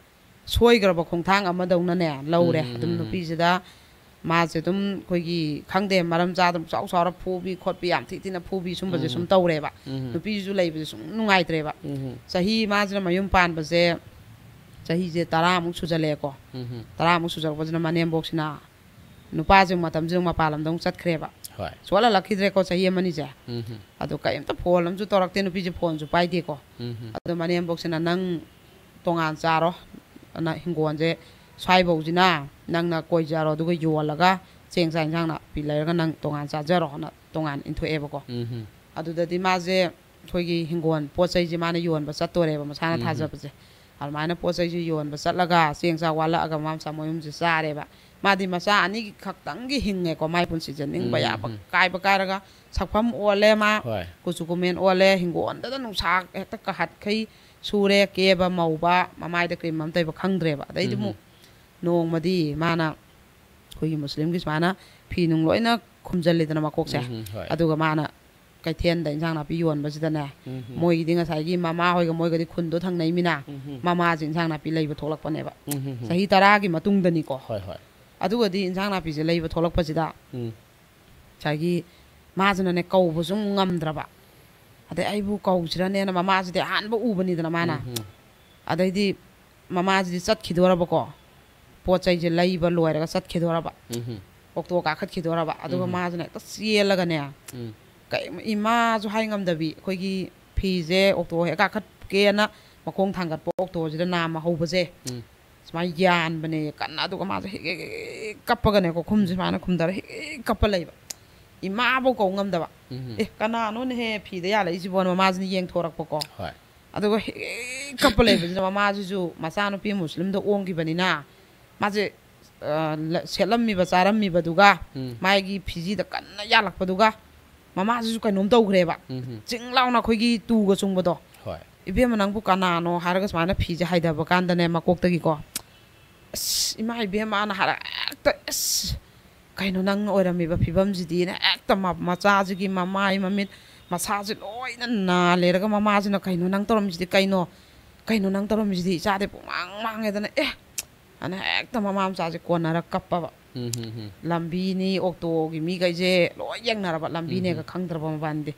ꯁꯣꯏꯈ꯭ꯔꯕ ꯈꯣꯡꯊꯥꯡ ꯑꯃꯗꯧꯅꯅꯦ ꯂꯧꯔꯦ꯫ ꯎꯝ, ꯎꯝ, ꯑꯗꯨꯝ ꯎꯝ, ꯎꯝ꯫ ꯅꯨꯄꯤꯁꯤꯗ ꯃꯥꯁꯦ ꯑꯗꯨꯝ ꯑꯩꯈꯣꯏꯒꯤ ꯈꯪꯗꯦ, ꯃꯔꯝ ꯆꯥꯗꯅ ꯆꯥꯎ ꯆꯥꯎꯔ ꯐꯨꯕꯤ ꯈꯣꯠꯄꯤ, ꯌꯥꯝ ꯊꯤ ꯊꯤꯅ ꯐꯨꯕꯤ, ꯁꯨꯝꯕꯁꯦ ꯎꯝ꯫ ꯁꯨꯝ ꯇꯧꯔꯦꯕ꯫ ꯎꯝ꯫ ꯅꯨꯄꯤꯁꯤꯁꯨ ꯂꯩꯕꯁꯦ ꯁꯨꯝ ꯅꯨꯡꯉꯥꯏꯇ꯭ꯔꯦꯕ꯫ ꯎꯝ꯫ ꯆꯍꯤ ꯃꯥꯁꯤꯅ ꯃꯌꯨꯝ ꯄꯥꯟꯕꯁꯦ ꯆꯍꯤꯁꯦ ꯇꯔꯥꯃꯨꯛ ꯁꯨꯖꯜꯂꯛꯑꯦꯀꯣ꯫ ꯎꯝ꯫ ꯇꯔꯥꯃꯨꯛ ꯁꯨꯖꯜꯂꯛꯄꯁꯤꯅ ꯃꯅꯦꯝꯕꯣꯛꯁꯤꯅ ꯅꯨꯄꯥꯁꯦ ꯃꯇꯝꯁꯤꯗ ꯃꯄꯥꯟ ꯂꯝꯗ ꯑꯃꯨꯛ ꯆꯠꯈ꯭ꯔꯦꯕ꯫ ꯍꯣꯏ꯫ ꯁꯨꯡꯍꯜ ꯍꯜꯂꯛꯈꯤꯗ꯭ꯔꯦꯀꯣ ꯆꯍꯤ ꯑꯃꯅꯤꯁꯦ꯫ ꯎꯝ꯫ ꯑꯗꯣ ꯀꯔꯤꯝꯇ ꯐꯣꯟ ꯑꯃꯁꯨ ꯇꯧꯔꯛꯇꯦ, ꯅꯨꯄꯤꯁꯦ ꯐꯣꯟꯁꯨ ꯄꯥꯏꯗꯦꯀꯣ꯫ ꯎꯝ꯫ ꯑꯗꯣ ꯃꯅꯦꯝꯕꯣꯛꯁꯤꯅ, "ꯅꯪ ꯇꯣꯉꯥꯟ ꯆꯥꯔꯣ, ꯅ ꯍꯤꯡꯒꯣꯜꯁꯦ ꯁ꯭ꯋꯥꯏꯐꯧꯁꯤꯅ ꯅꯪꯅ ꯀꯣꯏꯖꯔꯣ, ꯑꯗꯨꯒ ꯌꯣꯜꯂꯒ ꯆꯦꯡ ꯆꯥꯛ ꯏꯟꯁꯥꯡ ꯅꯥꯄꯤ ꯂꯩꯔꯒ ꯅꯪ ꯇꯣꯉꯥꯟ ꯆꯥꯖꯔꯣꯅ" ꯇꯣꯉꯥꯟ ꯏꯟꯊꯣꯛꯑꯦꯕꯀꯣ꯫ ꯎꯝ꯫ ꯑꯗꯨꯗꯗꯤ ꯃꯥꯁꯦ ꯑꯩꯈꯣꯏꯒꯤ ꯍꯤꯡꯒꯣꯜ ꯄꯣꯠ ꯆꯩꯁꯦ ꯃꯥꯅ ꯌꯣꯟꯕ ꯆꯠꯇꯣꯔꯦꯕ, ꯃꯁꯥꯅ ꯎꯝ꯫ ꯊꯥꯖꯕꯁꯦ꯫ ꯑꯗꯨꯃꯥꯏꯅ ꯄꯣꯠ ꯆꯩꯁꯦ ꯌꯣꯟꯕ ꯆꯠꯂꯒ ꯆꯦꯡ ꯆꯥꯛ ꯋꯥꯠꯂꯛꯑꯒ ꯃꯃꯥ ꯃꯆꯥ ꯃꯣꯏ ꯑꯍꯨꯝꯁꯦ ꯆꯥꯔꯦꯕ꯫ ꯃꯥꯗꯤ ꯃꯆꯥ ꯑꯅꯤꯒꯤ ꯈꯛꯇꯪꯒꯤ ꯍꯤꯡꯉꯦꯀꯣ ꯃꯥꯏ ꯄꯨꯟꯁꯤꯁꯦ꯫ ꯅꯤꯡꯕ ꯎꯝ, ꯌꯥꯕ ꯎꯝ꯫ ꯀꯥꯏꯕ ꯀꯥꯏꯔꯒ ꯁꯛꯐꯝ ꯑꯣꯜꯂꯦ ꯃꯥ꯫ ꯍꯣꯏ꯫ ꯀꯨꯆꯨ ꯀꯨꯃꯦꯟ ꯑꯣꯜꯂꯦ꯫ ꯍꯤꯡꯒꯣꯜꯗꯗ ꯅꯨꯡꯁꯥ ꯍꯦꯛꯇ ꯀꯥꯍꯠꯈꯩ ꯁꯨꯔꯦ꯫ ꯀꯦꯕ ꯃꯧꯕ, ꯃꯃꯥꯏꯗ ꯀ꯭ꯔꯤꯝ ꯑꯃ ꯇꯩꯕ ꯈꯪꯗ꯭ꯔꯦꯕ꯫ ꯑꯗꯩꯗꯤ ꯎꯝ꯫ ꯑꯃꯨꯛ ꯅꯣꯡꯃꯗꯤ ꯃꯥꯅ ꯑꯩꯈꯣꯏꯒꯤ ꯃꯨꯁꯂꯤꯝꯒꯤ ꯁꯨꯃꯥꯏꯅ ꯐꯤ ꯅꯨꯡ ꯂꯣꯏꯅ ꯈꯨꯝꯖꯜꯂꯦꯗꯅ ꯃꯀꯣꯛꯁꯦ꯫ ꯎꯝ, ꯍꯣꯏ꯫ ꯑꯗꯨꯒ ꯃꯥꯅ ꯀꯩꯊꯦꯜꯗ ꯏꯟꯁꯥꯡ ꯅꯥꯄꯤ ꯌꯣꯟꯕꯁꯤꯗꯅꯦ, ꯎꯝ꯫ ꯃꯣꯏꯒꯤꯗꯤ ꯉꯁꯥꯏꯒꯤ ꯃꯃꯥ ꯍꯣꯏꯒ ꯃꯣꯏꯒꯗꯤ ꯈꯨꯟꯗꯣ ꯊꯪꯅꯩꯃꯤꯅ, ꯎꯝ꯫ ꯃꯃꯥꯁꯦ ꯏꯟꯁꯥꯡ ꯅꯥꯄꯤ ꯂꯩꯕ ꯊꯣꯛꯂꯛꯄꯅꯦꯕ꯫ ꯎꯝ꯫ ꯆꯍꯤ ꯇꯔꯥꯒꯤ ꯃꯇꯨꯡꯗꯅꯤꯀꯣ꯫ ꯍꯣꯏ, ꯍꯣꯏ꯫ ꯑꯗꯨꯒꯗꯤ ꯏꯟꯁꯥꯡ ꯅꯥꯄꯤꯁꯦ ꯂꯩꯕ ꯊꯣꯛꯂꯛꯄꯁꯤꯗ ꯎꯝ꯫ ꯉꯁꯥꯏꯒꯤ ꯃꯥꯁꯤꯅꯅꯦ ꯀꯧꯕꯁꯨ ꯑꯃꯨꯛ ꯉꯝꯗ꯭ꯔꯕ꯫ ꯑꯗꯩ ꯑꯩꯕꯨ ꯀꯧꯁꯤꯔꯅꯦꯅ, ꯃꯃꯥꯁꯤꯗꯤ ꯑꯍꯥꯟꯕ ꯎꯕꯅꯤꯗꯅ ꯃꯥꯅ꯫ ꯎꯝ꯫ ꯑꯗꯩꯗꯤ ꯃꯃꯥꯁꯤꯗꯤ ꯆꯠꯈꯤꯗꯣꯔꯕꯀꯣ, ꯄꯣꯠ ꯆꯩꯁꯦ ꯂꯩꯕ ꯂꯣꯏꯔꯒ ꯆꯠꯈꯤꯗꯣꯔꯕ, ꯎꯝ꯫ ꯑꯣꯛꯇꯣ ꯀꯥꯈꯠꯈꯤꯗꯣꯔꯕ꯫ ꯑꯗꯨꯒ ꯎꯝ꯫ ꯃꯥꯁꯤꯅ ꯍꯦꯛꯇ ꯆꯦꯜꯂꯒꯅꯦ, ꯎꯝ꯫ ꯀꯩ-, ꯏꯃꯥꯁꯨ ꯍꯥꯏ ꯉꯝꯗꯕꯤ, ꯑꯩꯈꯣꯏꯒꯤ ꯐꯤꯁꯦ ꯑꯣꯛꯇꯣ ꯍꯦꯛ ꯀꯥꯈꯠꯀꯦꯅ ꯃꯈꯣꯡ ꯊꯥꯡꯒꯠꯄ ꯑꯣꯛꯇꯣꯁꯤꯗ ꯅꯥꯝꯃ ꯍꯧꯕꯁꯦ, ꯎꯝ꯫ ꯁꯨꯃꯥꯏꯅ ꯌꯥꯟꯕꯅꯦ ꯀꯟꯅ꯫ ꯑꯗꯨꯒ ꯃꯥꯁꯦ ꯍꯦꯛ ꯍꯦꯛ ꯍꯦꯛ ꯍꯦꯛ ꯀꯞꯄꯒꯅꯦꯀꯣ, ꯈꯨꯝꯁꯦ ꯁꯨꯃꯥꯏꯅ ꯈꯨꯝꯊꯔ ꯍꯦꯛ ꯍꯦꯛ ꯀꯞꯄ ꯂꯩꯕ꯫ ꯏꯃꯥꯕꯨ ꯀꯧ ꯉꯝꯗꯕ꯫ ꯎꯝ꯫ "ꯑꯦ, ꯀꯅꯥꯅꯣꯅꯦꯍꯦ ꯐꯤꯗ ꯌꯥꯜꯂꯛꯏꯁꯤꯕꯣꯅ?" ꯃꯃꯥꯁꯤꯅ ꯌꯦꯡꯊꯣꯔꯛꯄꯀꯣ꯫ ꯍꯣꯏ꯫ ꯑꯗꯨꯒ ꯍꯦꯛ ꯍꯦꯛ ꯀꯞꯄ ꯂꯩꯕꯁꯤꯗ ꯃꯃꯥꯁꯤꯁꯨ ꯃꯆꯥꯅꯨꯄꯤ ꯃꯨꯁꯂꯤꯝꯗ ꯑꯣꯡꯈꯤꯕꯅꯤꯅ, ꯃꯥꯁꯦ, ꯑ, ꯂ-, ꯁꯦꯠꯂꯝꯃꯤꯕ ꯆꯥꯔꯝꯃꯤꯕꯗꯨꯒ ꯎꯝ꯫ ꯃꯥꯒꯤ ꯐꯤꯖꯤꯗ ꯀꯟꯅ ꯌꯥꯜꯂꯛꯄꯗꯨꯒ ꯃꯃꯥꯁꯤꯁꯨ ꯀꯩꯅꯣꯝ ꯇꯧꯈ꯭ꯔꯦꯕ꯫ ꯎꯝ꯫ ꯆꯤꯡ ꯂꯥꯎꯅ ꯑꯩꯈꯣꯏꯒꯤ ꯇꯨꯒ ꯆꯨꯡꯕꯗꯣ꯫ ꯍꯣꯏ꯫ "ꯏꯕꯦꯝꯃ, ꯅꯪꯕꯨ ꯀꯅꯥꯅꯣ?" ꯍꯥꯏꯔꯒ ꯁꯨꯃꯥꯏꯅ ꯐꯤꯁꯦ ꯍꯥꯏꯗꯕ ꯀꯥꯟꯗꯅꯦ, ꯃꯀꯣꯛꯇꯒꯤꯀꯣ, "ꯑꯁ, ꯏꯃꯥ ꯏꯕꯦꯝꯃꯅ" ꯍꯥꯏꯔꯒ ꯍꯦꯛꯇ, "ꯑꯁ, ꯀꯩꯅꯣ ꯅꯪ ꯑꯣꯏꯔꯝꯃꯤꯕ ꯐꯤꯕꯝꯁꯤꯗꯤꯅ" ꯍꯦꯛꯇ ꯃ-, ꯃꯆꯥꯁꯤꯒꯤ ꯃꯃꯥꯏ ꯃꯃꯤꯠ ꯃꯁꯥꯁꯦ ꯂꯣꯏꯅ ꯅꯥ ꯂꯩꯔꯒ ꯃꯃꯥꯁꯤꯅ, "ꯀꯩꯅꯣ ꯅꯪ ꯇꯧꯔꯝꯃꯤꯁꯤꯗꯤ? ꯀꯩꯅꯣ, ꯀꯩꯅꯣ ꯅꯪ ꯇꯧꯔꯝꯃꯤꯁꯤꯗꯤ? ꯏꯆꯥꯗꯤ ꯄꯨꯡꯃꯥꯡ ꯃꯥꯡꯉꯦꯗꯅ", ꯑꯦ, ꯑꯅ ꯍꯦꯛꯇ ꯃꯃꯥ ꯃꯆꯥꯁꯦ ꯀꯣꯟꯅꯔ ꯀꯞꯄꯕ꯫ ꯎꯝ, ꯎꯝ, ꯎꯝ꯫ ꯂꯝꯕꯤꯅꯤ, ꯑꯣꯛꯇꯣꯒꯤ ꯃꯤꯈꯩꯁꯦ ꯂꯣꯏ ꯌꯦꯡꯅꯔꯕ, ꯂꯝꯕꯤꯅꯦꯒ ꯎꯝ꯫ ꯈꯪꯗ꯭ꯔꯕ ꯃꯕꯥꯅꯤꯗꯤ꯫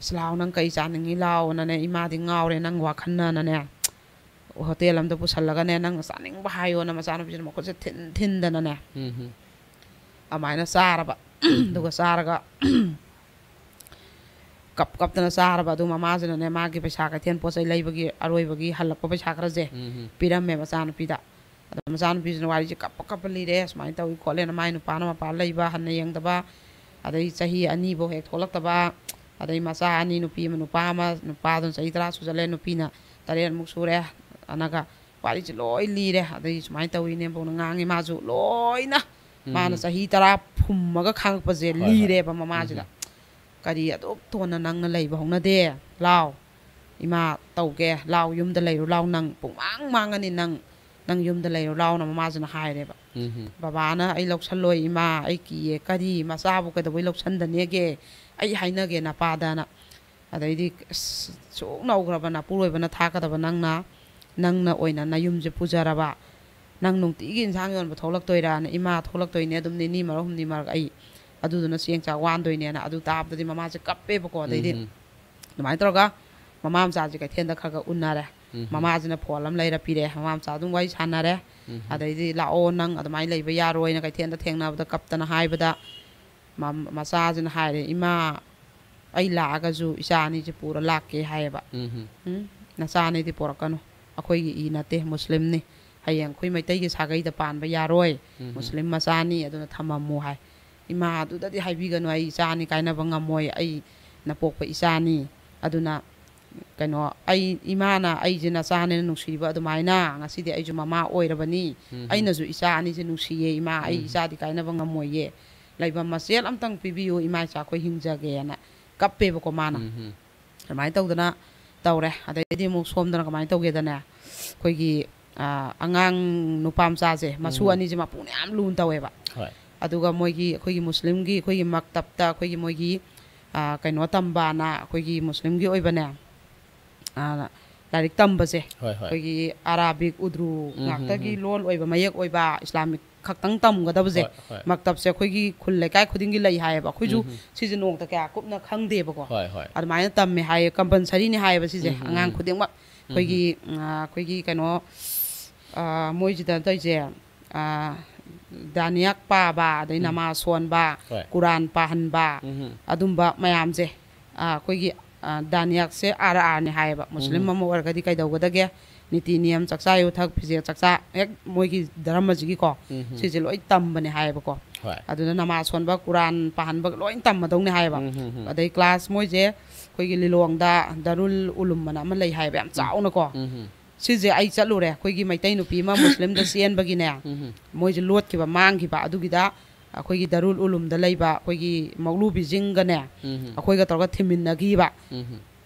"ꯑꯁ, ꯂꯥꯎ, ꯅꯪ ꯀꯩ ꯆꯥꯅꯤꯡꯉꯤ ꯂꯥꯎꯅꯅꯦ, ꯏꯃꯥꯗꯤ ꯉꯥꯎꯔꯦ ꯅꯪ ꯋꯥꯈꯜꯅꯅꯅꯦ, ꯍꯣꯇꯦꯜ ꯑꯝꯗ ꯄꯨꯁꯜꯂꯒꯅꯦ, ꯅꯪ ꯆꯥꯅꯤꯡꯕ ꯍꯥꯏꯌꯣꯅ" ꯃꯆꯥꯅꯨꯄꯤꯁꯤꯅ ꯃꯈꯨꯠꯁꯦ ꯊꯤꯟ ꯊꯤꯟꯗꯅꯅꯦ, ꯎꯝ꯫ ꯑꯗꯨꯃꯥꯏꯅ ꯆꯥꯔꯕ꯫ ꯑꯗꯨꯒ ꯆꯥꯔꯒ ꯀꯞ ꯀꯞꯇꯅ ꯆꯥꯔꯕ꯫ ꯑꯗꯨ ꯃꯃꯥꯁꯤꯅꯅꯦ, ꯃꯥꯒꯤ ꯄꯩꯁꯥ, ꯀꯩꯊꯦꯜ ꯄꯣꯠ ꯆꯩ ꯂꯩꯕꯒꯤ ꯑꯔꯣꯏꯕꯒꯤ ꯍꯜꯂꯛꯄ ꯄꯩꯁꯥ ꯈꯔꯁꯦ ꯎꯝ꯫ ꯄꯤꯔꯝꯃꯦ ꯃꯆꯥꯅꯨꯄꯤꯗ꯫ ꯑꯗ ꯃꯆꯥꯅꯨꯄꯤꯁꯤꯅ ꯋꯥꯔꯤꯁꯦ ꯀꯞꯄ ꯀꯞꯄ ꯂꯤꯔꯦ, ꯁꯨꯃꯥꯏꯅ ꯇꯧꯏ ꯈꯣꯠꯂꯦꯅ, ꯃꯥꯏ ꯅꯨꯄꯥꯅ ꯃꯄꯥꯟ ꯂꯩꯕ, ꯍꯟꯅ ꯌꯦꯡꯗꯕ, ꯑꯗꯩ ꯆꯍꯤ ꯑꯅꯤꯐꯧ ꯍꯦꯛ ꯊꯣꯛꯂꯛꯇꯕ, ꯑꯗꯩ ꯃꯆꯥ ꯑꯅꯤ, ꯅꯨꯄꯤ ꯑꯃ ꯅꯨꯄꯥ ꯑꯃ, ꯅꯨꯄꯥꯗꯨꯅ ꯆꯍꯤ ꯇꯔꯥ ꯁꯨꯖꯜꯂꯦ, ꯅꯨꯄꯤꯅ ꯇꯔꯦꯠꯃꯨꯛ ꯁꯨꯔꯦ, ꯑꯅꯒ ꯋꯥꯔꯤꯁꯦ ꯂꯣꯏ ꯂꯤꯔꯦ꯫ ꯑꯗꯩ ꯁꯨꯃꯥꯏꯅ ꯇꯧꯏ, ꯏꯅꯦꯝꯕꯣꯛꯅ ꯉꯥꯡꯉꯤ, ꯃꯥꯁꯨ ꯂꯣꯏꯅ, ꯎꯝ꯫ ꯃꯥꯅ ꯆꯍꯤ ꯇꯔꯥ ꯐꯨꯝꯃꯒ ꯈꯥꯡꯉꯛꯄꯁꯦ ꯍꯣꯏ, ꯍꯣꯏ꯫ ꯂꯤꯔꯦꯕ ꯃꯃꯥꯁꯤꯗ꯫ "ꯀꯔꯤ ꯑꯗꯨꯛ ꯇꯣꯟꯅ ꯅꯪꯅ ꯂꯩꯕ ꯍꯧꯅꯗꯦ? ꯂꯥꯎ, ꯏꯃꯥ ꯇꯧꯒꯦ, ꯂꯥꯎ, ꯌꯨꯝꯗ ꯂꯩꯔꯨ ꯂꯥꯎ, ꯅꯪ ꯄꯨꯡꯃꯥꯡ ꯃꯥꯡꯉꯅꯤ, ꯅꯪ, ꯅꯪ ꯌꯨꯝꯗ ꯂꯩꯔꯨ ꯂꯥꯎꯅ" ꯃꯃꯥꯁꯤꯅ ꯍꯥꯏꯔꯦꯕ꯫ ꯎꯝ꯫ "ꯕꯕꯥꯅ ꯑꯩ ꯂꯧꯁꯜꯂꯣꯏ ꯏꯃꯥ, ꯑꯩ ꯀꯤꯌꯦ"꯫ "ꯀꯔꯤ? ꯃꯆꯥꯕꯨ ꯀꯩꯗꯧꯕꯩ ꯂꯧꯁꯟꯗꯅꯦꯒꯦ? ꯑꯩ ꯍꯥꯏꯅꯒꯦ ꯅꯄꯥꯗꯅ꯫ ꯑꯗꯩꯗꯤ ꯑꯁ, ꯁꯨꯛ ꯅꯧꯈ꯭ꯔꯕ ꯅꯄꯨꯔꯣꯏꯕꯅ ꯊꯥꯛꯀꯗꯕ ꯅꯪꯅ, ꯅꯪꯅ ꯑꯣꯏꯅ ꯅꯌꯨꯝꯁꯦ ꯄꯨꯖꯔꯕ, ꯅꯪ ꯅꯨꯡꯇꯤꯒꯤ ꯏꯟꯁꯥꯡ ꯌꯣꯟꯕ ꯊꯣꯛꯂꯛꯇꯣꯏꯔꯥꯅ, "ꯏꯃꯥ, ꯊꯣꯛꯂꯛꯇꯣꯏꯅꯦ ꯑꯗꯨꯝ ꯅꯤꯅꯤ ꯃꯔꯛ ꯍꯨꯝꯅꯤ ꯃꯔꯛ ꯑꯩ, ꯑꯗꯨꯗꯨꯅ ꯆꯦꯡ ꯆꯥꯛ ꯋꯥꯟꯗꯣꯏꯅꯦꯅ", ꯑꯗꯨ ꯇꯥꯕꯗꯗꯤ ꯃꯃꯥꯁꯦ ꯀꯞꯄꯦꯕꯀꯣ꯫ ꯑꯗꯩꯗꯤ ꯎꯝ꯫ ꯑꯗꯨꯃꯥꯏꯅ ꯇꯧꯔꯒ ꯃꯃꯥ ꯃꯆꯥꯁꯦ ꯀꯩꯊꯦꯜꯗ ꯈꯔ ꯈꯔ ꯎꯅꯔꯦ꯫ ꯎꯝ꯫ ꯃꯃꯥꯁꯤꯅ ꯐꯣꯟ ꯑꯃ ꯂꯩꯔ ꯄꯤꯔꯛꯑꯦ, ꯃꯃꯥ ꯃꯆꯥ ꯑꯗꯨꯝ ꯋꯥꯔꯤ ꯁꯥꯟꯅꯔꯦ꯫ ꯎꯝ꯫ ꯑꯗꯩꯗꯤ "ꯂꯥꯛꯑꯣ, ꯅꯪ ꯑꯗꯨꯃꯥꯏꯅ ꯂꯩꯕ ꯌꯥꯔꯣꯏꯅ" ꯀꯩꯊꯦꯜꯗ ꯊꯦꯡꯅꯕꯗ ꯀꯞꯇꯅ ꯍꯥꯏꯕꯗ, ꯃ-, ꯃꯆꯥꯁꯤꯅ ꯍꯥꯏꯔꯦ, "ꯏꯃꯥ, ꯑꯩ ꯂꯥꯛꯑꯒꯁꯨ ꯏꯆꯥ ꯑꯅꯤꯁꯦ ꯄꯨꯔ ꯂꯥꯛꯀꯦ" ꯍꯥꯏꯌꯦꯕ꯫ ꯎꯝ꯫ "ꯎꯝ, ꯅꯆꯥ ꯑꯅꯤꯗꯤ ꯄꯨꯔꯛꯀꯅꯨ, ꯑꯩꯈꯣꯏꯒꯤ ꯏ ꯅꯠꯇꯦ, ꯃꯨꯁꯂꯤꯝꯅꯤ, ꯍꯌꯦꯡ ꯑꯩꯈꯣꯏ ꯃꯩꯇꯩꯒꯤ ꯁꯥꯒꯩꯗ ꯄꯥꯟꯕ ꯌꯥꯔꯣꯏ, ꯎꯝ꯫ ꯃꯨꯁꯂꯤꯝ ꯃꯆꯥꯅꯤ, ꯑꯗꯨꯅ ꯊꯝꯃꯝꯃꯨ" ꯍꯥꯏ꯫ "ꯏꯃꯥ, ꯑꯗꯨꯗꯗꯤ ꯍꯥꯏꯕꯤꯒꯅꯨ, ꯑꯩ ꯏꯆꯥꯅꯤ ꯀꯥꯏꯅꯕ ꯉꯝꯃꯣꯏ, ꯑꯩ ꯅꯄꯣꯛꯄ ꯏꯆꯥꯅꯤ, ꯑꯗꯨꯅ ꯀꯩꯅꯣ, ꯑꯩ, ꯏꯃꯥꯅ ꯑꯩꯁꯦ ꯅꯆꯥꯅꯦꯅ ꯅꯨꯡꯁꯤꯕ ꯑꯗꯨꯃꯥꯏꯅ ꯉꯁꯤꯗꯤ ꯑꯩꯁꯨ ꯃꯃꯥ ꯑꯣꯏꯔꯕꯅꯤ, ꯎꯝ꯫ ꯑꯩꯅꯁꯨ ꯏꯆꯥ ꯑꯅꯤꯁꯦ ꯅꯨꯡꯁꯤꯌꯦ ꯏꯃꯥ, ꯑꯩ ꯎꯝ꯫ ꯏꯆꯥꯗꯤ ꯀꯥꯏꯅꯕ ꯉꯝꯃꯣꯏꯌꯦ, ꯂꯩꯐꯝ ꯃꯆꯦꯠ ꯑꯝꯇꯪ ꯄꯤꯕꯤꯌꯨ ꯏꯃꯥ ꯏꯆꯥ ꯑꯩꯈꯣꯏ ꯍꯤꯡꯖꯒꯦꯅ" ꯀꯞꯄꯦꯕꯀꯣ ꯃꯥꯅ꯫ ꯎꯝ꯫ ꯑꯗꯨꯃꯥꯏꯅ ꯇꯧꯗꯅ ꯇꯧꯔꯦ꯫ ꯑꯗꯩꯗꯤ ꯑꯃꯨꯛ ꯁꯣꯝꯗꯅ ꯀꯃꯥꯏꯅ ꯇꯧꯒꯦꯗꯅꯦ, ꯑꯩꯈꯣꯏꯒꯤ, ꯑ, ꯑꯉꯥꯡ ꯅꯨꯄꯥ ꯃꯆꯥꯁꯦ, ꯃꯁꯨ ꯎꯝ꯫ ꯑꯅꯤꯁꯦ ꯃꯄꯨꯅ ꯌꯥꯝ ꯂꯨꯅ ꯇꯧꯋꯦꯕ꯫ ꯍꯣꯏ꯫ ꯑꯗꯨꯒ ꯃꯣꯏꯒꯤ, ꯑꯩꯈꯣꯏꯒꯤ ꯃꯨꯁꯂꯤꯝꯒꯤ, ꯑꯩꯈꯣꯏꯒꯤ ꯃꯛꯇꯞꯇ ꯑꯩꯈꯣꯏꯒꯤ ꯃꯣꯏꯒꯤ, ꯑ, ꯀꯩꯅꯣ ꯇꯝꯕꯅ, ꯑꯩꯈꯣꯏꯒꯤ ꯃꯨꯁꯂꯤꯝꯒꯤ ꯑꯣꯏꯕꯅꯦ, ꯑ, ꯂꯥꯏꯔꯤꯛ ꯇꯝꯕꯁꯦ, ꯍꯣꯏ, ꯍꯣꯏ꯫ ꯑꯩꯈꯣꯏꯒꯤ ꯑꯔꯥꯕꯤꯛ, ꯎꯗ꯭ꯔꯨ ꯎꯝ, ꯉꯥꯛꯇꯒꯤ ꯎꯝ, ꯎꯝ꯫ ꯂꯣꯟ ꯑꯣꯏꯕ, ꯃꯌꯦꯛ ꯑꯣꯏꯕ, ꯏꯁꯂꯥꯃꯤꯛ ꯈꯛꯇꯪ ꯇꯝꯒꯗꯕꯁꯦ, ꯍꯣꯏ, ꯍꯣꯏ꯫ ꯃꯛꯇꯞꯁꯦ ꯑꯩꯈꯣꯏꯒꯤ ꯈꯨꯜ ꯂꯩꯀꯥꯏ ꯈꯨꯗꯤꯡꯒꯤ ꯂꯩ ꯍꯥꯏꯌꯦꯕ꯫ ꯑꯩꯈꯣꯏꯁꯨ ꯎꯝ, ꯎꯝ꯫ ꯁꯤꯁꯦ ꯅꯣꯡꯃꯇ ꯀꯌꯥ ꯀꯨꯞꯅ ꯈꯪꯗꯦꯕꯀꯣ꯫ ꯍꯣꯏ, ꯍꯣꯏ꯫ ꯑꯗꯨꯃꯥꯏꯅ ꯇꯝꯃꯦ ꯍꯥꯏꯌꯦ, ꯀꯝꯄꯜꯁꯔꯤꯅꯦ ꯍꯥꯏꯌꯦꯕ ꯁꯤꯁꯦ, ꯎꯝ, ꯎꯝ, ꯑꯉꯥꯡ ꯎꯝ꯫ ꯈꯨꯗꯤꯡꯃꯛ꯫ ꯎꯝ, ꯎꯝ꯫ ꯑꯩꯈꯣꯏꯒꯤ, ꯑ, ꯑꯩꯈꯣꯏꯒꯤ ꯀꯩꯅꯣ, ꯑ, ꯃꯣꯏꯁꯤꯗ ꯇꯧꯔꯤꯁꯦ, ꯑ, ꯗꯥꯅꯤꯌꯥꯛ ꯄꯥꯕ, ꯑꯗꯩ ꯎꯝ꯫ ꯅꯃꯥꯖ ꯁꯣꯟꯕ, ꯍꯣꯏ꯫ ꯀꯨꯔꯥꯟ ꯄꯥꯍꯟꯕ, ꯎꯝ, ꯎꯝ꯫ ꯑꯗꯨꯝꯕ ꯃꯌꯥꯝꯁꯦ, ꯑ, ꯑꯩꯈꯣꯏꯒꯤ, ꯑ, ꯗꯥꯅꯤꯌꯥꯛꯁꯦ ꯑꯥꯔ ꯑꯥꯔꯅꯦ ꯍꯥꯏꯌꯦꯕ꯫ ꯃꯨꯁꯂꯤꯝ ꯎꯝ꯫ ꯑꯃ ꯑꯣꯏꯔꯒꯗꯤ ꯀꯩꯗꯧꯒꯗꯒꯦ? ꯅꯤꯇꯤ ꯅꯤꯌꯝ, ꯆꯥꯛꯆꯥ ꯌꯨꯊꯛ, ꯐꯤꯖꯦꯠ ꯆꯥꯛꯆꯥ, ꯍꯦꯛ ꯃꯣꯏꯒꯤ ꯙꯔꯃꯁꯤꯒꯤꯀꯣ, ꯎꯝ, ꯎꯝ꯫ ꯁꯤꯁꯦ ꯂꯣꯏ ꯇꯝꯕꯅꯦ ꯍꯥꯏꯌꯦꯕꯀꯣ꯫ ꯍꯣꯏ꯫ ꯑꯗꯨꯅ ꯅꯃꯥꯖ ꯁꯣꯟꯕ, ꯀꯨꯔꯥꯟ ꯄꯥꯍꯟꯕ ꯂꯣꯏ ꯇꯝꯃꯗꯧꯅꯦ ꯍꯥꯏꯌꯦꯕ꯫ ꯎꯝ, ꯎꯝ, ꯎꯝ꯫ ꯑꯗꯩ ꯀ꯭ꯂꯥꯁ ꯃꯣꯏꯁꯦ ꯑꯩꯈꯣꯏꯒꯤ ꯂꯤꯂꯣꯡꯗ ꯗꯥꯔꯨꯜ ꯎꯂꯨꯝ ꯑꯅ ꯑꯃ ꯂꯩ ꯍꯥꯏꯌꯦꯕ, ꯌꯥꯝ ꯎꯝ꯫ ꯆꯥꯎꯅꯀꯣ꯫ ꯎꯝ, ꯎꯝ꯫ ꯁꯤꯁꯦ ꯑꯩ ꯆꯠꯂꯨꯔꯦ, ꯑꯩꯈꯣꯏꯒꯤ ꯃꯩꯇꯩ ꯅꯨꯄꯤ ꯑꯃ ꯃꯨꯁꯂꯤꯝꯗ ꯆꯦꯟꯕꯒꯤꯅꯦ, ꯎꯝ, ꯎꯝ꯫ ꯃꯣꯏꯁꯦ ꯂꯣꯠꯈꯤꯕ, ꯃꯥꯡꯈꯤꯕ, ꯑꯗꯨꯒꯤꯗ ꯑꯩꯈꯣꯏꯒꯤ ꯗꯥꯔꯨꯜ ꯎꯂꯨꯝꯗ ꯂꯩꯕ ꯑꯩꯈꯣꯏꯒꯤ ꯃꯧꯂꯨꯕꯤꯁꯤꯡꯒꯅꯦ, ꯎꯝ, ꯎꯝ꯫ ꯑꯩꯈꯣꯏꯒ ꯇꯧꯔꯒ ꯊꯤꯃꯤꯟꯅꯈꯤꯕ꯫ ꯎꯝ, ꯎꯝ꯫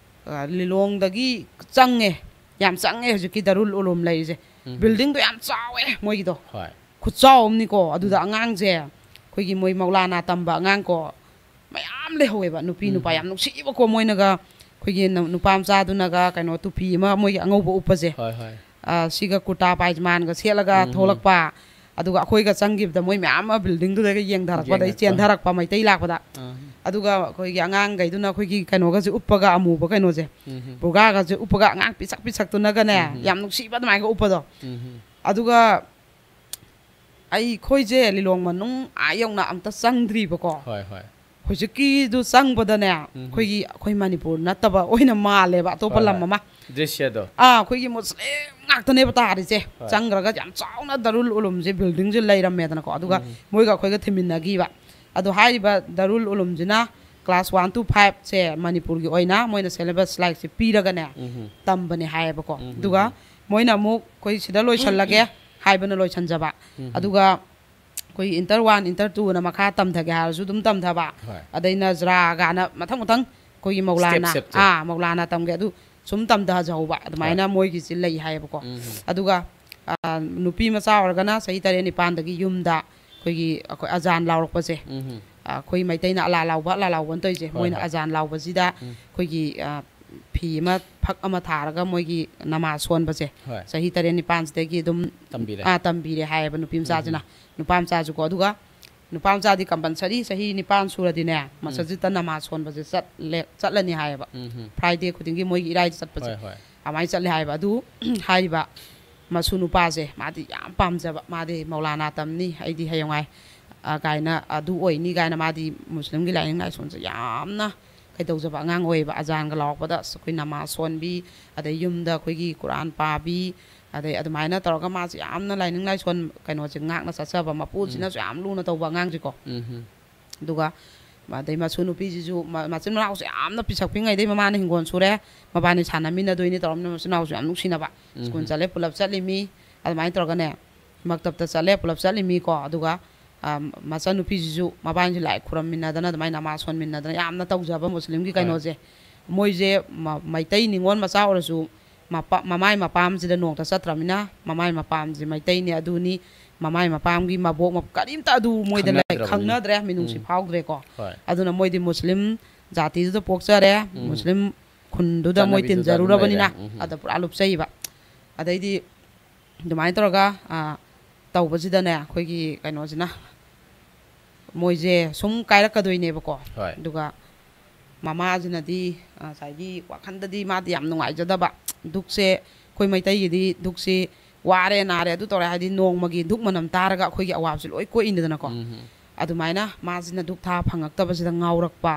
ꯑ, ꯂꯤꯂꯣꯡꯗꯒꯤ ꯆꯪꯉꯦ, ꯌꯥꯝ ꯆꯪꯉꯦ ꯍꯧꯖꯤꯛꯀꯤ ꯗꯥꯔꯨꯜ ꯎꯂꯨꯝ ꯂꯩꯔꯤꯁꯦ꯫ ꯎꯝ꯫ ꯕꯤꯜꯗꯤꯡꯗꯣ ꯌꯥꯝ ꯆꯥꯎꯋꯦ ꯃꯣꯏꯒꯤꯗꯣ꯫ ꯍꯣꯏ꯫ ꯈꯨꯆꯥꯎ ꯑꯃꯅꯤꯀꯣ꯫ ꯑꯗꯨꯗ ꯎꯝ꯫ ꯑꯉꯥꯡꯁꯦ, ꯑꯩꯈꯣꯏꯒꯤ ꯃꯣꯏ ꯃꯧꯂꯥꯅꯥ ꯇꯝꯕ ꯑꯉꯥꯡ ꯀꯣ, ꯃꯌꯥꯝ ꯂꯩꯍꯧꯋꯦꯕ, ꯅꯨꯄꯤ ꯅꯨꯄꯥ ꯎꯝ꯫ ꯌꯥꯝ ꯅꯨꯡꯁꯤꯕꯀꯣ꯫ ꯃꯣꯏꯅꯒ ꯑꯩꯈꯣꯏꯒꯤ ꯅ-, ꯅꯨꯄꯥ ꯃꯆꯥꯗꯨꯅꯒ ꯀꯩꯅꯣ, ꯇꯨꯄꯤ ꯑꯃ ꯃꯣꯏꯒꯤ ꯑꯉꯧꯕ ꯎꯞꯄꯁꯦ, ꯍꯣꯏ, ꯍꯣꯏ꯫ ꯑ, ꯁꯤꯒ ꯀꯨꯔꯇꯥ ꯄꯥꯏꯖꯃꯥꯟꯒ ꯁꯦꯠꯂꯒ ꯎꯝ꯫ ꯊꯣꯛꯂꯛꯄ, ꯑꯗꯨꯒ ꯑꯩꯈꯣꯏꯒ ꯆꯪꯈꯤꯕꯗ ꯃꯣꯏ ꯃꯌꯥꯝ ꯑꯃ ꯕꯤꯜꯗꯤꯡꯗꯨꯗꯒ ꯌꯦꯡꯊꯔꯛꯄꯗ ꯑꯩ ꯌꯦꯡꯉꯛꯄ꯫ ꯆꯦꯟꯊꯔꯛꯄ, ꯃꯩꯇꯩ ꯂꯥꯛꯄꯗ꯫ ꯑꯥ꯫ ꯑꯗꯨꯒ ꯑꯩꯈꯣꯏꯒꯤ ꯑꯉꯥꯡꯈꯩꯗꯨꯅ ꯑꯩꯈꯣꯏꯒꯤ ꯀꯩꯅꯣꯒꯁꯦ ꯎꯞꯄꯒ, ꯑꯃꯨꯕ ꯀꯩꯅꯣꯁꯦ, ꯎꯝ꯫ ꯕꯨꯔꯒꯥꯒꯁꯦ ꯎꯞꯄꯒ, ꯑꯉꯥꯡ ꯄꯤꯁꯛ ꯄꯤꯁꯛꯇꯨꯅꯒꯅꯦ, ꯎꯝ꯫ ꯌꯥꯝ ꯅꯨꯡꯁꯤꯕ ꯑꯗꯨꯃꯥꯏꯅꯒ ꯎꯞꯄꯗꯣ꯫ ꯎꯝ꯫ ꯑꯗꯨꯒ ꯑꯩꯈꯣꯏꯁꯦ ꯂꯤꯂꯣꯡ ꯃꯅꯨꯡ ꯑꯥ ꯌꯧꯅ ꯑꯝꯇ ꯆꯪꯗ꯭ꯔꯤꯕꯀꯣ꯫ ꯍꯣꯏ, ꯍꯣꯏ꯫ ꯍꯧꯖꯤꯛꯀꯤꯗꯨ ꯆꯪꯕꯗꯅꯦ, ꯎꯝ꯫ ꯑꯩꯈꯣꯏꯒꯤ, ꯑꯩꯈꯣꯏ ꯃꯅꯤꯄꯨꯔ ꯅꯠꯇꯕ ꯑꯣꯏꯅ ꯃꯥꯜꯂꯦꯕ, ꯑꯇꯣꯞꯄ ꯍꯣꯏ, ꯂꯝ ꯍꯣꯏ꯫ ꯑꯃ꯫ ꯗ꯭ꯔꯤꯁ꯭ꯌꯗꯣ꯫ ꯑꯥ, ꯑꯩꯈꯣꯏꯒꯤ ꯃꯨꯁꯂꯤꯝ ꯉꯥꯛꯇꯅꯦꯕ ꯇꯥꯔꯤꯁꯦ꯫ ꯍꯣꯏ꯫ ꯆꯪꯈ꯭ꯔꯒ ꯌꯥꯝ ꯆꯥꯎꯅ ꯗꯥꯔꯨꯜ ꯎꯂꯨꯝꯁꯦ, ꯕꯤꯜꯗꯤꯡꯁꯦ ꯂꯩꯔꯝꯃꯦꯗꯅꯀꯣ꯫ ꯑꯗꯨꯒ ꯎꯝ꯫ ꯃꯣꯏꯒ ꯑꯩꯈꯣꯏꯒ ꯊꯤꯃꯤꯟꯅꯈꯤꯕ꯫ ꯑꯗꯣ ꯍꯥꯏꯔꯤꯕ ꯗꯥꯔꯨꯜ ꯎꯂꯨꯝꯁꯤꯅ class one to five ꯁꯦ ꯃꯅꯤꯄꯨꯔꯒꯤ ꯑꯣꯏꯅ ꯃꯣꯏꯅ syllabus ꯂꯥꯏꯔꯤꯛꯁꯦ ꯄꯤꯔꯒꯅꯦ, ꯎꯝ꯫ ꯇꯝꯕꯅꯦ ꯍꯥꯏꯌꯦꯕꯀꯣ꯫ ꯎꯝ꯫ ꯑꯗꯨꯒ ꯃꯣꯏꯅ ꯑꯃꯨꯛ ꯑꯩꯈꯣꯏ ꯁꯤꯗ ꯂꯣꯏꯁꯜꯂꯒꯦ ꯍꯥꯏꯕꯅ ꯂꯣꯏꯁꯟꯖꯕ꯫ ꯎꯝ꯫ ꯑꯗꯨꯒ ꯑꯩꯈꯣꯏ inter one, inter twoꯅ ꯃꯈꯥ ꯇꯝꯊꯒꯦ ꯍꯥꯏꯔꯁꯨ ꯑꯗꯨꯝ ꯇꯝꯊꯕ꯫ ꯍꯣꯏ꯫ ꯑꯗꯩ ꯅꯖꯔꯥ ꯀꯥꯏꯅ ꯃꯊꯪ ꯃꯊꯪ ꯑꯩꯈꯣꯏꯒꯤ ꯃꯧꯂꯥꯅꯥ, step, stepꯁꯦ꯫ ꯑꯥ, ꯃꯧꯂꯥꯅꯥ ꯇꯝꯒꯦ, ꯑꯗꯨ ꯁꯨꯝ ꯇꯝꯊꯖꯍꯧꯕ ꯑꯗꯨꯃꯥꯏꯅ ꯍꯣꯏ꯫ ꯃꯣꯏꯒꯤꯁꯤ ꯂꯩ ꯍꯥꯏꯌꯦꯕꯀꯣ꯫ ꯎꯝ꯫ ꯑꯗꯨꯒ, ꯑꯥ, ꯅꯨꯄꯤ ꯃꯆꯥ ꯑꯣꯏꯔꯒꯅ ꯆꯍꯤ ꯇꯔꯦꯠ ꯅꯤꯄꯥꯟꯗꯒꯤ ꯌꯨꯝꯗ ꯑꯩꯈꯣꯏꯒꯤ, ꯑꯩꯈꯣꯏ ꯑꯖꯥꯟ ꯂꯥꯎꯔꯛꯄꯁꯦ, ꯎꯝ꯫ ꯑꯩꯈꯣꯏ ꯃꯩꯇꯩꯅ ꯑꯂꯥ ꯂꯥꯎꯕ, ꯑꯂꯥ ꯂꯥꯎꯕ ꯑꯅ ꯇꯧꯔꯤꯁꯦ, ꯍꯣꯏ, ꯃꯣꯏꯅ ꯍꯣꯏ꯫ ꯑꯖꯥꯟ ꯂꯥꯎꯕꯁꯤꯗ ꯎꯝ꯫ ꯑꯩꯈꯣꯏꯒꯤ, ꯑꯥ, ꯐꯤ ꯑꯃ, ꯐꯛ ꯑꯃ ꯊꯥꯔꯒ ꯃꯣꯏꯒꯤ ꯅꯃꯥꯖ ꯁꯣꯟꯕꯁꯦ ꯍꯣꯏ꯫ ꯆꯍꯤ ꯇꯔꯦꯠ ꯅꯤꯄꯥꯟꯁꯤꯗꯒꯤ ꯑꯗꯨꯝ, ꯇꯝꯕꯤꯔꯦ꯫ ꯑꯥ, ꯇꯝꯕꯤꯔꯦ ꯍꯥꯏꯌꯦꯕ ꯅꯨꯄꯤ ꯃꯆꯥꯁꯤꯅ꯫ ꯎꯝ꯫ ꯅꯨꯄꯥ ꯃꯆꯥꯁꯨꯀꯣ꯫ ꯑꯗꯨꯒ ꯅꯨꯄꯥ ꯃꯆꯥꯗꯤ compulsory ꯆꯍꯤ ꯅꯤꯄꯥꯟ ꯁꯨꯔꯗꯤꯅꯦ, ꯎꯝ꯫ ꯃꯁꯖꯤꯠꯇ ꯅꯃꯥꯖ ꯁꯣꯟꯕꯁꯦ ꯆꯠꯂꯦ, ꯆꯠꯂꯅꯤ ꯍꯥꯏꯌꯦꯕ꯫ ꯎꯝ꯫ Friday ꯈꯨꯗꯤꯡꯒꯤ ꯃꯣꯏꯒꯤ ꯏꯔꯥꯏꯗ ꯆꯠꯄꯁꯦ꯫ ꯍꯣꯏ, ꯍꯣꯏ꯫ ꯑꯗꯨꯃꯥꯏꯅ ꯆꯠꯂꯦ ꯍꯥꯏꯌꯦꯕ꯫ ꯑꯗꯨ ꯍꯥꯏꯔꯤꯕ ꯃꯁꯨ ꯅꯨꯄꯥꯁꯦ, ꯃꯥꯗꯤ ꯌꯥꯝ ꯄꯥꯝꯖꯕ, ꯃꯥꯗꯤ ꯃꯧꯂꯥꯅꯥ ꯇꯝꯅꯤ, ꯑꯩꯗꯤ ꯍꯌꯦꯡꯋꯥꯏ, ꯑ, ꯀꯥꯏꯅ, ꯑꯗꯨ ꯑꯣꯏꯅꯤ ꯀꯥꯏꯅ, ꯃꯥꯗꯤ ꯃꯨꯁꯂꯤꯝꯒꯤ ꯂꯥꯏꯅꯤꯡ ꯂꯥꯏꯁꯣꯟꯁꯦ ꯌꯥꯝꯅ ꯀꯩꯗꯧꯖꯕ ꯑꯉꯥꯡ ꯑꯣꯏꯌꯦꯕ꯫ ꯑꯖꯥꯟꯒ ꯂꯥꯎꯔꯛꯄꯗ ꯑꯁ ꯑꯩꯈꯣꯏ ꯅꯃꯥꯖ ꯁꯣꯟꯕꯤ, ꯑꯗꯩ ꯌꯨꯝꯗ ꯑꯩꯈꯣꯏꯒꯤ ꯀꯨꯔꯥꯟ ꯄꯥꯕꯤ, ꯑꯗꯩ ꯑꯗꯨꯃꯥꯏꯅ ꯇꯧꯔꯒ ꯃꯥꯁꯦ ꯌꯥꯝꯅ ꯂꯥꯏꯅꯤꯡ ꯂꯥꯏꯁꯣꯟ ꯀꯩꯅꯣꯁꯦ ꯉꯥꯛꯅ ꯆꯠꯆꯕ, ꯃꯄꯨꯁꯤꯅꯁꯨ ꯎꯝ꯫ ꯌꯥꯝ ꯂꯨꯅ ꯇꯧꯕ ꯑꯉꯥꯡꯁꯦꯀꯣ꯫ ꯎꯝ꯫ ꯑꯗꯨꯒ ꯑꯗꯩ ꯃꯁꯨ ꯅꯨꯄꯤꯁꯤꯁꯨ ꯃ-, ꯃꯆꯤꯟ ꯃꯅꯥꯎꯁꯦ ꯌꯥꯝꯅ ꯄꯤꯁꯛ ꯄꯤꯛꯉꯩꯗꯩ ꯃꯃꯥꯅ ꯍꯤꯡꯒꯣꯜ ꯁꯨꯔꯦ, ꯃꯕꯥꯅꯤ ꯁꯥꯟꯅꯃꯤꯟꯅꯗꯣꯏꯅꯤ ꯇꯧꯔꯝꯃꯤꯅ ꯃꯆꯤꯟ ꯃꯅꯥꯎꯁꯨ ꯌꯥꯝ ꯅꯨꯡꯁꯤꯅꯕ꯫ ꯁ꯭ꯀꯨꯜ ꯎꯝ꯫ ꯆꯠꯂꯦ ꯄꯨꯂꯞ ꯆꯠꯂꯤꯃꯤ, ꯑꯗꯨꯃꯥꯏꯅ ꯇꯧꯔꯒꯅꯦ, ꯃꯛꯇꯞꯇ ꯆꯠꯂꯦ ꯄꯨꯂꯞ ꯆꯠꯂꯤꯃꯤꯀꯣ꯫ ꯑꯗꯨꯒ, ꯑ, ꯃꯆꯟꯅꯨꯄꯤꯁꯤꯁꯨ ꯃꯕꯥꯅꯤꯁꯨ ꯂꯥꯏ ꯈꯨꯔꯝꯃꯤꯟꯅꯗꯅ, ꯑꯗꯨꯃꯥꯏꯅ ꯅꯃꯥꯖ ꯁꯣꯟꯃꯤꯟꯅꯗꯅ ꯌꯥꯝꯅ ꯇꯧꯖꯕ ꯃꯨꯁꯂꯤꯝꯒꯤ ꯍꯣꯏ꯫ ꯀꯩꯅꯣꯁꯦ꯫ ꯃꯣꯏꯁꯦ ꯃ-, ꯃꯩꯇꯩ ꯅꯤꯉꯣꯜ ꯃꯆꯥ ꯑꯣꯏꯔꯁꯨ ꯃꯄꯥ-, ꯃꯃꯥꯏ ꯃꯄꯥꯝꯁꯤꯗ ꯅꯣꯡꯇ ꯆꯠꯇ꯭ꯔꯃꯤꯅ, ꯃꯃꯥꯏ ꯃꯄꯥꯝꯁꯦ ꯃꯩꯇꯩꯅꯦ, ꯑꯗꯨꯅꯤ, ꯃꯃꯥꯏ ꯃꯄꯥꯝꯒꯤ ꯃꯕꯣꯛ ꯃꯞ-, ꯀꯔꯤꯝꯇ ꯑꯗꯨ ꯃꯣꯏꯗ ꯂꯩ-, ꯈꯪꯅꯗ꯭ꯔꯕꯅꯤꯅ꯫ ꯈꯪꯅꯗ꯭ꯔꯦ, ꯃꯤꯅꯨꯡꯁꯤ ꯎꯝ꯫ ꯐꯥꯎꯗ꯭ꯔꯦꯀꯣ꯫ ꯍꯣꯏ꯫ ꯑꯗꯨꯅ ꯃꯣꯏꯗꯤ ꯃꯨꯁꯂꯤꯝ ꯖꯥꯇꯤꯗꯨꯗ ꯄꯣꯛꯆꯔꯦ, ꯎꯝ꯫ ꯃꯨꯁꯂꯤꯝ ꯈꯨꯟꯗꯨꯗ ꯃꯣꯏ ꯆꯠꯅꯕꯤꯗꯨꯗ ꯑꯗꯨꯝ ꯇꯤꯟꯖꯔꯨꯔꯕꯅꯤꯅ ꯂꯩꯔꯦ꯫ ꯎꯝ꯫ ꯑꯗ ꯄꯨꯔꯥ ꯂꯨꯞꯆꯩꯕ꯫ ꯑꯗꯩꯗꯤ ꯑꯗꯨꯃꯥꯏꯅ ꯇꯧꯔꯒ, ꯑ, ꯇꯧꯕꯁꯤꯗꯅꯦ, ꯑꯩꯈꯣꯏꯒꯤ ꯀꯩꯅꯣꯁꯤꯅ, ꯃꯣꯏꯁꯦ ꯁꯨꯝ ꯀꯥꯏꯔꯛꯀꯗꯣꯏꯅꯦꯕꯀꯣ꯫ ꯍꯣꯏ꯫ ꯑꯗꯨꯒ ꯃꯃꯥꯁꯤꯅꯗꯤ, ꯑ, ꯉꯁꯥꯏꯒꯤ ꯋꯥꯈꯟꯗꯗꯤ ꯃꯥꯗꯤ ꯌꯥꯝ ꯅꯨꯡꯉꯥꯏꯖꯗꯕ꯫ ꯙꯨꯛꯁꯦ, ꯑꯩꯈꯣꯏ ꯃꯩꯇꯩꯒꯤꯗꯤ ꯙꯨꯛꯁꯤ ꯋꯥꯔꯦ, ꯅꯥꯔꯦ, ꯑꯗꯨ ꯇꯧꯔꯦ ꯍꯥꯏꯗꯤ ꯅꯣꯡꯃꯒꯤ ꯙꯨꯛ ꯃꯅꯝ ꯇꯥꯔꯒ ꯑꯩꯈꯣꯏꯒꯤ ꯑꯋꯥꯕꯁꯦ ꯂꯣꯏ ꯀꯣꯛꯏꯅꯤꯗꯅꯀꯣ꯫ ꯎꯝ꯫ ꯑꯗꯨꯃꯥꯏꯅ ꯃꯥꯁꯤꯅ ꯙꯨꯛ ꯊꯥ ꯐꯪꯉꯛꯇꯕꯁꯤꯗ ꯉꯥꯎꯔꯛꯄ꯫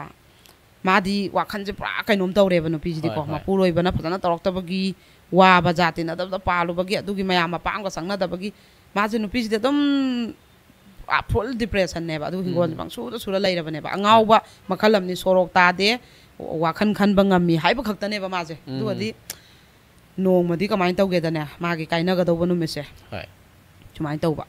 ꯃꯥꯗꯤ ꯋꯥꯈꯟꯁꯦ ꯄꯨꯔꯥ ꯀꯩꯅꯣꯝ ꯇꯧꯔꯦꯕ ꯅꯨꯄꯤꯁꯤꯗꯤꯀꯣ꯫ ꯍꯣꯏ, ꯍꯣꯏ꯫ ꯃꯄꯨꯔꯣꯏꯕꯅ ꯐꯖꯅ ꯇꯧꯔꯛꯇꯕꯒꯤ, ꯋꯥꯕ ꯖꯥꯠ ꯇꯤꯟꯅꯗꯕꯗ ꯄꯥꯜꯂꯨꯕꯒꯤ, ꯑꯗꯨꯒꯤ ꯃꯌꯥꯝ ꯃꯄꯥ ꯑꯃꯒ ꯆꯪꯅꯗꯕꯒꯤ, ꯃꯥꯁꯦ ꯅꯨꯄꯤꯁꯤꯗꯤ ꯑꯗꯨꯝ ꯄꯨꯔꯥ full depressionꯅꯦꯕ꯫ ꯑꯗꯨ ꯍꯤꯡꯒꯣꯜꯁꯦ ꯎꯝ꯫ ꯄꯪꯁꯨꯗ ꯁꯨꯔ ꯂꯩꯔꯕꯅꯦꯕ꯫ ꯍꯣꯏ꯫ ꯑꯉꯥꯎꯕ ꯃꯈꯜ ꯑꯃꯅꯤ, ꯁꯣꯔꯣꯛ ꯇꯥꯗꯦ, ꯋꯥꯈꯜ ꯈꯟꯕ ꯉꯝꯃꯤ ꯍꯥꯏꯕ ꯈꯛꯇꯅꯦꯕ ꯃꯥꯁꯦ꯫ ꯎꯝ꯫ ꯑꯗꯨꯒꯗꯤ ꯅꯣꯡꯃꯗꯤ ꯀꯃꯥꯏꯅ ꯇꯧꯒꯦꯗꯅꯦ, ꯃꯥꯒꯤ ꯀꯥꯏꯅꯒꯗꯧꯕ ꯅꯨꯃꯤꯠꯁꯦ ꯍꯣꯏ꯫ ꯁꯨꯃꯥꯏꯅ ꯇꯧꯕ꯫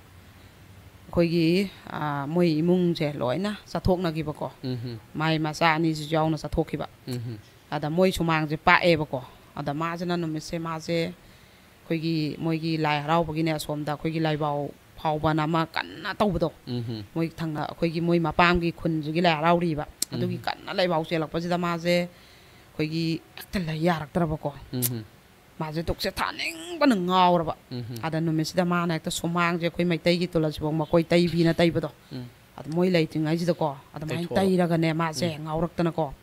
ꯑꯩꯈꯣꯏꯒꯤ, ꯑ, ꯃꯣꯏ ꯏꯃꯨꯡꯁꯦ ꯂꯣꯏꯅ ꯆꯠꯊꯣꯛꯅꯈꯤꯕꯀꯣ꯫ ꯎꯝ꯫ ꯃꯥꯏ ꯃꯆꯥ ꯑꯅꯤꯁꯤꯁꯨ ꯌꯥꯎꯅ ꯆꯠꯊꯣꯛꯈꯤꯕ꯫ ꯎꯝ꯫ ꯑꯗ ꯃꯣꯏ ꯁꯨꯃꯥꯡꯁꯦ ꯄꯥꯛꯑꯦꯕꯀꯣ꯫ ꯑꯗ ꯃꯥꯁꯤꯅ ꯅꯨꯃꯤꯠꯁꯦ ꯃꯥꯁꯦ ꯑꯩꯈꯣꯏꯒꯤ ꯃꯣꯏꯒꯤ ꯂꯥꯏ ꯍꯔꯥꯎꯕꯒꯤꯅꯦ, ꯑꯁꯣꯝꯗ ꯑꯩꯈꯣꯏꯒꯤ ꯂꯥꯏꯕꯥꯎ ꯐꯥꯎꯕꯅ ꯑꯃ ꯀꯟꯅ ꯇꯧꯕꯗꯣ, ꯎꯝ꯫ ꯃꯣꯏ ꯊꯪꯅ ꯑꯩꯈꯣꯏꯒꯤ ꯃꯣꯏ ꯃꯄꯥꯝꯒꯤ ꯈꯨꯟꯁꯤꯒꯤ ꯂꯥꯏ ꯍꯔꯥꯎꯔꯤꯕ, ꯑꯗꯨꯒꯤ ꯎꯝ꯫ ꯀꯟꯅ ꯂꯥꯏꯕꯥꯎ ꯆꯦꯜꯂꯛꯄꯁꯤꯗ ꯃꯥꯁꯦ ꯑꯩꯈꯣꯏꯒꯤ ꯍꯦꯛꯇ ꯂꯩ ꯌꯥꯔꯛꯇ꯭ꯔꯕꯀꯣ꯫ ꯎꯝ꯫ ꯃꯥꯁꯦ ꯙꯨꯛꯁꯦ ꯊꯥꯅꯤꯡꯕꯅ ꯉꯥꯎꯔꯕ꯫ ꯎꯝ꯫ ꯑꯗ ꯅꯨꯃꯤꯠꯁꯤꯗ ꯃꯥꯅ ꯍꯦꯛꯇ ꯁꯨꯃꯥꯡꯁꯦ, ꯑꯩꯈꯣꯏ ꯃꯩꯇꯩꯒꯤ ꯇꯨꯂꯁꯤꯕꯣꯡ ꯃꯀꯣꯏ ꯇꯩꯕꯤꯅ ꯇꯩꯕꯗꯣ, ꯎꯝ꯫ ꯑꯗ ꯃꯣꯏ ꯂꯩꯇ꯭ꯔꯤꯉꯩꯁꯤꯗꯀꯣ ꯑꯗꯨꯃꯥꯏꯅ ꯇꯩꯊꯣꯛꯑꯕ꯫ ꯇꯩꯔꯒꯅꯦ ꯃꯥꯁꯦ ꯎꯝ꯫ ꯉꯥꯎꯔꯛꯇꯅꯀꯣ꯫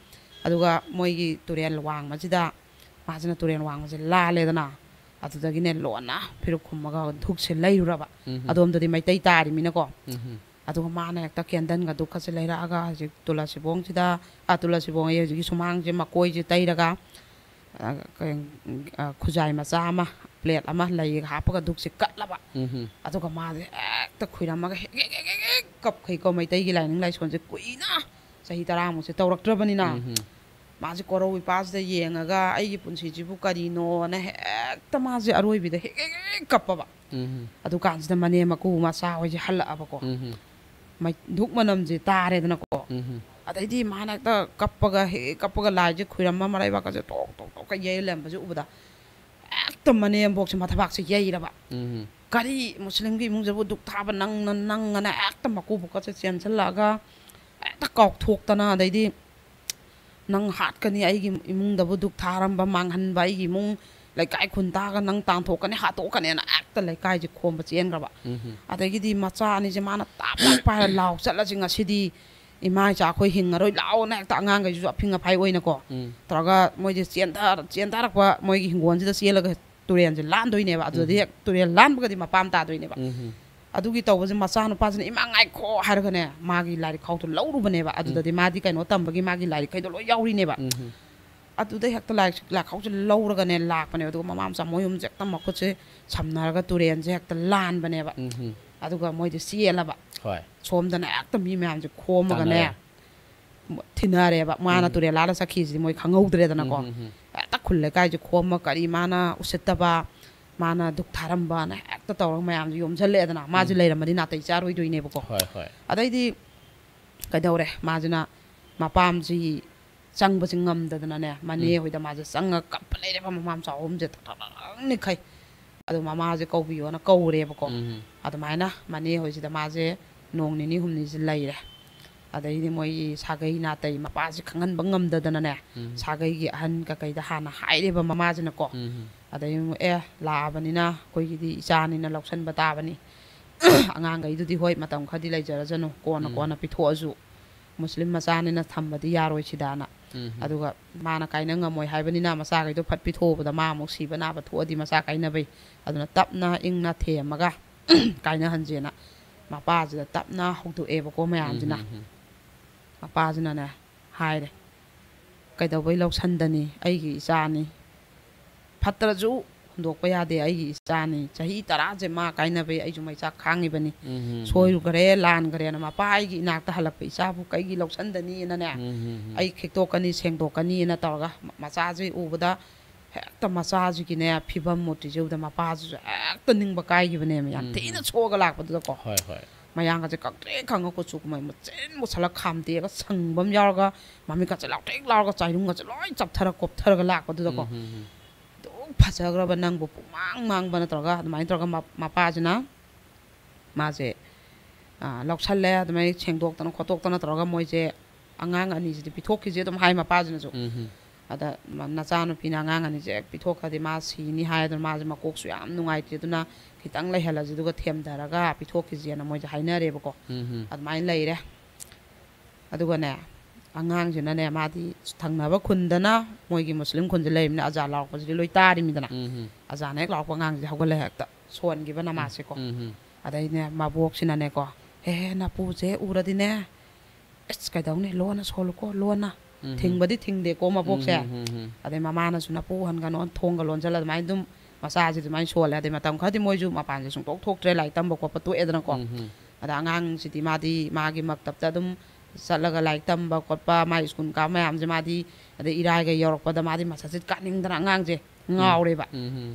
ꯑꯗꯨꯒ ꯃꯣꯏꯒꯤ ꯇꯨꯔꯦꯜ ꯋꯥꯡꯃꯁꯤꯗ ꯃꯥꯁꯤꯅ ꯇꯨꯔꯦꯜ ꯋꯥꯡꯃꯁꯦ ꯂꯥꯜꯂꯦꯗꯅ, ꯑꯗꯨꯗꯒꯤꯅꯦ ꯂꯣꯟꯅ ꯐꯤꯔꯨꯛ ꯈꯨꯝꯃꯒ ꯙꯨꯛꯁꯦ ꯂꯩꯔꯨꯔꯕ꯫ ꯎꯝ꯫ ꯑꯗꯣꯝꯗꯗꯤ ꯃꯩꯇꯩ ꯇꯥꯔꯤꯃꯤꯅꯀꯣ꯫ ꯎꯝ꯫ ꯑꯗꯨꯒ ꯃꯥꯅ ꯍꯦꯛꯇ ꯀꯦꯟꯗꯜꯒ ꯙꯨꯛꯀꯁꯦ ꯂꯩꯔꯛꯑꯒ ꯍꯧꯖꯤꯛ ꯇꯨꯂꯁꯤꯕꯣꯡꯁꯤꯗ, ꯑ, ꯇꯨꯂꯁꯤꯕꯣꯡ ꯑꯌꯦ ꯍꯧꯖꯤꯛꯀꯤ ꯁꯨꯃꯥꯡꯁꯦ ꯃꯀꯣꯏꯁꯦ ꯇꯩꯔꯒ, ꯑ, ꯀꯩ-, ꯑ, ꯈꯨꯖꯥꯏ ꯃꯆꯥ ꯑꯃ, plate ꯑꯃ ꯂꯩꯒ ꯍꯥꯞꯄꯒ ꯙꯨꯛꯁꯦ ꯀꯠꯂꯕ꯫ ꯎꯝ꯫ ꯑꯗꯨꯒ ꯃꯥꯁꯦ ꯍꯦꯛꯇ ꯈꯨꯏꯔꯝꯃꯒ ꯍꯦꯛ, ꯍꯦꯛ, ꯍꯦꯛ, ꯍꯦꯛ, ꯍꯦꯛ ꯀꯞꯈꯩꯀꯣ꯫ ꯃꯩꯇꯩꯒꯤ ꯂꯥꯏꯅꯤꯡ ꯂꯥꯏꯁꯣꯟꯁꯦ ꯀꯨꯏꯅ ꯆꯍꯤ ꯇꯔꯥꯃꯨꯛꯁꯦ ꯇꯧꯔꯛꯇ꯭ꯔꯕꯅꯤꯅ꯫ ꯎꯝ꯫ ꯃꯥꯁꯦ ꯀꯣꯔꯧ ꯏꯄꯥꯁꯤꯗ ꯌꯦꯡꯉꯒ ꯑꯩꯒꯤ ꯄꯨꯟꯁꯤꯁꯤꯕꯨ ꯀꯔꯤꯅꯣꯅ ꯍꯦꯛꯇ ꯃꯥꯁꯦ ꯑꯔꯣꯏꯕꯤꯗ ꯍꯦꯛ, ꯍꯦꯛ, ꯍꯦꯛ ꯀꯞꯄꯕ꯫ ꯎꯝ꯫ ꯑꯗꯨꯀꯥꯟꯁꯤꯗ ꯃꯅꯦꯝ ꯃꯀꯨ ꯃꯆꯥ ꯍꯣꯏꯁꯦ ꯍꯜꯂꯛꯑꯕꯀꯣ꯫ ꯎꯝ꯫ ꯃꯩ-, ꯙꯨꯛ ꯃꯅꯝꯁꯦ ꯇꯥꯔꯦꯗꯅꯀꯣ꯫ ꯎꯝ꯫ ꯑꯗꯩꯗꯤ ꯃꯥꯅ ꯍꯦꯛꯇ ꯀꯞꯄꯒ, ꯍꯦꯛ ꯀꯞꯄꯒ ꯂꯥꯏꯁꯦ ꯈꯨꯏꯔꯝꯕ, ꯃꯔꯩꯕꯥꯛꯀꯁꯦ ꯇꯣꯛ ꯇꯣꯛ ꯇꯣꯛꯀ ꯌꯩꯔ ꯂꯩꯔꯝꯕꯁꯦ ꯎꯕꯗ ꯍꯦꯛꯇ ꯃꯅꯦꯝꯕꯣꯛꯁꯦ ꯃꯊꯕꯥꯛꯁꯦ ꯌꯩꯔꯕ꯫ ꯎꯝ꯫ ꯀꯔꯤ ꯃꯨꯁꯂꯤꯝꯒꯤ ꯏꯃꯨꯡꯁꯤꯕꯨ ꯗꯨꯛ ꯊꯥꯕ ꯅꯪꯅ ꯅꯪꯉꯅ ꯍꯦꯛꯇ ꯃꯀꯨ ꯄꯨꯀꯠꯁꯦ ꯆꯦꯟꯁꯤꯜꯂꯛꯑꯒ ꯍꯦꯛꯇ ꯀꯥꯎꯊꯣꯛꯇꯅ, ꯑꯗꯩꯗꯤ ꯅꯪ ꯍꯥꯠꯀꯅꯤ, ꯑꯩꯒꯤ ꯏꯃꯨꯡꯗꯕꯨ ꯗꯨꯛ ꯊꯥꯔꯝꯕ ꯃꯥꯡꯍꯟꯕ, ꯑꯩꯒꯤ ꯏꯃꯨꯡ ꯂꯩꯀꯥꯏ ꯈꯨꯟ ꯇꯥꯛꯑꯒ ꯅꯪ ꯇꯥꯟꯊꯣꯛꯀꯅꯤ, ꯍꯥꯠꯇꯣꯛꯀꯅꯤꯅ ꯍꯦꯛꯇ ꯂꯩꯀꯥꯏꯁꯦ ꯈꯣꯝꯕ ꯆꯦꯟꯈ꯭ꯔꯕ꯫ ꯎꯝ꯫ ꯑꯗꯒꯤꯗꯤ ꯃꯆꯥ ꯑꯅꯤꯁꯦ ꯃꯥꯅ ꯇꯥꯞ ꯇꯥꯞ ꯄꯥꯏꯔ ꯂꯥꯎ ꯆꯠꯂꯁꯤ, ꯉꯁꯤꯗꯤ ꯏꯃꯥ ꯏꯆꯥ ꯑꯩꯈꯣꯏ ꯍꯤꯡꯉꯔꯣꯏ, ꯂꯥꯛꯑꯣꯅ ꯍꯦꯛꯇ ꯑꯉꯥꯡꯈꯩꯁꯤꯁꯨ ꯑꯐꯤꯡ ꯑꯐꯥꯏ ꯑꯣꯏꯅꯀꯣ ꯎꯝ꯫ ꯇꯧꯔꯒ ꯃꯣꯏꯁꯦ ꯆꯦꯟꯊ ꯆꯦꯟꯊꯔꯛꯄ, ꯃꯣꯏꯒꯤ ꯍꯤꯡꯒꯣꯜꯁꯤꯗ ꯆꯦꯜꯂꯒ ꯇꯨꯔꯦꯜꯁꯦ ꯂꯥꯟꯗꯣꯏꯅꯦꯕ꯫ ꯑꯗꯨꯗꯗꯤ ꯎꯝ꯫ ꯍꯦꯛ ꯇꯨꯔꯦꯜ ꯂꯥꯟꯕꯒꯗꯤ ꯃꯄꯥꯝ ꯇꯥꯗꯣꯏꯅꯦꯕ꯫ ꯎꯝ꯫ ꯑꯗꯨꯒꯤ ꯇꯧꯕꯁꯦ ꯃꯆꯥꯅꯨꯄꯥꯁꯤꯅ "ꯏꯃꯥ ꯉꯥꯏꯈꯣ" ꯍꯥꯏꯔꯒꯅꯦ, ꯃꯥꯒꯤ ꯂꯥꯏꯔꯤꯛ ꯈꯥꯎꯗꯣ ꯂꯧꯔꯨꯕꯅꯦꯕ꯫ ꯑꯗꯨꯗꯗꯤ ꯃꯥꯗꯤ ꯀꯩꯅꯣ ꯇꯝꯕꯒꯤ ꯃꯥꯒꯤ ꯂꯥꯏꯔꯤꯛꯈꯩꯗꯣ ꯂꯣꯏ ꯌꯥꯎꯔꯤꯅꯦꯕ꯫ ꯎꯝ꯫ ꯑꯗꯨꯗ ꯍꯦꯛꯇ ꯂꯥꯏꯔꯤꯛ ꯂꯥꯏꯈꯥꯎꯁꯦ ꯂꯧꯔꯒꯅꯦ ꯂꯥꯛꯄꯅꯦꯕ꯫ ꯑꯗꯨꯒ ꯃꯃꯥ ꯃꯆꯥ ꯃꯣꯏ ꯑꯍꯨꯝꯁꯦ ꯍꯦꯛꯇ ꯃꯈꯨꯠꯁꯦ ꯁꯝꯅꯔꯒ ꯇꯨꯔꯦꯟꯁꯦ ꯍꯦꯛꯇ ꯂꯥꯟꯕꯅꯦꯕ꯫ ꯎꯝ꯫ ꯑꯗꯨꯒ ꯃꯣꯏꯗꯤ ꯆꯦꯜꯂꯕ꯫ ꯍꯣꯏ꯫ ꯁꯣꯝꯗꯅ ꯍꯦꯛꯇ ꯃꯤ ꯃꯌꯥꯝꯁꯦ ꯈꯣꯝꯃꯒꯅꯦ ꯇꯥꯟꯅꯔꯦ꯫ ꯊꯤꯅꯔꯦꯕ꯫ ꯃꯥꯅ ꯎꯝ꯫ ꯇꯨꯔꯦꯜ ꯂꯥꯜꯂ ꯆꯠꯈꯤꯁꯤꯗꯤ ꯃꯣꯏ ꯈꯪꯍꯧꯗ꯭ꯔꯦꯗꯅꯀꯣ꯫ ꯎꯝ, ꯎꯝ, ꯎꯝ꯫ ꯍꯦꯛꯇ ꯈꯨꯜ ꯂꯩꯀꯥꯏꯁꯦ ꯈꯣꯝꯃ ꯀꯔꯤ ꯃꯥꯅ ꯎꯁꯤꯠꯇꯕ, ꯃꯥꯅ ꯗꯨꯛ ꯊꯥꯔꯝꯕꯅ ꯍꯦꯛꯇ ꯇꯧꯔꯒ ꯃꯌꯥꯝꯁꯦ ꯌꯣꯝꯁꯤꯜꯂꯛꯑꯦꯗꯅ꯫ ꯃꯥꯁꯦ ꯎꯝ꯫ ꯂꯩꯔꯝꯃꯗꯤ ꯅꯥꯇꯩ ꯆꯥꯔꯣꯏꯗꯣꯏꯅꯦꯕꯀꯣ꯫ ꯍꯣꯏ, ꯍꯣꯏ꯫ ꯑꯗꯩꯗꯤ ꯀꯩꯗꯧꯔꯦ, ꯃꯥꯁꯤꯅ ꯃꯄꯥꯝꯁꯤ ꯆꯪꯕꯁꯤ ꯉꯝꯗꯗꯅꯅꯦ, ꯃꯅꯦ ꯎꯝ꯫ ꯍꯣꯏꯗ ꯃꯥꯁꯦ ꯆꯪꯉꯒ ꯀꯞꯄ ꯂꯩꯔꯦꯕ꯫ ꯃꯃꯥ ꯃꯆꯥ ꯑꯍꯨꯝꯁꯦ ꯊꯛ ꯊꯛ ꯊꯛ ꯊꯛ ꯅꯤꯛꯈꯩ꯫ ꯑꯗꯣ ꯃꯃꯥꯁꯦ ꯀꯧꯕꯤꯌꯣꯅ ꯀꯧꯔꯦꯕꯀꯣ꯫ ꯎꯝ꯫ ꯑꯗꯨꯃꯥꯏꯅ ꯃꯅꯦ ꯍꯣꯏꯁꯤꯗ ꯃꯥꯁꯦ ꯅꯣꯡ ꯅꯤꯅꯤ ꯍꯨꯝꯅꯤꯁꯦ ꯂꯩꯔꯦ꯫ ꯑꯗꯩꯗꯤ ꯃꯣꯏꯒꯤ ꯁꯥꯒꯩ ꯅꯥꯇꯩ ꯃꯄꯥꯁꯦ ꯈꯪꯍꯟꯕ ꯉꯝꯗꯗꯅꯅꯦ, ꯎꯝ꯫ ꯁꯥꯒꯩꯒꯤ ꯑꯍꯟ ꯀꯀꯩꯗ ꯍꯥꯟꯅ ꯍꯥꯏꯔꯦꯕ ꯃꯃꯥꯁꯤꯅꯀꯣ꯫ ꯎꯝ꯫ ꯑꯗꯩ ꯑꯃꯨꯛ, "ꯑꯦ, ꯂꯥꯛꯑꯕꯅꯤꯅ ꯑꯩꯈꯣꯏꯒꯤꯗꯤ ꯏꯆꯥꯅꯤꯅ ꯂꯧꯁꯟꯕ ꯇꯥꯕꯅꯤ꯫ ꯑꯉꯥꯡꯈꯩꯗꯨꯗꯤ ꯍꯣꯏ ꯃꯇꯝ ꯈꯔꯗꯤ ꯂꯩꯖꯔꯖꯅꯨ, ꯀꯣꯟꯅ ꯎꯝ꯫ ꯀꯣꯟꯅ ꯄꯤꯊꯣꯛꯑꯁꯨ ꯃꯨꯁꯂꯤꯝ ꯃꯆꯥꯅꯤꯅ ꯊꯝꯕꯗꯤ ꯌꯥꯔꯣꯏ ꯁꯤꯗꯅ꯫ ꯎꯝ꯫ ꯑꯗꯨꯒ ꯃꯥꯅ ꯀꯥꯏꯅ ꯉꯝꯃꯣꯏ ꯍꯥꯏꯕꯅꯤꯅ ꯃꯆꯥꯈꯩꯗꯣ ꯐꯠ ꯄꯤꯊꯣꯛꯎꯕꯗ ꯃꯥ ꯑꯃꯨꯛ ꯁꯤꯕ ꯅꯥꯕ ꯊꯣꯛꯑꯗꯤ ꯃꯆꯥ ꯀꯥꯏꯅꯕꯩ꯫ ꯑꯗꯨꯅ ꯇꯞꯅ ꯏꯪꯅ ꯊꯦꯝꯃꯒ ꯀꯥꯏꯅꯍꯟꯁꯦꯅ ꯃꯄꯥꯁꯤꯗ ꯇꯞꯅ ꯍꯧꯗꯣꯛꯑꯦꯕꯀꯣ ꯃꯌꯥꯝꯁꯤꯅ꯫ ꯎꯝ, ꯎꯝ, ꯎꯝ꯫ ꯃꯄꯥꯁꯤꯅꯅꯦ ꯍꯥꯏꯔꯦ, "ꯀꯩꯗꯧꯕꯩ ꯂꯧꯁꯟꯗꯅꯤ? ꯑꯩꯒꯤ ꯏꯆꯥꯅꯤ꯫ ꯐꯠꯇ꯭ꯔꯁꯨ ꯍꯨꯟꯗꯣꯛꯄ ꯌꯥꯗꯦ, ꯑꯩꯒꯤ ꯏꯆꯥꯅꯤ꯫ ꯆꯍꯤ ꯇꯔꯥꯁꯦ ꯃꯥ ꯀꯥꯏꯅꯕꯩ ꯑꯩꯁꯨ ꯃꯩꯆꯥꯛ ꯈꯥꯡꯉꯤꯕꯅꯤ꯫ ꯎꯝ, ꯎꯝ, ꯎꯝ꯫ ꯁꯣꯏꯔꯨꯈ꯭ꯔꯦ, ꯂꯥꯟꯈ꯭ꯔꯦꯅ ꯃꯄꯥ ꯑꯩꯒꯤ ꯏꯅꯥꯛꯇ ꯍꯜꯂꯛꯄ ꯏꯆꯥꯕꯨ ꯀꯩꯒꯤ ꯂꯧꯁꯟꯗꯅꯤꯅꯅꯦ, ꯎꯝ, ꯎꯝ, ꯎꯝ꯫ ꯑꯩ ꯈꯤꯛꯇꯣꯛꯀꯅꯤ, ꯁꯦꯡꯗꯣꯛꯀꯅꯤꯅ ꯇꯧꯔꯒ ꯃ-, ꯃꯆꯥꯁꯤ ꯎꯕꯗ ꯍꯦꯛꯇ ꯃꯆꯥꯁꯤꯒꯤꯅꯦ ꯐꯤꯕꯝ ꯃꯨꯔꯇꯤꯁꯦ ꯎꯕꯗ ꯃꯄꯥꯁꯤꯁꯨ ꯍꯦꯛꯇ ꯅꯤꯡꯕ ꯀꯥꯏꯈꯤꯕꯅꯦꯕ, ꯌꯥꯝ ꯎꯝ, ꯊꯤꯅ ꯎꯝ꯫ ꯁꯣꯛꯑꯒ ꯂꯥꯛꯄꯗꯨꯗꯀꯣ꯫ ꯍꯣꯏ, ꯍꯣꯏ꯫ ꯃꯌꯥꯡꯒꯁꯦ ꯀꯪꯇ꯭ꯔꯤꯛ ꯀꯪꯉ ꯀꯨꯆꯨ ꯀꯨꯃꯦꯟ ꯃꯨꯁꯤꯟ ꯃꯨꯁꯜꯂ ꯈꯥꯝꯗꯦꯛꯑꯒ ꯁꯪꯕ ꯑꯃ ꯌꯥꯎꯔꯒ ꯃꯃꯤꯠꯀꯁꯦ ꯂꯥꯎꯇ꯭ꯔꯤꯛ ꯂꯥꯎꯔꯒ ꯆꯥꯏꯔꯨꯡꯒꯁꯦ ꯂꯣꯏ ꯆꯞꯊꯔ ꯀꯣꯞꯊꯔꯒ ꯂꯥꯛꯄꯗꯨꯗꯀꯣ꯫ ꯎꯝ, ꯎꯝ, ꯎꯝ꯫ ꯑꯗꯨꯝ ꯐꯖꯈ꯭ꯔꯕ ꯅꯪꯕꯨ ꯄꯨꯡꯃꯥꯡ ꯃꯥꯡꯕꯅ ꯇꯧꯔꯒ ꯑꯗꯨꯃꯥꯏꯅ ꯇꯧꯔꯒ ꯃ- ꯃꯄꯥꯁꯤꯅ ꯃꯥꯁꯦ ꯂꯧꯁꯜꯂꯦ꯫ ꯑꯗꯨꯃꯥꯏꯅ ꯁꯦꯡꯗꯣꯛꯇꯅ ꯈꯣꯠꯇꯣꯛꯇꯅ ꯇꯧꯔꯒ ꯃꯣꯏꯁꯦ ꯑꯉꯥꯡ ꯑꯅꯤꯁꯤꯗꯤ ꯄꯤꯊꯣꯛꯈꯤꯁꯦ ꯑꯗꯨꯝ ꯍꯥꯏ ꯃꯄꯥꯁꯤꯅꯁꯨ꯫ ꯑꯗ ꯅꯆꯥꯅꯨꯄꯤꯅ ꯑꯉꯥꯡ ꯑꯅꯤꯁꯦ ꯄꯤꯊꯣꯛꯈ꯭ꯔꯗꯤ ꯃꯥ ꯁꯤꯅꯤ ꯍꯥꯏ꯫ ꯑꯗꯨꯅ ꯃꯥꯁꯦ ꯃꯀꯣꯛꯁꯨ ꯌꯥꯝ ꯅꯨꯡꯉꯥꯏꯇꯦ꯫ ꯑꯗꯨꯅ ꯈꯤꯇꯪ ꯂꯩꯍꯜꯂꯁꯤ ꯑꯗꯨꯒ ꯊꯦꯝꯊꯔꯒ ꯄꯤꯊꯣꯛꯈꯤꯁꯦꯅ ꯃꯣꯏꯁꯦ ꯍꯥꯏꯅꯔꯦꯕꯀꯣ꯫ ꯑꯗꯨꯃꯥꯏꯅ ꯂꯩꯔꯦ꯫ ꯑꯗꯨꯒꯅꯦ, ꯑꯉꯥꯡꯁꯤꯅꯅꯦ, ꯃꯥꯗꯤ ꯊꯪꯅꯕ ꯈꯨꯟꯗꯅ ꯃꯣꯏꯒꯤ ꯃꯨꯁꯂꯤꯝ ꯈꯨꯟꯁꯦ ꯂꯩꯕꯅꯤꯅ ꯑꯖꯥ ꯂꯥꯎꯔꯛꯄꯁꯤꯗꯤ ꯂꯣꯏ ꯇꯥꯔꯤꯃꯤꯗꯅ꯫ ꯑꯖꯥꯅ ꯍꯦꯛ ꯂꯥꯎꯔꯛꯄ ꯑꯉꯥꯡꯁꯦ ꯍꯧꯒꯠꯂꯦ ꯍꯦꯛꯇ ꯁꯣꯟꯈꯤꯕ ꯅꯃꯥꯖꯁꯦꯀꯣ꯫ ꯑꯗꯩꯅꯦ, ꯃꯕꯣꯛꯁꯤꯅꯅꯦꯀꯣ, "ꯍꯦ, ꯍꯦ, ꯅꯄꯨꯁꯦ ꯎꯔꯗꯤꯅꯦ, ꯑꯁ, ꯀꯩꯗꯧꯅꯤ, ꯂꯣꯟꯅ ꯁꯣꯜꯂꯨꯀꯣ, ꯂꯣꯟꯅ"꯫ ꯊꯤꯡꯕꯗꯤ ꯊꯤꯡꯗꯦꯀꯣ ꯃꯕꯣꯛꯁꯦ꯫ ꯑꯗꯩ ꯃꯃꯥꯅꯁꯨ, "ꯅꯄꯨ ꯍꯟꯒꯅꯣ, ꯊꯣꯡꯒ ꯂꯣꯟꯁꯤꯜꯂ", ꯑꯗꯨꯃꯥꯏꯅ ꯑꯗꯨꯝ ꯃꯆꯥꯁꯤ ꯑꯗꯨꯃꯥꯏꯅ ꯁꯣꯜꯂꯦ꯫ ꯑꯗꯩ ꯃꯇꯝ ꯈꯔꯗꯤ ꯃꯣꯏꯁꯨ ꯃꯄꯥꯟꯁꯦ ꯁꯨꯡꯊꯣꯛ ꯊꯣꯛꯇ꯭ꯔꯦ, ꯂꯥꯏꯔꯤꯛ ꯇꯝꯕ ꯈꯣꯠꯄ ꯇꯣꯛꯑꯦꯗꯅꯀꯣ꯫ ꯑꯗ ꯑꯉꯥꯡꯁꯤꯗꯤ ꯃꯥꯗꯤ ꯃꯥꯒꯤ ꯃꯛꯇꯞꯇ ꯑꯗꯨꯝ ꯆꯠꯂꯒ ꯂꯥꯏꯔꯤꯛ ꯇꯝꯕ ꯈꯣꯠꯄ, ꯃꯥꯒꯤ ꯁ꯭ꯀꯨꯜ ꯀꯥꯕ ꯃꯌꯥꯝꯁꯦ ꯃꯥꯗꯤ, ꯑꯗꯩ ꯏꯔꯥꯏꯒ ꯌꯧꯔꯛꯄꯗ ꯃꯥꯗꯤ ꯃꯁꯖꯤꯠ ꯀꯥꯅꯤꯡꯗꯅ ꯑꯉꯥꯡꯁꯦ ꯉꯥꯎꯔꯦꯕ꯫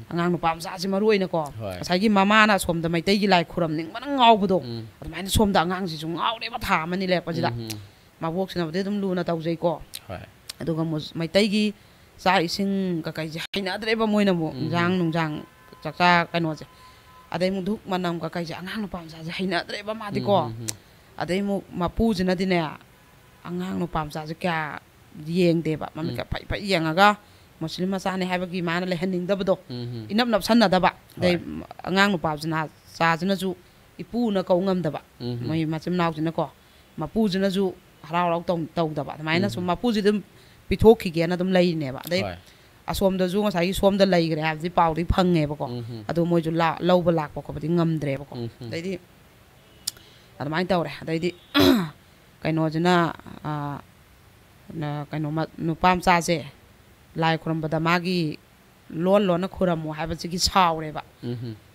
ꯑꯉꯥꯡ ꯅꯨꯄꯥ ꯃꯆꯥꯁꯦ ꯃꯔꯨ ꯑꯣꯏꯅꯀꯣ꯫ ꯍꯣꯏ꯫ ꯉꯁꯥꯏꯒꯤ ꯃꯃꯥꯅ ꯑꯁꯣꯝꯗ ꯃꯩꯇꯩꯒꯤ ꯂꯥꯏ ꯈꯨꯔꯝꯅꯤꯡꯕꯅ ꯉꯥꯎꯕꯗꯣ, ꯑꯗꯨꯃꯥꯏꯅ ꯁꯣꯝꯗ ꯑꯉꯥꯡꯁꯤꯁꯨ ꯉꯥꯎꯔꯦꯕ ꯊꯥ ꯑꯃꯅꯤ ꯂꯩꯔꯛꯄꯁꯤꯗ꯫ ꯃꯕꯣꯛꯁꯤꯅꯕꯨꯗꯤ ꯑꯗꯨꯝ ꯂꯨꯅ ꯇꯧꯖꯩꯀꯣ꯫ ꯍꯣꯏ꯫ ꯑꯗꯨꯒ ꯃꯨꯁ-, ꯃꯩꯇꯩꯒꯤ ꯆꯥꯛ ꯏꯁꯤꯡ ꯀꯀꯩꯁꯦ ꯍꯩꯅꯗ꯭ꯔꯦꯕ ꯃꯣꯏꯅ ꯑꯃꯨꯛ, ꯏꯟꯖꯥꯡ ꯅꯨꯡꯖꯥꯡ, ꯆꯥꯛꯆꯥ ꯀꯩꯅꯣꯁꯦ꯫ ꯑꯗꯩ ꯑꯃꯨꯛ ꯙꯨꯛ ꯃꯅꯝ ꯀꯀꯩꯁꯦ ꯑꯉꯥꯡ ꯅꯨꯄꯥ ꯃꯆꯥꯁꯦ ꯍꯩꯅꯗ꯭ꯔꯦꯕ ꯃꯥꯗꯤꯀꯣ꯫ ꯑꯗꯩ ꯑꯃꯨꯛ ꯃꯄꯨꯁꯤꯅꯗꯤꯅꯦ, ꯑꯉꯥꯡ ꯅꯨꯄꯥ ꯃꯆꯥꯁꯦ ꯀꯌꯥ ꯌꯦꯡꯗꯦꯕ꯫ ꯃꯃꯤꯠꯀ ꯐꯩ ꯐꯩ ꯌꯦꯡꯉꯒ ꯃꯨꯁꯂꯤꯝ ꯃꯆꯥꯅꯦ ꯍꯥꯏꯕꯒꯤ ꯃꯥꯅ ꯂꯩꯍꯟꯅꯤꯡꯗꯕꯗꯣ꯫ ꯏꯅꯞ ꯅꯞꯁꯟꯅꯗꯕ꯫ ꯑꯗꯩ ꯍꯣꯏ꯫ ꯑꯉꯥꯡ ꯅꯨꯄꯥꯁꯤꯅ, ꯆꯥꯁꯤꯅꯁꯨ ꯏꯄꯨꯅ ꯀꯧ ꯉꯝꯗꯕ꯫ ꯃꯣꯏ ꯃꯆꯤꯟ ꯃꯅꯥꯎꯁꯤꯅꯀꯣ꯫ ꯃꯄꯨꯁꯤꯅꯁꯨ ꯍꯔꯥꯎ ꯍꯔꯥꯎ ꯇꯧ-, ꯇꯧꯗꯕ꯫ ꯑꯗꯨꯃꯥꯏꯅ ꯁꯨꯝ ꯃꯄꯨꯁꯤ ꯑꯗꯨꯝ ꯄꯤꯊꯣꯛꯈꯤꯒꯦꯅ ꯑꯗꯨꯝ ꯂꯩꯔꯤꯅꯦꯕ꯫ ꯑꯗꯩ ꯍꯣꯏ꯫ ꯑꯁꯣꯝꯗꯁꯨ ꯉꯁꯥꯏꯒꯤ ꯁꯣꯝꯗ ꯂꯩꯈ꯭ꯔꯦ ꯍꯥꯏꯕꯗꯤ ꯄꯥꯎꯗꯤ ꯐꯪꯉꯦꯕꯀꯣ꯫ ꯑꯗꯣ ꯃꯣꯏꯁꯨ ꯂꯥ-, ꯂꯧꯕ ꯂꯥꯛꯄ ꯈꯣꯠꯄꯗꯤ ꯉꯝꯗ꯭ꯔꯦꯕꯀꯣ꯫ ꯑꯗꯩꯗꯤ ꯑꯗꯨꯃꯥꯏꯅ ꯇꯧꯔꯦ꯫ ꯑꯗꯩꯗꯤ ꯀꯩꯅꯣꯁꯤꯅ, ꯑ, ꯅ-, ꯀꯩꯅꯣ ꯃ-, ꯅꯨꯄꯥ ꯃꯆꯥꯁꯦ ꯂꯥꯏ ꯈꯨꯔꯝꯕꯗ ꯃꯥꯒꯤ ꯂꯣꯟ ꯂꯣꯟꯅ ꯈꯨꯔꯝꯃꯣ ꯍꯥꯏꯕꯁꯤꯒꯤ ꯁꯥꯎꯔꯦꯕ꯫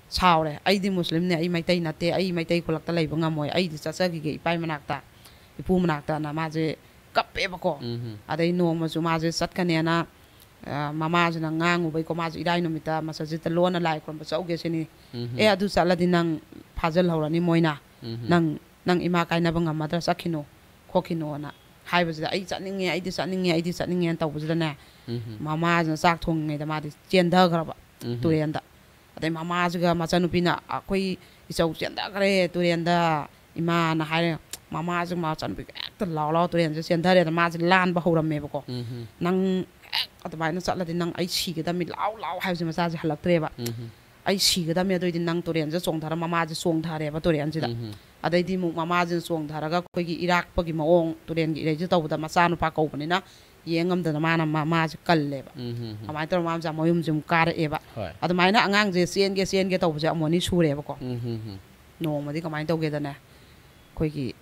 ꯁꯥꯎꯔꯦ꯫ "ꯑꯩꯗꯤ ꯃꯨꯁꯂꯤꯝꯅꯦ, ꯑꯩ ꯃꯩꯇꯩ ꯅꯠꯇꯦ, ꯑꯩ ꯃꯩꯇꯩ ꯈꯨꯂꯛꯇ ꯂꯩꯕ ꯉꯝꯃꯣꯏ, ꯑꯩꯗꯤ ꯆꯠꯆꯈꯤꯒꯦ ꯏꯄꯥꯏ ꯃꯅꯥꯛꯇ, ꯏꯄꯨ ꯃꯅꯥꯛꯇꯅ" ꯃꯥꯁꯦ ꯀꯞꯄꯦꯕꯀꯣ꯫ ꯑꯗꯩ ꯅꯣꯡꯃꯁꯨ ꯃꯥꯁꯦ ꯆꯠꯀꯅꯦꯅ, ꯑ, ꯃꯃꯥꯁꯤꯅ ꯉꯥꯡꯉꯨꯕꯩꯀꯣ, ꯃꯥꯁꯦ ꯏꯔꯥꯏ ꯅꯨꯃꯤꯠꯇ ꯃꯁꯖꯤꯠꯇ ꯂꯣꯟꯅ ꯂꯥꯏ ꯈꯨꯔꯨꯝꯕ ꯆꯠꯎꯒꯦ ꯁꯤꯅꯤ꯫ "ꯑꯦ, ꯑꯗꯨ ꯆꯠꯂꯗꯤ ꯅꯪ ꯐꯥꯖꯤꯜꯍꯧꯔꯅꯤ ꯃꯣꯏꯅ, ꯅꯪ, ꯅꯪ ꯏꯃꯥ ꯀꯥꯏꯅꯕ ꯉꯝꯃꯗ꯭ꯔꯥ, ꯆꯠꯈꯤꯅꯨ ꯈꯣꯠꯈꯤꯅꯨꯅ" ꯍꯥꯏꯕꯁꯤꯗ ꯑꯩ ꯆꯠꯅꯤꯡꯉꯦ, ꯑꯩꯗꯤ ꯆꯠꯅꯤꯡꯉꯦ, ꯑꯩꯗꯤ ꯆꯠꯅꯤꯡꯉꯦꯅ ꯇꯧꯕꯁꯤꯗꯅꯦ, ꯎꯝ. ꯃꯃꯥꯁꯤꯅ ꯆꯥꯛ ꯊꯣꯡꯉꯤꯉꯩꯗ ꯃꯥꯗꯤ ꯆꯦꯟꯊꯈ꯭ꯔꯕ ꯎꯝ. ꯇꯨꯔꯦꯟꯗ꯫ ꯑꯗꯩ ꯃꯃꯥꯁꯤꯒ ꯃꯆꯥꯅꯨꯄꯤꯅ, ꯑꯩꯈꯣꯏ ꯏꯆꯧ ꯆꯦꯟꯊꯈ꯭ꯔꯦ ꯇꯨꯔꯦꯟꯗ, ꯏꯃꯥꯅ ꯍꯥꯏꯔꯦ꯫ ꯃꯃꯥꯁꯤꯒ ꯃꯆꯥꯅꯨꯄꯤꯒ ꯍꯦꯛꯇ ꯂꯥꯎ ꯂꯥꯎ ꯇꯨꯔꯦꯟꯁꯤꯗ ꯆꯦꯟꯊꯔꯦꯗ꯫ ꯃꯥꯁꯦ ꯂꯥꯟꯕ ꯍꯧꯔꯝꯃꯦꯕꯀꯣ꯫ ꯎꯝ. "ꯅꯪ ꯍꯦꯛ ꯑꯗꯨꯃꯥꯏꯅ ꯆꯠꯂꯗꯤ ꯅꯪ ꯑꯩ ꯁꯤꯒꯗꯝꯃꯤ, ꯂꯥꯎ ꯂꯥꯎ" ꯍꯥꯏꯕꯁꯦ ꯃꯆꯥꯁꯦ ꯍꯜꯂꯛꯇ꯭ꯔꯦꯕ꯫ ꯎꯝ. "ꯑꯩ ꯁꯤꯒꯗꯝꯃꯤ, ꯑꯗꯨꯑꯣꯏꯗꯤ ꯅꯪ ꯇꯨꯔꯦꯟꯁꯤꯗ ꯆꯣꯡꯊꯔ", ꯃꯃꯥꯁꯦ ꯆꯣꯡꯊꯔꯦꯕ ꯇꯨꯔꯦꯟꯁꯤꯗ꯫ ꯎꯝ. ꯑꯗꯩꯗꯤ ꯑꯃꯨꯛ ꯃꯃꯥꯁꯤꯅ ꯆꯣꯡꯊꯔꯒ ꯑꯩꯈꯣꯏꯒꯤ ꯏꯔꯥꯛꯄꯒꯤ ꯃꯑꯣꯡ, ꯇꯨꯔꯦꯟꯒꯤ ꯏꯔꯩꯁꯦ ꯇꯧꯕꯗ ꯃꯆꯥꯅꯨꯄꯥ ꯀꯧꯕꯅꯤꯅ ꯌꯦꯡ ꯉꯝꯗꯅ ꯃꯥꯅ ꯃꯃꯥꯁꯦ ꯀꯜꯂꯦꯕ꯫ ꯎꯝ. ꯑꯗꯨꯃꯥꯏꯅ ꯇꯧꯔꯒ ꯃꯥꯁꯦ ꯃꯌꯨꯝꯁꯦ ꯑꯃꯨꯛ ꯀꯥꯔꯛꯑꯦꯕ꯫ ꯍꯣꯏ. ꯑꯗꯨꯃꯥꯏꯅ ꯑꯉꯥꯡꯁꯦ ꯆꯦꯟꯒꯦ ꯆꯦꯟꯒꯦ ꯇꯧꯕꯁꯦ ꯑꯃꯨꯛ ꯑꯅꯤ ꯁꯨꯔꯦꯕꯀꯣ꯫ ꯎꯝ. ꯎꯝ. ꯅꯣꯡꯃꯗꯤ ꯀꯃꯥꯏꯅ ꯇꯧꯒꯦꯗꯅꯦ, ꯑꯩꯈꯣꯏꯒꯤ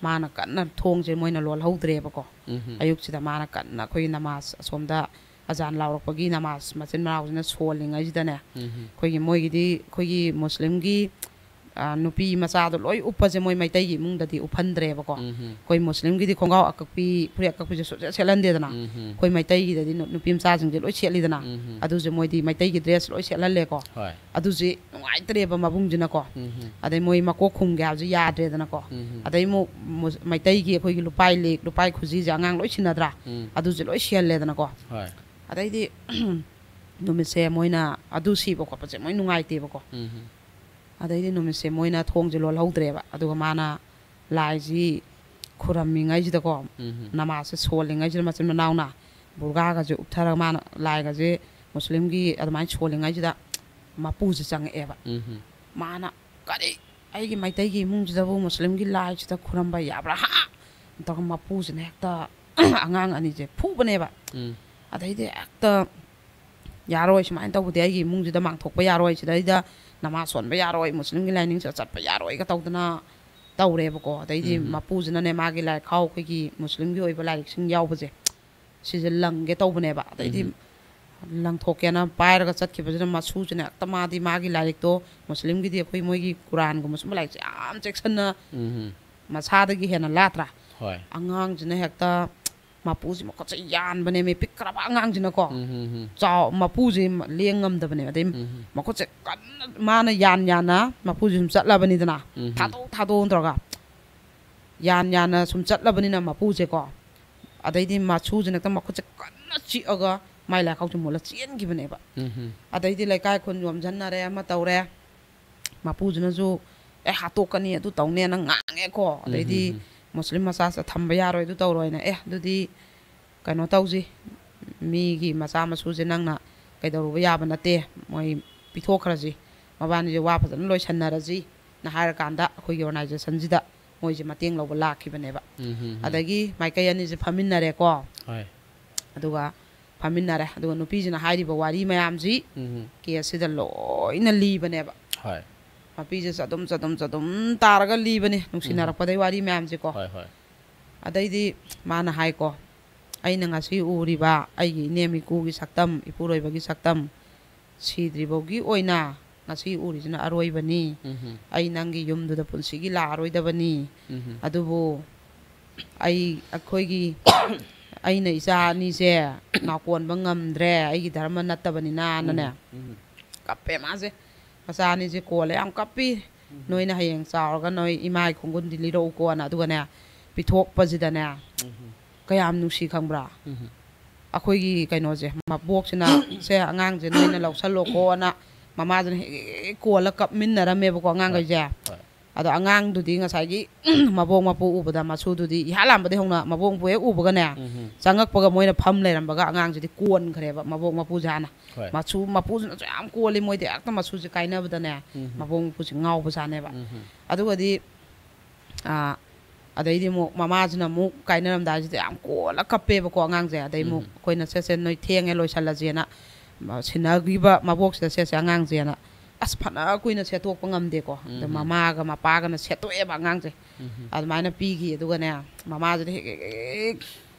ꯃꯥꯅ ꯀꯟꯅ ꯊꯣꯡꯁꯦ ꯃꯣꯏꯅ ꯂꯣꯜꯍꯧꯗ꯭ꯔꯦꯕꯀꯣ꯫ ꯎꯝ. ꯑꯌꯨꯛꯁꯤꯗ ꯃꯥꯅ ꯀꯟꯅ ꯑꯩꯈꯣꯏꯒꯤ ꯅꯃꯥꯖ ꯑꯁꯣꯝꯗ ꯑꯖꯥꯟ ꯂꯥꯎꯔꯛꯄꯒꯤ ꯅꯃꯥꯖ ꯃꯆꯤꯟ ꯃꯅꯥꯎꯁꯤꯅ ꯁꯣꯜꯂꯤꯉꯩꯁꯤꯗꯅꯦ, ꯎꯝ. ꯑꯩꯈꯣꯏꯒꯤ ꯃꯣꯏꯒꯤꯗꯤ ꯑꯩꯈꯣꯏꯒꯤ ꯃꯨꯁꯂꯤꯝꯒꯤ, ꯑ, ꯅꯨꯄꯤ ꯃꯆꯥꯗꯣ ꯂꯣꯏ ꯎꯞꯄꯁꯦ ꯃꯣꯏ ꯃꯩꯇꯩꯒꯤ ꯏꯃꯨꯡꯗꯗꯤ ꯎꯞꯍꯟꯗ꯭ꯔꯦꯕꯀꯣ꯫ ꯎꯝ. ꯑꯩꯈꯣꯏ ꯃꯨꯁꯂꯤꯝꯒꯤꯗꯤ ꯈꯣꯡꯒ꯭ꯔꯥꯎ ꯑꯀꯛꯄꯤ, ꯐꯨꯔꯤꯠ ꯑꯀꯛꯄꯤꯁꯦ ꯁꯨꯡꯁꯦꯠ ꯁꯦꯠꯍꯟꯗꯦꯗꯅ꯫ ꯎꯝ. ꯑꯩꯈꯣꯏ ꯃꯩꯇꯩꯒꯤꯗꯗꯤ ꯅꯨ-, ꯅꯨꯄꯤ ꯃꯆꯥꯁꯤꯡꯁꯦ ꯂꯣꯏ ꯁꯦꯠꯂꯤꯗꯅ꯫ ꯎꯝ. ꯑꯗꯨꯁꯦ ꯃꯣꯏꯗꯤ ꯃꯩꯇꯩꯒꯤ ꯗ꯭ꯔꯦꯁ ꯂꯣꯏ ꯁꯦꯠꯍꯜꯂꯦꯀꯣ꯫ ꯍꯣꯏ. ꯑꯗꯨꯁꯦ ꯅꯨꯡꯉꯥꯏꯇ꯭ꯔꯦꯕ ꯃꯕꯨꯡꯁꯤꯅꯀꯣ꯫ ꯎꯝ. ꯑꯗꯩ ꯃꯣꯏ ꯃꯀꯣꯛ ꯈꯨꯝꯒꯦ ꯍꯥꯏꯕꯁꯨ ꯌꯥꯗ꯭ꯔꯦꯗꯅꯀꯣ꯫ ꯎꯝ. ꯑꯗꯩ ꯑꯃꯨꯛ ꯃꯨꯁ-, ꯃꯩꯇꯩꯒꯤ ꯑꯩꯈꯣꯏꯒꯤ ꯂꯨꯄꯥꯏ ꯂꯤꯛ, ꯂꯨꯄꯥꯏ ꯈꯨꯖꯤꯁꯦ ꯑꯉꯥꯡ ꯂꯣꯏ ꯁꯤꯟꯅꯗ꯭ꯔꯥ? ꯎꯝ. ꯑꯗꯨꯁꯦ ꯂꯣꯏ ꯁꯤꯍꯜꯂꯦꯗꯅꯀꯣ꯫ ꯍꯣꯏ. ꯑꯗꯩꯗꯤ ꯅꯨꯃꯤꯠꯁꯦ ꯃꯣꯏꯅ ꯑꯗꯨ ꯁꯤꯕ ꯈꯣꯠꯄꯁꯦ ꯃꯣꯏ ꯅꯨꯡꯉꯥꯏꯇꯦꯕꯀꯣ꯫ ꯎꯝ. ꯑꯗꯩꯗꯤ ꯅꯨꯃꯤꯠꯁꯦ ꯃꯣꯏꯅ ꯊꯣꯡꯁꯦ ꯂꯣꯜꯍꯧꯗ꯭ꯔꯦꯕ꯫ ꯑꯗꯨꯒ ꯃꯥꯅ ꯂꯥꯏꯁꯤ ꯈꯨꯔꯝꯃꯤꯉꯩꯁꯤꯗꯀꯣ, ꯎꯝ. ꯅꯃꯥꯖꯁꯦ ꯁꯣꯜꯂꯤꯉꯩꯁꯤꯗ ꯃꯆꯤꯟ ꯃꯅꯥꯎꯅ ꯕꯨꯔꯒꯥꯒꯁꯦ ꯎꯞꯊꯔꯒ ꯃꯥꯅ ꯂꯥꯏꯒꯁꯦ ꯃꯨꯁꯂꯤꯝꯒꯤ ꯑꯗꯨꯃꯥꯏꯅ ꯁꯣꯜꯂꯤꯉꯩꯁꯤꯗ ꯃꯄꯨꯁꯦ ꯆꯪꯉꯛꯑꯦꯕ꯫ ꯎꯝ. ꯃꯥꯅ, "ꯀꯔꯤ, ꯑꯩꯒꯤ ꯃꯩꯇꯩꯒꯤ ꯏꯃꯨꯡꯁꯤꯗꯕꯨ ꯃꯨꯁꯂꯤꯝꯒꯤ ꯂꯥꯏꯁꯤꯗ ꯈꯨꯔꯝꯕ ꯌꯥꯕ꯭ꯔꯥ, ꯍꯥ?" ꯇꯧꯔꯒ ꯃꯄꯨꯁꯤꯅ ꯍꯦꯛꯇ ꯑꯉꯥꯡ ꯑꯅꯤꯁꯦ ꯐꯨꯕꯅꯦꯕ꯫ ꯎꯝ. ꯑꯗꯩꯗꯤ ꯍꯦꯛꯇ, "ꯌꯥꯔꯣꯏ, ꯁꯨꯃꯥꯏꯅ ꯇꯧꯕꯗꯤ ꯑꯩꯒꯤ ꯏꯃꯨꯡꯁꯤꯗ ꯃꯥꯡꯊꯣꯛꯄ ꯌꯥꯔꯣꯏ, ꯁꯤꯗꯩꯗ ꯅꯃꯥꯖ ꯁꯣꯟꯕ ꯌꯥꯔꯣꯏ, ꯃꯨꯁꯂꯤꯝꯒꯤ ꯂꯥꯏꯅꯤꯡꯁꯤꯗ ꯆꯠꯄ ꯌꯥꯔꯣꯏꯒ" ꯇꯧꯗꯅ ꯇꯧꯔꯦꯕꯀꯣ꯫ ꯑꯗꯩꯗꯤ ꯎꯝ. ꯃꯄꯨꯁꯤꯅꯅꯦ ꯃꯥꯒꯤ ꯂꯥꯏꯈꯥꯎ, ꯑꯩꯈꯣꯏꯒꯤ ꯃꯨꯁꯂꯤꯝꯒꯤ ꯑꯣꯏꯕ ꯂꯥꯏꯔꯤꯛꯁꯤꯡ ꯌꯥꯎꯕꯁꯦ, ꯁꯤꯁꯦ ꯂꯪꯒꯦ ꯇꯧꯕꯅꯦꯕ꯫ ꯑꯗꯩꯗꯤ ꯎꯝ. ꯂꯪꯊꯣꯛꯀꯦꯅ ꯄꯥꯏꯔꯒ ꯆꯠꯈꯤꯕꯁꯤꯅ ꯃꯁꯨꯁꯤꯅ ꯍꯦꯛꯇ, ꯃꯥꯗꯤ ꯃꯥꯒꯤ ꯂꯥꯏꯔꯤꯛꯇꯣ, ꯃꯨꯁꯂꯤꯝꯒꯤꯗꯤ ꯑꯩꯈꯣꯏ ꯃꯣꯏꯒꯤ ꯀꯨꯔꯥꯟꯒꯨꯝꯕ ꯁꯨꯝꯕ ꯂꯥꯏꯔꯤꯛꯁꯦ ꯌꯥꯝ ꯆꯦꯛꯁꯤꯟꯅ ꯎꯝ. ꯃꯁꯥꯗꯒꯤ ꯍꯦꯟꯅ ꯂꯥꯠꯇ꯭ꯔꯥ? ꯍꯣꯏ. ꯑꯉꯥꯡꯁꯤꯅ ꯍꯦꯛꯇ ꯃꯄꯨꯁꯤ ꯃꯈꯨꯠꯁꯦ ꯌꯥꯟꯕꯅꯦꯃꯤ, ꯄꯤꯛꯈ꯭ꯔꯕ ꯑꯉꯥꯡꯁꯤꯅꯀꯣ꯫ ꯎꯝ. ꯎꯝ. ꯆꯥꯎ-, ꯃꯄꯨꯁꯦ ꯂꯦꯡ ꯉꯝꯗꯕꯅꯦꯕ꯫ ꯑꯗꯩ ꯎꯝ. ꯃꯈꯨꯠꯁꯦ ꯀꯟꯅ ꯃꯥꯅ ꯌꯥꯟ ꯌꯥꯟꯅ ꯃꯄꯨꯁꯦ ꯁꯨꯝ ꯆꯠꯂꯕꯅꯤꯗꯅ, ꯎꯝ. "ꯊꯥꯗꯣꯛ, ꯊꯥꯗꯣꯛꯑꯣꯅ" ꯇꯧꯔꯒ ꯌꯥꯟ ꯌꯥꯟꯅ ꯁꯨꯝ ꯆꯠꯂꯕꯅꯤꯅ ꯃꯄꯨꯁꯦꯀꯣ, ꯑꯗꯩꯗꯤ ꯃꯁꯨꯁꯤꯅ ꯍꯦꯛꯇ ꯃꯈꯨꯠꯁꯦ ꯀꯟꯅ ꯆꯤꯛꯑꯒ ꯃꯥꯏ ꯂꯥꯏꯈꯥꯎꯁꯦ ꯃꯨꯜꯂ ꯆꯦꯟꯈꯤꯕꯅꯦꯕ꯫ ꯎꯝ꯫ ꯑꯗꯩꯗꯤ ꯂꯩꯀꯥꯏ ꯈꯨꯟ ꯌꯣꯝꯁꯤꯟꯅꯔꯦ, ꯑꯃ ꯇꯧꯔꯦ꯫ ꯃꯄꯨꯁꯤꯅꯁꯨ "ꯑꯦ, ꯍꯥꯠꯇꯣꯛꯀꯅꯤ, ꯑꯗꯨ ꯇꯧꯅꯦꯅ" ꯉꯥꯡꯉꯦꯀꯣ꯫ ꯑꯗꯩꯗꯤ ꯎꯝ, ꯎꯝ, ꯎꯝ꯫ ꯃꯨꯁꯂꯤꯝ ꯃꯆꯥꯁꯤꯗ ꯊꯝꯕ ꯌꯥꯔꯣꯏ, ꯑꯗꯨ ꯇꯧꯔꯣꯏꯅ꯫ "ꯑꯦ, ꯑꯗꯨꯗꯤ ꯀꯩꯅꯣ ꯇꯧꯁꯤ, ꯃꯤꯒꯤ ꯃꯆꯥ ꯃꯁꯨꯁꯦ ꯅꯪꯅ ꯀꯩꯗꯧꯔꯨꯕ ꯌꯥꯕ ꯅꯠꯇꯦ, ꯃꯣꯏ ꯄꯤꯊꯣꯛꯈ꯭ꯔꯁꯤ, ꯃꯕꯥꯅꯤꯁꯦ ꯋꯥ ꯐꯖꯅ ꯂꯣꯏꯁꯟꯅꯔꯁꯤꯅ" ꯍꯥꯏꯔꯀꯥꯟꯗ ꯑꯩꯈꯣꯏꯒꯤ ꯑꯣꯔꯒꯅꯥꯏꯖꯦꯁꯟꯁꯤꯗ ꯃꯣꯏꯁꯦ ꯃꯇꯦꯡ ꯂꯧꯕ ꯂꯥꯛꯈꯤꯕꯅꯦꯕ꯫ ꯎꯝ, ꯎꯝ, ꯎꯝ꯫ ꯑꯗꯒꯤ ꯃꯥꯏꯀꯩ ꯑꯅꯤꯁꯦ ꯐꯝꯃꯤꯟꯅꯔꯦꯀꯣ꯫ ꯍꯣꯏ꯫ ꯑꯗꯨꯒ ꯐꯝꯃꯤꯟꯅꯔꯦ꯫ ꯑꯗꯨꯒ ꯅꯨꯄꯤꯁꯤꯅ ꯍꯥꯏꯔꯤꯕ ꯋꯥꯔꯤ ꯃꯌꯥꯝꯁꯤ ꯎꯝ꯫ ꯀꯦꯁꯁꯤꯗ ꯂꯣꯏꯅ ꯂꯤꯕꯅꯦꯕ꯫ ꯍꯣꯏ꯫ ꯃꯄꯤꯁꯦ ꯆꯗꯨꯝ, ꯆꯗꯨꯝ, ꯆꯗꯨꯝ ꯇꯥꯔꯒ ꯂꯤꯕꯅꯦ, ꯎꯝ꯫ ꯅꯨꯡꯁꯤꯅꯔꯛꯄꯗꯩ ꯋꯥꯔꯤ ꯃꯌꯥꯝꯁꯦꯀꯣ꯫ ꯍꯣꯏ, ꯍꯣꯏ꯫ ꯑꯗꯩꯗꯤ ꯃꯥꯅ ꯍꯥꯏꯀꯣ, "ꯑꯩꯅ ꯉꯁꯤ ꯎꯔꯤꯕ ꯑꯩꯒꯤ ꯏꯅꯦꯝ ꯏꯀꯨꯒꯤ ꯁꯛꯇꯝ, ꯏꯄꯨꯔꯣꯏꯕꯒꯤ ꯁꯛꯇꯝ, ꯁꯤꯗ꯭ꯔꯤꯐꯥꯎꯒꯤ ꯑꯣꯏꯅ ꯉꯁꯤ ꯎꯔꯤꯁꯤꯅ ꯑꯔꯣꯏꯕꯅꯤ꯫ ꯎꯝ꯫ ꯑꯩ ꯅꯪꯒꯤ ꯌꯨꯝꯗꯨꯗ ꯄꯨꯟꯁꯤꯒꯤ ꯂꯥꯛꯑꯔꯣꯏꯗꯕꯅꯤ꯫ ꯎꯝ꯫ ꯑꯗꯨꯕꯨ ꯑꯩ, ꯑꯩꯈꯣꯏꯒꯤ, ꯑꯩꯅ ꯏꯆꯥ ꯑꯅꯤꯁꯦ ꯅꯥꯀꯣꯟꯕ ꯉꯝꯗ꯭ꯔꯦ, ꯑꯩꯒꯤ ꯙꯔꯃ ꯅꯠꯇꯕꯅꯤꯅꯅꯅꯦ"꯫ ꯎꯝ꯫ ꯎꯝ꯫ ꯀꯞꯄꯦ ꯃꯥꯁꯦ꯫ ꯃꯆꯥ ꯑꯅꯤꯁꯦ ꯀꯣꯜꯂꯦ, ꯌꯥꯝ ꯀꯞꯄꯤ꯫ ꯎꯝ꯫ "ꯅꯣꯏꯅ ꯍꯌꯦꯡ ꯆꯥꯎꯔꯒ ꯅꯣꯏ ꯏꯃꯥꯒꯤ ꯈꯣꯡꯒꯨꯟꯗꯤ ꯂꯤꯔꯛꯎꯀꯣꯅ", ꯑꯗꯨꯒꯅꯦ, ꯄꯤꯊꯣꯛꯄꯁꯤꯗꯅꯦ, ꯎꯝ꯫ ꯀꯌꯥꯝ ꯅꯨꯡꯁꯤ ꯈꯪꯕ꯭ꯔꯥ? ꯎꯝ꯫ ꯑꯩꯈꯣꯏꯒꯤ ꯀꯩꯅꯣꯁꯦ, ꯃꯕꯣꯛꯁꯤꯅ "ꯁꯦ, ꯑꯉꯥꯡꯁꯦ ꯅꯣꯏꯅ ꯂꯧꯁꯜꯂꯣꯀꯣꯅ", ꯃꯃꯥꯁꯤꯅ ꯍꯦꯛ ꯍꯦꯛ ꯀꯣꯜꯂ ꯀꯞꯃꯤꯟꯅꯔꯝꯃꯦꯕꯀꯣ ꯑꯉꯥꯡꯈꯩꯁꯦ꯫ ꯍꯣꯏ꯫ ꯑꯗꯣ ꯑꯉꯥꯡꯗꯨꯗꯤ ꯉꯁꯥꯏꯒꯤ ꯃꯕꯣꯛ ꯃꯄꯨ ꯎꯕꯗ, ꯃꯁꯨꯗꯨꯗꯤ ꯏꯍꯥꯟ ꯍꯥꯟꯕꯗꯩ ꯍꯧꯅ ꯃꯕꯣꯛ ꯃꯄꯨ ꯍꯦꯛ ꯎꯕꯒꯅꯦ, ꯎꯝ꯫ ꯆꯪꯉꯛꯄꯒ ꯃꯣꯏꯅ ꯐꯝ ꯂꯩꯔꯝꯕꯒ ꯑꯉꯥꯡꯁꯤꯗꯤ ꯀꯣꯟꯈ꯭ꯔꯦꯕ, ꯃꯕꯣꯛ ꯃꯄꯨꯁꯦ ꯍꯥꯟꯅ꯫ ꯍꯣꯏ꯫ ꯃꯁꯨ, ꯃꯄꯨꯁꯤꯅꯁꯨ ꯌꯥꯝ ꯀꯣꯜꯂꯤ, ꯃꯣꯏꯗꯤ ꯍꯦꯛꯇ ꯃꯁꯨꯁꯦ ꯀꯥꯏꯅꯕꯗꯅꯦ, ꯎꯝ꯫ ꯃꯕꯣꯛ ꯃꯄꯨꯁꯦ ꯉꯥꯎꯕꯖꯥꯠꯅꯦꯕ꯫ ꯎꯝ꯫ ꯑꯗꯨꯒꯗꯤ, ꯑꯥ, ꯑꯗꯩꯗꯤ ꯑꯃꯨꯛ ꯃꯃꯥꯁꯤꯅ ꯑꯃꯨꯛ ꯀꯥꯏꯅꯔꯝꯗꯥꯏꯁꯤꯗ ꯌꯥꯝ ꯀꯣꯜꯂ ꯀꯞꯄꯦꯕꯀꯣ ꯑꯉꯥꯡꯁꯦ꯫ ꯑꯗꯩ ꯑꯃꯨꯛ ꯎꯝ꯫ ꯑꯩꯈꯣꯏꯅ "ꯁꯦ, ꯁꯦ, ꯅꯣꯏ ꯊꯦꯡꯉꯦ, ꯂꯣꯏꯁꯜꯂꯁꯦꯅ", ꯃ-, ꯁꯤꯟꯅꯈꯤꯕ ꯃꯕꯣꯛꯁꯤꯗ "ꯁꯦ, ꯁꯦ, ꯑꯉꯥꯡꯁꯦꯅ", ꯑꯁ, ꯐꯅ ꯀꯨꯏꯅ ꯁꯦꯠꯇꯣꯛꯄ ꯉꯝꯗꯦꯀꯣ꯫ ꯑꯗ ꯎꯝ꯫ ꯃꯃꯥꯒ ꯃꯄꯥꯒꯅ ꯁꯦꯠꯇꯣꯛꯑꯦꯕ ꯑꯉꯥꯡꯁꯦ꯫ ꯎꯝ꯫ ꯑꯗꯨꯃꯥꯏꯅ ꯄꯤꯈꯤ꯫ ꯑꯗꯨꯒꯅꯦ, ꯃꯃꯥꯁꯤꯗ ꯍꯦꯛ, ꯍꯦꯛ, ꯍꯦꯛ, ꯍꯦꯛ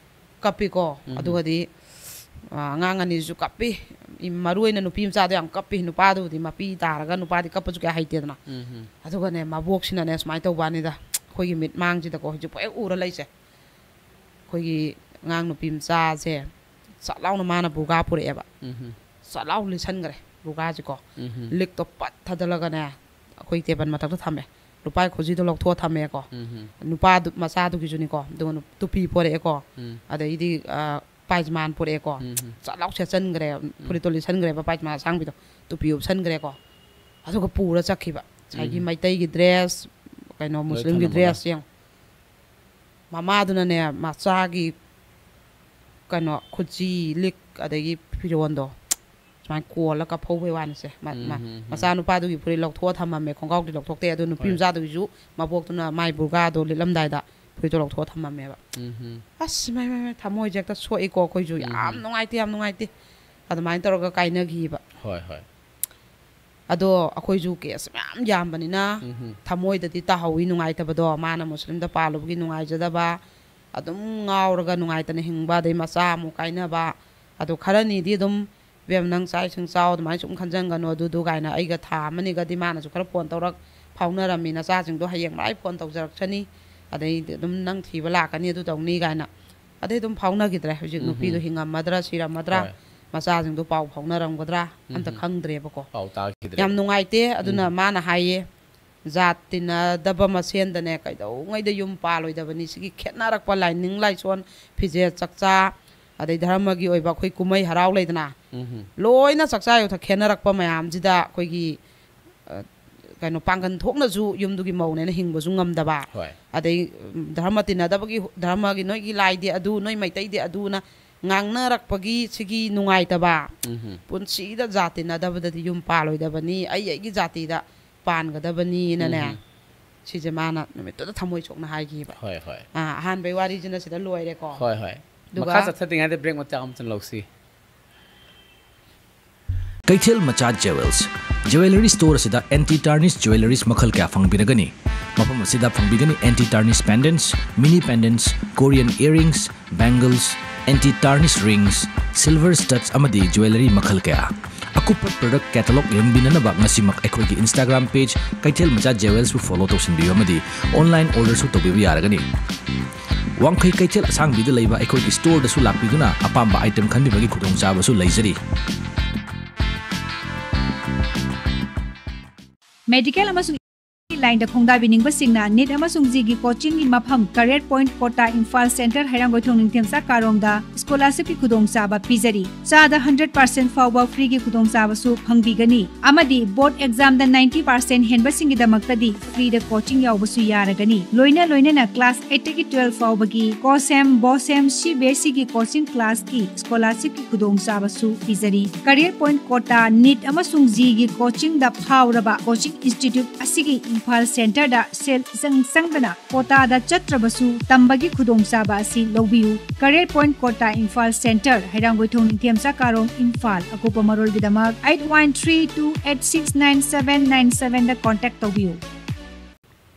ꯀꯞꯄꯤꯀꯣ꯫ ꯎꯝ꯫ ꯑꯗꯨꯒꯗꯤ, ꯑ, ꯑꯉꯥꯡ ꯑꯅꯤꯁꯨ ꯀꯞꯄꯤ꯫ ꯏ-, ꯃꯔꯨ ꯑꯣꯏꯅ ꯅꯨꯄꯤ ꯃꯆꯥꯗꯣ ꯌꯥꯝ ꯀꯞꯄꯤ꯫ ꯅꯨꯄꯥꯗꯨꯕꯨꯗꯤ ꯃꯄꯤ ꯇꯥꯔꯒ ꯅꯨꯄꯥꯗꯤ ꯀꯞꯄꯁꯨ ꯀꯌꯥ ꯍꯩꯇꯦꯗꯅ꯫ ꯎꯝ꯫ ꯑꯗꯨꯒꯅꯦ, ꯃꯕꯣꯛꯁꯤꯅꯅꯦ ꯁꯨꯃꯥꯏꯅ ꯇꯧꯕ ꯋꯥꯅꯤꯗ, ꯑꯩꯈꯣꯏꯒꯤ ꯃꯤꯠ ꯃꯥꯡꯁꯤꯗꯀꯣ, ꯍꯧꯖꯤꯛꯐꯥꯎ ꯍꯦꯛ ꯎꯔ ꯂꯩꯁꯦ꯫ ꯑꯩꯈꯣꯏꯒꯤ ꯑꯉꯥꯡ ꯅꯨꯄꯤ ꯃꯆꯥꯁꯦ ꯆꯠ ꯂꯥꯎꯅ ꯃꯥꯅ ꯕꯨꯒꯥ ꯄꯨꯔꯛꯑꯦꯕ꯫ ꯎꯝ꯫ ꯆꯠ ꯂꯥꯎ ꯂꯤꯠꯁꯟꯈ꯭ꯔꯦ ꯕꯨꯒꯥꯁꯤꯀꯣ꯫ ꯎꯝ꯫ ꯂꯤꯛꯇꯣ ꯄꯠ ꯊꯥꯗꯠꯂꯒꯅꯦ, ꯑꯩꯈꯣꯏ ꯇꯦꯕꯜ ꯃꯊꯛꯇ ꯊꯝꯃꯦ꯫ ꯂꯨꯄꯥꯒꯤ ꯈꯨꯖꯤꯗꯣ ꯂꯧꯊꯣꯛꯑ ꯊꯝꯃꯦꯀꯣ꯫ ꯎꯝ ꯍꯝ꯫ ꯅꯨꯄꯥꯗꯨ, ꯃꯆꯥꯗꯨꯒꯤꯁꯨꯅꯤꯀꯣ꯫ ꯑꯗꯨꯒ ꯅꯨ-, ꯇꯨꯄꯤ ꯄꯣꯔꯛꯑꯦꯀꯣ꯫ ꯎꯝ꯫ ꯑꯗꯩꯗꯤ, ꯑ, ꯄꯥꯏꯖꯃꯥꯟ ꯄꯣꯔꯛꯑꯦꯀꯣ꯫ ꯎꯝ ꯍꯝ꯫ ꯆꯠ ꯂꯥꯎ ꯁꯦꯠꯆꯟꯈ꯭ꯔꯦ꯫ ꯐꯨꯔꯤꯠꯇꯣ ꯂꯤꯠꯁꯟꯈ꯭ꯔꯦꯕ, ꯄꯥꯏꯖꯃꯥꯟ ꯑꯁꯥꯡꯕꯤꯗꯣ꯫ ꯇꯨꯄꯤ ꯎꯞꯁꯟꯈ꯭ꯔꯦꯀꯣ꯫ ꯑꯗꯨꯒ ꯄꯨꯔ ꯆꯠꯈꯤꯕ꯫ ꯉꯁꯥꯏꯒꯤ ꯎꯝ꯫ ꯃꯩꯇꯩꯒꯤ dress, ꯀꯩꯅꯣ, ꯂꯣꯏ ꯃꯨꯁꯂꯤꯝꯒꯤ ꯊꯝꯃꯝꯃꯒ꯫ Dress ꯌꯦꯡꯉꯣ꯫ ꯃꯃꯥꯗꯨꯅꯅꯦ, ꯃꯆꯥꯒꯤ ꯀꯩꯅꯣ, ꯈꯨꯖꯤ, ꯂꯤꯛ, ꯑꯗꯒꯤ ꯐꯤꯔꯣꯟꯗꯣ ꯁꯨꯃꯥꯏꯅ ꯀꯣꯜꯂ ꯀꯞꯐꯧꯕꯩ ꯋꯥꯅꯤꯁꯦ꯫ ꯃ-, ꯃ-, ꯎꯝ, ꯎꯝ, ꯎꯝ꯫ ꯃꯆꯥꯅꯨꯄꯥꯗꯨꯒꯤ ꯐꯨꯔꯤꯠ ꯂꯧꯊꯣꯛꯑ ꯊꯝꯃꯝꯃꯦ, ꯈꯣꯡꯒ꯭ꯔꯥꯎꯗꯤ ꯂꯧꯊꯣꯛꯇꯦ꯫ ꯑꯗꯨ ꯅꯨꯄꯤ ꯍꯣꯏ꯫ ꯃꯆꯥꯗꯨꯒꯤꯁꯨ ꯃꯕꯣꯛꯇꯨꯅ ꯃꯥꯏ ꯕꯨꯔꯒꯥꯗꯣ ꯂꯤꯠꯂꯝꯗꯥꯏꯗ ꯐꯨꯔꯤꯠꯇꯣ ꯂꯧꯊꯣꯛꯑ ꯊꯝꯃꯝꯃꯦꯕ꯫ ꯎꯝ, ꯎꯝ꯫ ꯑꯁ, ꯃꯥꯏ, ꯃꯥꯏ, ꯃꯥꯏ, ꯊꯃꯣꯏꯁꯦ ꯍꯦꯛꯇ ꯁꯣꯛꯏꯀꯣ ꯑꯩꯈꯣꯏꯁꯨ꯫ ꯎꯝ, ꯌꯥꯝ ꯎꯝ꯫ ꯅꯨꯡꯉꯥꯏꯇꯦ, ꯌꯥꯝ ꯅꯨꯡꯉꯥꯏꯇꯦ꯫ ꯑꯗꯨꯃꯥꯏꯅ ꯇꯧꯔꯒ ꯀꯥꯏꯅꯈꯤꯕ꯫ ꯍꯣꯏ, ꯍꯣꯏ꯫ ꯑꯗꯣ ꯑꯩꯈꯣꯏꯁꯨ case ꯃꯌꯥꯝ ꯌꯥꯝꯕꯅꯤꯅ ꯎꯝ, ꯎꯝ꯫ ꯊꯃꯣꯏꯗꯗꯤ ꯇꯥꯍꯧꯋꯤ ꯅꯨꯡꯉꯥꯏꯇꯕꯗꯣ꯫ ꯃꯥꯅ ꯃꯨꯁꯂꯤꯝꯗ ꯄꯥꯜꯂꯨꯕꯒꯤ ꯅꯨꯡꯉꯥꯏꯖꯗꯕ, ꯑꯗꯨꯝ ꯉꯥꯎꯔꯒ ꯅꯨꯡꯉꯥꯏꯇꯅ ꯍꯤꯡꯕ, ꯑꯗꯩ ꯃꯆꯥ ꯑꯃꯨꯛ ꯀꯥꯏꯅꯕ꯫ ꯑꯗꯣ ꯈꯔꯅꯤꯗꯤ ꯑꯗꯨꯝ, "ꯏꯕꯦꯝ, ꯅꯪ ꯆꯥꯛ ꯏꯁꯤꯡ ꯆꯥꯎ, ꯑꯗꯨꯃꯥꯏꯅ ꯁꯨꯝ ꯈꯟꯖꯟꯒꯅꯨ ꯑꯗꯨꯗꯨ" ꯀꯥꯏꯅ꯫ ꯑꯩꯒ ꯊꯥ ꯑꯃꯅꯤꯒꯗꯤ ꯃꯥꯅꯁꯨ ꯈꯔ phone ꯇꯧꯔꯛ ꯐꯥꯎꯅꯔꯝꯃꯤ, "ꯅꯆꯥꯁꯤꯡꯗꯣ ꯍꯌꯦꯡ ꯂꯣꯏ phone ꯇꯧꯖꯔꯛꯁꯅꯤ, ꯑꯗꯩ ꯑꯗꯨꯝ ꯅꯪ ꯊꯤꯕ ꯂꯥꯛꯀꯅꯤ, ꯑꯗꯨ ꯇꯧꯅꯤ" ꯀꯥꯏꯅ꯫ ꯑꯗꯩ ꯑꯗꯨꯝ ꯐꯥꯎꯅꯈꯤꯗ꯭ꯔꯦ꯫ ꯍꯧꯖꯤꯛ ꯎꯝ, ꯅꯨꯄꯤꯗꯣ ꯎꯝ꯫ ꯍꯤꯡꯉꯝꯃꯗ꯭ꯔꯥ ꯁꯤꯔꯝꯃꯗ꯭ꯔꯥ, ꯍꯣꯏ꯫ ꯃꯆꯥꯁꯤꯡꯗꯣ ꯄꯥꯎ ꯐꯥꯎꯅꯔꯝꯒꯗ꯭ꯔꯥ, ꯎꯝ, ꯑꯝꯇ ꯎꯝ꯫ ꯈꯪꯗ꯭ꯔꯦꯕꯀꯣ꯫ ꯄꯥꯎ ꯇꯥꯈꯤꯗ꯭ꯔꯦ꯫ ꯌꯥꯝ ꯅꯨꯡꯉꯥꯏꯇꯦ꯫ ꯑꯗꯨꯅ ꯎꯝ꯫ ꯃꯥꯅ ꯍꯥꯏꯌꯦ, "ꯖꯥꯠ ꯇꯤꯟꯅꯗꯕ ꯃꯁꯦꯟꯗꯅꯦ ꯀꯩꯗꯧꯉꯩꯗ ꯌꯨꯝ ꯄꯥꯜꯂꯣꯏꯗꯕꯅꯤ꯫ ꯁꯤꯒꯤ ꯈꯦꯠꯅꯔꯛꯄ ꯂꯥꯏꯅꯤꯡ ꯂꯥꯏꯁꯣꯟ, ꯐꯤꯖꯦꯠ ꯆꯛꯆꯥ, ꯑꯗꯩ ꯙꯔꯃꯒꯤ ꯑꯣꯏꯕ ꯑꯩꯈꯣꯏ ꯀꯨꯝꯍꯩ ꯍꯔꯥꯎ ꯂꯩꯗꯅ, ꯎꯝ, ꯎꯝ꯫ ꯂꯣꯏꯅ ꯆꯛꯆꯥ ꯌꯨꯊꯛ ꯈꯦꯠꯅꯔꯛꯄ ꯃꯌꯥꯝꯁꯤꯗ ꯑꯩꯈꯣꯏꯒꯤ, ꯑ, ꯀꯩꯅꯣ, ꯄꯥꯡꯒꯜ ꯊꯣꯛꯅꯁꯨ ꯌꯨꯝꯗꯨꯒꯤ ꯃꯧꯅꯦꯅ ꯍꯤꯡꯕꯁꯨ ꯉꯝꯗꯕ, ꯍꯣꯏ꯫ ꯑꯗꯩ, ꯎꯝ, ꯙꯔꯃ ꯇꯤꯟꯅꯗꯕꯒꯤ, ꯙꯔꯃꯒꯤ ꯅꯣꯏꯒꯤ ꯂꯥꯏꯗꯤ ꯑꯗꯨ, ꯅꯣꯏ ꯃꯩꯇꯩꯗꯤ ꯑꯗꯨꯅ ꯉꯥꯡꯅꯔꯛꯄꯒꯤ ꯁꯤꯒꯤ ꯅꯨꯡꯉꯥꯏꯇꯕ, ꯎꯝ, ꯎꯝ꯫ ꯄꯨꯟꯁꯤꯗ ꯖꯥꯠ ꯇꯤꯟꯅꯗꯕꯗꯗꯤ ꯌꯨꯝ ꯄꯥꯜꯂꯣꯏꯗꯕꯅꯤ, ꯑꯩ ꯑꯩꯒꯤ ꯖꯥꯇꯤꯗ ꯄꯥꯟꯒꯗꯕꯅꯤꯅꯅꯦ", ꯎꯝ, ꯎꯝ꯫ ꯁꯤꯁꯦ ꯃꯥꯅ ꯅꯨꯃꯤꯠꯇꯨꯗ ꯊꯃꯣꯏ ꯁꯣꯛꯅ ꯍꯥꯏꯈꯤꯕ꯫ ꯍꯣꯏ, ꯍꯣꯏ꯫ ꯑꯥ, ꯑꯍꯥꯟꯕꯩ ꯋꯥꯔꯤꯁꯤꯅ ꯁꯤꯗ ꯂꯣꯏꯔꯦꯀꯣ꯫ ꯍꯣꯏ, ꯍꯣꯏ꯫ ꯑꯗꯨꯒ ꯃꯈꯥ ꯆꯠꯊꯗ꯭ꯔꯤꯉꯩꯗ break ꯃꯆꯥ ꯑꯃꯇꯪ ꯂꯧꯁꯤ꯫ ꯀꯩꯊꯦꯜ ꯃꯆꯥ Jewels Jewellery Store ꯑꯁꯤꯗ anti tarnish jewelleries ꯃꯈꯜ ꯀꯌꯥ ꯐꯪꯕꯤꯔꯒꯅꯤ꯫ ꯃꯐꯝ ꯑꯁꯤꯗ ꯐꯪꯕꯤꯒꯅꯤ anti tarnish pendants, mini pendants, Korean earrings, bangles, anti tarnish rings, silver studs ꯑꯃꯗꯤ jewellery ꯃꯈꯜ ꯀꯌꯥ꯫ ꯑꯀꯨꯞꯄ product catalogue ꯌꯦꯡꯕꯤꯅꯅꯕ ꯉꯁꯤꯃꯛ ꯑꯩꯈꯣꯏꯒꯤ Instagram page ꯀꯩꯊꯦꯜ ꯃꯆꯥ Jewels ꯕꯨ follow ꯇꯧꯁꯤꯟꯕꯤꯌꯨ ꯑꯃꯗꯤ online order ꯁꯨ ꯇꯧꯕꯤꯕ ꯌꯥꯔꯒꯅꯤ꯫ ꯋꯥꯡꯈꯩ ꯀꯩꯊꯦꯜ ꯑꯁꯥꯡꯕꯤꯗ ꯂꯩꯕ ꯑꯩꯈꯣꯏꯒꯤ store ꯗꯁꯨ ꯂꯥꯛꯄꯤꯗꯨꯅ ꯑꯄꯥꯝꯕ item ꯈꯟꯕꯤꯕꯒꯤ ꯈꯨꯗꯣꯡꯆꯥꯕꯁꯨ ꯂꯩꯖꯔꯤ꯫ Medicare ꯑꯃꯁꯨꯡ ꯂꯥꯏꯟꯗ ꯈꯣꯡꯗꯥꯕꯤꯅꯤꯡꯕꯁꯤꯡꯅ ꯅꯤꯠ ꯑꯃꯁꯨꯡ ꯖꯤꯒꯤ ꯀꯣꯆꯤꯡꯒꯤ ꯃꯐꯝ ꯀꯔꯦꯠ ꯄꯣꯏꯟꯠ ꯀꯣꯇꯥ ꯏꯝꯐꯥꯜ ꯁꯦꯟꯇꯔ ꯍꯩꯔꯥꯡꯒꯣꯏꯊꯣꯡ ꯅꯤꯡꯊꯦꯝ ꯆꯥ ꯀꯥꯔꯣꯡꯗ ꯁ꯭ꯀꯣꯂꯥꯔꯁꯤꯞꯀꯤ ꯈꯨꯗꯣꯡꯆꯥꯕ ꯄꯤꯖꯔꯤ꯫ ꯆꯥꯗ ꯍꯟꯗ꯭ꯔꯦꯠ ꯄꯥꯔꯁꯦꯟꯠ ꯐꯥꯎꯕ ꯐ꯭ꯔꯤꯒꯤ ꯈꯨꯗꯣꯡꯆꯥꯕꯁꯨ ꯐꯪꯕꯤꯒꯅꯤ ꯑꯃꯗꯤ ꯕꯣꯔꯗ ꯑꯦꯛꯖꯥꯝꯗ ꯅꯥꯏꯟꯇꯤ ꯄꯥꯔꯁꯦꯟꯠ ꯍꯦꯟꯕꯁꯤꯡꯒꯤꯗꯃꯛꯇꯗꯤ ꯐ꯭ꯔꯤꯗ ꯀꯣꯆꯤꯡ ꯌꯥꯎꯕꯁꯨ ꯌꯥꯔꯒꯅꯤ꯫ ꯂꯣꯏꯅ ꯂꯣꯏꯅꯅ ꯀ꯭ꯂꯥꯁ ꯑꯩꯠꯇꯒꯤ ꯇꯨꯋꯦꯜꯐ ꯐꯥꯎꯕꯒꯤ ꯀꯣꯁꯦꯝ, ꯕꯣꯁꯦꯝ, ꯁꯤ ꯕꯤ ꯑꯦꯁ ꯏꯒꯤ ꯀꯣꯆꯤꯡ ꯀ꯭ꯂꯥꯁꯀꯤ ꯁ꯭ꯀꯣꯂꯥꯔꯁꯤꯞꯀꯤ ꯈꯨꯗꯣꯡꯆꯥꯕꯁꯨ ꯄꯤꯖꯔꯤ꯫ ꯀꯔꯦꯠ ꯄꯣꯏꯟꯠ ꯀꯣꯇꯥ, ꯅꯤꯠ ꯑꯃꯁꯨꯡ ꯖꯤꯒꯤ ꯀꯣꯆꯤꯡꯗ ꯐꯥꯎꯔꯕ ꯀꯣꯆꯤꯡ ꯏꯟꯁꯇꯤꯇ꯭ꯌꯨꯠ ꯑꯁꯤꯒꯤ ꯏꯝꯐꯥꯜ ꯁꯦꯟꯇꯔꯗ ꯁꯦꯜ ꯏꯆꯪ ꯆꯪꯗꯅ ꯀꯣꯇꯥꯗ ꯆꯠꯇ꯭ꯔꯕꯁꯨ ꯇꯝꯕꯒꯤ ꯈꯨꯗꯣꯡꯆꯥꯕ ꯑꯁꯤ ꯂꯧꯕꯤꯌꯨ꯫ ꯀꯔꯦꯠ ꯄꯣꯏꯟꯠ ꯀꯣꯇꯥ ꯏꯝꯐꯥꯜ ꯁꯦꯟꯇꯔ, ꯍꯩꯔꯥꯡꯒꯣꯏꯊꯣꯡ ꯅꯤꯡꯊꯦꯝ ꯆꯥ ꯀꯥꯔꯣꯡ, ꯏꯝꯐꯥꯜ꯫ ꯑꯀꯨꯞꯄ ꯃꯔꯣꯜꯒꯤꯗꯃꯛ eight one three two eight six nine seven nine ꯁꯕꯦꯟꯗ ꯀꯣꯟꯇꯦꯛ ꯇꯧꯕꯤꯌꯨ꯫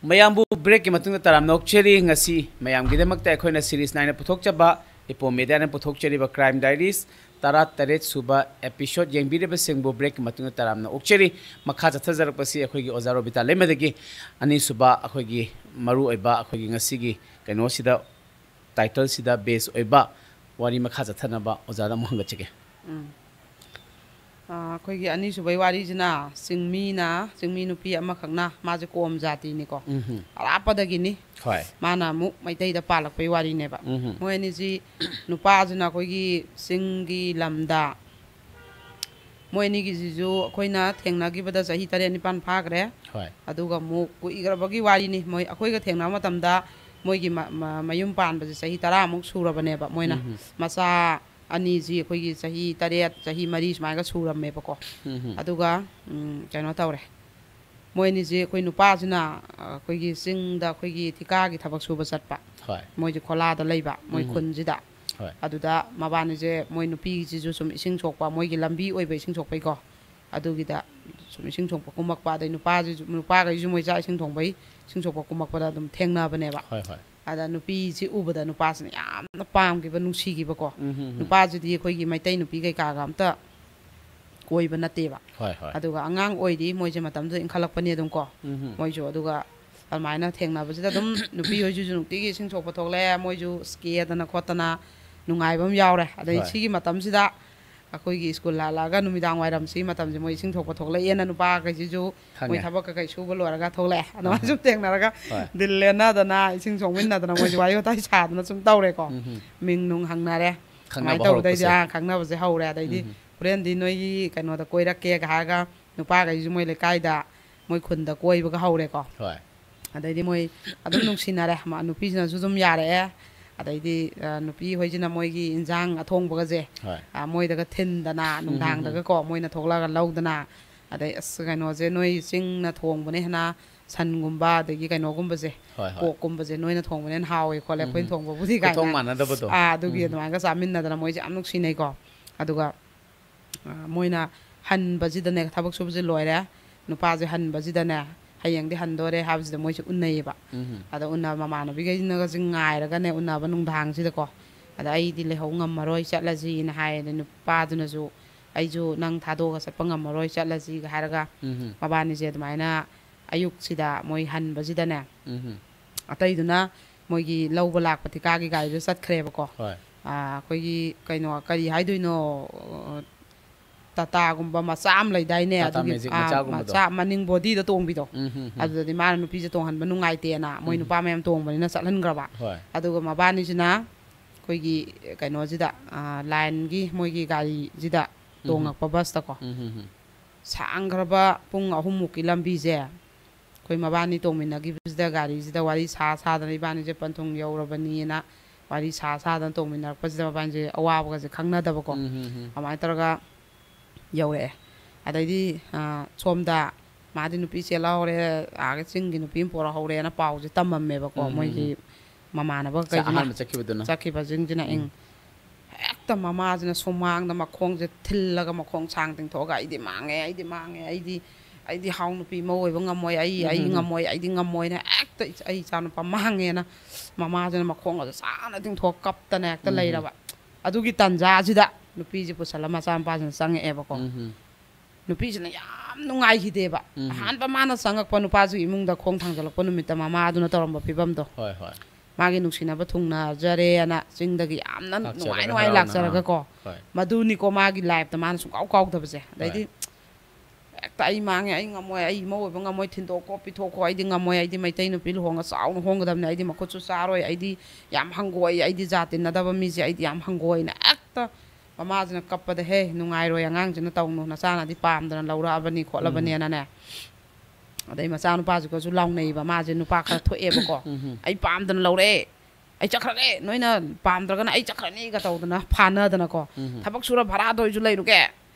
ꯃꯌꯥꯝꯕꯨ ꯕ꯭ꯔꯦꯛꯀꯤ ꯃꯇꯨꯡꯗ ꯇꯔꯥꯝꯅ ꯑꯣꯛꯆꯔꯤ꯫ ꯉꯁꯤ ꯃꯌꯥꯝꯒꯤꯗꯃꯛꯇ ꯑꯩꯈꯣꯏꯅ ꯁꯤꯔꯤꯁ ꯅꯥꯏꯅ ꯄꯨꯊꯣꯛꯆꯕ ꯏꯄꯣꯝ ꯃꯦꯗꯤꯌꯥꯅ ꯄꯨꯊꯣꯛꯆꯔꯤꯕ ꯀ꯭ꯔꯥꯏꯝ ꯗꯥꯏꯔꯤꯁ ꯇꯔꯥ ꯇꯔꯦꯠ ꯁꯨꯕ ꯑꯦꯄꯤꯁꯣꯗ ꯌꯦꯡꯕꯤꯔꯤꯕꯁꯤꯡꯕꯨ ꯕ꯭ꯔꯦꯛꯀꯤ ꯃꯇꯨꯡꯗ ꯇꯔꯥꯝꯅ ꯑꯣꯛꯆꯔꯤ꯫ ꯃꯈꯥ ꯆꯠꯊꯖꯔꯛꯄꯁꯤ ꯑꯩꯈꯣꯏꯒꯤ ꯑꯣꯖꯥ ꯔꯣꯕꯤꯇꯥ ꯂꯩꯃꯗꯒꯤ ꯑꯅꯤꯁꯨꯕ ꯑꯩꯈꯣꯏꯒꯤ ꯃꯔꯨꯑꯣꯏꯕ ꯑꯩꯈꯣꯏꯒꯤ ꯉꯁꯤꯒꯤ ꯀꯩꯅꯣꯁꯤꯗ, ꯇꯥꯏꯇꯜꯁꯤꯗ ꯕꯦꯁ ꯑꯣꯏꯕ ꯋꯥꯔꯤ ꯃꯈꯥ ꯆꯠꯊꯅꯕ ꯑꯣꯖꯥꯗ ꯑꯃꯨꯛ ꯍꯪꯒꯠꯆꯒꯦ꯫ ꯎꯝ꯫ ꯑꯥ, ꯑꯩꯈꯣꯏꯒꯤ ꯑꯅꯤꯁꯨꯕꯩ ꯋꯥꯔꯤꯁꯤꯅ ꯆꯤꯡꯃꯤꯅ, ꯆꯤꯡꯃꯤ ꯅꯨꯄꯤ ꯑꯃꯈꯛꯅ, ꯃꯥꯁꯦ ꯀꯣꯝ ꯖꯥꯇꯤꯅꯤꯀꯣ, ꯎꯝ꯫ ꯑꯔꯥꯞꯄꯗꯒꯤꯅꯤ, ꯍꯣꯏ꯫ ꯃꯥꯅ ꯑꯃꯨꯛ ꯃꯩꯇꯩꯗ ꯄꯥꯜꯂꯛꯄꯩ ꯋꯥꯔꯤꯅꯦꯕ꯫ ꯎꯝ꯫ ꯃꯣꯏ ꯑꯅꯤꯁꯤ, ꯅꯨꯄꯥꯁꯤꯅ ꯑꯩꯈꯣꯏꯒꯤ ꯆꯤꯡꯒꯤ ꯂꯝꯗ, ꯃꯣꯏ ꯑꯅꯤꯒꯤꯁꯤꯁꯨ ꯑꯩꯈꯣꯏꯅ ꯊꯦꯡꯅꯈꯤꯕꯗ ꯆꯍꯤ ꯇꯔꯦꯠ ꯅꯤꯄꯥꯜ ꯐꯥꯈ꯭ꯔꯦ꯫ ꯍꯣꯏ꯫ ꯑꯗꯨꯒ ꯑꯃꯨꯛ ꯀꯨꯏꯈ꯭ꯔꯕꯒꯤ ꯋꯥꯔꯤꯅꯤ꯫ ꯃꯣꯏ, ꯑꯩꯈꯣꯏꯒ ꯊꯦꯡꯅꯕ ꯃꯇꯝꯗ ꯃꯣꯏꯒꯤ ꯃ-, ꯃ-, ꯃꯌꯨꯝ ꯄꯥꯟꯕꯁꯦ ꯆꯍꯤ ꯇꯔꯥꯃꯨꯛ ꯁꯨꯔꯕꯅꯦꯕ꯫ ꯃꯣꯏꯅ ꯎꯝ꯫ ꯃꯆꯥ ꯑꯅꯤꯁꯤ ꯑꯩꯈꯣꯏꯒꯤ ꯆꯍꯤ ꯇꯔꯦꯠ, ꯆꯍꯤ ꯃꯔꯤ ꯁꯨꯃꯥꯏꯅ ꯁꯨꯔꯝꯃꯦꯕꯀꯣ꯫ ꯎꯝ꯫ ꯑꯗꯨꯒ, ꯎꯝ, ꯀꯩꯅꯣ ꯇꯧꯔꯦ, ꯃꯣꯏ ꯑꯅꯤꯁꯤ, ꯑꯩꯈꯣꯏ ꯅꯨꯄꯥꯁꯤꯅ, ꯑ, ꯑꯩꯈꯣꯏꯒꯤ ꯆꯤꯡꯗ ꯑꯩꯈꯣꯏꯒꯤ ꯊꯤꯀꯥꯒꯤ ꯊꯕꯛ ꯁꯨꯕ ꯆꯠꯄ꯫ ꯍꯣꯏ꯫ ꯃꯣꯏꯁꯦ ꯈꯣꯂꯥꯗ ꯂꯩꯕ, ꯃꯣꯏ ꯎꯝ꯫ ꯈꯨꯟꯁꯤꯗ꯫ ꯍꯣꯏ꯫ ꯑꯗꯨꯗ ꯃꯕꯥꯅꯤꯁꯦ, ꯃꯣꯏ ꯅꯨꯄꯤꯁꯤꯁꯨ ꯁꯨꯝ ꯏꯁꯤꯡ ꯁꯣꯛꯄ, ꯃꯣꯏꯒꯤ ꯂꯝꯕꯤ ꯑꯣꯏꯕ ꯏꯁꯤꯡ ꯁꯣꯛꯄꯩꯀꯣ, ꯑꯗꯨꯒꯤꯗ ꯁꯨꯝ ꯏꯁꯤꯡ ꯁꯣꯛꯄ ꯀꯨꯝꯃꯛꯄ, ꯑꯗꯩ ꯅꯨꯄꯥꯁꯤꯁꯨ, ꯅꯨꯄꯥꯈꯩꯁꯨ ꯃꯣꯏ ꯆꯥꯛ ꯏꯁꯤꯡ ꯊꯣꯡꯕꯩ ꯏꯁꯤꯡ ꯁꯣꯛꯄ ꯀꯨꯝꯃꯛꯄꯗ ꯑꯗꯨꯝ ꯊꯦꯡꯅꯕꯅꯦꯕ꯫ ꯍꯣꯏ, ꯍꯣꯏ꯫ ꯑꯗ ꯅꯨꯄꯤꯁꯤ ꯎꯕꯗ ꯅꯨꯄꯥꯁꯤꯅ ꯌꯥꯝꯅ ꯄꯥꯝꯈꯤꯕ, ꯅꯨꯡꯁꯤꯈꯤꯕꯀꯣ꯫ ꯎꯝ, ꯎꯝ, ꯎꯝ꯫ ꯅꯨꯄꯥꯁꯤꯗꯤ ꯑꯩꯈꯣꯏꯒꯤ ꯃꯩꯇꯩ ꯅꯨꯄꯤ ꯀꯩꯀꯥꯒ ꯑꯝꯇ ꯀꯣꯏꯕ ꯅꯠꯇꯦꯕ꯫ ꯍꯣꯏ, ꯍꯣꯏ꯫ ꯑꯗꯨꯒ ꯑꯉꯥꯡ ꯑꯣꯏꯔꯤ, ꯃꯣꯏꯁꯦ ꯃꯇꯝꯗꯨꯗ ꯏꯟꯈꯠꯂꯛꯄꯅꯦ ꯑꯗꯨꯝ ꯀꯣ꯫ ꯎꯝ, ꯎꯝ꯫ ꯃꯣꯏꯁꯨ ꯑꯗꯨꯒ ꯑꯗꯨꯃꯥꯏꯅ ꯊꯦꯡꯅꯕꯁꯤꯗ ꯑꯗꯨꯝ ꯅꯨꯄꯤ ꯍꯣꯏꯁꯤꯁꯨ ꯅꯨꯡꯇꯤꯒꯤ ꯏꯁꯤꯡ ꯁꯣꯛꯄ ꯊꯣꯛꯂꯛꯑꯦ, ꯃꯣꯏꯁꯨ ꯀꯦꯗꯅ ꯈꯣꯠꯇꯅ ꯅꯨꯡꯉꯥꯏꯕ ꯑꯃ ꯌꯥꯎꯔꯦ꯫ ꯑꯗꯩ ꯍꯣꯏ꯫ ꯁꯤꯒꯤ ꯃꯇꯝꯁꯤꯗ, ꯑꯩꯈꯣꯏꯒꯤ ꯁ꯭ꯀꯨꯜ ꯍꯜꯂꯛꯑꯒ ꯅꯨꯃꯤꯗꯥꯡ ꯋꯥꯏꯔꯝꯁꯤ ꯃꯇꯝꯁꯦ ꯃꯣꯏ ꯏꯁꯤꯡ ꯁꯣꯛꯄ ꯊꯣꯛꯂꯛꯑꯦꯅ ꯅꯨꯄꯥꯈꯩꯁꯤꯁꯨ ꯃꯣꯏ ꯈꯪꯉꯦ꯫ ꯊꯕꯛ ꯀꯩꯀꯩ ꯁꯨꯕ ꯂꯣꯏꯔꯒ ꯊꯣꯛꯂꯛꯑꯦ꯫ ꯑꯗꯨꯃꯥꯏꯅ ꯑꯍꯥ꯫ ꯁꯨꯝ ꯊꯦꯡꯅꯔꯒ ꯍꯣꯏ꯫ ꯗꯤꯜ ꯂꯦꯟꯅꯗꯅ, ꯏꯁꯤꯡ ꯁꯣꯛꯃꯤꯟꯅꯗꯅ ꯃꯣꯏꯁꯦ ꯋꯥꯔꯤ ꯋꯥꯇꯥꯏ ꯁꯥꯗꯅ ꯁꯨꯝ ꯇꯧꯔꯦꯀꯣ꯫ ꯎꯝ ꯍꯝ꯫ ꯃꯤꯡ ꯅꯨꯡ ꯍꯪꯅꯔꯦ꯫ ꯈꯪꯅꯕ ꯑꯗꯨꯃꯥꯏꯅ ꯇꯧꯕꯗꯩꯗꯤ, ꯍꯧꯔꯛꯄꯁꯦ꯫ ꯑꯥ, ꯈꯪꯅꯕꯁꯦ ꯍꯧꯔꯦ꯫ ꯑꯗꯩꯗꯤ ꯎꯝ ꯍꯝ꯫ ꯍꯣꯔꯦꯟꯗꯤ ꯅꯣꯏꯒꯤ ꯀꯩꯅꯣꯗ ꯀꯣꯏꯔꯛꯀꯦꯒ ꯍꯥꯏꯔꯒ ꯅꯨꯄꯥꯈꯩꯁꯤꯁꯨ ꯃꯣꯏ ꯂꯩꯀꯥꯏꯗ, ꯃꯣꯏ ꯈꯨꯟꯗ ꯀꯣꯏꯕꯒ ꯍꯧꯔꯦꯀꯣ꯫ ꯍꯣꯏ꯫ ꯑꯗꯩꯗꯤ ꯃꯣꯏ ꯑꯗꯨꯝ ꯅꯨꯡꯁꯤꯅꯔꯦ꯫ ꯃꯥ-, ꯅꯨꯄꯤꯁꯤꯅꯁꯨ ꯑꯗꯨꯝ ꯌꯥꯔꯛꯑꯦ꯫ ꯑꯗꯩꯗꯤ, ꯑ, ꯅꯨꯄꯤ ꯍꯣꯏꯁꯤꯅ ꯃꯣꯏꯒꯤ ꯏꯟꯁꯥꯡ ꯑꯊꯣꯡꯕꯒꯁꯦ, ꯍꯣꯏ꯫ ꯑ, ꯃꯣꯏꯗꯒ ꯊꯤꯟꯗꯅ, ꯎꯝ, ꯎꯝ, ꯎꯝ꯫ ꯅꯨꯡꯗꯥꯡꯗꯒꯀꯣ ꯃꯣꯏꯅ ꯊꯣꯛꯂꯛꯑꯒ ꯂꯧꯗꯅ, ꯑꯗꯩ, "ꯑꯁ, ꯀꯩꯅꯣꯁꯦ ꯅꯣꯏ ꯆꯤꯡꯅ ꯊꯣꯡꯕꯅ ꯍꯦꯟꯅ, ꯁꯟꯒꯨꯝꯕ ꯑꯗꯒꯤ ꯀꯩꯅꯣꯒꯨꯝꯕꯁꯦ, ꯍꯣꯏ, ꯍꯣꯏ꯫ ꯄꯣꯛꯀꯨꯝꯕꯁꯦ ꯅꯣꯏꯅ ꯊꯣꯡꯕꯅ ꯍꯦꯟꯅ ꯍꯥꯎꯋꯦ ꯈꯣꯠꯂꯦ ꯎꯝ, ꯑꯩꯈꯣꯏꯅ ꯎꯝ꯫ ꯊꯣꯡꯕꯕꯨꯗꯤ" ꯈꯨꯊꯣꯡ ꯀꯥꯏꯅ꯫ ꯃꯥꯟꯅꯗꯕꯗꯣ꯫ ꯑꯥ, ꯑꯗꯨꯒꯤ ꯎꯝ꯫ ꯑꯗꯨꯃꯥꯏꯅꯒ ꯆꯥꯃꯤꯟꯅꯗꯅ ꯃꯣꯏꯁꯦ ꯌꯥꯝ ꯅꯨꯡꯁꯤꯅꯩꯀꯣ꯫ ꯑꯗꯨꯒ ꯑ, ꯃꯣꯏꯅ ꯍꯟꯕꯁꯤꯗꯅꯦ, ꯊꯕꯛ ꯁꯨꯕꯁꯦ ꯂꯣꯏꯔꯦ, ꯅꯨꯄꯥꯁꯦ ꯍꯟꯕꯁꯤꯗꯅꯦ, ꯍꯌꯦꯡꯗꯤ ꯍꯟꯗꯣꯔꯦ ꯍꯥꯏꯕꯁꯤꯗ ꯃꯣꯏꯁꯦ ꯎꯅꯩꯌꯦꯕ꯫ ꯎꯝ꯫ ꯑꯗ ꯎꯅ-, ꯃꯃꯥꯟꯅꯕꯤꯈꯩꯅꯒꯁꯦ ꯉꯥꯏꯔꯒꯅꯦ, ꯎꯅꯕ ꯅꯨꯡꯗꯥꯡꯁꯤꯗꯀꯣ, ꯑꯗ "ꯑꯩꯗꯤ ꯂꯩꯍꯧ ꯉꯝꯃꯔꯣꯏ, ꯆꯠꯂꯁꯤꯅ" ꯍꯥꯏꯌꯦ꯫ ꯑꯗ ꯅꯨꯄꯥꯗꯨꯅꯁꯨ "ꯑꯩꯁꯨ ꯅꯪ ꯊꯥꯗꯣꯛꯑꯒ ꯆꯠꯄ ꯉꯝꯃꯔꯣꯏ, ꯆꯠꯂꯁꯤꯒ" ꯍꯥꯏꯔꯒ ꯎꯝ꯫ ꯃꯕꯥꯅꯤꯁꯦ ꯑꯗꯨꯃꯥꯏꯅ ꯑꯌꯨꯛꯁꯤꯗ ꯃꯣꯏ ꯍꯟꯕꯁꯤꯗꯅꯦ, ꯎꯝ꯫ ꯑꯇꯩꯗꯨꯅ ꯃꯣꯏꯒꯤ ꯂꯧꯕ ꯂꯥꯛꯄ ꯊꯤꯀꯥꯒꯤ ꯒꯥꯔꯤꯗ ꯆꯠꯈ꯭ꯔꯦꯕꯀꯣ꯫ ꯍꯣꯏ꯫ ꯑ, ꯑꯩꯈꯣꯏꯒꯤ ꯀꯩꯅꯣ, ꯀꯔꯤ ꯍꯥꯏꯗꯣꯏꯅꯣ, ꯑ, ꯇꯥꯇꯥꯒꯨꯝꯕ ꯃꯆꯥ ꯑꯃ ꯂꯩꯗꯥꯏꯅꯦ? ꯇꯥꯇꯥ ꯑꯗꯨꯒꯤ, ꯃꯦꯖꯤꯛ ꯑꯥ, ꯃꯆꯥꯒꯨꯝꯕꯗꯣ꯫ ꯃꯆꯥ ꯃꯅꯤꯡ ꯕꯣꯗꯤꯗ ꯇꯣꯡꯕꯤꯗꯣ꯫ ꯎꯝ, ꯍꯝ, ꯍꯝ꯫ ꯑꯗꯨꯗꯗꯤ ꯃꯥꯅ ꯅꯨꯄꯤꯁꯦ ꯇꯣꯡꯍꯟꯕ ꯅꯨꯡꯉꯥꯏꯇꯦꯅ ꯃꯣꯏ ꯎꯝ꯫ ꯅꯨꯄꯥ ꯃꯌꯥꯝ ꯇꯣꯡꯕꯅꯤꯅ ꯆꯠꯍꯟꯈ꯭ꯔꯕ꯫ ꯍꯣꯏ꯫ ꯑꯗꯨꯒ ꯃꯕꯥꯅꯤꯁꯤꯅ ꯑꯩꯈꯣꯏꯒꯤ ꯀꯩꯅꯣꯁꯤꯗ, ꯑꯥ, ꯂꯥꯏꯟꯒꯤ ꯃꯣꯏꯒꯤ ꯒꯥꯔꯤꯁꯤꯗ ꯎꯝ꯫ ꯇꯣꯡꯉꯛꯄ ꯕꯁꯇꯀꯣ꯫ ꯎꯝ, ꯍꯝ, ꯍꯝ꯫ ꯁꯥꯡꯈ꯭ꯔꯕ ꯄꯨꯡ ꯑꯍꯨꯝꯃꯨꯛꯀꯤ ꯂꯝꯕꯤꯁꯦ ꯑꯩꯈꯣꯏ ꯃꯕꯥꯅꯤ ꯇꯣꯡꯃꯤꯟꯅꯈꯤꯕꯁꯤꯗ ꯒꯥꯔꯤꯁꯤꯗ ꯋꯥꯔꯤ ꯁꯥ ꯁꯥꯗꯅ ꯏꯕꯥꯅꯤꯁꯦ ꯄꯟꯊꯨꯡ ꯌꯧꯔꯕꯅꯤꯅ ꯋꯥꯔꯤ ꯁꯥ ꯁꯥꯗꯅ ꯇꯣꯡꯃꯤꯟꯅꯔꯛꯄꯁꯤꯗ ꯃꯕꯥꯅꯤꯁꯦ ꯑꯋꯥꯕꯒꯁꯦ ꯈꯪꯅꯗꯕꯀꯣ꯫ ꯎꯝ, ꯍꯝ, ꯍꯝ꯫ ꯑꯗꯨꯃꯥꯏꯅ ꯇꯧꯔꯒ ꯌꯧꯔꯛꯑꯦ꯫ ꯑꯗꯩꯗꯤ, ꯑ, ꯁꯣꯝꯗ ꯃꯥꯗꯤ ꯅꯨꯄꯤ ꯆꯦꯜꯍꯧꯔꯦ, ꯑꯥꯒ ꯆꯤꯡꯒꯤ ꯅꯨꯄꯤ ꯑꯃ ꯄꯣꯔꯛꯍꯧꯔꯦꯅ ꯄꯥꯎꯁꯦ ꯇꯝꯃꯝꯃꯦꯕꯀꯣ, ꯎꯝ, ꯎꯝ, ꯃꯣꯏꯒꯤ ꯎꯝ꯫ ꯃꯃꯥꯟꯅꯕ ꯉꯁꯥꯏ ꯀꯩꯁꯤꯅ꯫ ꯑꯍꯥꯟꯕ ꯆꯠꯈꯤꯕꯗꯨꯅ꯫ ꯆꯠꯈꯤꯕꯁꯤꯡꯁꯤꯅ, ꯎꯝ꯫ ꯏꯪ꯫ ꯍꯦꯛꯇ ꯃꯃꯥꯁꯤꯅ ꯁꯨꯃꯥꯡꯗ ꯃꯈꯣꯡꯁꯦ ꯊꯤꯜꯂꯒ ꯃꯈꯣꯡ ꯁꯥꯡ ꯇꯤꯡꯊꯣꯛꯑꯒ, "ꯑꯩꯗꯤ ꯃꯥꯡꯉꯦ, ꯑꯩꯗꯤ ꯃꯥꯡꯉꯦ, ꯑꯩꯗꯤ, ꯑꯩꯗꯤ ꯍꯥꯎ ꯅꯨꯄꯤ ꯑꯃ ꯑꯣꯏꯕ ꯉꯝꯃꯣꯏ, ꯑꯩ, ꯎꯝ, ꯑꯩ ꯎꯝ, ꯎꯝ꯫ ꯉꯝꯃꯣꯏ, ꯑꯩꯗꯤ ꯉꯝꯃꯣꯏꯅ" ꯍꯦꯛꯇ ꯏꯆ-, "ꯑꯩ ꯏꯆꯥꯅꯨꯄꯥ ꯃꯥꯡꯉꯦꯅ" ꯃꯃꯥꯁꯤꯅ ꯃꯈꯣꯡ ꯑꯗꯨ ꯁꯥꯡꯅ ꯇꯤꯡꯊꯣꯛꯑ ꯀꯞꯇꯅ ꯍꯦꯛꯇ ꯎꯝ, ꯎꯝ꯫ ꯂꯩꯔꯕ꯫ ꯑꯗꯨꯒꯤ ꯇꯥꯟꯖꯥꯁꯤꯗ ꯅꯨꯄꯤꯁꯦ ꯄꯨꯁꯜꯂ ꯃꯆꯥꯅꯨꯄꯥꯁꯤꯅ ꯆꯪꯉꯛꯑꯦꯕꯀꯣ꯫ ꯎꯝ, ꯎꯝ꯫ ꯅꯨꯄꯤꯁꯤꯅ ꯌꯥꯝ ꯅꯨꯡꯉꯥꯏꯈꯤꯗꯦꯕ꯫ ꯎꯝ꯫ ꯑꯍꯥꯟꯕ ꯃꯥꯅ ꯆꯪꯉꯛꯄ ꯅꯨꯄꯥꯁꯤꯒꯤ ꯏꯃꯨꯡꯗ ꯈꯣꯡ ꯊꯥꯡꯖꯜꯂꯛꯄ ꯅꯨꯃꯤꯠꯇ ꯃꯃꯥꯗꯨꯅ ꯇꯧꯔꯝꯕ ꯐꯤꯕꯝꯗꯣ꯫ ꯍꯣꯏ, ꯍꯣꯏ꯫ ꯃꯥꯒꯤ ꯅꯨꯡꯁꯤꯅꯕ ꯊꯨꯡꯅꯖꯔꯦꯅ ꯆꯤꯡꯗꯒꯤ ꯌꯥꯝꯅ ꯂꯥꯛꯆꯔꯒ ꯅꯨꯡꯉꯥꯏ ꯅꯨꯡꯉꯥꯏ ꯍꯔꯥꯎꯅ, ꯂꯥꯛꯆꯔꯒ ꯑꯥ, ꯀꯣ, ꯍꯣꯏ꯫ ꯃꯗꯨꯅꯤꯀꯣ ꯃꯥꯒꯤ ꯂꯥꯏꯐꯇ ꯃꯥꯅ ꯁꯨꯡꯀꯥꯎ ꯀꯥꯎꯗꯕꯁꯦ꯫ ꯑꯗꯩꯗꯤ ꯍꯣꯏ꯫ "ꯍꯦꯛꯇ ꯑꯩ ꯃꯥꯡꯉꯦ, ꯑꯩ ꯉꯝꯃꯣꯏ, ꯑꯩ ꯏꯃꯧ ꯑꯣꯏꯕ ꯉꯝꯃꯣꯏ, ꯊꯤꯟꯗꯣꯛꯈꯣ, ꯄꯤꯊꯣꯛꯈꯣ, ꯑꯩꯗꯤ ꯉꯝꯃꯣꯏ, ꯑꯩꯗꯤ ꯃꯩꯇꯩ ꯅꯨꯄꯤ ꯂꯨꯍꯣꯡꯉ ꯆꯥꯎꯅ ꯍꯣꯡꯒꯗꯕꯅꯦ, ꯑꯩꯗꯤ ꯃꯈꯨꯠꯁꯨ ꯆꯥꯔꯣꯏ, ꯑꯩꯗꯤ ꯌꯥꯝ ꯍꯪꯒꯣꯏ, ꯑꯩꯗꯤ ꯖꯥꯠ ꯇꯤꯟꯅꯗꯕ ꯃꯤꯁꯦ ꯑꯩꯗꯤ ꯌꯥꯝ ꯍꯪꯒꯣꯏꯅ" ꯍꯦꯛꯇ ꯃꯃꯥꯁꯤꯅ ꯀꯞꯄꯗ, "ꯍꯦ, ꯅꯨꯡꯉꯥꯏꯔꯣꯏ, ꯑꯉꯥꯡꯁꯤꯅ ꯇꯧꯅꯨ, ꯅꯆꯥꯅꯗꯤ ꯄꯥꯝꯗꯅ ꯂꯧꯔꯛꯑꯕꯅꯤ ꯎꯝ꯫ ꯈꯣꯠꯂꯕꯅꯦꯅꯅꯦ꯫ ꯑꯗꯩ ꯃꯆꯥꯅꯨꯄꯥꯁꯤꯒꯁꯨ ꯂꯥꯎꯅꯩꯕ, ꯃꯥꯁꯦ ꯅꯨꯄꯥ ꯈꯔ ꯊꯣꯛꯑꯦꯕꯀꯣ꯫ ꯎꯝ꯫ "ꯑꯩ ꯄꯥꯝꯗꯅ ꯂꯧꯔꯛꯑꯦ, ꯑꯩ ꯆꯠꯈ꯭ꯔꯒꯦ, ꯅꯣꯏꯅ ꯄꯥꯝꯗ꯭ꯔꯒꯅ ꯑꯩ ꯆꯠꯈ꯭ꯔꯅꯤꯒ" ꯇꯧꯗꯅ ꯐꯥꯅꯗꯅꯀꯣ꯫ ꯎꯝ꯫ "ꯊꯕꯛ ꯁꯨꯔ ꯚꯔꯥꯗ ꯑꯣꯏꯁꯨ ꯂꯩꯔꯨꯒꯦ,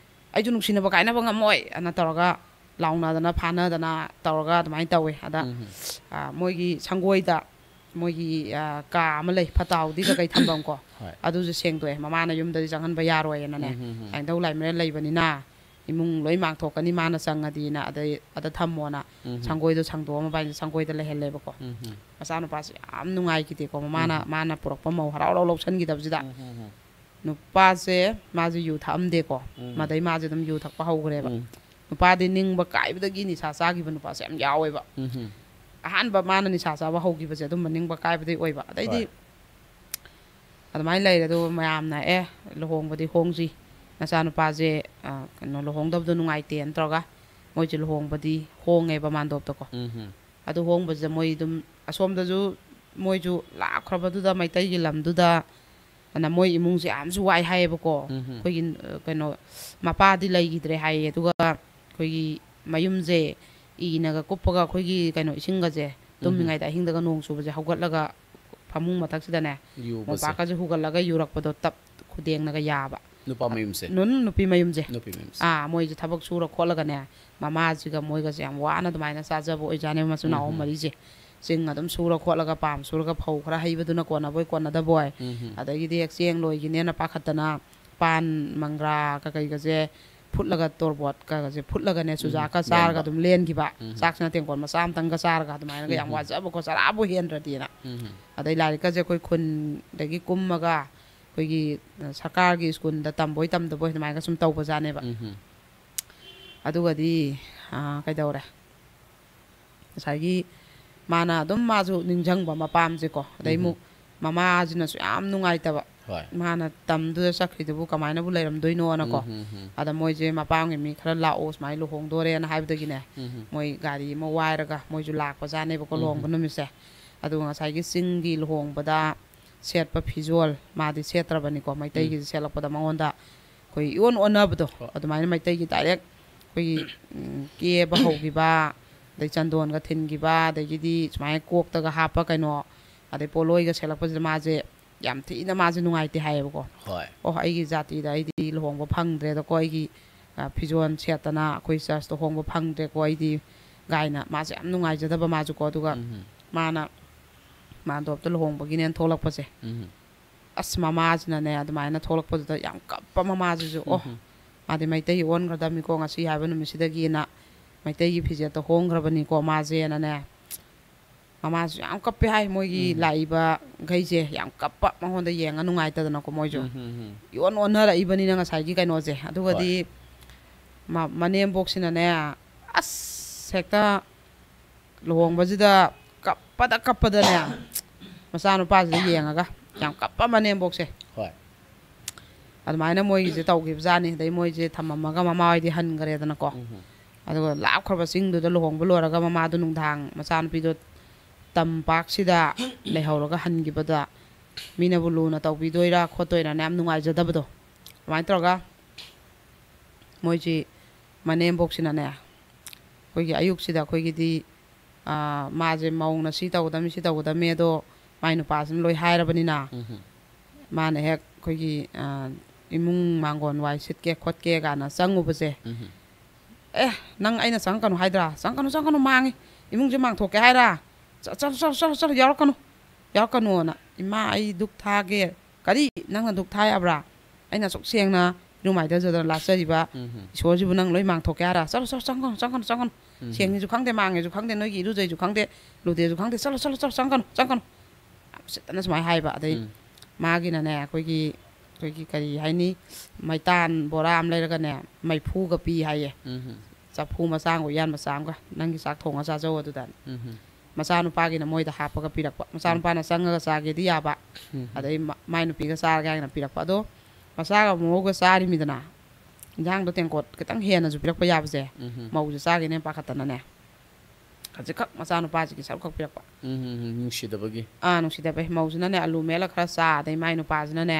ꯑꯩꯁꯨ ꯅꯨꯡꯁꯤꯅꯕ ꯀꯥꯏꯅꯕ ꯉꯝꯃꯣꯏ" ꯑꯅ ꯇꯧꯔꯒ ꯂꯥꯎꯅꯗꯅ ꯐꯥꯅꯗꯅ ꯇꯧꯔꯒ ꯑꯗꯨꯃꯥꯏꯅ ꯇꯧꯋꯦ꯫ ꯑꯗ, ꯎꯝ꯫ ꯑ, ꯃꯣꯏꯒꯤ ꯁꯪꯒꯣꯏꯗ ꯃꯣꯏꯒꯤ, ꯑ, ꯀꯥ ꯑꯃ ꯂꯩ, ꯐꯠꯇ ꯍꯥꯎꯗꯤ ꯀꯩꯀꯩ ꯊꯝꯐꯝ ꯀꯣ꯫ ꯍꯣꯏ꯫ ꯑꯗꯨꯁꯨ ꯁꯦꯡꯗꯣꯛꯑꯦ, ꯃꯃꯥꯅ ꯌꯨꯝꯗꯗꯤ ꯆꯪꯍꯟꯕ ꯌꯥꯔꯣꯏꯅꯅꯦ꯫ ꯎꯝ, ꯎꯝ, ꯎꯝ꯫ ꯂꯥꯏꯅꯤꯡꯊꯧ ꯂꯥꯏꯃꯔꯦꯜ ꯂꯩꯕꯅꯤꯅ ꯏꯃꯨꯡ ꯂꯣꯏ ꯃꯥꯡꯊꯣꯛꯀꯅꯤ, ꯃꯥꯅ ꯆꯪꯉꯗꯤꯅ, ꯑꯗꯩ ꯑꯗ ꯊꯝꯃꯣꯅ ꯎꯝ꯫ ꯁꯪꯒꯣꯏꯗꯣ ꯁꯪꯗꯣꯛꯑ ꯃꯕꯥꯏꯅꯤ ꯁꯪꯒꯣꯏꯗ ꯂꯩꯍꯜꯂꯦꯕꯀꯣ꯫ ꯎꯝ꯫ ꯃꯆꯥꯅꯨꯄꯥꯁꯦ ꯌꯥꯝ ꯅꯨꯡꯉꯥꯏꯈꯤꯗꯦꯀꯣ, ꯃꯃꯥꯅ, ꯎꯝ꯫ ꯃꯥꯅ ꯄꯨꯔꯛꯄ ꯃꯧ ꯍꯔꯥꯎ ꯍꯔꯥꯎ ꯂꯧꯁꯟꯈꯤꯗꯕꯁꯤꯗ꯫ ꯎꯝ, ꯎꯝ, ꯎꯝ꯫ ꯅꯨꯄꯥꯁꯦ ꯃꯥꯁꯦ ꯌꯨ ꯊꯛꯑꯝꯗꯦꯀꯣ꯫ ꯎꯝ꯫ ꯃꯗꯩ ꯃꯥꯁꯦ ꯑꯗꯨꯝ ꯌꯨ ꯊꯛꯄ ꯍꯧꯈ꯭ꯔꯦꯕ꯫ ꯎꯝ꯫ ꯅꯨꯄꯥꯗꯤ ꯅꯤꯡꯕ ꯀꯥꯏꯕꯗꯒꯤ ꯅꯤꯁꯥ ꯆꯥꯈꯤꯕ ꯅꯨꯄꯥꯁꯦ ꯌꯥꯝ ꯌꯥꯎꯋꯦꯕ꯫ ꯎꯝ꯫ ꯑꯍꯥꯟꯕ ꯃꯥꯅ ꯅꯤꯁꯥ ꯆꯥꯕ ꯍꯧꯈꯤꯕꯁꯦ ꯑꯗꯨꯝꯕ ꯅꯤꯡꯕ ꯀꯥꯏꯕꯗꯒꯤ ꯑꯣꯏꯕ꯫ ꯑꯗꯩꯗꯤ ꯍꯣꯏ꯫ ꯑꯗꯨꯃꯥꯏꯅ ꯂꯩꯔꯦ꯫ ꯑꯗꯨꯒ ꯃꯌꯥꯝꯅ, "ꯑꯦ, ꯂꯨꯍꯣꯡꯕꯗꯤ ꯍꯣꯡꯁꯤ, ꯅꯆꯥꯅꯨꯄꯥꯁꯦ, ꯑ, ꯀꯩꯅꯣ, ꯂꯨꯍꯣꯡꯗꯕꯗꯣ ꯅꯨꯡꯉꯥꯏꯇꯦꯅ" ꯇꯧꯔꯒ ꯃꯣꯏꯁꯦ ꯂꯨꯍꯣꯡꯕꯗꯤ ꯍꯣꯡꯉꯦꯕ ꯃꯥꯟꯗꯣꯞꯇꯀꯣ꯫ ꯎꯝ꯫ ꯑꯗꯨ ꯍꯣꯡꯕꯁꯤꯗ ꯃꯣꯏ ꯑꯗꯨꯝ ꯑꯁꯣꯝꯗꯁꯨ ꯃꯣꯏꯁꯨ ꯂꯥꯛꯈ꯭ꯔꯕꯗꯨꯗ ꯃꯩꯇꯩꯒꯤ ꯂꯝꯗꯨꯗ ꯑꯗꯨꯅ ꯃꯣꯏ ꯏꯃꯨꯡꯁꯦ ꯌꯥꯝꯁꯨ ꯋꯥꯏ ꯍꯥꯏꯌꯦꯕꯀꯣ꯫ ꯎꯝ꯫ ꯑꯩꯈꯣꯏꯒꯤ, ꯑ, ꯀꯩꯅꯣ, ꯃꯄꯥꯗꯤ ꯂꯩꯈꯤꯗ꯭ꯔꯦ ꯍꯥꯏꯌꯦ꯫ ꯑꯗꯨꯒ ꯑꯩꯈꯣꯏꯒꯤ ꯃꯌꯨꯝꯁꯦ ꯏꯅꯒ ꯀꯨꯞꯄꯒ ꯑꯩꯈꯣꯏꯒꯤ ꯀꯩꯅꯣ ꯏꯁꯤꯡꯒꯁꯦ ꯎꯝ꯫ ꯇꯨꯝꯃꯤꯉꯩꯗ ꯑꯍꯤꯡꯗꯒ ꯅꯣꯡ ꯆꯨꯕꯁꯦ ꯍꯧꯒꯠꯂꯒ ꯐꯃꯨꯡ ꯃꯊꯛꯁꯤꯗꯅꯦ ꯌꯨꯕꯁꯦ꯫ ꯃꯣꯝꯄꯥꯛꯀꯁꯦ ꯍꯨꯒꯠꯂꯒ ꯌꯨꯔꯛꯄꯗꯣ ꯇꯞ ꯈꯨꯗꯦꯡꯅꯒ ꯌꯥꯕ꯫ ꯅꯨꯄꯥ ꯃꯌꯨꯝꯁꯦ? ꯅꯨꯟ-, ꯅꯨꯄꯤ ꯃꯌꯨꯝꯁꯦ꯫ ꯅꯨꯄꯤ ꯃꯌꯨꯝꯁꯦ꯫ ꯑꯥ, ꯃꯣꯏꯁꯦ ꯊꯕꯛ ꯁꯨꯔ ꯈꯣꯠꯂꯒꯅꯦ, ꯃꯃꯥꯁꯤꯒ ꯃꯣꯏꯒꯁꯦ ꯌꯥꯝ ꯋꯥꯅ ꯑꯗꯨꯃꯥꯏꯅ ꯆꯥꯖꯕ ꯑꯣꯏꯖꯥꯠꯅꯦꯕ, ꯃꯆꯤꯟ ꯃꯅꯥꯎ ꯎꯝ꯫ ꯑꯍꯨꯝ ꯃꯔꯤꯁꯦ꯫ ꯆꯤꯡ ꯑꯗꯨꯝ ꯁꯨꯔ ꯈꯣꯠꯂꯒ, ꯄꯥꯝ ꯁꯨꯔꯒ, ꯐꯧ ꯈꯔ ꯍꯩꯕꯗꯨꯅ ꯀꯣꯟꯅꯕꯣꯏ ꯀꯣꯟꯅꯗꯕꯣꯏ, ꯎꯝ꯫ ꯑꯗꯒꯤꯗꯤ ꯍꯦꯛ ꯆꯦꯡ ꯂꯣꯏꯈꯤꯅꯦꯅ ꯄꯥꯈꯠꯇꯅ ꯄꯥꯟ, ꯃꯪꯒ꯭ꯔꯥ ꯀꯀꯩꯒꯁꯦ ꯐꯨꯠꯂꯒ, ꯇꯣꯔꯕꯣꯠꯀꯁꯦ ꯐꯨꯠꯂꯒꯅꯦ, ꯎꯝ꯫ ꯆꯨꯖꯥꯛꯀ ꯆꯥꯔꯒ ꯂꯦꯟꯕ꯫ ꯑꯗꯨꯝ ꯂꯦꯟꯈꯤꯕ꯫ ꯎꯝ꯫ ꯆꯥꯛꯁꯤꯅ ꯇꯦꯡꯀꯣꯠ ꯃꯆꯥ ꯑꯃꯇꯪꯒ ꯆꯥꯔꯒ ꯑꯗꯨꯃꯥꯏꯅꯒ ꯌꯥꯝ ꯎꯝ꯫ ꯋꯥꯖꯕꯀꯣ, ꯆꯔꯥꯕꯨ ꯍꯦꯟꯗ꯭ꯔꯗꯤꯅ꯫ ꯎꯝ꯫ ꯑꯗꯩ ꯂꯥꯏꯔꯤꯛꯀꯁꯦ ꯑꯩꯈꯣꯏ ꯈꯨꯟꯗꯒꯤ ꯀꯨꯝꯃꯒ ꯑꯩꯈꯣꯏꯒꯤ, ꯑ, ꯁꯔꯀꯥꯔꯒꯤ ꯁ꯭ꯀꯨꯜꯗ ꯇꯝꯕꯣꯏ ꯇꯝꯗꯕꯣꯏ ꯑꯗꯨꯃꯥꯏꯅꯒ ꯁꯨꯝ ꯇꯧꯕꯖꯥꯠꯅꯦꯕ꯫ ꯎꯝ꯫ ꯑꯗꯨꯒꯗꯤ, ꯑ, ꯀꯩꯗꯧꯔꯦ? ꯉꯁꯥꯏꯒꯤ ꯃꯥꯅ ꯑꯗꯨꯝ ꯃꯥꯁꯨ ꯅꯤꯡꯁꯤꯡꯕ ꯃꯄꯥꯝꯁꯦꯀꯣ꯫ ꯑꯗꯩ ꯑꯃꯨꯛ ꯃꯃꯥꯁꯤꯅꯁꯨ ꯌꯥꯝ ꯅꯨꯡꯉꯥꯏꯇꯕ, ꯍꯣꯏ꯫ ꯃꯥꯅ ꯇꯝꯗꯨꯗ ꯆꯠꯈ꯭ꯔꯤꯗꯨꯕꯨ ꯀꯃꯥꯏꯅꯕꯨ ꯂꯩꯔꯝꯗꯣꯏꯅꯣꯅꯀꯣ꯫ ꯎꯝ, ꯎꯝ, ꯎꯝ꯫ ꯑꯗ ꯃꯣꯏꯁꯦ ꯃꯄꯥꯝꯒꯤ ꯃꯤ ꯈꯔ ꯂꯥꯛꯑꯣ, ꯁꯨꯃꯥꯏꯅ ꯂꯨꯍꯣꯡꯗꯣꯔꯦꯅ ꯍꯥꯏꯕꯗꯒꯤꯅꯦ, ꯎꯝ, ꯎꯝ꯫ ꯃꯣꯏ ꯒꯥꯔꯤ ꯑꯃ ꯋꯥꯏꯔꯒ ꯃꯣꯏꯁꯨ ꯂꯥꯛꯄꯖꯥꯠꯅꯦꯕꯀꯣ ꯎꯝ, ꯂꯨꯍꯣꯡꯕ ꯎꯝ꯫ ꯅꯨꯃꯤꯠꯁꯦ꯫ ꯑꯗꯨꯒ ꯉꯁꯥꯏꯒꯤ ꯆꯤꯡꯒꯤ ꯂꯨꯍꯣꯡꯕꯗ ꯁꯦꯠꯄ ꯐꯤꯖꯣꯜ, ꯃꯥꯗꯤ ꯁꯦꯠꯇ꯭ꯔꯕꯅꯤꯀꯣ꯫ ꯃꯩꯇꯩꯒꯤꯁꯦ ꯁꯦꯠꯂꯛꯄꯗ ꯃꯉꯣꯟꯗ ꯑꯩꯈꯣꯏ ꯏꯑꯣꯟ ꯑꯣꯟꯅꯕꯗꯣ, ꯍꯣꯏ꯫ ꯑꯗꯨꯃꯥꯏꯅ ꯃꯩꯇꯩꯒꯤ ꯗꯥꯏꯔꯦꯛ ꯑꯩꯈꯣꯏꯒꯤ, ꯎꯝ, ꯀꯦꯕ ꯍꯧꯈꯤꯕ, ꯑꯗꯩ ꯆꯟꯗꯣꯟꯒ ꯊꯤꯟꯈꯤꯕ, ꯑꯗꯒꯤꯗꯤ ꯁꯨꯃꯥꯏꯅ ꯀꯣꯛꯇꯒ ꯍꯥꯞꯄ ꯀꯩꯅꯣ, ꯑꯗꯩ ꯄꯣꯠꯂꯣꯏꯒ ꯁꯦꯠꯂꯛꯄꯁꯤꯗ ꯃꯥꯁꯦ ꯌꯥꯝ ꯊꯤꯅ ꯃꯥꯁꯦ ꯅꯨꯡꯉꯥꯏꯇꯦ ꯍꯥꯏꯌꯦꯕꯀꯣ꯫ ꯍꯣꯏ꯫ "ꯑꯣ, ꯑꯩꯒꯤ ꯖꯥꯇꯤꯗ ꯑꯩꯗꯤ ꯂꯨꯍꯣꯡꯕ ꯐꯪꯗ꯭ꯔꯦꯗꯀꯣ, ꯑꯩꯒꯤ, ꯑ, ꯐꯤꯖꯣꯜ ꯁꯦꯠꯇꯅ ꯑꯩꯈꯣꯏ ꯆꯔꯆꯇ ꯍꯣꯡꯕ ꯐꯪꯗ꯭ꯔꯦꯀꯣ ꯑꯩꯗꯤ", ꯀꯥꯏꯅ ꯃꯥꯁꯦ ꯌꯥꯝ ꯅꯨꯡꯉꯥꯏꯖꯗꯕ ꯃꯥꯁꯨꯀꯣ꯫ ꯑꯗꯨꯒ ꯎꯝ, ꯎꯝ꯫ ꯃꯥꯅ ꯃꯥꯟꯗꯣꯞꯇ ꯂꯨꯍꯣꯡꯕꯒꯤꯅꯦꯅ ꯊꯣꯛꯂꯛꯄꯁꯦ, ꯎꯝ꯫ ꯑꯁ, ꯃꯃꯥꯁꯤꯅꯅꯦ ꯑꯗꯨꯃꯥꯏꯅ ꯊꯣꯛꯂꯛꯄꯗꯨꯗ ꯌꯥꯝ ꯀꯞꯄ ꯃꯃꯥꯁꯤꯁꯨ꯫ "ꯑꯣ, ꯎꯝ꯫ ꯃꯥꯗꯤ ꯃꯩꯇꯩ ꯑꯣꯟꯈ꯭ꯔꯗꯕꯅꯤꯀꯣ ꯉꯁꯤ ꯍꯥꯏꯕ ꯅꯨꯃꯤꯠꯁꯤꯗꯒꯤꯅ, ꯃꯩꯇꯩꯒꯤ ꯐꯤꯖꯦꯠꯇ ꯍꯣꯡꯈ꯭ꯔꯕꯅꯤꯀꯣ ꯃꯥꯁꯦꯅꯅꯦ", ꯃꯃꯥꯁꯨ ꯌꯥꯝ ꯀꯞꯄꯦ ꯍꯥꯏ꯫ ꯃꯣꯏꯒꯤ ꯎꯝ꯫ ꯂꯥꯛꯏꯕ ꯈꯩꯁꯦ ꯌꯥꯝ ꯀꯞꯄ, ꯃꯉꯣꯟꯗ ꯌꯦꯡꯉ ꯅꯨꯡꯉꯥꯏꯇꯗꯅꯀꯣ ꯃꯣꯏꯁꯨ꯫ ꯎꯝ, ꯎꯝ, ꯎꯝ꯫ ꯏꯑꯣꯟ ꯑꯣꯟꯅꯔꯛꯏꯕꯅꯤꯅ ꯉꯁꯥꯏꯒꯤ ꯀꯩꯅꯣꯁꯦ꯫ ꯑꯗꯨꯒꯗꯤ ꯍꯣꯏ꯫ ꯃ-, ꯃꯅꯦꯝꯕꯣꯛꯁꯤꯅꯅꯦ, ꯑꯁ, ꯍꯦꯛꯇ ꯂꯨꯍꯣꯡꯕꯁꯤꯗ ꯀꯞꯄꯗ ꯀꯞꯄꯗꯅꯦ, ꯃꯆꯥꯅꯨꯄꯥꯁꯤꯗ ꯌꯦꯡꯉꯒ ꯌꯥꯝ ꯀꯞꯄ ꯃꯅꯦꯝꯕꯣꯛꯁꯦ꯫ ꯍꯣꯏ꯫ ꯑꯗꯨꯃꯥꯏꯅ ꯃꯣꯏꯒꯤꯁꯦ ꯇꯧꯈꯤꯕꯖꯥꯠꯅꯤ꯫ ꯑꯗꯩ ꯃꯣꯏꯁꯦ ꯊꯝꯃꯝꯃꯒ ꯃꯃꯥ ꯍꯣꯏꯗꯤ ꯍꯟꯈ꯭ꯔꯦꯗꯅꯀꯣ꯫ ꯎꯝ꯫ ꯑꯗꯨꯒ ꯂꯥꯞꯈ꯭ꯔꯕ ꯆꯤꯡꯗꯨꯗ ꯂꯨꯍꯣꯡꯕ ꯂꯣꯏꯔꯒ ꯃꯃꯥꯗꯣ ꯅꯨꯡꯗꯥꯡ ꯃꯆꯥꯅꯨꯄꯤꯗꯣ ꯇꯝꯄꯥꯛꯁꯤꯗ ꯂꯩꯍꯧꯔꯒ ꯍꯟꯈꯤꯕꯗ ꯃꯤꯅꯕꯨ ꯂꯨꯅ ꯇꯧꯕꯤꯗꯣꯏꯔꯥ ꯈꯣꯠꯇꯣꯏꯔꯥꯅ ꯌꯥꯝ ꯅꯨꯡꯉꯥꯏꯖꯗꯕꯗꯣ꯫ ꯑꯗꯨꯃꯥꯏꯅ ꯇꯧꯔꯒ ꯃꯣꯏꯁꯤ ꯃꯅꯦꯝꯕꯣꯛꯁꯤꯅꯅꯦ, ꯑꯩꯈꯣꯏꯒꯤ ꯑꯌꯨꯛꯁꯤꯗ ꯑꯩꯈꯣꯏꯒꯤꯗꯤ, ꯑꯥ, ꯃꯥꯁꯦ ꯃꯧꯅ ꯁꯤ ꯇꯧꯒꯗꯕꯅꯤ, ꯁꯤ ꯇꯧꯒꯗꯕꯅꯤ, ꯑꯗꯣ ꯃꯥꯏ ꯅꯨꯄꯥꯁꯤꯅ ꯂꯣꯏ ꯍꯥꯏꯔꯕꯅꯤꯅ, ꯎꯝ꯫ ꯃꯥꯅ ꯍꯦꯛ ꯑꯩꯈꯣꯏꯒꯤ, ꯑꯥ, ꯏꯃꯨꯡ ꯃꯥꯡꯒꯣꯟ ꯋꯥꯏ ꯁꯤꯠꯀꯦ ꯈꯣꯠꯀꯦ ꯀꯥꯏꯅ ꯆꯪꯉꯨꯕꯁꯦ, ꯎꯝ꯫ "ꯑꯦ, ꯅꯪ ꯑꯩꯅ ꯆꯪꯉꯛꯀꯅꯨ ꯍꯥꯏꯗ꯭ꯔꯥ? ꯆꯪꯉꯛꯀꯅꯨ, ꯆꯪꯉꯛꯀꯅꯨ, ꯃꯥꯡꯉꯤ, ꯏꯃꯨꯡꯁꯦ ꯃꯥꯡꯊꯣꯛꯀꯦ ꯍꯥꯏꯔꯥ? ꯆ-, ꯆꯠꯂꯨ, ꯆꯠꯂꯨ, ꯆꯠꯂꯨ, ꯆꯠꯂꯨ, ꯌꯥꯎꯔꯛꯀꯅꯨ, ꯌꯥꯎꯔꯛꯀꯅꯨꯅ꯫ ꯏꯃꯥ, ꯑꯩ ꯙꯨꯛ ꯊꯥꯒꯦ"꯫ "ꯀꯔꯤ? ꯅꯪꯅ ꯙꯨꯛ ꯊꯥ ꯌꯥꯕ꯭ꯔꯥ? ꯑꯩꯅ ꯑꯁꯨꯛ ꯁꯦꯡꯅ ꯏꯔꯨ ꯃꯥꯏꯊꯖꯗꯅ ꯂꯥꯠꯆꯔꯤꯕ ꯎꯝ꯫ ꯏꯁꯣꯔꯁꯤꯕꯨ ꯅꯪ ꯂꯣꯏ ꯃꯥꯡꯊꯣꯛꯀꯦ ꯍꯥꯏꯔꯥ? ꯆꯠꯂꯨ, ꯆꯠꯂꯨ, ꯆꯪꯒꯅꯨ, ꯆꯪꯒꯅꯨ, ꯆꯪꯒꯅꯨ꯫ ꯎꯝ꯫ ꯁꯦꯡꯉꯤꯁꯨ ꯈꯪꯗꯦ, ꯃꯥꯡꯉꯤꯁꯨ ꯈꯪꯗꯦ, ꯅꯣꯏꯒꯤ ꯏꯔꯨꯖꯩꯁꯨ ꯈꯪꯗꯦ, ꯂꯨꯗꯦꯁꯨ ꯈꯪꯗꯦ, ꯆꯠꯂꯨ, ꯆꯠꯂꯨ, ꯆꯠꯂꯨ, ꯆꯪꯒꯅꯨ, ꯆꯪꯒꯅꯨ"꯫ ꯌꯥꯝ ꯎꯁꯤꯠꯇꯅ ꯁꯨꯃꯥꯏꯅ ꯍꯥꯏꯕ꯫ ꯑꯗꯩ ꯎꯝ꯫ ꯃꯥꯒꯤꯅꯅꯦ, ꯑꯩꯈꯣꯏꯒꯤ, ꯑꯩꯈꯣꯏꯒꯤ ꯀꯔꯤ ꯍꯥꯏꯅꯤ, ꯃꯩꯇꯥꯟ ꯕꯣꯔꯥ ꯑꯃ ꯂꯩꯔꯒꯅꯦ, ꯃꯩꯐꯨꯒ ꯄꯤ ꯍꯥꯏꯌꯦ꯫ ꯎꯝ꯫ ꯆꯐꯨ ꯃꯆꯥ ꯑꯃꯒ ꯎꯌꯥꯟ ꯃꯆꯥ ꯑꯃꯒ, "ꯅꯪꯒꯤ ꯆꯥꯛ ꯊꯣꯡꯉ ꯆꯥꯖꯧ ꯑꯗꯨꯗ"꯫ ꯎꯝ꯫ ꯃꯆꯥꯅꯨꯄꯥꯒꯤꯅ ꯃꯣꯏꯗ ꯍꯥꯞꯄꯒ ꯄꯤꯔꯛꯄ꯫ ꯃꯆꯥꯅꯨꯄꯥꯅ ꯆꯪꯉꯒ ꯆꯥꯒꯦꯗꯤ ꯌꯥꯕ, ꯑꯗꯩ ꯃ-, ꯃꯥꯏ ꯅꯨꯄꯤꯒ ꯆꯥꯔꯒꯦ ꯍꯥꯏꯅ ꯄꯤꯔꯛꯄ꯫ ꯑꯗꯣ ꯃꯆꯥꯒ ꯃꯧꯒ ꯆꯥꯔꯤꯃꯤꯗꯅ, ꯏꯟꯖꯥꯡꯗꯣ ꯇꯦꯡꯀꯣꯠ ꯈꯤꯇꯪ ꯍꯦꯟꯅꯁꯨ ꯄꯤꯔꯛꯄ ꯌꯥꯕꯁꯦ, ꯎꯝ꯫ ꯃꯧꯁꯦ ꯆꯥꯒꯤꯅꯦ ꯄꯥꯈꯠꯇꯅꯅꯦ, ꯈꯖꯤꯛꯈꯛ ꯃꯆꯥꯅꯨꯄꯥꯁꯤꯒꯤ ꯁꯔꯨꯛꯈꯛ ꯄꯤꯔꯛꯄ꯫ ꯎꯝ, ꯎꯝ, ꯎꯝ, ꯅꯨꯡꯁꯤꯗꯕꯒꯤ꯫ ꯑꯥ, ꯅꯨꯡꯁꯤꯗꯕꯩ꯫ ꯃꯧꯁꯤꯅꯅꯦ ꯑꯂꯨ ꯃꯦꯠꯂ ꯈꯔ ꯆꯥ, ꯑꯗꯩ ꯃꯥꯏ ꯅꯨꯄꯥꯁꯤꯅꯅꯦ,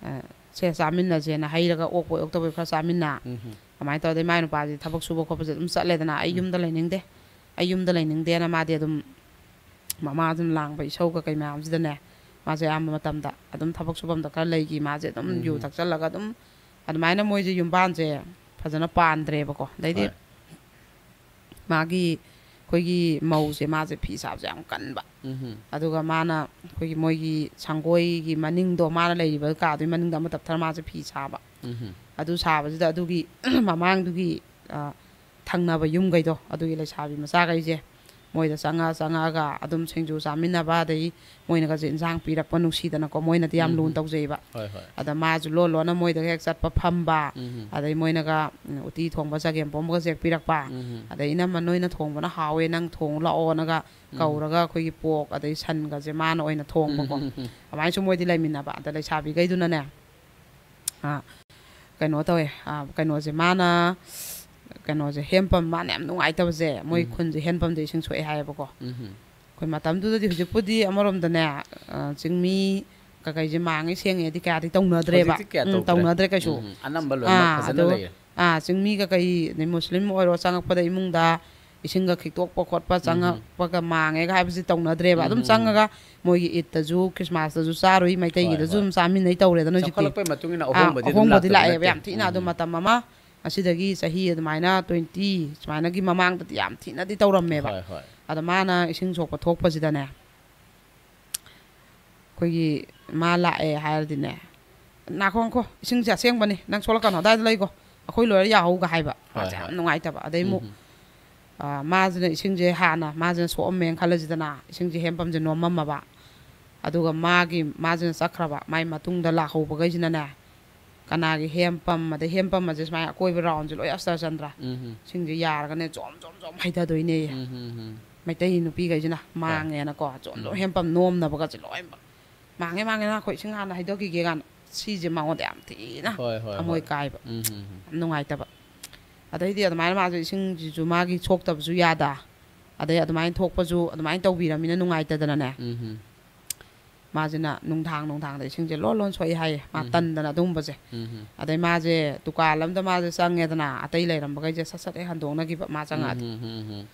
ꯑ, "ꯁꯦ, ꯆꯥꯃꯤꯟꯅꯁꯦꯅ" ꯍꯩꯔꯒ ꯑꯣꯛꯄꯣꯏ ꯑꯣꯛꯇꯕꯣꯏ ꯈꯔ ꯆꯥꯃꯤꯟꯅ꯫ ꯎꯝ꯫ ꯑꯗꯨꯃꯥꯏꯅ ꯇꯧꯔꯗꯤ ꯃꯥꯏ ꯅꯨꯄꯥꯁꯤ ꯊꯕꯛ ꯁꯨꯕ ꯈꯣꯠꯄꯁꯦ ꯑꯗꯨꯝ ꯆꯠꯂꯦꯗꯅ꯫ "ꯑꯩ ꯎꯝ꯫ ꯌꯨꯝꯗ ꯂꯩꯅꯤꯡꯗꯦ, ꯑꯩ ꯌꯨꯝꯗ ꯂꯩꯅꯤꯡꯗꯦꯅ" ꯃꯥꯗꯤ ꯑꯗꯨꯝ ꯃꯃꯥꯗꯨꯅ ꯂꯥꯡꯕ ꯏꯁꯧꯒ ꯀꯩ ꯃꯌꯥꯝꯁꯤꯗꯅꯦ, ꯃꯥꯁꯦ ꯑꯌꯥꯝꯕ ꯃꯇꯝꯗ ꯑꯗꯨꯝ ꯊꯕꯛ ꯁꯨꯐꯝꯗ ꯈꯔ ꯂꯩꯈꯤ꯫ ꯃꯥꯁꯦ ꯑꯗꯨꯝ ꯎꯝ ꯌꯨ ꯍꯝ꯫ ꯊꯛꯆꯜꯂꯒ ꯑꯗꯨꯝ ꯑꯗꯨꯃꯥꯏꯅ ꯃꯣꯏꯁꯦ ꯌꯨꯝꯕꯥꯟꯁꯦ ꯐꯖꯅ ꯄꯥꯟꯗ꯭ꯔꯦꯕꯀꯣ꯫ ꯑꯗꯩꯗꯤ ꯍꯣꯏ꯫ ꯃꯥꯒꯤ, ꯑꯩꯈꯣꯏꯒꯤ ꯃꯧꯁꯦ, ꯃꯥꯁꯦ ꯐꯤ ꯁꯥꯕꯁꯦ ꯌꯥꯝ ꯀꯟꯕ꯫ ꯎꯝ ꯍꯝ꯫ ꯑꯗꯨꯒ ꯃꯥꯅ ꯑꯩꯈꯣꯏꯒꯤ ꯃꯣꯏꯒꯤ ꯁꯪꯒꯣꯏꯒꯤ ꯃꯅꯤꯡꯗꯣ, ꯃꯥꯅ ꯂꯩꯔꯤꯕ ꯀꯥꯗꯨꯒꯤ ꯃꯅꯤꯡꯗ ꯑꯃ ꯇꯞꯊꯔ ꯃꯥꯁꯦ ꯐꯤ ꯁꯥꯕ꯫ ꯎꯝ ꯍꯝ꯫ ꯑꯗꯨ ꯁꯥꯕꯁꯤꯗ ꯑꯗꯨꯒꯤ ꯃꯃꯥꯡꯗꯨꯒꯤ, ꯑ, ꯊꯪꯅꯕ ꯌꯨꯝꯈꯩꯗꯣ, ꯑꯗꯨꯒꯤ ꯂꯩꯁꯥꯕꯤ ꯃꯆꯥꯈꯩꯁꯦ ꯃꯣꯏꯗ ꯆꯪꯉ-, ꯆꯪꯉꯛꯑꯒ ꯑꯗꯨꯝ ꯁꯤꯡꯖꯨ ꯆꯥꯃꯤꯟꯅꯕ, ꯑꯗꯩ ꯃꯣꯏꯅꯒꯁꯦ ꯏꯟꯁꯥꯡ ꯄꯤꯔꯛꯄ ꯅꯨꯡꯁꯤꯗꯅꯀꯣ, ꯃꯣꯏꯅꯗꯤ ꯌꯥꯝ ꯎꯝ ꯂꯨꯅ ꯍꯝ꯫ ꯇꯧꯖꯩꯕ꯫ ꯍꯣꯏ, ꯍꯣꯏ꯫ ꯑꯗ ꯃꯥꯁꯨ ꯂꯣꯟ ꯂꯣꯟꯅ ꯃꯣꯏꯗꯒ ꯍꯦꯛ ꯆꯠꯄ ꯐꯝꯕ, ꯎꯝ ꯍꯝ꯫ ꯑꯗꯩ ꯃꯣꯏꯅꯒ, ꯎꯝ, ꯎꯇꯤ ꯊꯣꯡꯕ, ꯆꯒꯦꯝ ꯄꯣꯝꯕꯒꯁꯦ ꯍꯦꯛ ꯄꯤꯔꯛꯄ꯫ ꯎꯝ ꯍꯝ꯫ ꯑꯗꯩ "ꯏꯅꯝꯃ, ꯅꯣꯏꯅ ꯊꯣꯡꯕꯅ ꯍꯥꯎꯋꯦ, ꯅꯪ ꯊꯣꯡꯉꯨ ꯂꯥꯛꯑꯣꯅꯒ" ꯎꯝ꯫ ꯀꯧꯔꯒ ꯑꯩꯈꯣꯏꯒꯤ ꯄꯣꯛ ꯑꯗꯩ ꯁꯟꯒꯁꯦ ꯃꯥꯅ ꯑꯣꯏꯅ ꯊꯣꯡꯕꯀꯣ꯫ ꯎꯝ ꯍꯝ ꯍꯝ꯫ ꯑꯗꯨꯃꯥꯏꯅꯁꯨ ꯃꯣꯏꯗꯤ ꯂꯩꯃꯤꯟꯅꯕ꯫ ꯑꯗ ꯂꯩꯁꯥꯕꯤꯈꯩꯗꯨꯅꯅꯦ, ꯑ, ꯀꯩꯅꯣ ꯇꯧꯋꯦ, ꯑ, ꯀꯩꯅꯣꯁꯦ ꯃꯥꯅ, ꯀꯩꯅꯣꯁꯦ, ꯍꯦꯟꯄꯝ ꯃꯥꯅ ꯌꯥꯝ ꯅꯨꯡꯉꯥꯏꯇꯕꯁꯦ, ꯃꯣꯏ ꯎꯝ꯫ ꯈꯨꯟꯁꯦ ꯍꯦꯟꯄꯝꯗ ꯏꯁꯤꯡ ꯁꯣꯛꯑꯦ ꯍꯥꯏꯌꯦꯕꯀꯣ꯫ ꯎꯝ ꯍꯝ꯫ ꯑꯩꯈꯣꯏ ꯃꯇꯝꯗꯨꯗꯗꯤ, ꯍꯧꯖꯤꯛꯄꯨꯗꯤ ꯑꯃꯔꯣꯝꯗꯅꯦ, ꯑ, ꯆꯤꯡꯃꯤ ꯀꯀꯩꯁꯦ ꯃꯥꯡꯉꯦ ꯁꯦꯡꯉꯦꯗꯤ ꯀꯌꯥꯗꯤ ꯇꯧꯅꯗ꯭ꯔꯦꯕ꯫ ꯍꯧꯖꯤꯛꯇꯤ ꯀꯌꯥ ꯎꯝ, ꯇꯧꯗ꯭ꯔꯦ꯫ ꯇꯧꯅꯗ꯭ꯔꯦ ꯀꯩꯁꯨ꯫ ꯎꯝ ꯎꯝ꯫ ꯑꯅꯝꯕ ꯂꯣꯏꯅꯃꯛ ꯑꯥ, ꯐꯖꯅ ꯑꯗꯣ, ꯂꯩꯔꯦ꯫ ꯑꯥ, ꯆꯤꯡꯃꯤ ꯀꯀꯩ, ꯑꯗꯩ ꯃꯨꯁꯂꯤꯝ ꯑꯣꯏꯔꯣ, ꯆꯪꯉꯛꯄꯗ ꯏꯃꯨꯡꯗ ꯏꯁꯤꯡꯒ ꯈꯤꯛꯇꯣꯛꯄ ꯈꯣꯠꯄ, ꯎꯝ ꯍꯝ꯫ ꯆꯪꯉꯛꯄꯒ ꯃꯥꯡꯉꯦꯒ ꯍꯥꯏꯕꯁꯤ ꯇꯧꯅꯗ꯭ꯔꯦꯕ꯫ ꯎꯝ ꯑꯗꯨꯝ ꯍꯝ꯫ ꯆꯪꯉꯒ ꯃꯣꯏꯒꯤ ꯏꯠꯇꯁꯨ, ꯈ꯭ꯔꯤꯁꯃꯥꯁꯇꯁꯨ ꯆꯥꯔꯨꯏ, ꯍꯣꯏ, ꯃꯩꯇꯩꯒꯤꯗꯁꯨ ꯍꯣꯏ꯫ ꯑꯗꯨꯝ ꯆꯥꯃꯤꯟꯅꯩ ꯇꯧꯔꯦꯗꯅ ꯍꯧꯖꯤꯛꯇꯤ꯫ ꯆꯥꯎꯈꯠꯂꯛꯄꯩ ꯃꯇꯨꯡ ꯏꯟꯅ ꯑꯥ, ꯑꯍꯣꯡꯕꯗꯤ ꯑꯗꯨꯝ ꯑꯍꯣꯡꯕꯗꯤ ꯂꯥꯛꯇꯕ ꯂꯥꯛꯑꯦꯕ ꯅꯠꯇꯦ꯫ ꯌꯥꯝ ꯊꯤꯅ꯫ ꯎꯝ ꯑꯗꯨ ꯍꯝ꯫ ꯃꯇꯝ ꯑꯃ, ꯉꯁꯤꯗꯒꯤ ꯆꯍꯤ ꯑꯗꯨꯃꯥꯏꯅ twenty ꯁꯨꯃꯥꯏꯅꯒꯤ ꯃꯃꯥꯡꯗꯗꯤ ꯌꯥꯝ ꯊꯤꯅꯗꯤ ꯇꯧꯔꯝꯃꯦꯕ꯫ ꯍꯣꯏ, ꯍꯣꯏ꯫ ꯑꯗ ꯃꯥꯅ ꯏꯁꯤꯡ ꯁꯣꯛꯄ ꯊꯣꯛꯄꯁꯤꯗꯅꯦ, ꯑꯩꯈꯣꯏꯒꯤ ꯃꯥ ꯂꯥꯛꯑꯦ ꯍꯥꯏꯔꯗꯤꯅꯦ, "ꯉꯥꯏꯈꯣ, ꯉꯥꯏꯈꯣ, ꯏꯁꯤꯡꯁꯦ ꯑꯁꯦꯡꯕꯅꯤ, ꯅꯪ ꯁꯣꯛꯂꯛꯀꯅꯣ, ꯑꯗꯥꯏꯗ ꯂꯩꯒꯣ, ꯑꯩꯈꯣꯏ ꯂꯣꯏꯔ ꯌꯥꯍꯧꯒ" ꯍꯥꯏꯕ꯫ ꯍꯣꯏ, ꯃꯥꯁꯦ ꯌꯥꯝ ꯍꯣꯏ꯫ ꯅꯨꯡꯉꯥꯏꯇꯕ꯫ ꯑꯗꯩ ꯑꯃꯨꯛ, ꯎꯝ꯫ ꯑ, ꯃꯥꯁꯤꯅ ꯏꯁꯤꯡꯁꯦ ꯍꯥꯟꯅ ꯃꯥꯁꯤꯅ ꯁꯣꯛꯑꯝꯃꯦꯅ ꯈꯜꯂꯁꯤꯗꯅ, ꯏꯁꯤꯡꯁꯦ ꯍꯦꯟꯄꯝꯁꯦ ꯅꯣꯝꯃꯝꯃꯕ, ꯑꯗꯨꯒ ꯃꯥꯒꯤ, ꯃꯥꯁꯤꯅ ꯆꯠꯈ꯭ꯔꯕ, ꯃꯥꯏ ꯃꯇꯨꯡꯗ ꯂꯥꯛꯍꯧꯕꯈꯩꯁꯤꯅꯅꯦ, ꯀꯅꯥꯒꯤ ꯍꯦꯟꯄꯝ, ꯑꯗꯩ ꯍꯦꯟꯄꯝ ꯑꯁꯦ ꯁꯨꯃꯥꯏꯅ ꯑꯀꯣꯏꯕ ꯔꯥꯎꯟꯁꯦ ꯂꯣꯏ ꯑꯁꯇꯔ ꯆꯟꯗ꯭ꯔꯥ? ꯎꯝ ꯍꯝ꯫ ꯏꯁꯤꯡꯁꯦ ꯌꯥꯔꯒꯅꯦ ꯖꯣꯝ ꯖꯣꯝ ꯖꯣꯝ ꯍꯩꯊꯗꯣꯏꯅꯦꯌꯦ꯫ ꯎꯝ ꯍꯝ ꯍꯝ꯫ ꯃꯩꯇꯩ ꯅꯨꯄꯤꯈꯩꯁꯤꯅ ꯃꯥꯡꯉꯦꯅꯀꯣ, ꯆꯣꯟ ꯆꯣꯟ ꯎꯝ꯫ ꯍꯦꯟꯄꯝ ꯅꯣꯝꯅꯕꯒꯁꯦ ꯂꯣꯏꯅꯃꯛ, "ꯃꯥꯡꯉꯦ, ꯃꯥꯡꯉꯦ, ꯅꯈꯣꯏ ꯏꯁꯤꯡ ꯍꯥꯟꯅ ꯍꯩꯗꯣꯛꯈꯤꯒꯦ" ꯀꯥꯏꯅ꯫ ꯁꯤꯁꯦ ꯃꯉꯣꯟꯗ ꯌꯥꯝ ꯊꯤꯅ ꯍꯣꯏ, ꯍꯣꯏ, ꯊꯃꯣꯏ ꯍꯣꯏ꯫ ꯀꯥꯏꯕ, ꯎꯝ, ꯎꯝ, ꯎꯝ꯫ ꯌꯥꯝ ꯅꯨꯡꯉꯥꯏꯇꯕ꯫ ꯑꯗꯩꯗꯤ ꯑꯗꯨꯃꯥꯏꯅ ꯃꯥꯁꯨ ꯏꯁꯤꯡꯁꯤꯁꯨ ꯃꯥꯒꯤ ꯁꯣꯛꯇꯕꯁꯨ ꯌꯥꯗ, ꯑꯗꯩ ꯑꯗꯨꯃꯥꯏꯅ ꯊꯣꯛꯄꯁꯨ ꯑꯗꯨꯃꯥꯏꯅ ꯇꯧꯕꯤꯔꯃꯤꯅ ꯅꯨꯡꯉꯥꯏꯇꯗꯅꯅꯦ, ꯎꯝ, ꯎꯝ꯫ ꯃꯥꯁꯤꯅ ꯅꯨꯡꯗꯥꯡ ꯅꯨꯡꯗꯥꯡꯗ ꯏꯁꯤꯡꯁꯦ ꯂꯣꯟ ꯂꯣꯟ ꯁꯣꯛꯏ ꯍꯥꯏꯌꯦ, ꯃꯥ ꯎꯝ, ꯎꯝ꯫ ꯇꯟꯗꯅ ꯑꯗꯨꯒꯨꯝꯕꯁꯦ꯫ ꯎꯝ, ꯎꯝ꯫ ꯑꯗꯩ ꯃꯥꯁꯦ ꯗꯨꯀꯥꯟ ꯑꯃꯗ ꯃꯥꯁꯦ ꯆꯪꯉꯦꯗꯅ, ꯑꯇꯩ ꯂꯩꯔꯝꯕꯈꯩꯁꯦ ꯁꯠ ꯁꯠ ꯍꯦꯛ ꯍꯟꯗꯣꯛꯅꯈꯤꯕ, ꯃꯥ ꯆꯪꯉꯛꯑꯗꯤ꯫ ꯎꯝ, ꯎꯝ, ꯎꯝ, ꯎꯝ꯫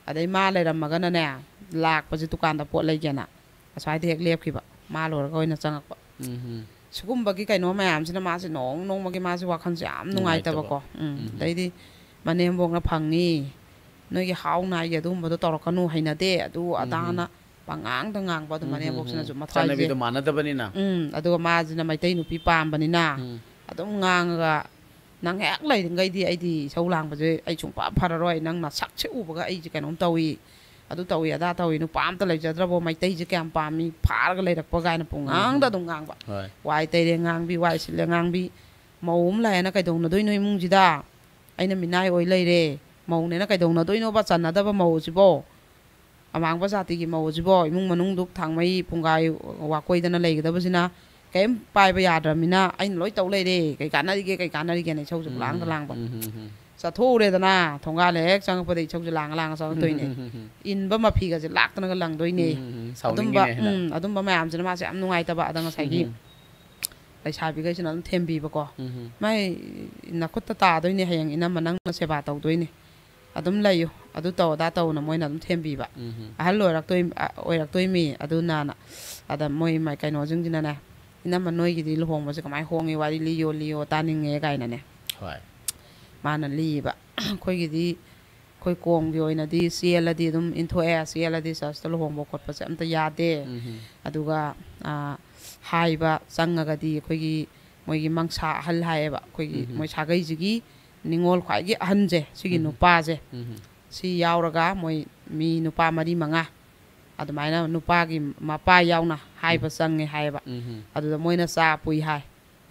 ꯑꯗꯩ ꯃꯥ ꯂꯩꯔꯝꯃꯒꯅꯅꯦ, ꯂꯥꯛꯄꯁꯦ ꯗꯨꯀꯥꯟꯗ ꯄꯣꯠ ꯂꯩꯒꯦꯅ ꯑꯁ꯭ꯋꯥꯏꯗ ꯍꯦꯛ ꯂꯦꯞꯈꯤꯕ, ꯃꯥ ꯂꯣꯏꯔꯒ ꯑꯣꯏꯅ ꯆꯪꯉꯛꯄ꯫ ꯎꯝ, ꯎꯝ꯫ ꯁꯤꯒꯨꯝꯕꯒꯤ ꯀꯩꯅꯣ ꯃꯌꯥꯝꯁꯤꯅ ꯃꯥꯁꯦ ꯅꯣꯡ ꯅꯣꯡꯃꯒꯤ ꯃꯥꯁꯦ ꯋꯥꯈꯜꯁꯦ ꯌꯥꯝ ꯅꯨꯡꯉꯥꯏꯇꯕꯀꯣ꯫ ꯅꯨꯡꯉꯥꯏꯇꯕ꯫ ꯎꯝ꯫ ꯎꯝ, ꯎꯝ꯫ ꯑꯗꯩꯗꯤ ꯃꯅꯦꯝꯕꯣꯛꯅ, "ꯐꯪꯉꯤ, ꯅꯣꯏꯒꯤ ꯍꯥꯎ ꯅꯥꯏꯒꯤ ꯑꯗꯨꯒꯨꯝꯕꯗꯣ ꯇꯧꯔꯛꯀꯅꯨ, ꯍꯩꯅꯗꯦ, ꯑꯗꯨ ꯎꯝ, ꯎꯝ꯫ ꯑꯗꯥꯅ" ꯄꯉꯥꯡꯗ ꯉꯥꯡꯕ꯫ ꯑꯗꯨ ꯎꯝ, ꯎꯝ, ꯃꯅꯦꯝꯕꯣꯛꯁꯤꯅꯁꯨ ꯎꯝ꯫ ꯃꯊ꯭ꯋꯥꯏꯁꯦ, ꯆꯠꯅꯕꯤꯗꯣ ꯃꯥꯟꯅꯗꯕꯅꯤꯅ꯫ ꯎꯝ, ꯑꯗꯨꯒ ꯃꯥꯁꯤꯅ ꯃꯩꯇꯩ ꯅꯨꯄꯤ ꯄꯥꯝꯕꯅꯤꯅ ꯎꯝ꯫ ꯑꯗꯨꯝ ꯉꯥꯡꯉꯒ, "ꯅꯪ ꯍꯦꯛ ꯂꯩꯔꯤꯉꯩꯗꯤ ꯑꯩꯗꯤ ꯏꯁꯧ ꯂꯥꯡꯕꯁꯦ ꯑꯩ ꯁꯨꯡꯄꯥ ꯐꯔꯔꯣꯏ, ꯅꯪ ꯅꯁꯛꯁꯦ ꯎꯕꯒ ꯑꯩꯁꯦ ꯀꯩꯅꯣꯝ ꯇꯧꯏ, ꯑꯗꯨ ꯇꯧꯏ, ꯑꯗꯥ ꯇꯧꯏ, ꯅꯨꯄꯥ ꯑꯝꯇ ꯂꯩꯖꯗ꯭ꯔꯕꯣ, ꯃꯩꯇꯩꯁꯦ ꯀꯌꯥꯝ ꯄꯥꯝꯃꯤ, ꯐꯥꯔꯒ ꯂꯩꯔꯛꯄ" ꯀꯥꯏꯅ ꯄꯨꯡꯉꯥꯡꯗ ꯎꯝ꯫ ꯑꯗꯨꯝ ꯉꯥꯡꯕ꯫ ꯍꯣꯏ꯫ "ꯋꯥꯏ ꯇꯩꯔꯦ ꯉꯥꯡꯕꯤ, ꯋꯥꯏ ꯁꯤꯠꯂꯦ ꯉꯥꯡꯕꯤ, ꯃꯧ ꯑꯃ ꯂꯩꯌꯦꯅ ꯀꯩꯗꯧꯅꯗꯣꯏꯅꯣ ꯏꯃꯨꯡꯁꯤꯗ? ꯑꯩꯅ ꯃꯤꯅꯥꯏ ꯑꯣꯏ ꯂꯩꯔꯦ, ꯃꯧꯅꯦꯅ ꯀꯩꯗꯧꯅꯗꯣꯏꯅꯣꯕ, ꯆꯟꯅꯗꯕ ꯃꯧ ꯑꯁꯤꯕꯣ?" ꯑꯃꯥꯡꯕ ꯖꯥꯇꯤꯒꯤ ꯃꯧ ꯑꯁꯤꯕꯣ, ꯏꯃꯨꯡ ꯃꯅꯨꯡ ꯗꯨꯛ ꯊꯥꯡꯃꯩ ꯄꯨꯡꯒꯥꯏ ꯋꯥꯀꯣꯏꯗꯅ ꯂꯩꯒꯗꯕꯁꯤꯅ, ꯀꯔꯤꯝ ꯄꯥꯏꯕ ꯌꯥꯗ꯭ꯔꯕꯅꯤꯅ ꯑꯩꯅ ꯂꯣꯏ ꯇꯧ ꯂꯩꯔꯦ, ꯀꯩ ꯀꯥꯟꯅꯔꯤꯒꯦ, ꯀꯩ ꯀꯥꯟꯅꯔꯤꯒꯦꯅ ꯏꯁꯧꯁꯦ ꯎꯝ, ꯄꯨꯂꯥꯡꯗ ꯂꯥꯡꯕ꯫ ꯎꯝ, ꯎꯝ, ꯎꯝ꯫ ꯆꯠꯊꯣꯛꯎꯔꯦꯗꯅ, ꯊꯣꯡꯒꯥꯜ ꯍꯦꯛ ꯆꯪꯉꯛꯄꯗ ꯏꯁꯧꯁꯦ ꯂꯥꯡꯉ ꯂꯥꯡꯉ ꯆꯪꯉꯛꯇꯣꯏꯅꯦ꯫ ꯎꯝ, ꯎꯝ, ꯎꯝ, ꯎꯝ꯫ ꯏꯟꯕ ꯃꯐꯤꯒꯁꯦ ꯂꯥꯛꯇꯅꯒ ꯂꯪꯗꯣꯏꯅꯦ꯫ ꯎꯝ, ꯎꯝ, ꯎꯝ꯫ ꯑꯗꯨꯝꯕ, ꯁꯥꯎꯅꯤꯡꯉꯤꯅꯦ ꯍꯦꯟꯅ꯫ ꯎꯝ, ꯑꯗꯨꯝꯕ ꯃꯌꯥꯝꯁꯤꯅ ꯃꯥꯁꯦ ꯌꯥꯝ ꯅꯨꯡꯉꯥꯏꯇꯕ꯫ ꯑꯗ ꯉꯁꯥꯏꯒꯤ ꯎꯝ, ꯎꯝ꯫ ꯂꯩꯁꯥꯕꯤꯈꯩꯁꯤꯅ ꯑꯗꯨꯝ ꯊꯦꯝꯕꯤꯕꯀꯣ꯫ ꯎꯝ, ꯎꯝ꯫ "ꯃꯥꯏ ꯅꯈꯨꯠꯇ ꯇꯥꯗꯣꯏꯅꯦ, ꯍꯌꯦꯡ ꯏꯅꯝꯃ ꯅꯪꯅ ꯁꯦꯕꯥ ꯇꯧꯗꯣꯏꯅꯦ꯫ ꯑꯗꯨꯝ ꯂꯩꯌꯨ, ꯑꯗꯨ ꯇꯧ, ꯑꯗꯥ ꯇꯧꯅ" ꯃꯣꯏꯅ ꯑꯗꯨꯝ ꯊꯦꯝꯕꯤꯕ꯫ ꯎꯝ, ꯎꯝ꯫ "ꯑꯍꯜ ꯑꯣꯏꯔꯛꯇꯣꯏ-, ꯑ, ꯑꯣꯏꯔꯛꯇꯣꯏꯃꯤ" ꯑꯗꯨꯅꯅ꯫ ꯑꯗ ꯃꯣꯏ ꯃꯥꯏ-, ꯀꯩꯅꯣꯁꯤꯡꯁꯤꯅꯅꯦ, "ꯏꯅꯝꯃ ꯅꯣꯏꯒꯤꯗꯤ ꯂꯨꯍꯣꯡꯕꯁꯦ ꯀꯃꯥꯏꯅ ꯍꯣꯡꯉꯤ, ꯋꯥꯔꯤ ꯂꯤꯌꯣ, ꯂꯤꯌꯣ, ꯇꯥꯅꯤꯡꯉꯦ" ꯀꯥꯏꯅꯅꯦ꯫ ꯍꯣꯏ꯫ ꯃꯥꯅ ꯂꯤꯌꯦꯕ꯫ "ꯑꯩꯈꯣꯏꯒꯤꯗꯤ, ꯑꯩꯈꯣꯏ ꯀꯣꯝꯒꯤ ꯑꯣꯏꯅꯗꯤ ꯆꯦꯜꯂꯗꯤ ꯑꯗꯨꯝ ꯏꯟꯊꯣꯛꯑꯦ, ꯆꯦꯜꯂꯗꯤ ꯆꯔꯆꯇ ꯂꯨꯍꯣꯡꯕ ꯈꯣꯠꯄꯁꯦ ꯑꯝꯇ ꯌꯥꯗꯦ꯫ ꯎꯝ, ꯎꯝ꯫ ꯑꯗꯨꯒ, ꯑ, ꯍꯥꯏꯕ ꯆꯪꯉꯒꯗꯤ ꯑꯩꯈꯣꯏꯒꯤ ꯃꯣꯏꯒꯤ ꯃꯪꯁꯥ ꯑꯍꯜ ꯍꯥꯏꯌꯦꯕ, ꯑꯩꯈꯣꯏꯒꯤ ꯎꯝ, ꯎꯝ꯫ ꯃꯣꯏ ꯁꯥꯒꯩꯁꯤꯒꯤ ꯅꯤꯉꯣꯜ ꯈ꯭ꯋꯥꯏꯒꯤ ꯑꯍꯟꯁꯦ, ꯁꯤꯒꯤ ꯎꯝ, ꯎꯝ꯫ ꯅꯨꯄꯥꯁꯦ, ꯎꯝ, ꯎꯝ꯫ ꯁꯤ ꯌꯥꯎꯔꯒ ꯃꯣꯏ ꯃꯤ ꯅꯨꯄꯥ ꯃꯔꯤ ꯃꯉꯥ ꯑꯗꯨꯃꯥꯏꯅ ꯅꯨꯄꯥꯒꯤ ꯃꯄꯥ ꯌꯥꯎꯅ ꯍꯥꯏꯕ ꯎꯝ꯫ ꯆꯪꯉꯦ ꯍꯥꯏꯌꯦꯕ꯫ ꯎꯝ, ꯎꯝ꯫ ꯑꯗꯨꯗ ꯃꯣꯏꯅ ꯆꯥ ꯄꯨꯏ ꯍꯥꯏ꯫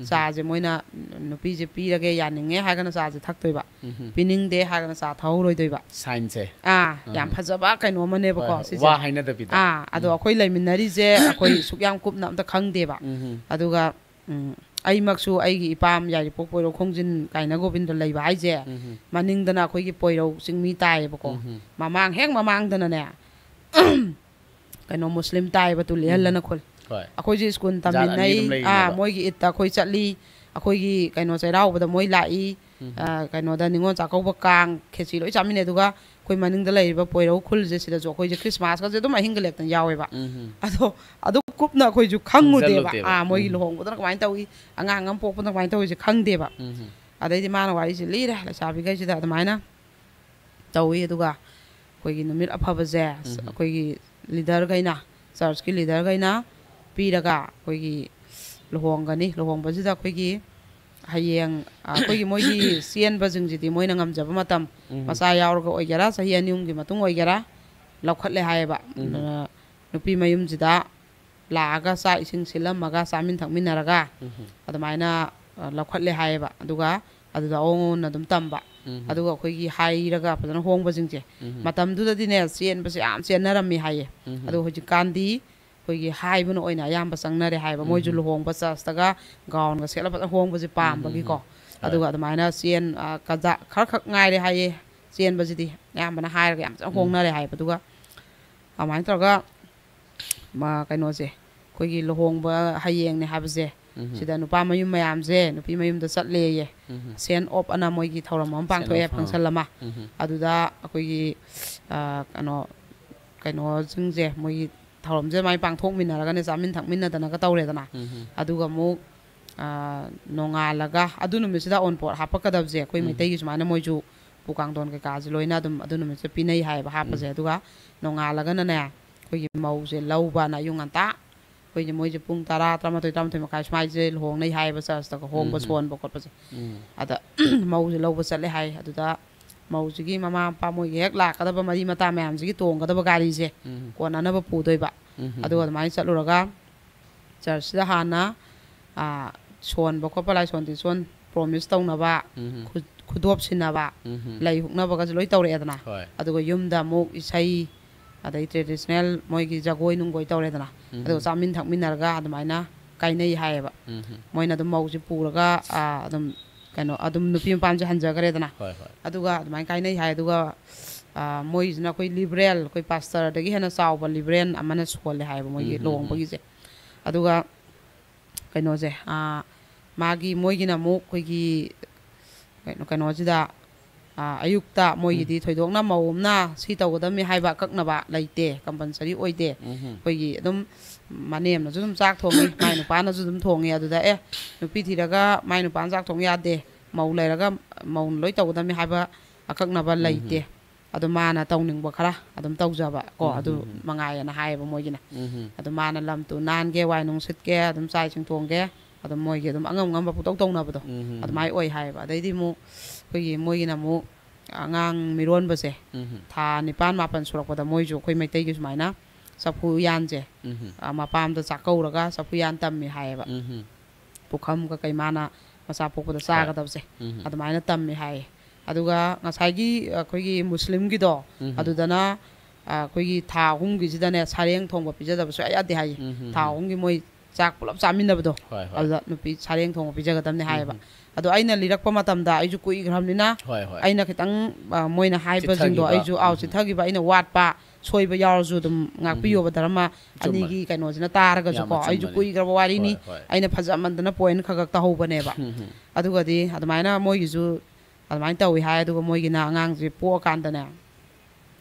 ꯆꯥꯁꯦ ꯃꯣꯏꯅ ꯅꯨꯄꯤꯁꯦ ꯄꯤꯔꯒꯦ, ꯌꯥꯅꯤꯡꯉꯦ ꯍꯥꯏꯔꯒꯅ ꯆꯥꯁꯦ ꯊꯛꯇꯣꯏꯕ, ꯎꯝ꯫ ꯄꯤꯅꯤꯡꯗꯦ ꯍꯥꯏꯔꯒꯅ ꯆꯥ ꯊꯛꯍꯧꯔꯣꯏꯗꯣꯏꯕ꯫ ꯁꯥꯏꯟꯁꯦ꯫ ꯑꯥ, ꯌꯥꯝ ꯑꯥ꯫ ꯐꯖꯕ ꯀꯩꯅꯣ ꯑꯃꯅꯦꯕꯀꯣ ꯍꯣꯏ, ꯍꯣꯏ꯫ ꯁꯤꯁꯦ꯫ ꯋꯥ ꯍꯥꯏꯅꯗꯕꯤꯗ꯫ ꯑꯥ, ꯑꯗꯣ ꯎꯝ꯫ ꯑꯩꯈꯣꯏ ꯂꯩꯃꯤꯟꯅꯔꯤꯁꯦ ꯑꯩꯈꯣꯏ ꯁꯨꯛ ꯌꯥꯝ ꯀꯨꯞꯅ ꯑꯝꯇ ꯈꯪꯗꯦꯕ꯫ ꯎꯝ꯫ ꯑꯗꯨꯒ ꯎꯝ, ꯑꯩꯃꯛꯁꯨ ꯑꯩꯒꯤ ꯏꯄꯥꯝ ꯌꯥꯏꯔꯤꯄꯣꯛ ꯄꯣꯏꯔꯧ ꯈꯣꯡꯖꯤꯟ ꯀꯥꯏꯅ ꯒꯣꯕꯤꯟꯗ ꯂꯩꯕ ꯍꯥꯏꯁꯦ, ꯎꯝ꯫ ꯃꯅꯤꯡꯗꯅ ꯑꯩꯈꯣꯏꯒꯤ ꯄꯣꯏꯔꯧ ꯆꯤꯡꯃꯤ ꯇꯥꯏꯌꯦꯕꯀꯣ꯫ ꯎꯝ꯫ ꯃꯃꯥꯡ ꯍꯦꯛ ꯃꯃꯥꯡꯗꯅꯅꯦ ꯀꯩꯅꯣ ꯃꯨꯁꯂꯤꯝ ꯇꯥꯏꯌꯦꯕ, ꯇꯨꯂꯤꯍꯜꯂꯅ ꯈꯨꯜ꯫ ꯍꯣꯏ꯫ ꯑꯩꯈꯣꯏꯁꯦ ꯁ꯭ꯀꯨꯜ ꯖꯥꯠ ꯑꯅꯤ ꯇꯝꯃꯤꯟꯅꯩ꯫ ꯑꯗꯨꯝ ꯑꯥ, ꯂꯩꯔꯤꯅꯦꯕ꯫ ꯃꯣꯏꯒꯤ ꯏꯠꯇ ꯑꯩꯈꯣꯏ ꯆꯠꯂꯤ, ꯑꯩꯈꯣꯏꯒꯤ ꯀꯩꯅꯣ ꯆꯩꯔꯥꯎꯕꯗ ꯃꯣꯏ ꯂꯥꯛꯏ, ꯎꯝ꯫ ꯑꯥ, ꯀꯩꯅꯣꯗ ꯅꯤꯉꯣꯜ ꯆꯥꯛꯀꯧꯕ, ꯀꯥꯡ, ꯈꯦꯆꯤ ꯂꯣꯏ ꯆꯥꯃꯤꯟꯅꯩ꯫ ꯑꯗꯨꯒ ꯑꯩꯈꯣꯏ ꯃꯅꯤꯡꯗ ꯂꯩꯔꯤꯕ ꯄꯣꯏꯔꯧ ꯈꯨꯜꯁꯦ ꯁꯤꯗꯁꯨ ꯑꯩꯈꯣꯏꯁꯦ ꯈ꯭ꯔꯤꯁꯃꯥꯁꯀꯁꯦ ꯑꯗꯨꯝ ꯑꯍꯤꯡꯒ ꯂꯦꯛꯇꯅ ꯌꯥꯎꯋꯦꯕ꯫ ꯎꯝ꯫ ꯑꯗꯣ ꯑꯗꯨ ꯀꯨꯞꯅ ꯑꯩꯈꯣꯏꯁꯨ ꯈꯪꯉꯨꯗꯦꯕ꯫ ꯈꯪꯖꯜꯂꯨꯗꯦꯕ꯫ ꯑꯥ, ꯃꯣꯏꯒꯤ ꯎꯝ꯫ ꯂꯨꯍꯣꯡꯕꯗꯅ ꯀꯃꯥꯏꯅ ꯇꯧꯏ, ꯑꯉꯥꯡ ꯑꯃ ꯄꯣꯛꯄꯗꯅ ꯀꯃꯥꯏꯅ ꯇꯧꯏꯁꯦ ꯈꯪꯗꯦꯕ꯫ ꯎꯝ꯫ ꯑꯗꯩꯗꯤ ꯃꯥꯅ ꯋꯥꯔꯤꯁꯦ ꯂꯤꯔꯦ ꯂꯩꯁꯥꯕꯤꯈꯩꯁꯤꯗ ꯑꯗꯨꯃꯥꯏꯅ ꯇꯧꯏ꯫ ꯑꯗꯨꯒ ꯑꯩꯈꯣꯏꯒꯤ ꯅꯨꯃꯤꯠ ꯑꯐꯕꯁꯦ ꯎꯝ꯫ ꯑꯩꯈꯣꯏꯒꯤ ꯂꯤꯗꯔꯈꯩꯅ, ꯆꯔꯆꯀꯤ ꯂꯤꯗꯔꯈꯩꯅ ꯄꯤꯔꯒ ꯑꯩꯈꯣꯏꯒꯤ ꯂꯨꯍꯣꯡꯒꯅꯤ꯫ ꯂꯨꯍꯣꯡꯕꯁꯤꯗ ꯑꯩꯈꯣꯏꯒꯤ ꯍꯌꯦꯡ, ꯑ, ꯑꯩꯈꯣꯏꯒꯤ ꯃꯣꯏꯒꯤ ꯆꯦꯟꯕꯁꯤꯡꯁꯤꯗꯤ ꯃꯣꯏꯅ ꯉꯝꯖꯕ ꯃꯇꯝ, ꯎꯝ꯫ ꯃꯆꯥ ꯌꯥꯎꯔꯒ ꯑꯣꯏꯒꯦꯔꯥ, ꯆꯍꯤ ꯑꯅꯤ ꯑꯍꯨꯝꯒꯤ ꯃꯇꯨꯡ ꯑꯣꯏꯒꯦꯔꯥ, ꯂꯧꯈꯠꯂꯦ ꯍꯥꯏꯌꯦꯕ꯫ ꯎꯝ꯫ ꯑꯗꯨꯅ ꯅꯨꯄꯤ ꯃꯌꯨꯝꯁꯤꯗ ꯂꯥꯛꯑꯒ ꯆꯥꯛ ꯏꯁꯤꯡ ꯁꯤꯜꯂꯝꯃꯒ ꯆꯥꯃꯤꯟ ꯊꯛꯃꯤꯟꯅꯔꯒ ꯎꯝ꯫ ꯑꯗꯨꯃꯥꯏꯅ, ꯑ, ꯂꯧꯈꯠꯂꯦ ꯍꯥꯏꯌꯦꯕ꯫ ꯑꯗꯨꯒ ꯑꯗꯨꯗ ꯑꯑꯣꯟ ꯑꯗꯨꯝ ꯇꯝꯕ꯫ ꯎꯝ꯫ ꯑꯗꯨꯒ ꯑꯩꯈꯣꯏꯒꯤ ꯍꯥꯏꯔꯒ ꯐꯖꯅ ꯍꯣꯡꯕꯁꯤꯡꯁꯦ, ꯎꯝ꯫ ꯃꯇꯝꯗꯨꯗꯗꯤꯅꯦ ꯆꯦꯟꯕꯁꯦ ꯌꯥꯝ ꯆꯦꯟꯅꯔꯝꯃꯤ ꯍꯥꯏꯌꯦ꯫ ꯎꯝ꯫ ꯑꯗꯣ ꯍꯧꯖꯤꯛꯀꯥꯟꯗꯤ ꯑꯩꯈꯣꯏꯒꯤ ꯍꯥꯏꯕꯅ ꯑꯣꯏꯅ ꯑꯌꯥꯝꯕ ꯆꯪꯅꯔꯦ ꯍꯥꯏꯕ꯫ ꯃꯣꯏꯁꯨ ꯎꯝ꯫ ꯂꯨꯍꯣꯡꯕ ꯆꯔꯆꯇꯒ ꯒꯥꯎꯟꯒ ꯁꯦꯠꯂ ꯐꯖꯅ ꯍꯣꯡꯕꯁꯦ ꯄꯥꯝꯕꯒꯤꯀꯣ꯫ ꯎꯝ꯫ ꯍꯣꯏ꯫ ꯑꯗꯨꯒ ꯑꯗꯨꯃꯥꯏꯅ ꯆꯦꯟ, ꯑ, ꯀꯖꯥ-, ꯈꯔ ꯈꯛ ꯉꯥꯏꯔꯦ ꯍꯥꯏꯌꯦ ꯆꯦꯟꯕꯁꯤꯗꯤ꯫ ꯑꯌꯥꯝꯕꯅ ꯍꯥꯏꯔꯒ ꯌꯥꯝ ꯐꯖꯅ ꯎꯝ꯫ ꯍꯣꯡꯅꯔꯦ ꯍꯥꯏꯌꯦꯕ꯫ ꯑꯗꯨꯒ ꯑꯗꯨꯃꯥꯏꯅ ꯇꯧꯔꯒ ꯃ-, ꯀꯩꯅꯣꯁꯦ, ꯑꯩꯈꯣꯏꯒꯤ ꯂꯨꯍꯣꯡꯕ ꯍꯌꯦꯡꯅꯦ ꯍꯥꯏꯕꯁꯦ, ꯎꯝ꯫ ꯁꯤꯗ ꯅꯨꯄꯥ ꯃꯌꯨꯝ ꯃꯌꯥꯝꯁꯦ, ꯅꯨꯄꯤ ꯃꯌꯨꯝꯗ ꯆꯠꯂꯦꯌꯦ꯫ ꯎꯝ꯫ Send off ꯑꯅ ꯃꯣꯏꯒꯤ ꯊꯧꯔꯝ ꯑꯃ Send ꯄꯥꯡꯊꯣꯛꯑꯦ, off, ꯑꯥ꯫ function ꯑꯃ꯫ ꯎꯝ꯫ ꯑꯗꯨꯗ ꯑꯩꯈꯣꯏꯒꯤ, ꯑ, ꯀꯩꯅꯣ, ꯀꯩꯅꯣꯁꯤꯡꯁꯦ, ꯃꯣꯏꯒꯤ ꯊꯧꯔꯝꯁꯦ ꯑꯗꯨꯃꯥꯏꯅ ꯄꯥꯡꯊꯣꯛꯃꯤꯟꯅꯔꯒꯅꯦ, ꯆꯥꯃꯤꯟ ꯊꯛꯃꯤꯟꯅꯗꯅꯒ ꯇꯧꯔꯦꯗꯅ꯫ ꯎꯝ꯫ ꯑꯗꯨꯒ ꯑꯃꯨꯛ, ꯑ, ꯅꯣꯡꯉꯥꯜꯂꯒ ꯑꯗꯨ ꯅꯨꯃꯤꯠꯁꯤꯗ ꯑꯎꯟꯄꯣꯠ ꯍꯥꯞꯄꯛꯀꯗꯕꯁꯦ ꯑꯩꯈꯣꯏ ꯎꯝ꯫ ꯃꯩꯇꯩꯒꯤ ꯁꯨꯃꯥꯏꯅ ꯃꯣꯏꯁꯨ ꯎꯄꯨ ꯀꯥꯡꯊꯣꯟ ꯀꯩꯀꯥꯁꯦ ꯂꯣꯏꯅ ꯑꯗꯨꯝ ꯑꯗꯨ ꯅꯨꯃꯤꯠꯁꯤꯗ ꯄꯤꯅꯩ ꯍꯥꯏꯌꯦꯕ ꯍꯥꯞꯄꯁꯦ꯫ ꯎꯝ꯫ ꯑꯗꯨꯒ ꯅꯣꯡꯉꯥꯜꯂꯒꯅꯅꯦ, ꯑꯩꯈꯣꯏꯒꯤ ꯃꯧꯁꯦ ꯂꯧꯕꯅ ꯑꯌꯨꯛ ꯉꯟꯇꯥ, ꯑꯩꯈꯣꯏꯁꯦ, ꯃꯣꯏꯁꯦ ꯄꯨꯡ ꯇꯔꯥ, ꯇꯔꯥꯃꯥꯊꯣꯏ, ꯇꯔꯥꯃꯥꯊꯣꯏ ꯃꯈꯥꯏ ꯁꯨꯃꯥꯏꯁꯦ ꯂꯨꯍꯣꯡꯅꯩ ꯍꯥꯏꯌꯦꯕ, ꯆꯔꯆꯇꯒ ꯍꯣꯡꯕ, ꯎꯝ꯫ ꯁꯣꯟꯕ ꯈꯣꯠꯄꯁꯦ꯫ ꯎꯝ꯫ ꯑꯗ ꯃꯧꯁꯦ ꯂꯧꯕ ꯆꯠꯂꯦ ꯍꯥꯏ꯫ ꯑꯗꯨꯗ ꯃꯧꯁꯤꯒꯤ ꯃꯃꯥ ꯃꯄꯥ ꯃꯣꯏꯒꯤ ꯍꯦꯛ ꯂꯥꯛꯀꯗꯕ ꯃꯔꯤ ꯃꯇꯥ ꯃꯌꯥꯝꯁꯤꯒꯤ ꯇꯣꯡꯒꯗꯕ ꯒꯥꯔꯤꯁꯦ, ꯎꯝ꯫ ꯀꯣꯟꯅꯅꯕ ꯄꯨꯗꯣꯏꯕ꯫ ꯎꯝ꯫ ꯑꯗꯨꯒ ꯑꯗꯨꯃꯥꯏꯅ ꯆꯠꯂꯨꯔꯒ ꯆꯔꯆꯁꯤꯗ ꯍꯥꯟꯅ, ꯑꯥ, ꯁꯣꯟꯕ ꯈꯣꯠꯄ, ꯂꯥꯏꯁꯣꯟ ꯇꯤꯟꯁꯣꯟ ꯄ꯭ꯔꯣꯃꯤꯁ ꯇꯧꯅꯕ, ꯎꯝ꯫ ꯈꯨ- ꯈꯨꯗꯣꯞ ꯁꯤꯟꯅꯕ, ꯎꯝ꯫ ꯂꯩ ꯍꯨꯛꯅꯕꯒꯁꯨ ꯂꯣꯏ ꯇꯧꯔꯛꯑꯦꯗꯅ꯫ ꯍꯣꯏ꯫ ꯑꯗꯨꯒ ꯌꯨꯝꯗ ꯑꯃꯨꯛ ꯏꯁꯩ, ꯑꯗꯩ ꯇ꯭ꯔꯦꯗꯤꯁꯅꯦꯜ ꯃꯣꯏꯒꯤ ꯖꯒꯣꯏ ꯅꯨꯡꯒꯣꯏ ꯇꯧꯔꯦꯗꯅ꯫ ꯎꯝ꯫ ꯑꯗꯨꯒ ꯆꯥꯃꯤꯟ ꯊꯛꯃꯤꯟꯅꯔꯒ ꯑꯗꯨꯃꯥꯏꯅ ꯀꯥꯏꯅꯩ ꯍꯥꯏꯌꯦꯕ꯫ ꯎꯝ꯫ ꯃꯣꯏꯅ ꯑꯗꯨꯝ ꯃꯧꯁꯦ ꯄꯨꯔꯒ, ꯑꯥ, ꯑꯗꯨꯝ ꯀꯩꯅꯣ, ꯑꯗꯨꯝ ꯅꯨꯄꯤ ꯃꯄꯥꯝꯁꯦ ꯍꯟꯖꯈ꯭ꯔꯦꯗꯅ꯫ ꯍꯣꯏ, ꯍꯣꯏ꯫ ꯑꯗꯨꯒ ꯑꯗꯨꯃꯥꯏꯅ ꯀꯥꯏꯅꯩ ꯍꯥꯏ꯫ ꯑꯗꯨꯒ, ꯑꯥ, ꯃꯣꯏꯁꯤꯅ ꯑꯩꯈꯣꯏ ꯂꯤꯕꯔꯦꯜ, ꯑꯩꯈꯣꯏ ꯄꯥꯁꯇꯔꯗꯒꯤ ꯍꯦꯟꯅ ꯆꯥꯎꯕ ꯂꯤꯕꯔꯦꯜ ꯑꯃꯅ ꯁꯣꯜꯂꯦ ꯍꯥꯏꯌꯦꯕ ꯃꯣꯏꯒꯤ ꯎꯝ, ꯎꯝ, ꯎꯝ꯫ ꯂꯨꯍꯣꯡꯕꯒꯤꯁꯦ꯫ ꯑꯗꯨꯒ ꯀꯩꯅꯣꯁꯦ, ꯑꯥ, ꯃꯥꯒꯤ, ꯃꯣꯏꯒꯤꯅ ꯑꯃꯨꯛ ꯑꯩꯈꯣꯏꯒꯤ ꯀꯩꯅꯣ, ꯀꯩꯅꯣꯁꯤꯗ, ꯑꯥ, ꯑꯌꯨꯛꯇ ꯃꯣꯏꯒꯤꯗꯤ ꯊꯣꯏꯗꯣꯛꯅ ꯃꯧ ꯑꯃꯅ ꯁꯤ ꯇꯧꯒꯗꯕꯅꯤ ꯍꯥꯏꯕ ꯑꯀꯛꯅꯕ ꯂꯩꯇꯦ, ꯀꯝꯄꯜꯁꯔꯤ ꯑꯣꯏꯗꯦ꯫ ꯎꯝ꯫ ꯑꯩꯈꯣꯏꯒꯤ ꯑꯗꯨꯝ ꯃꯅꯦꯝꯅꯁꯨ ꯑꯗꯨꯝ ꯆꯥꯛ ꯊꯣꯡꯉꯤ, ꯃꯥꯏ ꯅꯨꯄꯥꯅꯁꯨ ꯑꯗꯨꯝ ꯊꯣꯡꯉꯤ꯫ ꯑꯗꯨꯗ, "ꯑꯦ, ꯅꯨꯄꯤ ꯊꯤꯔꯒ ꯃꯥꯏ ꯅꯨꯄꯥꯅ ꯆꯥꯛ ꯊꯣꯡ ꯌꯥꯗꯦ, ꯃꯧ ꯂꯩꯔꯒ ꯃꯧꯅ ꯂꯣꯏ ꯇꯧꯒꯗꯕꯅꯤ" ꯍꯥꯏꯕ ꯑꯀꯛꯅꯕ ꯎꯝ꯫ ꯂꯩꯇꯦ꯫ ꯑꯗꯣ ꯃꯥꯅ ꯇꯧꯅꯤꯡꯕ ꯈꯔ ꯑꯗꯨꯝ ꯇꯧꯖꯕ ꯀꯣ, ꯎꯝ, ꯑꯗꯨ ꯎꯝ, ꯎꯝ꯫ ꯃꯉꯥꯏꯌꯦꯅ ꯍꯥꯏꯌꯦꯕ ꯃꯣꯏꯒꯤꯅ꯫ ꯎꯝ꯫ ꯑꯗꯣ ꯃꯥꯅ ꯂꯝ ꯇꯨ ꯅꯥꯟꯒꯦ, ꯋꯥꯏ ꯅꯨꯡ ꯁꯤꯠꯀꯦ, ꯑꯗꯨꯝ ꯆꯥꯛ ꯏꯁꯤꯡ ꯊꯣꯡꯒꯦ, ꯑꯗꯨꯝ ꯃꯣꯏꯒꯤ ꯑꯗꯨꯝ ꯑꯉꯝ ꯑꯉꯝꯕ ꯄꯨꯡꯇꯧ ꯇꯧꯅꯕꯗꯣ, ꯎꯝ, ꯎꯝ, ꯎꯝ꯫ ꯑꯗꯨꯃꯥꯏꯅ ꯑꯣꯏ ꯍꯥꯏꯌꯦꯕ꯫ ꯑꯗꯩꯗꯤ ꯑꯃꯨꯛ ꯑꯩꯈꯣꯏꯒꯤ, ꯃꯣꯏꯒꯤꯅ ꯑꯃꯨꯛ ꯑꯉꯥꯡ ꯃꯤꯔꯣꯟꯕꯁꯦ ꯎꯝ꯫ ꯊꯥ ꯅꯤꯄꯥꯟ ꯃꯥꯄꯟ ꯁꯨꯔꯛꯄꯗ ꯃꯣꯏꯁꯨ ꯑꯩꯈꯣꯏ ꯃꯩꯇꯩꯒꯤ ꯁꯨꯃꯥꯏꯅ ꯆꯐꯨ ꯎꯌꯥꯟꯁꯦ, ꯎꯝ꯫ ꯑ, ꯃꯄꯥꯝꯗ ꯆꯥꯛꯀꯧꯔꯒ ꯆꯐꯨ ꯎꯌꯥꯟ ꯇꯝꯃꯦ ꯍꯥꯏꯌꯦꯕ꯫ ꯎꯝ꯫ ꯄꯨꯈꯝ ꯀꯀꯩ ꯃꯥꯅ ꯃꯆꯥ ꯄꯣꯛꯄꯗ ꯍꯣꯏ꯫ ꯆꯥꯒꯗꯕꯁꯦ, ꯎꯝ꯫ ꯑꯗꯨꯃꯥꯏꯅ ꯇꯝꯃꯦ ꯍꯥꯏꯌꯦ꯫ ꯑꯗꯨꯒ ꯉꯁꯥꯏꯒꯤ ꯑꯩꯈꯣꯏꯒꯤ ꯃꯨꯁꯂꯤꯝꯒꯤꯗꯣ, ꯎꯝ꯫ ꯑꯗꯨꯗꯅ, ꯑ, ꯑꯩꯈꯣꯏꯒꯤ ꯊꯥ ꯑꯍꯨꯝꯒꯤꯁꯤꯗꯅꯦ ꯁꯔꯦꯡ ꯊꯣꯡꯕ ꯄꯤꯖꯗꯕ ꯁꯨꯡꯌꯥ ꯌꯥꯗꯦ ꯍꯥꯏꯌꯦ꯫ ꯎꯝ, ꯎꯝ, ꯊꯥ ꯎꯝ꯫ ꯑꯍꯨꯝꯒꯤ ꯃꯣꯏ ꯆꯥꯛ ꯄꯨꯂꯞ ꯆꯥꯃꯤꯟꯅꯕꯗꯣ, ꯍꯣꯏ, ꯍꯣꯏ꯫ ꯑꯗꯨꯗ ꯅꯨꯄꯤ ꯁꯔꯦꯡ ꯊꯣꯡꯕ ꯄꯤꯖꯒꯗꯕꯅꯦ ꯍꯥꯏꯌꯦꯕ꯫ ꯎꯝ꯫ ꯑꯗꯣ ꯑꯩꯅ ꯂꯤꯔꯛꯄ ꯃꯇꯝꯗ ꯑꯩꯁꯨ ꯀꯨꯏꯈ꯭ꯔꯕꯅꯤꯅ, ꯍꯣꯏ, ꯍꯣꯏ꯫ ꯑꯩꯅ ꯈꯤꯇꯪ, ꯑ, ꯃꯣꯏꯅ ꯍꯥꯏꯕꯁꯤꯡꯗꯣ ꯆꯤꯠꯊꯈꯤꯕ꯫ ꯑꯩꯁꯨ, ꯑꯥꯎ, ꯎꯝ꯫ ꯆꯤꯠꯊꯈꯤꯕ, ꯑꯩꯅ ꯋꯥꯠꯄ ꯁꯣꯏꯕ ꯌꯥꯎꯔꯁꯨ ꯑꯗꯨꯝ ꯉꯥꯛꯄꯤꯌꯣꯕ, ꯙꯔꯃ ꯆꯨꯝꯕꯅꯤ꯫ ꯑꯅꯤꯒꯤ ꯀꯩꯅꯣꯁꯤꯅ ꯇꯥꯔꯒꯁꯨꯀꯣ꯫ ꯌꯥꯝꯅ ꯑꯩꯁꯨ ꯆꯨꯝꯕꯅꯤ꯫ ꯀꯨꯏꯈ꯭ꯔꯕ ꯋꯥꯔꯤꯅꯤ꯫ ꯍꯣꯏ, ꯍꯣꯏ꯫ ꯑꯩꯅ ꯐꯖꯃꯟꯗꯅ ꯄꯣꯏꯟ ꯈꯔ ꯈꯛ ꯇꯧꯍꯧꯕꯅꯦꯕ꯫ ꯎꯝ, ꯎꯝ꯫ ꯑꯗꯨꯒꯗꯤ ꯑꯗꯨꯃꯥꯏꯅ ꯃꯣꯏꯒꯤꯁꯨ ꯑꯗꯨꯃꯥꯏꯅ ꯇꯧꯋꯤ ꯍꯥꯏ꯫ ꯑꯗꯨꯒ ꯃꯣꯏꯒꯤꯅ ꯑꯉꯥꯡꯁꯦ ꯄꯣꯛꯑꯀꯥꯟꯗꯅꯦ,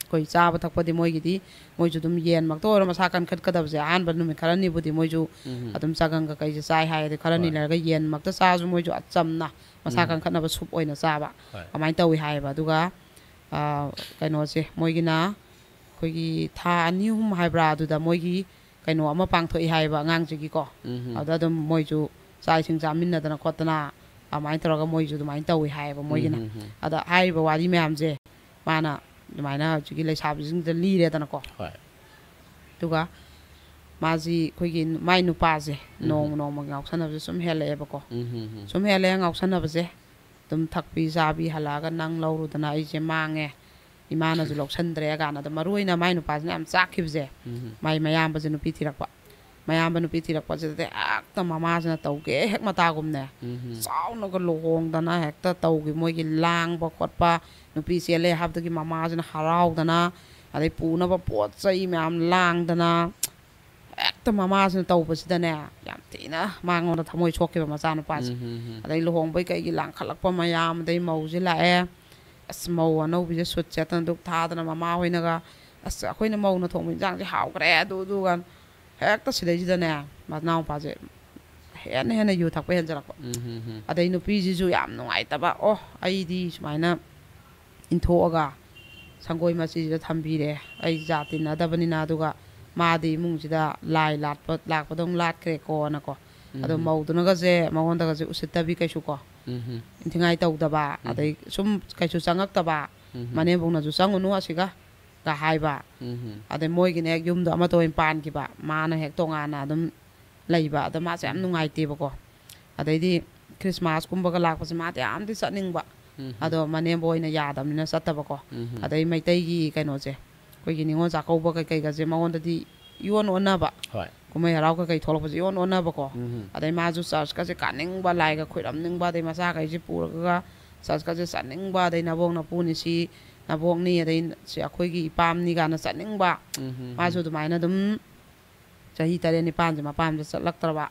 ꯑꯩꯈꯣꯏ ꯆꯥꯕ ꯊꯛꯄꯗꯤ ꯃꯣꯏꯒꯤꯗꯤ, ꯃꯣꯏꯁꯨ ꯑꯗꯨꯝ ꯌꯦꯟꯃꯛꯇ ꯑꯣꯏꯔꯣ, ꯃꯁꯥ ꯀꯟꯈꯠꯀꯗꯕꯁꯦ ꯑꯍꯥꯟꯕ ꯅꯨꯃꯤꯠ ꯈꯔꯅꯤꯕꯨꯗꯤ ꯃꯣꯏꯁꯨ ꯎꯝ꯫ ꯑꯗꯨꯝ ꯆꯒꯪ ꯀꯀꯩꯁꯦ ꯆꯥꯏ ꯍꯥꯏ꯫ ꯑꯗꯩ ꯈꯔꯅꯤ ꯍꯣꯏ꯫ ꯂꯩꯔꯒ ꯌꯦꯟꯃꯛꯇ ꯆꯥꯔꯁꯨ ꯃꯣꯏꯁꯨ ꯑꯆꯝꯅ ꯃꯁꯥ ꯎꯝ꯫ ꯀꯟꯈꯠꯅꯕ ꯁꯨꯞ ꯑꯣꯏꯅ ꯆꯥꯕ, ꯍꯣꯏ꯫ ꯑꯗꯨꯃꯥꯏꯅ ꯇꯧꯋꯤ ꯍꯥꯏꯌꯦꯕ꯫ ꯑꯗꯨꯒ, ꯑ, ꯀꯩꯅꯣꯁꯦ, ꯃꯣꯏꯒꯤꯅ ꯑꯩꯈꯣꯏꯒꯤ ꯊꯥ ꯑꯅꯤ ꯑꯍꯨꯝ ꯍꯥꯏꯕ꯭ꯔꯥ, ꯑꯗꯨꯗ ꯃꯣꯏꯒꯤ ꯀꯩꯅꯣ ꯑꯃ ꯄꯥꯡꯊꯣꯛꯏ ꯍꯥꯏꯌꯦꯕ ꯑꯉꯥꯡꯁꯤꯒꯤꯀꯣ꯫ ꯎꯝ꯫ ꯑꯗꯨꯗ ꯑꯗꯨꯝ ꯃꯣꯏꯁꯨ ꯆꯥꯛ ꯏꯁꯤꯡ ꯆꯥꯃꯤꯟꯅꯗꯅ ꯈꯣꯠꯇꯅ ꯑꯗꯨꯃꯥꯏꯅ ꯇꯧꯔꯒ ꯃꯣꯏꯁꯨ ꯑꯗꯨꯃꯥꯏꯅ ꯇꯧꯋꯤ ꯍꯥꯏꯌꯦꯕ ꯃꯣꯏꯒꯤꯅ꯫ ꯎꯝ, ꯎꯝ, ꯎꯝ꯫ ꯑꯗ ꯍꯥꯏꯔꯤꯕ ꯋꯥꯔꯤ ꯃꯌꯥꯝꯁꯦ ꯃꯥꯅ ꯑꯗꯨꯃꯥꯏꯅ ꯍꯧꯖꯤꯛꯀꯤ ꯂꯩꯁꯥꯕꯤꯁꯤꯡꯁꯤꯗ ꯂꯤꯔꯦꯗꯅꯀꯣ꯫ ꯍꯣꯏ꯫ ꯑꯗꯨꯒ ꯃꯥꯁꯤ ꯑꯩꯈꯣꯏꯒꯤ ꯃꯥꯏ ꯅꯨꯄꯥꯁꯦ ꯅꯣꯡꯃ ꯅꯣꯡꯃꯒꯤ ꯉꯥꯎꯁꯟꯅꯕꯁꯦ ꯁꯨꯝ ꯍꯦꯜꯂꯛꯑꯦꯕꯀꯣ꯫ ꯁꯨꯝ ꯍꯦꯜꯂꯛꯑꯦ ꯉꯥꯎꯁꯟꯅꯕꯁꯦ꯫ ꯑꯗꯨꯝ ꯊꯛꯄꯤ ꯆꯥꯕꯤ ꯍꯜꯂꯛꯑꯒ ꯅꯪ ꯂꯧꯔꯨꯗꯅ ꯑꯩꯁꯦ ꯃꯥꯡꯉꯦ, ꯏꯃꯥꯅꯁꯨ ꯂꯧꯁꯟꯗ꯭ꯔꯦ ꯀꯥꯏꯅ꯫ ꯑꯗꯣ ꯃꯔꯨ ꯑꯣꯏꯅ ꯃꯥꯏ ꯅꯨꯄꯥꯁꯤꯅ ꯌꯥꯝ ꯆꯥꯛꯈꯤꯕꯁꯦ, ꯃꯥꯏ ꯃꯌꯥꯝꯕꯁꯦ ꯅꯨꯄꯤ ꯊꯤꯔꯛꯄ꯫ ꯃꯌꯥꯝꯕ ꯅꯨꯄꯤ ꯊꯤꯔꯛꯄꯁꯤꯗꯗꯤ ꯍꯦꯛꯇ ꯃꯃꯥꯁꯤꯅ ꯇꯧꯒꯦ ꯍꯦꯛ ꯃꯇꯥꯒꯨꯝꯅꯦ, ꯆꯥꯎꯅꯒ ꯂꯨꯍꯣꯡꯗꯅ ꯍꯦꯛꯇ ꯇꯧꯈꯤ꯫ ꯃꯣꯏꯒꯤ ꯂꯥꯡꯕ ꯈꯣꯠꯄ, ꯅꯨꯄꯤ ꯆꯦꯜꯂꯦ ꯍꯥꯏꯕꯗꯒꯤ ꯃꯃꯥꯁꯤꯅ ꯍꯔꯥꯎꯗꯅ, ꯑꯗꯩ ꯄꯨꯅꯕ ꯄꯣꯠ ꯆꯩ ꯃꯌꯥꯝ ꯂꯥꯡꯗꯅ, ꯍꯦꯛꯇ ꯃꯃꯥꯁꯤꯅ ꯇꯧꯕꯁꯤꯗꯅꯦ, ꯌꯥꯝ ꯊꯤꯅ ꯃꯉꯣꯟꯗ ꯊꯃꯣꯏ ꯁꯣꯛꯈꯤꯕ ꯃꯆꯥꯅꯨꯄꯥꯁꯦ꯫ ꯑꯗꯩ ꯂꯨꯍꯣꯡꯕꯩ ꯀꯩꯒꯤ ꯂꯥꯡꯈꯠꯂꯛꯄ ꯃꯌꯥꯝ, ꯑꯗꯩ ꯃꯧꯁꯦ ꯂꯥꯛꯑꯦ꯫ ꯑꯁ, ꯃꯧ ꯑꯅꯧꯕꯤꯁꯦ ꯁꯨꯠ ꯁꯦꯠꯇꯅ ꯗꯨꯛ ꯊꯥꯗꯅ ꯃꯃꯥ ꯍꯣꯏꯅꯒ, "ꯑꯁ, ꯑꯩꯈꯣꯏꯅ ꯃꯧꯅ ꯊꯣꯡꯕ ꯏꯟꯁꯥꯡꯁꯦ ꯍꯥꯎꯈ꯭ꯔꯦ", ꯑꯗꯨ ꯑꯗꯨꯒ ꯍꯦꯛꯇ ꯁꯤꯗꯩꯁꯤꯗꯅꯦ ꯃꯅꯥꯎꯄꯥꯁꯦ ꯍꯦꯟꯅ ꯍꯦꯟꯅ ꯌꯨ ꯊꯛꯄ ꯍꯦꯟꯖꯜꯂꯛꯄ꯫ ꯑꯗꯩ ꯅꯨꯄꯤꯁꯤꯁꯨ ꯌꯥꯝ ꯅꯨꯡꯉꯥꯏꯇꯕ, "ꯑꯣ, ꯑꯩꯗꯤ ꯁꯨꯃꯥꯏꯅ ꯏꯟꯊꯣꯛꯑꯒ ꯁꯪꯒꯣꯏ ꯃꯆꯤꯁꯤꯗ ꯊꯝꯕꯤꯔꯦ, ꯑꯩ ꯖꯥꯠ ꯇꯤꯟꯅꯗꯕꯅꯤꯅ, ꯑꯗꯨꯒ ꯃꯥꯗꯤ ꯏꯃꯨꯡꯁꯤꯗ ꯂꯥꯏ ꯂꯥꯠꯄ ꯂꯥꯛꯄꯗꯧ ꯂꯥꯠꯈ꯭ꯔꯦꯀꯣꯅꯀꯣ"꯫ ꯑꯗꯣ ꯃꯧꯗꯨꯅꯒꯁꯦ ꯃꯉꯣꯟꯗꯒꯁꯦ ꯎꯁꯤꯠꯇꯕꯤ ꯀꯩꯁꯨ ꯀꯣ, ꯏꯟꯊꯤꯉꯥꯏ ꯇꯧꯗꯕ, ꯑꯗꯩ ꯁꯨꯝ ꯀꯩꯁꯨ ꯆꯪꯉꯛꯇꯕ, "ꯃꯅꯦꯝꯕꯧꯅꯁꯨ ꯆꯪꯉꯨꯅꯨ ꯑꯁꯤꯒ"ꯒ ꯍꯥꯏꯕ꯫ ꯑꯗꯩ ꯃꯣꯏꯒꯤꯅꯦ ꯍꯦꯛ ꯌꯨꯝꯗꯣ ꯑꯃꯠꯇ ꯑꯣꯏꯅ ꯄꯥꯟꯈꯤꯕ, ꯃꯥꯅ ꯍꯦꯛ ꯇꯣꯉꯥꯟꯅ ꯑꯗꯨꯝ ꯂꯩꯕ꯫ ꯑꯗꯣ ꯃꯥꯁꯦ ꯌꯥꯝ ꯅꯨꯡꯉꯥꯏꯇꯦꯕꯀꯣ꯫ ꯑꯗꯩꯗꯤ ꯈ꯭ꯔꯤꯁꯃꯥꯁꯀꯨꯝꯕꯒ ꯂꯥꯛꯄꯁꯦ ꯃꯥꯗꯤ ꯌꯥꯝꯗꯤ ꯆꯠꯅꯤꯡꯕ, ꯑꯗꯣ ꯃꯅꯦꯝꯕ ꯑꯣꯏꯅ ꯌꯥꯗꯕꯅꯤꯅ ꯆꯠꯇꯕꯀꯣ꯫ ꯑꯗꯩ ꯃꯩꯇꯩꯒꯤ ꯀꯩꯅꯣꯁꯦ, ꯑꯩꯈꯣꯏꯒꯤ ꯅꯤꯉꯣꯜ ꯆꯥꯛꯀꯧꯕ ꯀꯩꯀꯩꯒꯁꯦ ꯃꯉꯣꯟꯗꯗꯤ ꯏꯑꯣꯟ ꯑꯣꯟꯅꯕ꯫ ꯍꯣꯏ꯫ ꯀꯨꯝꯍꯩ ꯍꯔꯥꯎ ꯀꯩꯀꯩ ꯊꯣꯛꯂꯛꯄꯁꯦ ꯏꯑꯣꯟ ꯑꯣꯟꯅꯕꯀꯣ꯫ ꯑꯗꯩ ꯃꯥꯁꯨ ꯆꯔꯆꯀꯁꯦ ꯀꯥꯅꯤꯡꯕ, ꯂꯥꯏꯒ ꯈꯣꯏꯔꯝꯅꯤꯡꯕ, ꯑꯗꯩ ꯃꯆꯥꯈꯩꯁꯦ ꯄꯨꯔꯒ ꯆꯔꯆꯀꯁꯦ ꯆꯠꯅꯤꯡꯕ, ꯑꯗꯩ ꯅꯕꯣꯛ ꯅꯄꯨ ꯅꯤꯁꯤ, ꯅꯕꯣꯛꯅꯤ, ꯑꯗꯩ ꯁꯤ ꯑꯩꯈꯣꯏꯒꯤ ꯏꯄꯥꯝꯅꯤ ꯀꯥꯏꯅ ꯆꯠꯅꯤꯡꯕ꯫ ꯃꯥꯁꯨ ꯑꯗꯨꯃꯥꯏꯅ ꯑꯗꯨꯝ ꯆꯍꯤ ꯇꯔꯦꯠ ꯅꯤꯄꯥꯟꯁꯦ ꯃꯄꯥꯝꯁꯦ ꯆꯠꯂꯛꯇ꯭ꯔꯕ꯫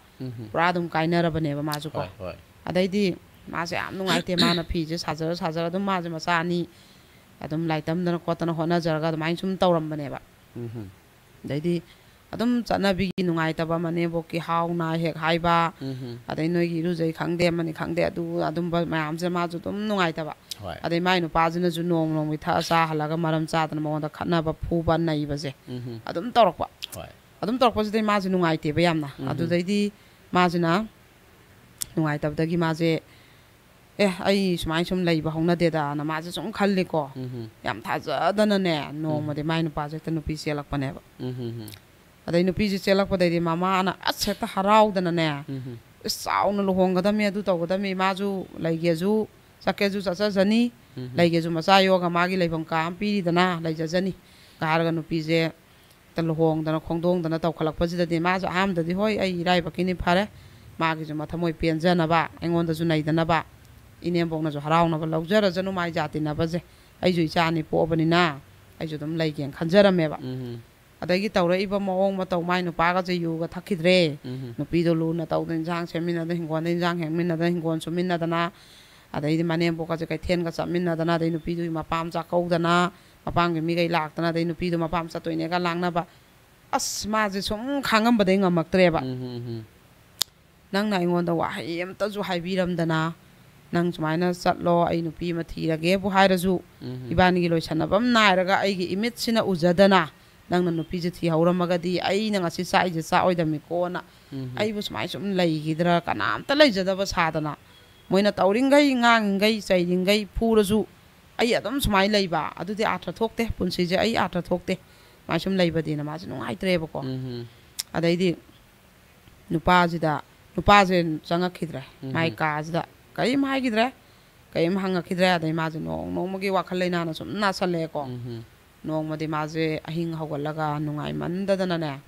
ꯄꯨꯔꯥ ꯑꯗꯨꯝ ꯀꯥꯏꯅꯔꯕꯅꯦꯕ ꯃꯥꯁꯨꯀꯣ꯫ ꯍꯣꯏ, ꯍꯣꯏ꯫ ꯑꯗꯩꯗꯤ ꯃꯥꯁꯦ ꯌꯥꯝ ꯅꯨꯡꯉꯥꯏꯇꯦ꯫ ꯃꯥꯅ ꯐꯤꯁꯦ ꯁꯥꯖꯔ ꯁꯥꯖꯔ ꯑꯗꯨꯝ ꯃꯥꯁꯦ ꯃꯆꯥ ꯑꯅꯤ ꯑꯗꯨꯝ ꯂꯥꯏꯔꯤꯛ ꯇꯝꯗꯅ ꯈꯣꯠꯇꯅ ꯍꯣꯠꯅꯖꯔꯒ ꯑꯗꯨꯃꯥꯏꯅ ꯁꯨꯝ ꯇꯧꯔꯝꯕꯅꯦꯕ꯫ ꯑꯗꯩꯗꯤ ꯑꯗꯨꯝ ꯆꯠꯅꯕꯤꯒꯤ ꯅꯨꯡꯉꯥꯏꯇꯕ, ꯃꯅꯦꯝꯕꯣꯛꯀꯤ ꯍꯥꯎ ꯅꯥ ꯍꯦꯛ ꯍꯥꯏꯕ, ꯑꯗꯩ ꯅꯣꯏꯒꯤ ꯏꯔꯨꯖꯩ ꯈꯪꯗꯦ, ꯑꯃꯅꯤ ꯈꯪꯗꯦ, ꯑꯗꯨ ꯑꯗꯨꯝꯕ ꯃꯌꯥꯝꯁꯦ ꯃꯥꯁꯨ ꯑꯗꯨꯝ ꯅꯨꯡꯉꯥꯏꯇꯕ꯫ ꯍꯣꯏ꯫ ꯑꯗꯩ ꯃꯥꯏ ꯅꯨꯄꯥꯁꯤꯅꯁꯨ ꯅꯣꯡꯃ ꯅꯣꯡꯃꯒꯤ ꯊꯛꯑ ꯆꯥ ꯍꯜꯂꯒ ꯃꯔꯝ ꯆꯥꯗꯅ ꯃꯉꯣꯟꯗ ꯈꯠꯅꯕ, ꯐꯨꯕ, ꯅꯩꯕꯁꯦ ꯑꯗꯨꯝ ꯇꯧꯔꯛꯄ꯫ ꯍꯣꯏ꯫ ꯑꯗꯨꯝ ꯇꯧꯔꯛꯄꯁꯤꯗꯩ ꯃꯥꯁꯦ ꯅꯨꯡꯉꯥꯏꯇꯦꯕ ꯌꯥꯝꯅ꯫ ꯑꯗꯨꯗꯩꯗꯤ ꯃꯥꯁꯤꯅ ꯅꯨꯡꯉꯥꯏꯇꯕꯗꯒꯤ ꯃꯥꯁꯦ, "ꯑꯦ, ꯑꯩ ꯁꯨꯃꯥꯏꯅ ꯁꯨꯝ ꯂꯩꯕ ꯍꯧꯅꯗꯦꯗꯅ" ꯃꯥꯁꯦ ꯁꯨꯝ ꯈꯜꯂꯤꯀꯣ꯫ ꯌꯥꯝ ꯊꯥꯖꯗꯅꯅꯦ, ꯅꯣꯡꯃꯗꯤ ꯃꯥꯏ ꯅꯨꯄꯥꯁꯦ ꯍꯦꯛꯇ ꯅꯨꯄꯤ ꯆꯦꯜꯂꯛꯄꯅꯦꯕ꯫ ꯑꯗꯩ ꯅꯨꯄꯤꯁꯦ ꯆꯦꯜꯂꯛꯄꯗꯩꯗꯤ ꯃꯃꯥꯅ ꯑꯁ ꯍꯦꯛꯇ ꯍꯔꯥꯎꯗꯅꯅꯦ, ꯎꯝ꯫ "ꯑꯁ ꯆꯥꯎꯅ ꯂꯨꯍꯣꯡꯒꯗꯕꯅꯤ, ꯑꯗꯨ ꯇꯧꯒꯗꯕꯅꯤ, ꯃꯥꯁꯨ ꯂꯩꯒꯦꯁꯨ ꯆꯠꯀꯦꯁꯨ ꯆꯠꯆꯖꯅꯤ, ꯎꯝ꯫ ꯂꯩꯒꯦꯁꯨ ꯃꯆꯥ ꯌꯣꯛꯑꯒ ꯃꯥꯒꯤ ꯂꯩꯐꯝ ꯀꯥ ꯑꯃ ꯄꯤꯔꯤꯗꯅ ꯂꯩꯖꯖꯅꯤ" ꯀꯥꯏꯔꯒ ꯅꯨꯄꯤꯁꯦ ꯍꯦꯛꯇ ꯂꯨꯍꯣꯡꯗꯅ ꯈꯣꯡꯗꯣꯡꯗꯅ ꯇꯧꯈꯠꯂꯛꯄꯁꯤꯗꯗꯤ ꯃꯥꯁꯨ ꯑꯍꯥꯟꯕꯗꯗꯤ ꯍꯣꯏ ꯑꯩ ꯏꯔꯥꯏꯕꯛꯀꯤꯅꯤ ꯐꯔꯦ, ꯃꯥꯒꯤꯁꯨ ꯃꯊꯃꯣꯏ ꯄꯦꯟꯖꯅꯕ, ꯑꯩꯉꯣꯟꯗꯁꯨ ꯅꯩꯗꯅꯕ, ꯏꯅꯦꯝꯕꯣꯛꯅꯁꯨ ꯍꯔꯥꯎꯅꯕ ꯂꯧꯖꯔꯖꯅꯨ ꯃꯥꯏ ꯖꯥꯇꯤꯟꯅꯕꯁꯦ, ꯑꯩꯁꯨ ꯏꯆꯥ ꯑꯅꯤ ꯄꯣꯛꯑꯕꯅꯤꯅ ꯑꯩꯁꯨ ꯑꯗꯨꯝ ꯂꯩꯒꯦꯅ ꯈꯟꯖꯔꯝꯃꯦꯕ꯫ ꯎꯝ꯫ ꯑꯗꯒꯤ ꯇꯧꯔꯛꯏꯕ ꯃꯑꯣꯡ ꯃꯇꯧ, ꯃꯥꯏ ꯅꯨꯄꯥꯒꯁꯦ ꯌꯨꯒ ꯊꯛꯈꯤꯗ꯭ꯔꯦ, ꯎꯝ꯫ ꯅꯨꯄꯤꯗꯣ ꯂꯨꯅ ꯇꯧꯗꯅ ꯏꯟꯁꯥꯡ ꯁꯦꯝꯃꯤꯟꯅꯗꯅ, ꯍꯤꯡꯒꯣꯜꯗ ꯏꯟꯁꯥꯡ ꯍꯦꯛꯃꯤꯟꯅꯗꯅ, ꯍꯤꯡꯒꯣꯜ ꯁꯨꯝꯃꯤꯟꯅꯗꯅ, ꯑꯗꯩꯗꯤ ꯃꯅꯦꯝꯕꯣꯛꯀꯁꯦ ꯀꯩꯊꯦꯜꯒ ꯆꯠꯃꯤꯟꯅꯗꯅ, ꯑꯗꯩ ꯅꯨꯄꯤꯗꯨꯒꯤ ꯃꯄꯥꯝ ꯆꯥꯛꯀꯧꯗꯅ, ꯃꯄꯥꯝꯒꯤ ꯃꯤꯈꯩ ꯂꯥꯛꯇꯅ, ꯑꯗꯩ ꯅꯨꯄꯤꯗꯨ ꯃꯄꯥꯝ ꯆꯠꯇꯣꯏꯅꯦꯒ ꯂꯥꯡꯅꯕ꯫ ꯑꯁ, ꯃꯥꯁꯦ ꯁꯨꯝ ꯈꯥꯡꯉꯝꯕꯗꯩ ꯉꯝꯃꯛꯇ꯭ꯔꯦꯕ꯫ ꯎꯝ, ꯎꯝ, ꯎꯝ꯫ "ꯅꯪꯅ ꯑꯩꯉꯣꯟꯗ ꯋꯥꯍꯩ ꯑꯃꯇꯁꯨ ꯍꯥꯏꯕꯤꯔꯝꯗꯅ, ꯅꯪ ꯁꯨꯃꯥꯏꯅ ꯆꯠꯂꯣ, ꯑꯩ ꯅꯨꯄꯤ ꯑꯃ ꯊꯤꯔꯒꯦꯕꯨ ꯍꯥꯏꯔꯁꯨ, ꯎꯝ꯫ ꯏꯕꯥꯅꯤꯒꯤ ꯂꯣꯏꯁꯟꯅꯕ ꯑꯃ ꯅꯥꯏꯔꯒ ꯑꯩꯒꯤ ꯏꯃꯤꯠꯁꯤꯅ ꯎꯖꯗꯅ, ꯅꯪꯅ ꯅꯨꯄꯤꯁꯦ ꯊꯤꯍꯧꯔꯝꯃꯒꯗꯤ ꯑꯩꯅ ꯉꯁꯤ ꯆꯥꯛꯏꯁꯦ ꯆꯥꯛꯑꯣꯏꯗꯕꯅꯤꯀꯣꯅ ꯎꯝ꯫ ꯑꯩꯕꯨ ꯁꯨꯃꯥꯏꯅ ꯁꯨꯝ ꯂꯩꯈꯤꯗ꯭ꯔꯥ, ꯀꯅꯥꯝꯇ ꯂꯩꯖꯗꯕ ꯁꯥꯗꯅ, ꯃꯣꯏꯅ ꯇꯧꯔꯤꯡꯈꯩ, ꯉꯥꯡꯉꯤꯈꯩ, ꯆꯩꯔꯤꯡꯈꯩ ꯐꯨꯔꯁꯨ ꯑꯩ ꯑꯗꯨꯝ ꯁꯨꯃꯥꯏꯅ ꯂꯩꯕ, ꯑꯗꯨꯗꯤ ꯑꯥꯔꯊ ꯊꯣꯛꯇꯦ, ꯄꯨꯟꯁꯤꯁꯦ ꯑꯩ ꯑꯥꯔꯊ ꯊꯣꯛꯇꯦ", ꯁꯨꯃꯥꯏꯅ ꯁꯨꯝ ꯂꯩꯕꯗꯤꯅ ꯃꯥꯁꯦ ꯅꯨꯡꯉꯥꯏꯇ꯭ꯔꯦꯕꯀꯣ꯫ ꯎꯝ꯫ ꯑꯗꯩꯗꯤ ꯅꯨꯄꯥꯁꯤꯗ, ꯅꯨꯄꯥꯁꯦ ꯆꯪꯉꯛꯈꯤꯗ꯭ꯔꯦ꯫ ꯎꯝ꯫ ꯃꯥꯏ ꯀꯥꯁꯤꯗ ꯀꯔꯤꯝ ꯍꯥꯏꯈꯤꯗ꯭ꯔꯦ, ꯀꯔꯤꯝ ꯍꯪꯉꯛꯈꯤꯗ꯭ꯔꯦ꯫ ꯑꯗꯩ ꯃꯥꯁꯦ ꯅꯣꯡ ꯅꯣꯡꯃꯒꯤ ꯋꯥꯈꯜ ꯂꯩꯅꯥꯅ ꯁꯨꯝ ꯅꯥꯁꯜꯂꯛꯑꯦꯀꯣ꯫ ꯎꯝ꯫ ꯅꯣꯡꯃꯗꯤ ꯃꯥꯁꯦ ꯑꯍꯤꯡ ꯍꯧꯒꯠꯂꯒ ꯅꯨꯡꯉꯥꯏꯃꯟꯗꯗꯅꯅꯦ,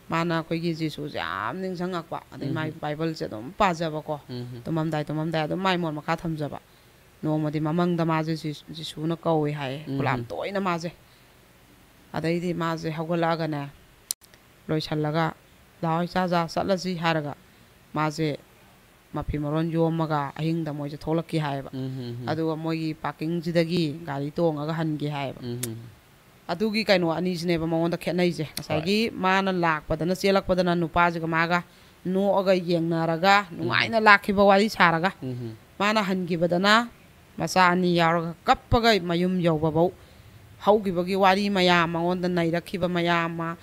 ꯃꯥꯅ ꯑꯩꯈꯣꯏꯒꯤ ꯖꯤꯁꯨꯁꯦ ꯌꯥꯝ ꯅꯤꯡꯁꯤꯡꯉꯛꯄ꯫ ꯑꯗꯩ ꯃꯥꯏ ꯎꯝ꯫ ꯕꯥꯏꯕꯜꯁꯦ ꯑꯗꯨꯝ ꯄꯥꯖꯕꯀꯣ꯫ ꯎꯝ꯫ ꯇꯨꯝꯃꯝꯗꯥꯏ ꯇꯨꯝꯃꯝꯗꯥꯏ ꯑꯗꯨꯝ ꯃꯥꯏ ꯃꯣꯟ ꯃꯈꯥ ꯊꯝꯖꯕ꯫ ꯅꯣꯡꯃꯗꯤ ꯃꯃꯪꯗ ꯃꯥꯁꯦ ꯖꯤ-, ꯖꯤꯁꯨꯅ ꯀꯧꯏ ꯍꯥꯏꯌꯦ꯫ ꯎꯝ꯫ ꯈꯨꯂꯥꯝ ꯇꯣꯏꯅ ꯃꯥꯁꯦ꯫ ꯑꯗꯩꯗꯤ ꯃꯥꯁꯦ ꯍꯧꯒꯠꯂꯛꯑꯒꯅꯦ, ꯂꯣꯏꯁꯜꯂꯒ, "ꯂꯥꯛꯑꯣ ꯏꯆꯥꯖꯥ, ꯆꯠꯂꯁꯤ" ꯍꯥꯏꯔꯒ ꯃꯥꯁꯦ ꯃꯐꯤ ꯃꯔꯣꯟ ꯌꯣꯝꯃꯒ ꯑꯍꯤꯡꯗ ꯃꯣꯏꯁꯦ ꯊꯣꯛꯂꯛꯈꯤ ꯍꯥꯏꯌꯦꯕ꯫ ꯎꯝ, ꯎꯝ, ꯎꯝ꯫ ꯑꯗꯨꯒ ꯃꯣꯏꯒꯤ ꯄꯥꯔꯀꯤꯡꯁꯤꯗꯒꯤ ꯒꯥꯔꯤ ꯇꯣꯡꯉꯒ ꯍꯟꯈꯤ ꯍꯥꯏꯌꯦꯕ꯫ ꯎꯝ, ꯎꯝ꯫ ꯑꯗꯨꯒꯤ ꯀꯩꯅꯣ ꯑꯅꯤꯁꯤꯅꯦꯕ ꯃꯉꯣꯟꯗ ꯈꯦꯠꯅꯩꯁꯦ꯫ ꯍꯣꯏ꯫ ꯉꯁꯥꯏꯒꯤ ꯃꯥꯅ ꯂꯥꯛꯄꯗꯅ, ꯆꯦꯜꯂꯛꯄꯗꯅ ꯅꯨꯄꯥꯁꯤꯒ ꯃꯥꯒ ꯅꯣꯛꯑꯒ ꯌꯦꯡꯅꯔꯒ ꯎꯝ꯫ ꯅꯨꯡꯉꯥꯏꯅ ꯂꯥꯛꯈꯤꯕ ꯋꯥꯔꯤ ꯁꯥꯔꯒ, ꯎꯝ꯫ ꯃꯥꯅ ꯍꯟꯈꯤꯕꯗꯅ ꯃꯆꯥ ꯑꯅꯤ ꯌꯥꯎꯔꯒ ꯀꯞꯄꯒ ꯃꯌꯨꯝ ꯌꯧꯕꯐꯧ ꯍꯧꯈꯤꯕꯒꯤ ꯋꯥꯔꯤ ꯃꯌꯥꯝ, ꯃꯉꯣꯟꯗ ꯅꯩꯔꯛꯈꯤꯕ ꯃꯌꯥꯝ ꯑꯃ,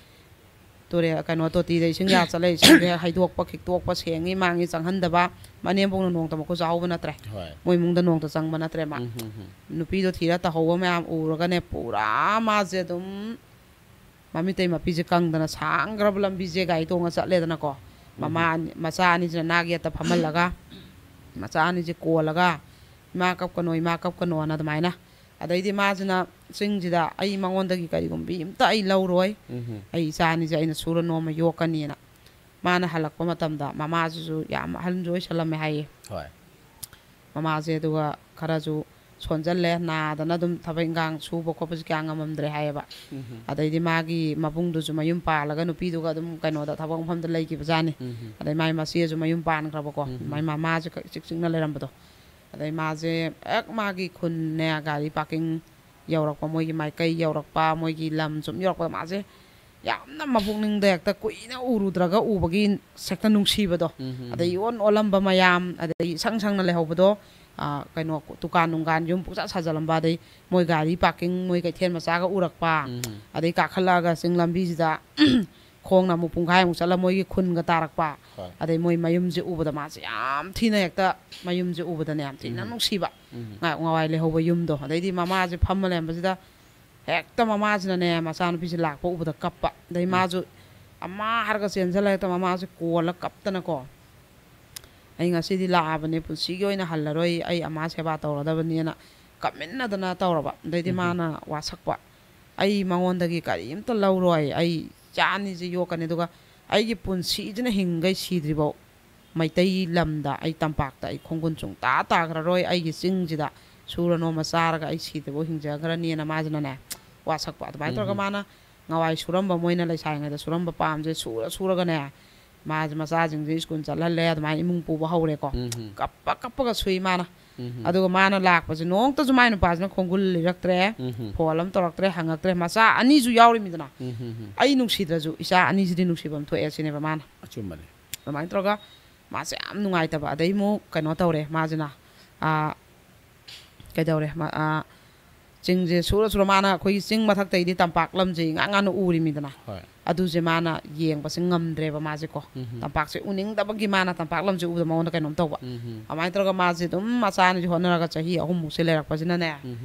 ꯇꯨꯔꯦꯜ, ꯀꯩꯅꯣ, ꯇꯣꯇꯤꯗ ꯏꯁꯤꯡ ꯌꯥ ꯆꯠꯂꯦ, ꯏꯁꯤꯡꯗꯣ ꯍꯦꯛ ꯍꯩꯗꯣꯛꯄ ꯈꯤꯛꯇꯣꯛꯄ, ꯁꯦꯡꯉꯤ ꯃꯥꯡꯉꯤ ꯆꯪꯍꯟꯗꯕ, ꯃꯅꯦꯝꯕꯣꯛꯅ ꯅꯣꯡꯇ ꯃꯈꯨꯠ ꯆꯥꯍꯧꯕ ꯅꯠꯇ꯭ꯔꯦ꯫ ꯍꯣꯏ꯫ ꯃꯣꯏ ꯏꯃꯨꯡꯗ ꯅꯣꯡꯇ ꯆꯪꯕ ꯅꯠꯇ꯭ꯔꯦ ꯃꯥ꯫ ꯎꯝ, ꯎꯝ, ꯎꯝ꯫ ꯅꯨꯄꯤꯗꯣ ꯊꯤꯔ ꯇꯧꯍꯧꯕ ꯃꯌꯥꯝ ꯎꯔꯒꯅꯦ, ꯄꯨꯔꯥ ꯃꯥꯁꯦ ꯑꯗꯨꯝ ꯃꯃꯤꯠꯇꯩ ꯃꯄꯤꯁꯦ ꯀꯪꯗꯅ ꯁꯥꯡꯈ꯭ꯔꯕ ꯂꯝꯕꯤꯁꯦ ꯒꯥꯔꯤ ꯇꯣꯡꯉ ꯆꯠꯂꯦꯗꯅꯀꯣ꯫ ꯃꯃꯥ ꯑꯅꯤ- ꯃꯆꯥ ꯑꯅꯤꯁꯤꯅ ꯅꯥꯛ ꯌꯦꯠꯇ ꯐꯝꯍꯜꯂꯒ, ꯃꯆꯥ ꯑꯅꯤꯁꯦ ꯀꯣꯜꯂꯒ, "ꯏꯃꯥ ꯀꯞꯀꯅꯣ, ꯏꯃꯥ ꯀꯞꯀꯅꯣꯅ" ꯑꯗꯨꯃꯥꯏꯅ꯫ ꯑꯗꯩꯗꯤ ꯃꯥꯁꯤꯅ ꯆꯤꯡꯁꯤꯗ, "ꯑꯩ ꯃꯉꯣꯟꯗꯒꯤ ꯀꯔꯤꯒꯨꯝꯕꯤ ꯑꯝꯇ ꯑꯩ ꯂꯧꯔꯣꯏ, ꯑꯩ ꯏꯆꯥ ꯑꯅꯤꯁꯦ ꯑꯩꯅ ꯁꯨꯔ ꯅꯣꯝꯃ ꯌꯣꯛꯀꯅꯤꯅ" ꯃꯥꯅ ꯍꯜꯂꯛꯄ ꯃꯇꯝꯗ ꯃꯃꯥꯁꯤꯁꯨ ꯌꯥꯝ ꯑꯍꯟꯁꯨ ꯑꯣꯏꯁꯜꯂꯝꯃꯦ ꯍꯥꯏꯌꯦ꯫ ꯍꯣꯏ꯫ ꯃꯃꯥꯁꯦ ꯑꯗꯨꯒ ꯈꯔꯁꯨ ꯁꯣꯟꯖꯜꯂꯦ, ꯅꯥꯗꯅ ꯑꯗꯨꯝ ꯊꯕꯛ ꯏꯟꯈꯥꯡ ꯁꯨꯕ ꯈꯣꯠꯄꯁꯦ ꯀꯌꯥ ꯉꯝꯃꯝꯗ꯭ꯔꯦ ꯍꯥꯏꯌꯦꯕ꯫ ꯑꯗꯩꯗꯤ ꯃꯥꯒꯤ ꯃꯕꯨꯡꯗꯨꯁꯨ ꯃꯌꯨꯝ ꯄꯥꯜꯂꯒ ꯅꯨꯄꯤꯗꯨꯒ ꯑꯗꯨꯝ ꯀꯩꯅꯣꯗ, ꯊꯕꯛ ꯃꯐꯝꯗ ꯂꯩꯈꯤꯕꯖꯥꯠꯅꯤ꯫ ꯑꯗꯩ ꯃꯥꯒꯤ ꯃꯆꯦꯁꯨ ꯃꯌꯨꯝ ꯄꯥꯟꯈ꯭ꯔꯕꯀꯣ꯫ ꯃꯥꯏ ꯃꯃꯥꯁꯦ ꯈꯛ ꯏꯆꯤꯛ ꯆꯤꯛꯅ ꯂꯩꯔꯝꯕꯗꯣ꯫ ꯑꯗꯩ ꯃꯥꯁꯦ ꯍꯦꯛ ꯃꯥꯒꯤ ꯈꯨꯟꯅꯦ, ꯒꯥꯔꯤ ꯄꯥꯔꯀꯤꯡ ꯌꯧꯔꯛꯄ, ꯃꯣꯏꯒꯤ ꯃꯥꯏꯀꯩ ꯌꯧꯔꯛꯄ, ꯃꯣꯏꯒꯤ ꯂꯝ ꯁꯨꯝ ꯌꯧꯔꯛꯄꯗ ꯃꯥꯁꯦ ꯌꯥꯝꯅ ꯃꯄꯨꯛꯅꯤꯡꯗ ꯍꯦꯛꯇ ꯀꯨꯏꯅ ꯎꯔꯨꯗ꯭ꯔꯒ ꯎꯕꯒꯤ ꯍꯦꯛꯇ ꯅꯨꯡꯁꯤꯕꯗꯣ꯫ ꯑꯗꯩ ꯏꯑꯣꯟ ꯑꯣꯜꯂꯝꯕ ꯃꯌꯥꯝ, ꯑꯗꯩ ꯏꯁꯪ ꯁꯪꯅ ꯂꯩꯍꯧꯕꯗꯣ, ꯑ, ꯀꯩꯅꯣ, ꯗꯨꯀꯥꯟ ꯅꯨꯡꯒꯥꯟ ꯌꯨꯝ ꯄꯨꯡꯁꯥ ꯁꯥꯖꯜꯂꯝꯕ, ꯑꯗꯩ ꯃꯣꯏ ꯒꯥꯔꯤ ꯄꯥꯔꯀꯤꯡ, ꯃꯣꯏ ꯀꯩꯊꯦꯜ ꯃꯆꯥꯒ ꯎꯔꯛꯄ, ꯑꯗꯩ ꯀꯥꯈꯠꯂꯛꯑꯒ ꯆꯤꯡ ꯂꯝꯕꯤꯁꯤꯗ ꯈꯣꯡꯅ ꯑꯃꯨꯛ ꯄꯨꯡꯈꯥꯏꯃꯨꯛ ꯆꯠꯂ ꯃꯣꯏꯒꯤ ꯈꯨꯟꯒ ꯇꯥꯔꯛꯄ꯫ ꯍꯣꯏ꯫ ꯑꯗꯩ ꯃꯣꯏ ꯃꯌꯨꯝꯁꯦ ꯎꯕꯗ ꯃꯥꯁꯦ ꯌꯥꯝ ꯊꯤꯅ ꯍꯦꯛꯇ, ꯃꯌꯨꯝꯁꯦ ꯎꯕꯗꯅꯦ ꯌꯥꯝ ꯊꯤꯅ ꯅꯨꯡꯁꯤꯕ꯫ ꯉꯥꯏ-, ꯉꯋꯥꯏ ꯂꯩꯍꯧꯕ ꯌꯨꯝꯗꯣ꯫ ꯑꯗꯩꯗꯤ ꯃꯃꯥꯁꯦ ꯐꯝꯃ ꯂꯩꯔꯝꯕꯁꯤꯗ ꯍꯦꯛꯇ ꯃꯃꯥꯁꯤꯅꯅꯦ ꯃꯆꯥꯅꯨꯄꯤꯁꯦ ꯂꯥꯛꯄ ꯎꯕꯗ ꯀꯞꯄ꯫ ꯑꯗꯩ ꯃꯥꯁꯨ ꯑꯃ ꯍꯥꯏꯔꯒ ꯆꯦꯟꯁꯤꯜꯂ ꯍꯦꯛꯇ ꯃꯃꯥꯁꯦ ꯀꯣꯜꯂ ꯀꯞꯇꯅꯀꯣ꯫ "ꯑꯩ ꯉꯁꯤꯗꯤ ꯂꯥꯛꯑꯕꯅꯦ, ꯄꯨꯟꯁꯤꯒꯤ ꯑꯣꯏꯅ ꯍꯜꯂꯔꯣꯏ, ꯑꯩ ꯑꯃ ꯁꯦꯕꯥ ꯇꯧꯔꯗꯕꯅꯦꯅ" ꯀꯞꯃꯤꯟꯅꯗꯅ ꯇꯧꯔꯕ꯫ ꯑꯗꯩꯗꯤ ꯃꯥꯅ ꯋꯥꯁꯛꯄ, "ꯑꯩ ꯃꯉꯣꯟꯗꯒꯤ ꯀꯔꯤꯝꯇ ꯂꯧꯔꯣꯏ, ꯑꯩ ꯏꯆꯥ ꯑꯅꯤꯁꯦ ꯌꯣꯛꯀꯅꯤ, ꯑꯗꯨꯒ ꯑꯩꯒꯤ ꯄꯨꯟꯁꯤꯁꯤꯅ ꯍꯤꯡꯈꯩ ꯁꯤꯗ꯭ꯔꯤꯐꯥꯎ ꯃꯩꯇꯩ ꯂꯝꯗ, ꯑꯩ ꯇꯝꯄꯥꯛꯇ ꯑꯩ ꯈꯣꯡꯒꯨꯟ ꯁꯨꯡꯇꯥ ꯇꯥꯈ꯭ꯔꯔꯣꯏ, ꯑꯩꯒꯤ ꯆꯤꯡꯁꯤꯗ ꯁꯨꯔ ꯅꯣꯝꯃ ꯆꯥꯔꯒ ꯑꯩ ꯁꯤꯗ꯭ꯔꯤꯐꯥꯎ ꯍꯤꯡꯖꯈ꯭ꯔꯅꯤꯅ" ꯃꯥꯁꯤꯅꯅꯦ ꯋꯥꯁꯛꯄ꯫ ꯑꯗꯨꯃꯥꯏꯅ ꯇꯧꯔꯒ ꯃꯥꯅ ꯉꯋꯥꯏ ꯁꯨꯔꯝꯕ, ꯃꯣꯏꯅ ꯂꯩꯁꯥꯔꯤꯉꯩꯗ ꯁꯨꯔꯝꯕ ꯄꯥꯝꯁꯦ ꯁꯨꯔ ꯁꯨꯔꯒꯅꯦ, ꯃꯥꯁꯦ ꯃꯆꯥꯁꯤꯡꯁꯦ ꯁ꯭ꯀꯨꯜ ꯆꯠꯍꯜꯂꯦ, ꯑꯗꯨꯃꯥꯏꯅ ꯏꯃꯨꯡ ꯄꯨꯕ ꯍꯧꯔꯦꯀꯣ꯫ ꯀꯞꯄ ꯀꯞꯄꯒ ꯁꯨꯏ ꯃꯥꯅ꯫ ꯑꯗꯨꯒ ꯃꯥꯅ ꯂꯥꯛꯄꯁꯦ ꯅꯣꯡꯃꯇꯁꯨ ꯃꯥꯏ ꯅꯨꯄꯥꯁꯤꯅ ꯈꯣꯡꯒꯨꯜ ꯂꯤꯔꯛꯇ꯭ꯔꯦ, ꯐꯣꯟ ꯑꯃ ꯇꯧꯔꯛꯇ꯭ꯔꯦ, ꯍꯪꯉꯛꯇ꯭ꯔꯦ꯫ ꯃꯆꯥ ꯑꯅꯤꯁꯨ ꯌꯥꯎꯔꯤꯃꯤꯗꯅ꯫ ꯑꯩ ꯅꯨꯡꯁꯤꯗ꯭ꯔꯁꯨ ꯏꯆꯥ ꯑꯅꯤꯁꯤꯗꯤ ꯅꯨꯡꯁꯤꯐꯝ ꯊꯣꯛꯑꯦ ꯁꯤꯅꯦꯕ ꯃꯥꯅ꯫ ꯑꯆꯨꯝꯕꯅꯦ꯫ ꯑꯗꯨꯃꯥꯏꯅ ꯇꯧꯔꯒ ꯃꯥꯁꯦ ꯌꯥꯝ ꯅꯨꯡꯉꯥꯏꯇꯕ꯫ ꯑꯗꯩ ꯑꯃꯨꯛ ꯀꯩꯅꯣ ꯇꯧꯔꯦ ꯃꯥꯁꯤꯅ, ꯑꯥ, ꯀꯩꯗꯧꯔꯦ, ꯃꯥ-, ꯑꯥ, ꯆꯤꯡꯁꯦ ꯁꯨꯔ ꯁꯨꯔ ꯃꯥꯅ ꯑꯩꯈꯣꯏꯒꯤ ꯆꯤꯡ ꯃꯊꯛꯇꯩꯗꯤ ꯇꯝꯄꯥꯛ ꯂꯝꯁꯦ ꯏꯉꯥꯡ ꯉꯥꯡꯅ ꯎꯔꯤꯃꯤꯗꯅ꯫ ꯍꯣꯏ꯫ ꯑꯗꯨꯁꯦ ꯃꯥꯅ ꯌꯦꯡꯕꯁꯦ ꯉꯝꯗ꯭ꯔꯦꯕ ꯃꯥꯁꯦꯀꯣ꯫ ꯇꯝꯄꯥꯛꯁꯦ ꯎꯅꯤꯡꯗꯕꯒꯤ ꯃꯥꯅ ꯇꯝꯄꯥꯛ ꯂꯝꯁꯦ ꯎꯕꯗ ꯃꯉꯣꯟꯗ ꯀꯩꯅꯣꯝ ꯇꯧꯕ꯫ ꯑꯗꯨꯃꯥꯏꯅ ꯇꯧꯔꯒ ꯃꯥꯁꯦ ꯑꯗꯨꯝ ꯃꯆꯥ ꯑꯅꯤꯁꯦ ꯍꯣꯠꯅꯔꯒ ꯆꯍꯤ ꯑꯍꯨꯝꯃꯨꯛꯁꯦ ꯂꯩꯔꯛꯄꯁꯤꯅꯅꯦ,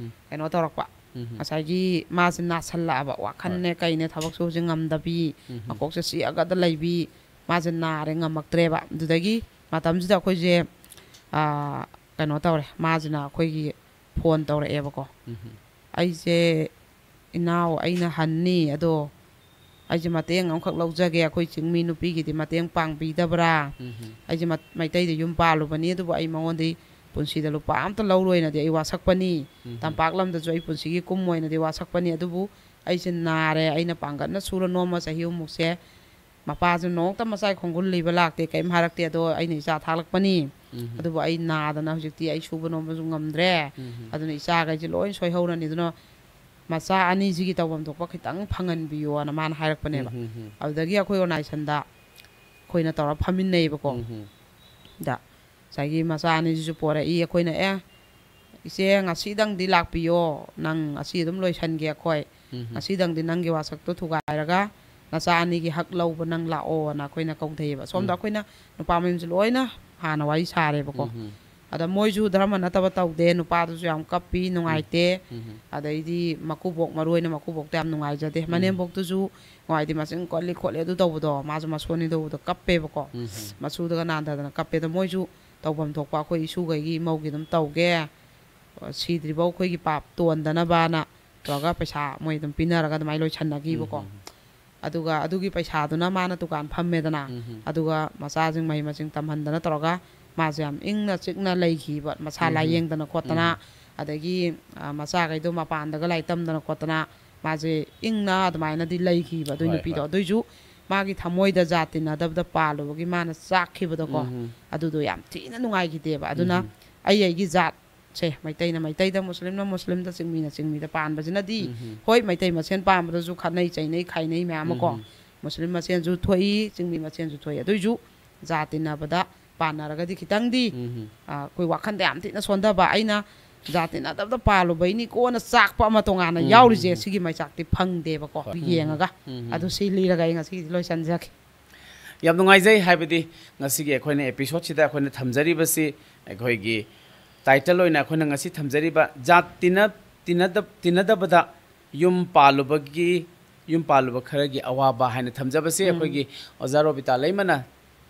ꯀꯩꯅꯣ ꯇꯧꯔꯛꯄ, ꯎꯝ꯫ ꯉꯁꯥꯏꯒꯤ ꯃꯥꯁꯦ ꯅꯥꯁꯜꯂꯛꯑꯕ, ꯋꯥꯈꯜꯅꯦ ꯀꯩꯅꯦ ꯊꯕꯛꯁꯨ ꯍꯧꯖꯤꯛ ꯉꯝꯗꯕꯤ, ꯎꯝ꯫ ꯃꯀꯣꯛꯁꯦ ꯆꯤꯛꯑꯒꯗ ꯂꯩꯕꯤ, ꯃꯥꯁꯦ ꯅꯥꯔꯦ, ꯉꯝꯃꯛꯇ꯭ꯔꯦꯕ꯫ ꯑꯗꯨꯗꯒꯤ ꯃꯇꯝꯁꯤꯗ ꯑꯩꯈꯣꯏꯁꯦ, ꯑꯥ, ꯀꯩꯅꯣ ꯇꯧꯔꯦ, ꯃꯥꯁꯤꯅ ꯑꯩꯈꯣꯏꯒꯤ ꯐꯣꯟ ꯇꯧꯔꯛꯑꯦꯕꯀꯣ꯫ ꯎꯝ꯫ "ꯑꯩꯁꯦ, ꯏꯅꯥꯎ, ꯑꯩꯅ ꯍꯟꯅꯤ, ꯑꯗꯣ ꯑꯩꯁꯦ ꯃꯇꯦꯡ ꯑꯃꯈꯛ ꯂꯧꯖꯒꯦ, ꯑꯩꯈꯣꯏ ꯆꯤꯡꯃꯤ ꯅꯨꯄꯤꯒꯤꯗꯤ ꯃꯇꯦꯡ ꯄꯥꯡꯕꯤꯗꯕ꯭ꯔꯥ? ꯎꯝ꯫ ꯑꯩꯁꯦ ꯃ-, ꯃꯩꯇꯩꯗ ꯌꯨꯝ ꯄꯥꯜꯂꯨꯕꯅꯤ, ꯑꯗꯨꯕꯨ ꯑꯩ ꯃꯉꯣꯟꯗꯒꯤ ꯄꯨꯟꯁꯤꯗ ꯂꯨꯄꯥ ꯑꯝꯇ ꯂꯧꯔꯣꯏꯅꯗꯤ ꯑꯩ ꯋꯥꯁꯛꯄꯅꯤ꯫ ꯎꯝ꯫ ꯇꯝꯄꯥꯛ ꯂꯝꯗꯁꯨ ꯑꯩ ꯄꯨꯟꯁꯤꯒꯤ ꯀꯨꯝꯃꯣꯏꯅꯗꯤ ꯋꯥꯁꯛꯄꯅꯤ, ꯑꯗꯨꯕꯨ ꯑꯩꯁꯦ ꯅꯥꯔꯦ, ꯑꯩꯅ ꯄꯥꯡꯒꯠꯅ ꯁꯨꯔ ꯅꯣꯝꯃ ꯆꯍꯤ ꯑꯍꯨꯝꯃꯨꯛꯁꯦ ꯃꯄꯥꯁꯨ ꯅꯣꯡꯃꯇ ꯃꯆꯥꯒꯤ ꯈꯣꯡꯒꯨꯜ ꯂꯤꯕ ꯂꯥꯛꯇꯦ, ꯀꯔꯤꯝ ꯍꯥꯏꯔꯛꯇꯦ, ꯑꯗꯣ ꯑꯩꯅ ꯏꯆꯥ ꯊꯥꯛꯂꯛꯄꯅꯤ꯫ ꯎꯝ꯫ ꯑꯗꯨꯕꯨ ꯑꯩ ꯅꯥꯗꯅ ꯍꯧꯖꯤꯛꯇꯤ ꯑꯩ ꯁꯨꯕ ꯅꯣꯝꯕꯁꯨ ꯉꯝꯗ꯭ꯔꯦ꯫ ꯎꯝ꯫ ꯑꯗꯨꯅ ꯏꯆꯥꯈꯩꯁꯦ ꯂꯣꯏ ꯁꯣꯏꯍꯧꯔꯅꯤ, ꯑꯗꯨꯅ ꯃꯆꯥ ꯑꯅꯤꯁꯤꯒꯤ ꯇꯧꯐꯝ ꯊꯣꯛꯄ ꯈꯤꯇꯪ ꯐꯪꯍꯟꯕꯤꯌꯣꯅ" ꯃꯥꯅ ꯍꯥꯏꯔꯛꯄꯅꯦꯕ꯫ ꯎꯝ, ꯎꯝ, ꯎꯝ꯫ ꯑꯗꯨꯗꯒꯤ ꯑꯩꯈꯣꯏ ꯑꯣꯔꯒꯅꯥꯏꯖꯦꯁꯟꯗ ꯑꯩꯈꯣꯏꯅ ꯇꯧꯔ ꯐꯝꯃꯤꯟꯅꯩꯌꯦꯕꯀꯣ꯫ ꯎꯝ, ꯎꯝ꯫ ꯗ ꯉꯁꯥꯏꯒꯤ ꯃꯆꯥ ꯑꯅꯤꯁꯤꯁꯨ ꯄꯣꯔꯛꯏ꯫ ꯑꯩꯈꯣꯏꯅ, "ꯑꯦ, ꯏꯆꯦ, ꯉꯁꯤꯗꯪꯗꯤ ꯂꯥꯛꯄꯤꯌꯣ, ꯅꯪ ꯉꯁꯤ ꯑꯗꯨꯝ ꯂꯣꯏꯁꯟꯒꯦ ꯑꯩꯈꯣꯏ꯫ ꯎꯝ, ꯎꯝ꯫ ꯉꯁꯤꯗꯪꯗꯤ ꯅꯪꯒꯤ ꯋꯥꯁꯛꯇꯣ ꯊꯨꯒꯥꯏꯔꯒ ꯅꯆꯥ ꯑꯅꯤꯒꯤ ꯍꯛ ꯂꯧꯕ ꯅꯪ ꯂꯥꯛꯑꯣꯅ" ꯑꯩꯈꯣꯏꯅ ꯀꯧꯊꯩꯌꯦꯕ꯫ ꯁꯣꯝꯗ ꯎꯝ꯫ ꯑꯩꯈꯣꯏꯅ ꯅꯨꯄꯥ ꯃꯌꯨꯝꯁꯦ ꯂꯣꯏꯅ ꯍꯥꯟꯅ ꯋꯥꯔꯤ ꯁꯥꯔꯦꯕꯀꯣ꯫ ꯎꯝ, ꯎꯝ꯫ ꯑꯗ ꯃꯣꯏꯁꯨ ꯙꯔꯃ ꯅꯠꯇꯕ ꯇꯧꯗꯦ, ꯅꯨꯄꯥꯗꯨꯁꯨ ꯌꯥꯝ ꯀꯞꯄꯤ, ꯎꯝ꯫ ꯅꯨꯡꯉꯥꯏꯇꯦ꯫ ꯎꯝ꯫ ꯑꯗꯩꯗꯤ ꯃꯀꯨꯕꯣꯛ, ꯃꯔꯨ ꯑꯣꯏꯅ ꯃꯀꯨꯕꯣꯛꯇ ꯌꯥꯝ ꯅꯨꯡꯉꯥꯏꯖꯗꯦ꯫ ꯎꯝ꯫ ꯃꯅꯦꯝꯕꯣꯛꯇꯨꯁꯨ ꯅꯨꯡꯉꯥꯏꯇꯦ, ꯃꯆꯤꯟ ꯀꯜꯂꯤ ꯈꯣꯠꯂꯤ ꯑꯗꯨ ꯇꯧꯕꯗꯣ, ꯃꯥꯁꯨ ꯃꯁꯣꯟꯅꯤ ꯇꯧꯕꯗꯣ ꯀꯞꯄꯦꯕꯀꯣ꯫ ꯎꯝ꯫ ꯃꯁꯨꯗꯒ ꯅꯥꯟꯊꯗꯅ ꯀꯞꯄꯦ꯫ ꯑꯗꯣ ꯃꯣꯏꯁꯨ ꯇꯧꯐꯝ ꯊꯣꯛꯄ ꯑꯩꯈꯣꯏ ꯏꯁꯨꯈꯩꯒꯤ ꯏꯃꯧꯒꯤ ꯑꯗꯨꯝ ꯇꯧꯒꯦ, ꯁꯤꯗ꯭ꯔꯤꯐꯥꯎ ꯑꯩꯈꯣꯏꯒꯤ ꯄꯥꯞ ꯇꯣꯟꯗꯅꯕꯅ ꯇꯧꯔꯒ ꯄꯩꯁꯥ ꯃꯣꯏ ꯑꯗꯨꯝ ꯄꯤꯅꯔꯒ ꯑꯗꯨꯃꯥꯏꯅ ꯂꯣꯏꯁꯟꯅꯈꯤꯕꯀꯣ꯫ ꯎꯝ, ꯎꯝ, ꯎꯝ꯫ ꯑꯗꯨꯒ ꯑꯗꯨꯒꯤ ꯄꯩꯁꯥꯗꯨꯅ ꯃꯥꯅ ꯗꯨꯀꯥꯟ ꯐꯝꯃꯦꯗꯅ, ꯎꯝ, ꯎꯝ꯫ ꯑꯗꯨꯒ ꯃꯆꯥꯁꯤꯡ ꯃꯍꯩ ꯃꯁꯤꯡ ꯇꯝꯍꯟꯗꯅ ꯇꯧꯔꯒ ꯃꯥꯁꯦ ꯌꯥꯝ ꯏꯪꯅ ꯆꯤꯛꯅ ꯂꯩꯈꯤꯕ, ꯃꯁꯥ ꯎꯝ, ꯎꯝ꯫ ꯂꯥꯏꯌꯦꯡꯗꯅ ꯈꯣꯠꯇꯅ, ꯎꯝ꯫ ꯑꯗꯒꯤ, ꯑ, ꯃꯆꯥꯈꯩꯗꯣ ꯃꯄꯥꯟꯗꯒ ꯂꯥꯏꯔꯤꯛ ꯇꯝꯗꯅ ꯈꯣꯠꯇꯅ ꯃꯥꯁꯦ ꯏꯪꯅ ꯑꯗꯨꯃꯥꯏꯅꯗꯤ ꯂꯩꯈꯤꯕ ꯑꯗꯨꯏ ꯍꯣꯏ, ꯅꯨꯄꯤꯗꯣ꯫ ꯍꯣꯏ꯫ ꯑꯗꯨꯏꯁꯨ ꯃꯥꯒꯤ ꯊꯃꯣꯏꯗ ꯖꯥꯠ ꯇꯤꯟꯅꯗꯕꯗ ꯄꯥꯜꯂꯨꯕꯒꯤ ꯃꯥꯅ ꯆꯥꯛꯈꯤꯕꯗꯣꯀꯣ, ꯎꯝ, ꯎꯝ꯫ ꯑꯗꯨꯗꯣ ꯌꯥꯝ ꯊꯤꯅ ꯅꯨꯡꯉꯥꯏꯈꯤꯗꯦꯕ꯫ ꯑꯗꯨꯅ ꯎꯝ, ꯎꯝ꯫ ꯑꯩ ꯑꯩꯒꯤ ꯖꯥꯠ ꯁꯦ, ꯃꯩꯇꯩꯅ ꯃꯩꯇꯩꯗ, ꯃꯨꯁꯂꯤꯝꯅ ꯃꯨꯁꯂꯤꯝꯗ, ꯆꯤꯡꯃꯤꯅ ꯆꯤꯡꯃꯤꯗ ꯄꯥꯟꯕꯁꯤꯅꯗꯤ, ꯎꯝ, ꯎꯝ꯫ ꯍꯣꯏ, ꯃꯩꯇꯩ ꯃꯁꯦꯟ ꯄꯥꯟꯕꯗꯁꯨ ꯈꯠꯅꯩ ꯆꯩꯅꯩ ꯈꯥꯏꯅꯩ ꯃꯌꯥꯝ ꯑꯃꯀꯣ, ꯎꯝ, ꯎꯝ꯫ ꯃꯨꯁꯂꯤꯝ ꯃꯁꯦꯟꯁꯨ ꯊꯣꯛꯏ, ꯆꯤꯡꯃꯤ ꯃꯁꯦꯟꯁꯨ ꯊꯣꯛꯏ, ꯑꯗꯨꯏꯁꯨ ꯖꯥꯠ ꯇꯤꯟꯅꯕꯗ ꯄꯥꯟꯅꯔꯒꯗꯤ ꯈꯤꯇꯪꯗꯤ, ꯎꯝ, ꯎꯝ꯫ ꯑ, ꯑꯩꯈꯣꯏ ꯋꯥꯈꯟꯗ ꯌꯥꯝ ꯊꯤꯅ ꯁꯣꯟꯊꯕ, ꯑꯩꯅ ꯖꯥꯠ ꯇꯤꯟꯅꯗꯕꯗ ꯄꯥꯜꯂꯨꯕꯩꯅꯤꯀꯣꯅ ꯆꯥꯛꯄ ꯑꯃ ꯇꯣꯉꯥꯟꯅ ꯎꯝ, ꯎꯝ, ꯌꯥꯎꯔꯤꯁꯦ, ꯎꯝ꯫ ꯁꯤꯒꯤ ꯃꯩꯆꯥꯛꯇꯤ ꯐꯪꯗꯦꯕꯀꯣ꯫ ꯍꯣꯏ꯫ ꯑꯗꯨ ꯎꯝ, ꯎꯝ꯫ ꯌꯦꯡꯉꯒ꯫ ꯎꯝ, ꯎꯝ꯫ ꯑꯗꯨ ꯁꯤ ꯂꯤꯔꯒ ꯑꯩ ꯉꯁꯤꯒꯤꯗꯤ ꯂꯣꯏꯁꯤꯟꯖꯔꯒꯦ꯫ ꯌꯥꯝ ꯅꯨꯡꯉꯥꯏꯖꯩ, ꯍꯥꯏꯕꯗꯤ ꯉꯁꯤꯒꯤ ꯑꯩꯈꯣꯏꯅ episode ꯁꯤꯗ ꯑꯩꯈꯣꯏꯅ ꯊꯝꯖꯔꯤꯕꯁꯤ, ꯑꯩꯈꯣꯏꯒꯤ title ꯑꯣꯏꯅ ꯑꯩꯈꯣꯏꯅ ꯉꯁꯤ ꯊꯝꯖꯔꯤꯕ ꯖꯥꯠ ꯇꯤꯟꯅ-, ꯇꯤꯟꯅꯗ-, ꯇꯤꯟꯅꯗꯕꯗ ꯌꯨꯝ ꯄꯥꯜꯂꯨꯕꯒꯤ, ꯌꯨꯝ ꯄꯥꯜꯂꯨꯕ ꯈꯔꯒꯤ ꯑꯋꯥꯕ ꯍꯥꯏꯅ ꯊꯝꯖꯕꯁꯦ ꯎꯝ꯫ ꯑꯩꯈꯣꯏꯒꯤ ꯑꯣꯖꯥ ꯔꯣꯕꯤꯇꯥ ꯂꯩꯃꯅ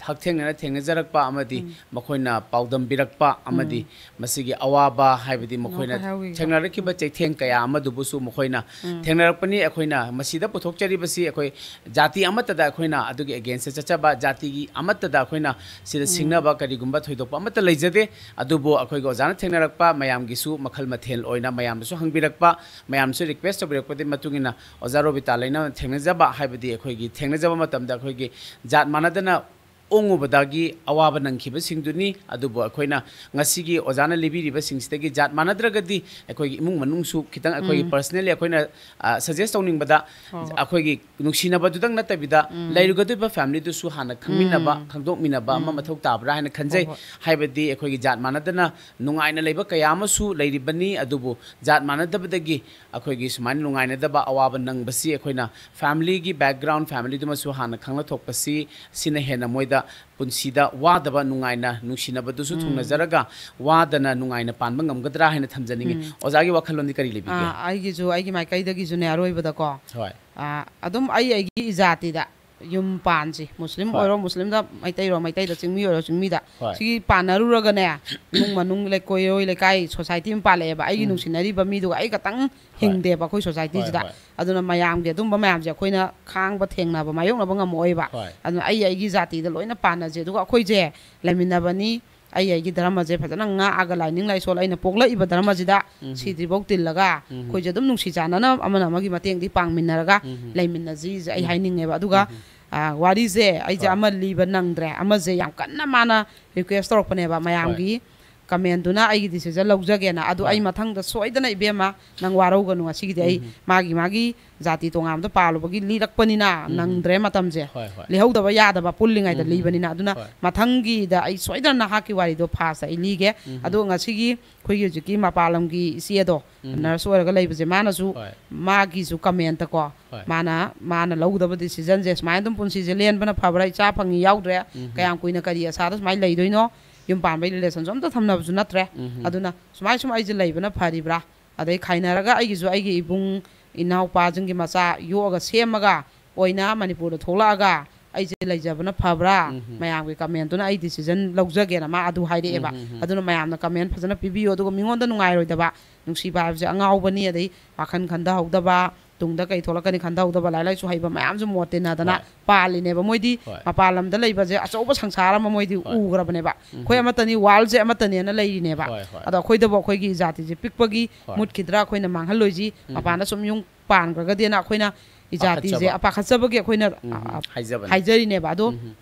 ꯍꯛꯊꯦꯡꯅꯅ ꯊꯦꯡꯅꯖꯔꯛꯄ ꯑꯃꯗꯤ ꯎꯝ꯫ ꯃꯈꯣꯏꯅ ꯄꯥꯎꯗꯝꯕꯤꯔꯛꯄ ꯑꯃꯗꯤ ꯎꯝ꯫ ꯃꯁꯤꯒꯤ ꯑꯋꯥꯕ, ꯍꯥꯏꯕꯗꯤ ꯃꯈꯣꯏꯅ ꯅꯥꯎꯈꯣꯏ ꯍꯥꯎꯒꯤ꯫ ꯊꯦꯡꯅꯔꯛꯈꯤꯕ ꯎꯝ꯫ ꯆꯩꯊꯦꯡ ꯀꯌꯥ ꯑꯃꯗꯨꯕꯨꯁꯨ ꯃꯈꯣꯏꯅ ꯎꯝ꯫ ꯊꯦꯡꯅꯔꯛꯄꯅꯤ꯫ ꯑꯩꯈꯣꯏꯅ ꯃꯁꯤꯗ ꯄꯨꯊꯣꯛꯆꯔꯤꯕꯁꯤ ꯑꯩꯈꯣꯏ ꯖꯥꯇꯤ ꯑꯃꯠꯇꯗ ꯑꯩꯈꯣꯏꯅ ꯑꯗꯨꯒꯤ against ꯆꯠꯆꯕ, ꯖꯥꯇꯤꯒꯤ ꯑꯃꯠꯇꯗ ꯑꯩꯈꯣꯏꯅ ꯁꯤꯗ ꯎꯝ꯫ ꯁꯤꯡꯅꯕ ꯀꯔꯤꯒꯨꯝꯕ ꯊꯣꯏꯗꯣꯛꯄ ꯑꯃꯠꯇ ꯂꯩꯖꯗꯦ꯫ ꯑꯗꯨꯕꯨ ꯑꯩꯈꯣꯏꯒꯤ ꯑꯣꯖꯥꯅ ꯊꯦꯡꯅꯔꯛꯄ ꯃꯌꯥꯝꯒꯤꯁꯨ ꯃꯈꯜ ꯃꯊꯦꯜ ꯑꯣꯏꯅ ꯃꯌꯥꯝꯗꯁꯨ ꯍꯪꯕꯤꯔꯛꯄ, ꯃꯌꯥꯝꯁꯨ request ꯇꯧꯕꯤꯔꯛꯄꯗꯨꯒꯤ ꯃꯇꯨꯡ ꯏꯟꯅ ꯑꯣꯖꯥ ꯔꯣꯕꯤꯇꯥ ꯂꯩꯅ ꯊꯦꯡꯅꯖꯕ, ꯍꯥꯏꯕꯗꯤ ꯑꯩꯈꯣꯏꯒꯤ ꯊꯦꯡꯅꯖꯕ ꯃꯇꯝꯗ ꯑꯩꯈꯣꯏꯒꯤ ꯖꯥꯠ ꯃꯥꯟꯅꯗꯅ ꯑꯣꯡꯉꯨꯕꯗꯒꯤ ꯑꯋꯥꯕ ꯅꯪꯈꯤꯕꯁꯤꯡꯗꯨꯅꯤ꯫ ꯑꯗꯨꯕꯨ ꯑꯩꯈꯣꯏꯅ ꯉꯁꯤꯒꯤ ꯑꯣꯖꯥꯅ ꯂꯤꯕꯤꯔꯤꯕꯁꯤꯡꯁꯤꯗꯒꯤ ꯖꯥꯠ ꯃꯥꯟꯅꯗ꯭ꯔꯒꯗꯤ ꯑꯩꯈꯣꯏꯒꯤ ꯏꯃꯨꯡ ꯃꯅꯨꯡꯁꯨ ꯈꯤꯇꯪ ꯑꯩꯈꯣꯏꯒꯤ ꯎꯝ꯫ Personally ꯑꯩꯈꯣꯏꯅ, ꯑ, suggest ꯇꯧꯅꯤꯡꯕꯗ ꯍꯣꯏ, ꯍꯣꯏ꯫ ꯑꯩꯈꯣꯏꯒꯤ ꯅꯨꯡꯁꯤꯅꯕꯗꯨꯗꯪ ꯅꯠꯇꯕꯤꯗ ꯎꯝ꯫ ꯂꯩꯔꯨꯒꯗꯧꯔꯤꯕ family ꯗꯨꯁꯨ ꯍꯥꯟꯅ ꯈꯪꯃꯤꯟꯅꯕ, ꯎꯝ꯫ ꯈꯪꯗꯣꯛꯃꯤꯟꯅꯕ ꯑꯃ ꯎꯝ꯫ ꯃꯊꯧ ꯇꯥꯕ꯭ꯔꯥ ꯍꯥꯏꯅ ꯈꯟꯖꯩ꯫ ꯍꯣꯏ, ꯍꯣꯏ꯫ ꯍꯥꯏꯕꯗꯤ ꯑꯩꯈꯣꯏꯒꯤ ꯖꯥꯠ ꯃꯥꯟꯅꯗꯅ ꯅꯨꯡꯉꯥꯏꯅ ꯂꯩꯕ ꯀꯌꯥ ꯑꯃꯁꯨ ꯂꯩꯔꯤꯕꯅꯤ꯫ ꯑꯗꯨꯕꯨ ꯖꯥꯠ ꯃꯥꯟꯅꯗꯕꯗꯒꯤ ꯑꯩꯈꯣꯏꯒꯤ ꯁꯨꯃꯥꯏꯅ ꯅꯨꯡꯉꯥꯏꯅꯗꯕ ꯑꯋꯥꯕ ꯅꯪꯕꯁꯤ ꯑꯩꯈꯣꯏꯅ family ꯒꯤ background, family ꯗꯨꯃꯁꯨ ꯍꯥꯟꯅ ꯈꯪꯅꯊꯣꯛꯄꯁꯤ, ꯁꯤꯅ ꯍꯦꯟꯅ ꯃꯣꯏꯗ ꯄꯨꯟꯁꯤꯗ ꯋꯥꯗꯕ, ꯅꯨꯡꯉꯥꯏꯅ ꯅꯨꯡꯁꯤꯅꯕꯗꯨꯁꯨ ꯎꯝ꯫ ꯊꯨꯡꯅꯖꯔꯒ ꯋꯥꯗꯅ ꯅꯨꯡꯉꯥꯏꯅ ꯄꯥꯟꯕ ꯉꯝꯒꯗ꯭ꯔꯥ ꯍꯥꯏꯅ ꯊꯝꯖꯅꯤꯡꯉꯤ꯫ ꯎꯝ꯫ ꯑꯣꯖꯥꯒꯤ ꯋꯥꯈꯜꯂꯣꯟꯗꯤ ꯀꯔꯤ ꯂꯩꯕꯤꯒꯦ? ꯑꯥ, ꯑꯩꯒꯤꯁꯨ, ꯑꯩꯒꯤ ꯃꯥꯏꯀꯩꯗꯒꯤꯁꯨꯅꯦ, ꯑꯔꯣꯏꯕꯗꯀꯣ, ꯍꯣꯏ꯫ ꯑꯥ, ꯑꯗꯨꯝ ꯑꯩ ꯑꯩꯒꯤ ꯏꯖꯥꯇꯤꯗ ꯌꯨꯝ ꯄꯥꯟꯁꯤ, ꯃꯨꯁꯂꯤꯝ ꯍꯣꯏ꯫ ꯑꯣꯏꯔꯣ ꯃꯨꯁꯂꯤꯝꯗ, ꯃꯩꯇꯩ ꯑꯣꯏꯔꯣ ꯃꯩꯇꯩꯗ, ꯆꯤꯡꯃꯤ ꯑꯣꯏꯔꯣ ꯆꯤꯡꯃꯤꯗ, ꯍꯣꯏ꯫ ꯁꯤꯒꯤ ꯄꯥꯟꯅꯔꯨꯔꯒꯅꯦ, ꯏꯃꯨꯡ ꯃꯅꯨꯡ, ꯂꯩꯀꯣꯏꯔꯣꯏ ꯂꯩꯀꯥꯏ, society ꯑꯃ ꯄꯥꯜꯂꯛꯑꯦꯕ, ꯑꯩꯒꯤ ꯎꯝ꯫ ꯅꯨꯡꯁꯤꯅꯔꯤꯕ ꯃꯤꯗꯨꯒ ꯑꯩ ꯈꯛꯇꯪ ꯍꯣꯏ꯫ ꯍꯤꯡꯗꯦꯕ ꯑꯩꯈꯣꯏ society ꯁꯤꯗ꯫ ꯍꯣꯏ, ꯍꯣꯏ꯫ ꯑꯗꯨꯅ ꯃꯌꯥꯝꯒꯤ ꯑꯗꯨꯝꯕ ꯃꯌꯥꯝꯁꯦ ꯑꯩꯈꯣꯏꯅ ꯈꯥꯡꯕ ꯊꯦꯡꯅꯕ ꯃꯥꯌꯣꯛꯅꯕ ꯉꯝꯃꯛꯑꯣꯏꯕ꯫ ꯍꯣꯏ꯫ ꯑꯗꯨꯅ ꯑꯩ ꯑꯩꯒꯤ ꯖꯥꯇꯤꯗ ꯂꯣꯏꯅ ꯄꯥꯟꯅꯁꯦ, ꯑꯗꯨꯒ ꯑꯩꯈꯣꯏꯁꯦ ꯂꯩꯃꯤꯟꯅꯕꯅꯤ, ꯑꯩ ꯑꯩꯒꯤ ꯙꯔꯃꯁꯦ ꯐꯖꯅ ꯉꯥꯛꯑꯒ, ꯂꯥꯏꯅꯤꯡ ꯂꯥꯏꯁꯣꯜ ꯑꯩꯅ ꯄꯣꯛꯂꯛꯏꯕ ꯙꯔꯃꯁꯤꯗ ꯎꯝ꯫ ꯁꯤꯗ꯭ꯔꯤꯐꯥꯎ ꯇꯤꯜꯂꯒ ꯎꯝ꯫ ꯑꯩꯈꯣꯏꯁꯦ ꯑꯗꯨꯝ ꯅꯨꯡꯁꯤ ꯆꯥꯟꯅꯅ ꯑꯃꯅ ꯑꯃꯒꯤ ꯃꯇꯦꯡꯗꯤ ꯄꯥꯡꯃꯤꯟꯅꯔꯒ ꯎꯝ꯫ ꯂꯩꯃꯤꯟꯅꯁꯤꯁꯦ ꯑꯩ ꯎꯝ꯫ ꯍꯥꯏꯅꯤꯡꯉꯦꯕ꯫ ꯑꯗꯨꯒ, ꯎꯝ꯫ ꯑ, ꯋꯥꯔꯤꯁꯦ ꯑꯩꯁꯦ ꯍꯣꯏ꯫ ꯑꯃ ꯂꯤꯕ ꯅꯪꯗ꯭ꯔꯦ, ꯑꯃꯁꯦ ꯌꯥꯝ ꯀꯟꯅ ꯃꯥꯅ request ꯇꯧꯔꯛꯄꯅꯦꯕ ꯃꯌꯥꯝꯒꯤ ꯍꯣꯏ꯫ Comment ꯗꯨꯅ ꯑꯩꯒꯤ decision ꯂꯧꯖꯒꯦꯅ꯫ ꯑꯗꯨ ꯍꯣꯏ꯫ ꯑꯩ ꯃꯊꯪꯗ ꯁꯣꯏꯗꯅ ꯏꯕꯦꯝꯃ ꯅꯪ ꯋꯥꯔꯧꯒꯅꯨ, ꯉꯁꯤꯒꯤꯗꯤ ꯑꯩ ꯎꯝ꯫ ꯃꯥꯒꯤ ꯃꯥꯒꯤ ꯖꯥꯇꯤ ꯇꯣꯉꯥꯟꯕꯗ ꯄꯥꯜꯂꯨꯕꯒꯤ ꯂꯤꯔꯛꯄꯅꯤꯅ ꯎꯝ꯫ ꯅꯪꯗ꯭ꯔꯦ ꯃꯇꯝꯁꯦ꯫ ꯍꯣꯏ, ꯍꯣꯏ꯫ ꯂꯤꯍꯧꯗꯕ ꯌꯥꯗꯕ ꯄꯨꯜꯂꯤꯉꯩꯗ ꯎꯝ꯫ ꯂꯤꯕꯅꯤꯅ꯫ ꯑꯗꯨꯅ ꯍꯣꯏ꯫ ꯃꯊꯪꯒꯤꯗ ꯑꯩ ꯁꯣꯏꯗꯅ ꯅꯍꯥꯛꯀꯤ ꯋꯥꯔꯤꯗꯣ ꯐꯥꯁꯇ ꯑꯩ ꯂꯤꯒꯦ꯫ ꯎꯝ꯫ ꯑꯗꯣ ꯉꯁꯤꯒꯤ ꯑꯩꯈꯣꯏꯒꯤ ꯍꯧꯖꯤꯛꯀꯤ ꯃꯄꯥꯟ ꯂꯝꯒꯤ ꯏꯆꯦꯗꯣ, ꯎꯝ꯫ Nurse ꯑꯣꯏꯔꯒ ꯂꯩꯕꯁꯦ, ꯃꯥꯅꯁꯨ ꯍꯣꯏ꯫ ꯃꯥꯒꯤꯁꯨ comment ꯀꯣ, ꯍꯣꯏ꯫ ꯃꯥꯅ, ꯃꯥꯅ ꯂꯧꯒꯗꯕ decision ꯁꯦ ꯁꯨꯃꯥꯏꯅ ꯑꯗꯨꯝ ꯄꯨꯟꯁꯤꯁꯦ ꯂꯦꯟꯕꯅ ꯐꯕ꯭ꯔꯥ, ꯏꯆꯥ ꯐꯪꯉꯤ ꯌꯥꯎꯗ꯭ꯔꯦ, ꯎꯝ꯫ ꯀꯌꯥꯝ ꯀꯨꯏꯅ ꯀꯔꯤ ꯑꯁꯥꯗ ꯁꯨꯃꯥꯏꯅ ꯂꯩꯗꯣꯏꯅꯣ, ꯌꯨꯝ ꯄꯥꯟꯕꯒꯤ relation ꯁꯨ ꯑꯝꯇ ꯊꯝꯅꯕꯁꯨ ꯅꯠꯇ꯭ꯔꯦ, ꯎꯝ꯫ ꯑꯗꯨꯅ ꯁꯨꯃꯥꯏ ꯁꯨꯝ ꯑꯩꯁꯦ ꯂꯩꯕꯅ ꯐꯔꯤꯕ꯭ꯔꯥ, ꯑꯗꯩ ꯈꯥꯏꯅꯔꯒ ꯑꯩꯒꯤꯁꯨ ꯑꯩꯒꯤ ꯏꯕꯨꯡ ꯏꯅꯥꯎꯄꯥꯁꯤꯡꯒꯤ ꯃꯆꯥ ꯌꯣꯛꯑꯒ ꯁꯦꯝꯃꯒ ꯑꯣꯏꯅ ꯃꯅꯤꯄꯨꯔꯗ ꯊꯣꯛꯂꯛꯑꯒ ꯑꯩꯁꯦ ꯂꯩꯖꯕꯅ ꯐꯕ꯭ꯔꯥ? ꯎꯝ ꯍꯝ꯫ ꯃꯌꯥꯝꯒꯤ comment ꯇꯨꯅ ꯑꯩ decision ꯂꯧꯖꯒꯦꯅ ꯃꯥ ꯑꯗꯨ ꯍꯥꯏꯔꯛꯑꯦꯕ꯫ ꯎꯝ ꯍꯝ ꯍꯝ꯫ ꯑꯗꯨꯅ ꯃꯌꯥꯝꯅ comment ꯐꯖꯅ ꯄꯤꯕꯤꯌꯨ꯫ ꯑꯗꯨꯒ ꯃꯤꯉꯣꯟꯗ ꯅꯨꯡꯉꯥꯏꯔꯣꯏꯗꯕ, ꯅꯨꯡꯁꯤꯕ ꯍꯥꯏꯕꯁꯦ ꯑꯉꯥꯎꯕꯅꯤ, ꯑꯗꯩ ꯋꯥꯈꯜ ꯈꯟꯊꯍꯧꯗꯕ, ꯇꯨꯡꯗ ꯀꯩ ꯊꯣꯛꯂꯛꯀꯅꯤ ꯈꯟꯊꯍꯧꯗꯕ, ꯂꯥꯏꯔꯤꯛ ꯂꯥꯏꯁꯨ ꯍꯩꯕ ꯃꯌꯥꯝꯁꯨ ꯃꯣꯠ ꯇꯤꯟꯅꯗꯅ ꯍꯣꯏ꯫ ꯄꯥꯜꯂꯤꯅꯦꯕ꯫ ꯃꯣꯏꯗꯤ ꯍꯣꯏ꯫ ꯃꯄꯥꯟ ꯂꯝꯗ ꯂꯩꯕꯁꯦ ꯑꯆꯧꯕ ꯁꯪꯁꯥꯔ ꯑꯃ ꯃꯣꯏꯗꯤ ꯍꯣꯏ꯫ ꯎꯈ꯭ꯔꯕꯅꯦꯕ꯫ ꯎꯝ ꯑꯩꯈꯣꯏ ꯍꯝ꯫ ꯑꯃꯠꯇꯅꯤ, world ꯁꯦ ꯑꯃꯠꯇꯅꯦꯅ ꯂꯩꯔꯤꯅꯦꯕ꯫ ꯍꯣꯏ, ꯍꯣꯏ꯫ ꯑꯗꯣ ꯑꯩꯈꯣꯏꯗꯕꯨ ꯑꯩꯈꯣꯏꯒꯤ ꯖꯥꯇꯤꯁꯦ ꯄꯤꯛꯄꯒꯤ ꯍꯣꯏ꯫ ꯃꯨꯠꯈꯤꯗ꯭ꯔꯥ ꯑꯩꯈꯣꯏꯅ ꯃꯥꯡꯍꯜꯂꯣꯏꯁꯤ, ꯎꯝ ꯍꯝ꯫ ꯃꯄꯥꯟꯗ ꯁꯨꯝ ꯌꯨꯝ ꯄꯥꯟꯈ꯭ꯔꯒꯗꯤꯅ ꯑꯩꯈꯣꯏꯅ ꯏꯖꯥꯇꯤꯁꯦ ꯄꯥꯈꯠꯆꯕ꯫ ꯄꯥꯈꯠꯆꯕꯒꯤ ꯑꯩꯈꯣꯏꯅ, ꯎꯝ ꯍꯝ꯫ ꯑ, ꯍꯥꯏꯖꯕꯅꯤ꯫ ꯍꯥꯏꯖꯔꯤꯅꯦꯕ꯫ ꯑꯗꯣ ꯎꯝ ꯍꯝ꯫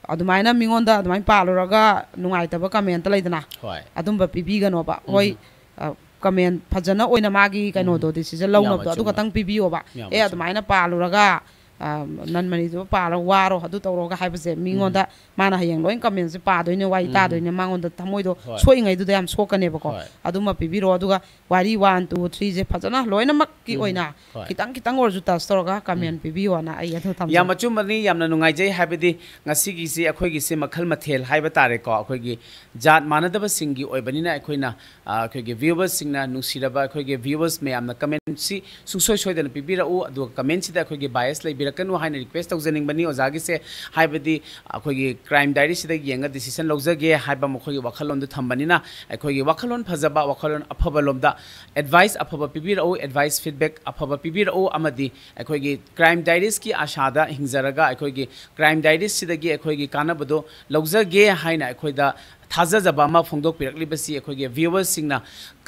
ꯑꯗꯨꯃꯥꯏꯅ ꯃꯤꯉꯣꯟꯗ ꯑꯗꯨꯃꯥꯏꯅ ꯄꯥꯜꯂꯨꯔꯒ ꯅꯨꯡꯉꯥꯏꯇꯕ comment ꯂꯩꯗꯅ, ꯍꯣꯏ꯫ ꯑꯗꯨꯝꯕ ꯄꯤꯕꯤꯒꯅꯣꯕ꯫ ꯎꯝ ꯍꯣꯏ, ꯍꯝ꯫ ꯑ, comment ꯐꯖꯅ ꯑꯣꯏꯅ ꯃꯥꯒꯤ ꯎꯝ ꯀꯩꯅꯣꯗꯣ ꯍꯝ꯫ decision ꯌꯥꯝꯅ ꯂꯧꯅꯕꯗꯣ ꯑꯗꯨ ꯆꯨꯝꯕ꯫ ꯈꯇꯪ ꯄꯤꯕꯤꯌꯣꯕ꯫ ꯌꯥꯝꯅ ꯑꯦ, ꯆꯨꯝꯕ꯫ ꯑꯗꯨꯃꯥꯏꯅ ꯄꯥꯜꯂꯨꯔꯒ, ꯑ, ꯅꯟ ꯃꯅꯤꯗꯨ ꯄꯥꯜꯂꯒ ꯋꯥꯔꯣ, ꯑꯗꯨ ꯇꯧꯔꯣꯒ ꯍꯥꯏꯕꯁꯦ ꯎꯝ ꯃꯤꯉꯣꯟꯗ ꯍꯝ꯫ ꯃꯥꯅ ꯍꯌꯦꯡ ꯂꯣꯏ comment ꯁꯦ ꯄꯥꯗꯣꯏꯅꯦ, ꯋꯥꯔꯤ ꯎꯝ ꯍꯝ꯫ ꯇꯥꯗꯣꯏꯅꯦ, ꯃꯉꯣꯟꯗ ꯊꯃꯣꯏꯗꯣ ꯍꯣꯏ꯫ ꯁꯣꯛꯏꯉꯩꯗꯨꯗ ꯌꯥꯝ ꯁꯣꯛꯀꯅꯦꯕꯀꯣ꯫ ꯍꯣꯏ꯫ ꯑꯗꯨꯃ ꯄꯤꯕꯤꯔꯣ꯫ ꯑꯗꯨꯒ ꯋꯥꯔꯤ one, two, three ꯁꯦ ꯐꯖꯅ ꯂꯣꯏꯅꯃꯛꯀꯤ ꯎꯝ꯫ ꯑꯣꯏꯅ ꯍꯣꯏ꯫ ꯈꯤꯇꯪ ꯈꯤꯇꯪ ꯑꯣꯏꯔꯁꯨ touch ꯇꯧꯔꯒ comment ꯎꯝ꯫ ꯄꯤꯕꯤꯌꯣꯅ ꯑꯩ ꯑꯗꯨ ꯊꯝꯖꯒꯦ꯫ ꯌꯥꯝ ꯑꯆꯨꯝꯕꯅꯤ, ꯌꯥꯝꯅ ꯅꯨꯡꯉꯥꯏꯖꯩ꯫ ꯍꯥꯏꯕꯗꯤ ꯉꯁꯤꯒꯤꯁꯤ ꯑꯩꯈꯣꯏꯒꯤꯁꯤ ꯃꯈꯜ ꯃꯊꯦꯜ ꯍꯥꯏꯕ ꯇꯥꯔꯦꯀꯣ, ꯑꯩꯈꯣꯏꯒꯤ ꯖꯥꯠ ꯃꯥꯟꯅꯗꯕꯁꯤꯡꯒꯤ ꯑꯣꯏꯕꯅꯤꯅ ꯑꯩꯈꯣꯏꯅ, ꯑ, ꯑꯩꯈꯣꯏꯒꯤ viewersꯁꯤꯡꯅ, ꯅꯨꯡꯁꯤꯔꯕ ꯑꯩꯈꯣꯏꯒꯤ viewers ꯃꯌꯥꯝꯅ commentꯁꯤ ꯁꯨꯡꯁꯣꯏ ꯁꯣꯏꯗꯅ ꯄꯤꯕꯤꯔꯛꯎ꯫ ꯑꯗꯨꯒ commentꯁꯤꯗ ꯑꯩꯈꯣꯏꯒꯤ bias ꯂꯩꯕꯤꯔꯛꯀꯅꯨ ꯍꯥꯏꯅ request ꯇꯧꯖꯅꯤꯡꯕꯅꯤ ꯑꯣꯖꯥꯒꯤꯁꯦ꯫ ꯍꯥꯏꯕꯗꯤ ꯑꯩꯈꯣꯏꯒꯤ Crime Diaryꯁꯤꯗ ꯌꯦꯡꯉ decision ꯂꯧꯖꯒꯦ ꯍꯥꯏꯕ ꯃꯈꯣꯏꯒꯤ ꯋꯥꯈꯜꯂꯣꯟꯗꯨ ꯊꯝꯕꯅꯤꯅ, ꯑꯩꯈꯣꯏꯒꯤ ꯋꯥꯈꯜꯂꯣꯟ ꯐꯖꯕ, ꯋꯥꯈꯜꯂꯣꯟ ꯑꯐꯕ ꯂꯣꯝꯗ advice ꯑꯐꯕ ꯄꯤꯕꯤꯔꯛꯎ, advice feedback ꯑꯐꯕ ꯄꯤꯕꯤꯔꯛꯎ, ꯑꯃꯗꯤ ꯑꯩꯈꯣꯏꯒꯤ Crime Diariesꯀꯤ ꯑꯥꯁꯥꯗ ꯍꯤꯡꯖꯔꯒ ꯑꯩꯈꯣꯏꯒꯤ Crime Diariesꯁꯤꯗꯒꯤ ꯑꯩꯈꯣꯏꯒꯤ ꯀꯥꯟꯅꯕꯗꯣ ꯂꯧꯖꯒꯦ ꯍꯥꯏꯅ ꯑꯩꯈꯣꯏꯗ ꯊꯥꯖꯖꯕ ꯑꯃ ꯐꯣꯡꯗꯣꯛꯄꯤꯔꯛꯂꯤꯕꯁꯤ ꯑꯩꯈꯣꯏꯒꯤ viewersꯁꯤꯡꯅ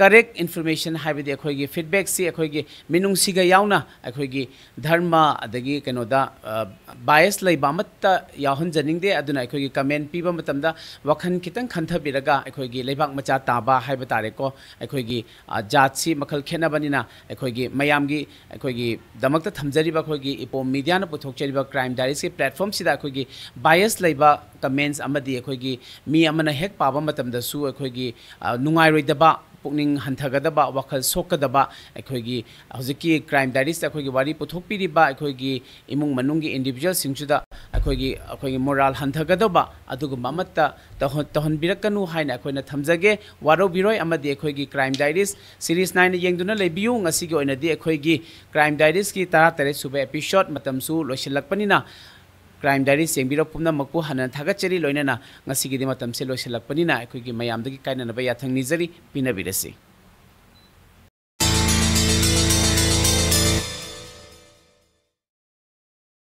correct information ꯍꯥꯏꯕꯗꯤ ꯑꯩꯈꯣꯏꯒꯤ feedbackꯁꯤ ꯑꯩꯈꯣꯏꯒꯤ ꯃꯤꯅꯨꯡꯁꯤꯒ ꯌꯥꯎꯅ ꯑꯩꯈꯣꯏꯒꯤ ꯙꯔꯃ ꯑꯗꯒꯤ ꯀꯩꯅꯣꯗ, ꯑ, bias ꯂꯩꯕ ꯑꯃꯠꯇ ꯌꯥꯎꯍꯟꯖꯅꯤꯡꯗꯦ꯫ ꯑꯗꯨꯅ ꯑꯩꯈꯣꯏꯒꯤ comment ꯄꯤꯕ ꯃꯇꯝꯗ ꯋꯥꯈꯜ ꯈꯤꯇꯪ ꯈꯟꯊꯕꯤꯔꯒ ꯑꯩꯈꯣꯏꯒꯤ ꯂꯩꯕꯥꯛ ꯃꯆꯥ ꯇꯥꯕ ꯍꯥꯏꯕ ꯇꯥꯔꯦꯀꯣ, ꯑꯩꯈꯣꯏꯒꯤ, ꯑ, ꯖꯥꯠꯁꯤ ꯃꯈꯜ ꯈꯦꯠꯅꯕꯅꯤꯅ ꯑꯩꯈꯣꯏꯒꯤ ꯃꯌꯥꯝꯒꯤ ꯑꯩꯈꯣꯏꯒꯤ ꯗꯃꯛꯇ ꯊꯝꯖꯔꯤꯕ ꯑꯩꯈꯣꯏꯒꯤ ꯏꯄꯣꯝ mediaꯅ ꯄꯨꯊꯣꯛꯆꯔꯤꯕ Crime Diariesꯀꯤ platformꯁꯤꯗ ꯑꯩꯈꯣꯏꯒꯤ bias ꯂꯩꯕ comments ꯑꯃꯗꯤ ꯑꯩꯈꯣꯏꯒꯤ ꯃꯤ ꯑꯃꯅ ꯍꯦꯛ ꯄꯥꯕ ꯃꯇꯝꯗꯁꯨ ꯑꯩꯈꯣꯏꯒꯤ, ꯑ, ꯅꯨꯡꯉꯥꯏꯔꯣꯏꯗꯕ, ꯄꯨꯛꯅꯤꯡ ꯍꯟꯊꯒꯗꯕ, ꯋꯥꯈꯜ ꯁꯣꯛꯀꯗꯕ, ꯑꯩꯈꯣꯏꯒꯤ ꯍꯧꯖꯤꯛꯀꯤ Crime Diariesꯇ ꯑꯩꯈꯣꯏꯒꯤ ꯋꯥꯔꯤ ꯄꯨꯊꯣꯛꯄꯤꯔꯤꯕ ꯑꯩꯈꯣꯏꯒꯤ ꯏꯃꯨꯡ ꯃꯅꯨꯡꯒꯤ individualꯁꯤꯡꯁꯤꯗ ꯑꯩꯈꯣꯏꯒꯤ ꯑꯩꯈꯣꯏꯒꯤ ꯃꯣꯔꯥꯜ ꯍꯟꯊꯒꯗꯧꯕ ꯑꯗꯨꯒꯨꯝꯕ ꯑꯃꯠꯇ ꯇꯧꯍꯟ- ꯇꯧꯍꯟꯕꯤꯔꯛꯀꯅꯨ ꯍꯥꯏꯅ ꯑꯩꯈꯣꯏꯅ ꯊꯝꯖꯒꯦ꯫ ꯋꯥꯔꯧꯕꯤꯔꯣꯏ꯫ ꯑꯃꯗꯤ ꯑꯩꯈꯣꯏꯒꯤ Crime Diaries series ꯅꯥꯏꯅ ꯌꯦꯡꯗꯨꯅ ꯂꯩꯕꯤꯌꯨ꯫ ꯉꯁꯤꯒꯤ ꯑꯣꯏꯅꯗꯤ ꯑꯩꯈꯣꯏꯒꯤ Crime Diaries ꯀꯤ ꯇꯔꯥꯇꯔꯦꯠ ꯁꯨꯕ episode ꯃꯇꯝꯁꯨ ꯂꯣꯏꯁꯤꯜꯂꯛꯄꯅꯤꯅ, Crime Diaries ꯌꯦꯡꯕꯤꯔꯛꯄ ꯄꯨꯝꯅꯃꯛꯄꯨ ꯍꯟꯅ ꯊꯥꯒꯠꯆꯔꯤ꯫ ꯂꯣꯏꯅꯅ ꯉꯁꯤꯒꯤꯗꯤ ꯃꯇꯝꯁꯦ ꯂꯣꯏꯁꯤꯜꯂꯛꯄꯅꯤꯅ ꯑꯩꯈꯣꯏꯒꯤ ꯃꯌꯥꯝꯗꯒꯤ ꯀꯥꯏꯅꯅꯕ ꯌꯥꯊꯪ ꯅꯤꯖꯔꯤ꯫ ꯄꯤꯅꯕꯤꯔꯁꯤ꯫